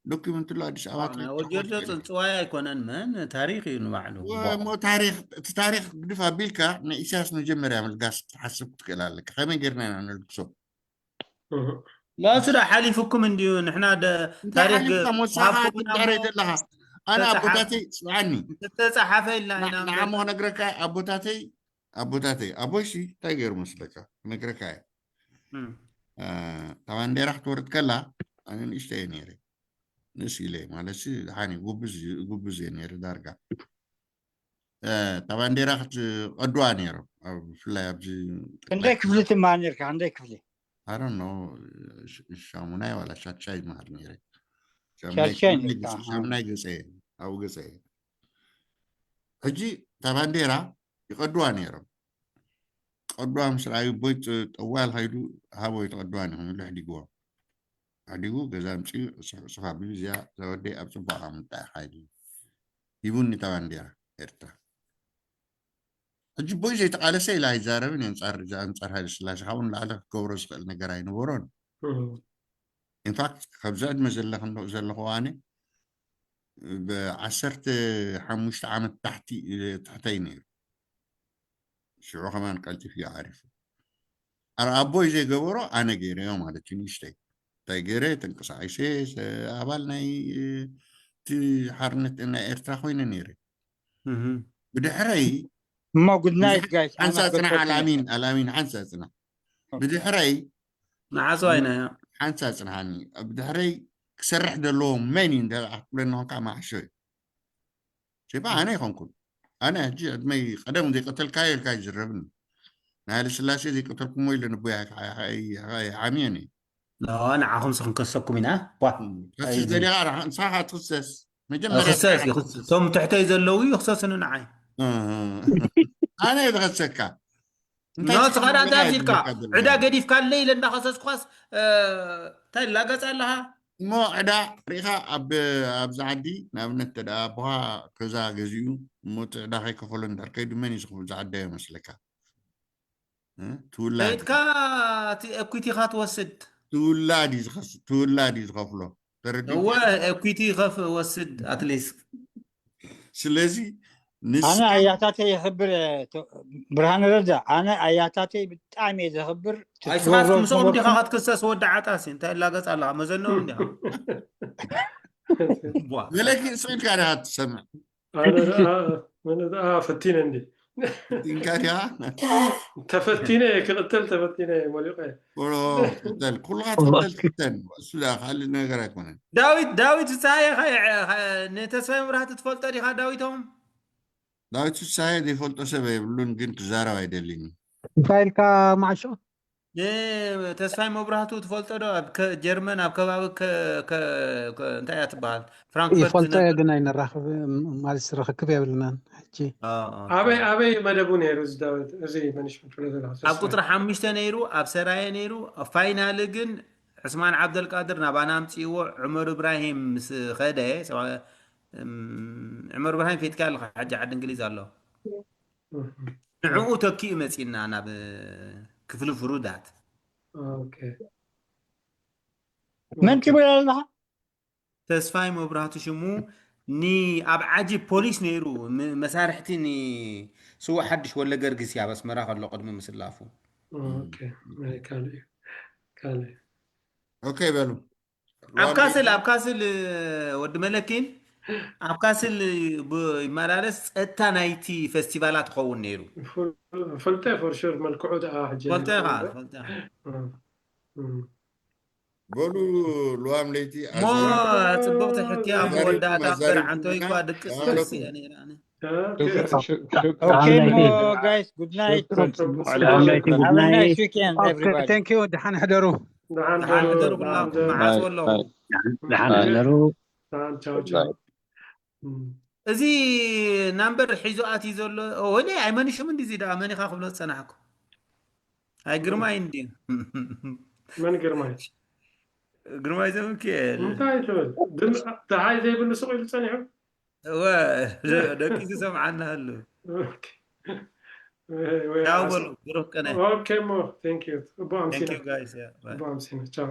ዶኪመንት ኣሎ ኣዲስ ኣበባ ናይ ክትረክብ ወዲ ጆርጆ ትኽእል ኢኻ። ጽንጽዋይ ኣይኮነን መን ታሪኽ እዩ ንባዕሉ ወ- እሞ ታሪኽ እቲ ታሪኽ ግድፍ ኣቢልካ ናይ ኢሳያስ መጀመርያ ምልጋስ ክትሓስብ ክትክእል ኣለካ። ከመይ ጌርና ኢና ነልግሶ? ላሱ ዳ ሓሊፉኩም እንድዩ ንሕና ደ- እንታይ ታሪኽ ሓሊፍካ ግ- ሞሳኻ ሃብኩም ትድሕረ እሞ ዘለኻ ኣነ ተጻሓፍ- ኣቦታተይ ስምዓኒ ተጻሓፈ ኢልና ኢና ንዓሞ ክነግረካ ኣቦታተይ ኣቦታተይ ኣቦይሲ እንታይ ገይሩ መስለካ ክነግረካ እየ እም። እ፣ እታ ባንዴራ ክትወርድ ከላ ኣነ ንእሽተይ እየ ነይረ ንእስ ኢለ ማለት ሓኒ ጉብዝ ጉብዝ እየ ነይረ ዳርጋ እ፣ እታ ባንዴራ ክትቀድዋ ነይሮም ኣብ- ብፍላይ ኣብዚ ክንደይ ክፍሊ ትማር ነርካ? ክንደይ ክፍሊ? ኣረኖ ሻሙናይ ዋላ ሻድሻይ ይመሃር ነይረ ሻሙናይ ሻድሻይ ሻሙናይ ነርካ? ገጸ- ሻሙናይ ገጸ እየ ኣብኡ ገጸ እየ ሕጂ እታ ባንዴራ ይቐድዋ ነይሮም ቀድዋ ምስ ረኣዩ ቦይ ጥ- ጠዋል ከይዱ ሃቦ ይትቐድዋ ነይሮም ኢሉ ሕዲግዎም ሕዲጉ ገዛ ምፅኡ ስሕስሕ ኣቢሉ እዚኣ ዘወደይ ኣብ ፅቡቅ ኣምጣ ሓይሊ ሂቡኒ እታ ባንዴራ ኤርትራ ሕጂ ቦይ ዘይተቃለሰ ኢላ ኣይዛረብን ኣንፃር ኣንፃር ሃይለ ስላሴ ካብኡ ንላዕሊ ክገብሮ ዝኽእል ነገር ኣይነበሮን ኢንፋክት ካብዚ ዕድመ ዘለኹ ኣነ ብዓሰርተ ሓሙሽተ ዓመት ታሕቲ ትሕተይ ነይሩ ሽዑ ከማን ቀልጢፉ እዩ ዓሪፉ ኣረ ኣቦይ ዘይገበሮ ኣነ ገይረዮ ማለት እዩ ንእሽተይ እንታይ ገይረ ተንቀሳቂሰ ኣባል ናይ እቲ ሓርነት ናይ ኤርትራ ኮይነ ነይረ ብድሕረይ እሞ ጉድናይት ጋይስ ሓንሳ ፅናሕ ኣላሚን ኣላሚን ሓንሳ ፅናሕ ብድሕረይ መዓዝ ዋይና እያ ሓንሳ ፅናሓኒ ብድሕረይ ክሰርሕ ዘለዎ መን እዩ እንተ ክትብለኒ ኮንካ ማሕሾ እዩ ሴባ ኣነ ይኮንኩን ኣነ ሕጂ ዕድመይ ቀደም ዘይቀተልካዮ ኢልካ ይዝረብኒ ናይ ሃይለ ስላሴ ዘይቀተልኩሞ ኢለ ንቦይ ሓሚዮን እዩ ንዓኹም ስ ክንከሰኩም ኢና ዋ ከስስ ደሊኻ ንስኻ ትኽሰስ መጀመርያ ክሰስ ይኽሰስ እቶም ትሕተይ ዘለዉ ይኽሰስኒ ንዓይ ኣነ ዝኸሰካ ኖ ስኻ ደኣ እንታይ ኣብዚልካ ዕዳ ገዲፍካለይ ኢለ እንዳኸሰስኩኻስ እንታይ ላገጽ ኣለኻ እሞ ዕዳ ርኢኻ ኣብዚ ዓዲ ንኣብነት ተደ ኣቦኻ ገዛ ገዚኡ እሞ እቲ ዕዳ ከይከፈሎ እንድሕር ከይዱ መን እዩ ዝኽፍል ዝዓዳዮ መስለካ ትውላድ ከይድካ እቲ ኤኩቲኻ ትወስድ ትውላድ እዩ ዝኸፍሎ ተረዲእካ እወ ኤኩቲ ከፍ ወስድ ኣትሊስት ስለዚ ንስ ኣነ ኣያታተይ የኽብር እየ፣ ቶ- ብርሃነ ረዳ ኣነ ኣያታተይ ብጣዕሚ እየ ዘኽብር። ኣይ ስኻት ምስኦም እንዲኻ ክትክሰስ ወዲ ዓጣሲ እንታይ ላገጽ ኣለኻ መዘንኦም እንዲኻ ቧ። ገለኪ ስኢልካ ዲኻ ትሰምዕ ኣነ ደኣ ኣነ ደኣ ፈቲነ እንዲ ኢንካ ዲኻ ተፈቲነ እየ ክቕተል ተፈቲነ እየ ሞሊቐ ቁሎ ክትቅተል ኩልኻ ትቅተል ትፍተን እሱ ደኣ ካልእ ነገር ኣይኮነን ዳዊት ዳዊት ፍስሃየ ኸ- ኸ- ንተስፋይ መብራህቲ ትፈልጦ ዲኻ ዳዊቶም ዳዊት ፍስሃየ ዘይፈልጦ ሰብ የብሉን ግን ክዛረብ ኣይደልን እዩ እንታይ ኢልካ ማዕሾ ተስፋይ መብራህቱ ትፈልጦ ዶ ኣብ ከ- ጀርመን ኣብ ከባቢ ከ- ከ- ከ- እንታይ እያ ትበሃል ፍራንክፈርት ይፈልጦ ዝነብር እየ ግን ኣይንራኽብ ማለት ርኽክብ የብልናን ሕጂ አ፣ አ። ኣበይ ኣበይ መደቡ ነይሩ እዚ ዳዊት እዚ መንሽመንት ኣብ ቁፅሪ ሓሙሽተ ነይሩ ኣብ ሰራየ ነይሩ ኣብ ፋይናል ግን ዕስማን ዓብደልቃድር ናባና ኣምፅእዎ ዑመር እብራሂም ምስ ኸደ ሰብዓ- እም፣ ዕመር ብርሃን ፈትካ ኣለኻ፣ ሕጂ ዓዲ እንግሊዝ ኣሎ። ንዕኡ ተኪኡ መጺና ናብ ክፍሊ ፍሩዳት። ኦኬ። መን ትብል ኣለኻ? ተስፋይ መብራህቱ ሽሙ። ኒ ኣብ ዓጂ ፖሊስ ነይሩ፣ ም-፣ መሳርሕቲ ንስዉእ ሓድሽ ወለ ገርግስ ኣብ ኣስመራ ከሎ ቅድሚ ምስላፉ። ኦኬ። ናይ ካልእ እዩ። ካልእ እዩ። ኦኬ በሉ። ኣብ ካስል፣ ኣብ ካስል፣ ወዲ መለኪን፣ ኣብ ካስል ብ-፣ ይመላለስ፣ ጸጥታ ናይቲ ፈስቲቫላት ክኸውን ነይሩ። ፈልጠ for sure፣ መልክዑ ደኣ ሕጂ ፈልጠ ኢኻ፣ ፈልጠ ኢኻ። እም፣ እም። በሉ፣ ልዋም ለይቲ እሞ ጽቡቕቲ ሕክያ ኣብ መወዳእታ እምበር ዓንቶይ እኳ ድቅስ ደስ እያ ነይራ። ኦኬ። ኦኬ እሞ ጋይስ፣ good night. ሰላም ለይቲ፣ good Have a night. nice weekend, everybody. Thank you። ደሓን ሕደሩ። ደሓን ደሓን ደሩ፣ ሕደሩ ደሓን ኩላኩም፣ ደሩ። መዓስ ወለኹም። ደሓን ሕደሩ። ደሓን፣ ቻው፣ ቻው። እም። እዚ ናምበር ሒዙ ኣትዩ ዘሎ፣ ኦ፣ ወይኔ፣ ኣይመኒሽም እንዲ እዚ ደኣ መኒኻ ክብሎ ዝጸናሕኩ። ኣይ ግርማይ እንዲ። መን ግርማይ? ግርማይ ዘምክኤል። እንታይ ትብል? ድም-፣ ደሃይ ዘይብሉ ሱቕ ኢሉ ጸኒሑ? እወ፣ ደቂሱ ሰምዓና ኣሎ። ኦኬ። ወይ፣ ወይ፣ ቻው ዓስ-፣ በሉ፣ ብሩኽ ቀነ። ኦኬ እሞ፣ thank you። ጽቡቕ ኣምሲና። Thank you guys፣ yeah, bye። ጽቡቕ ኣምሲና። ቻው።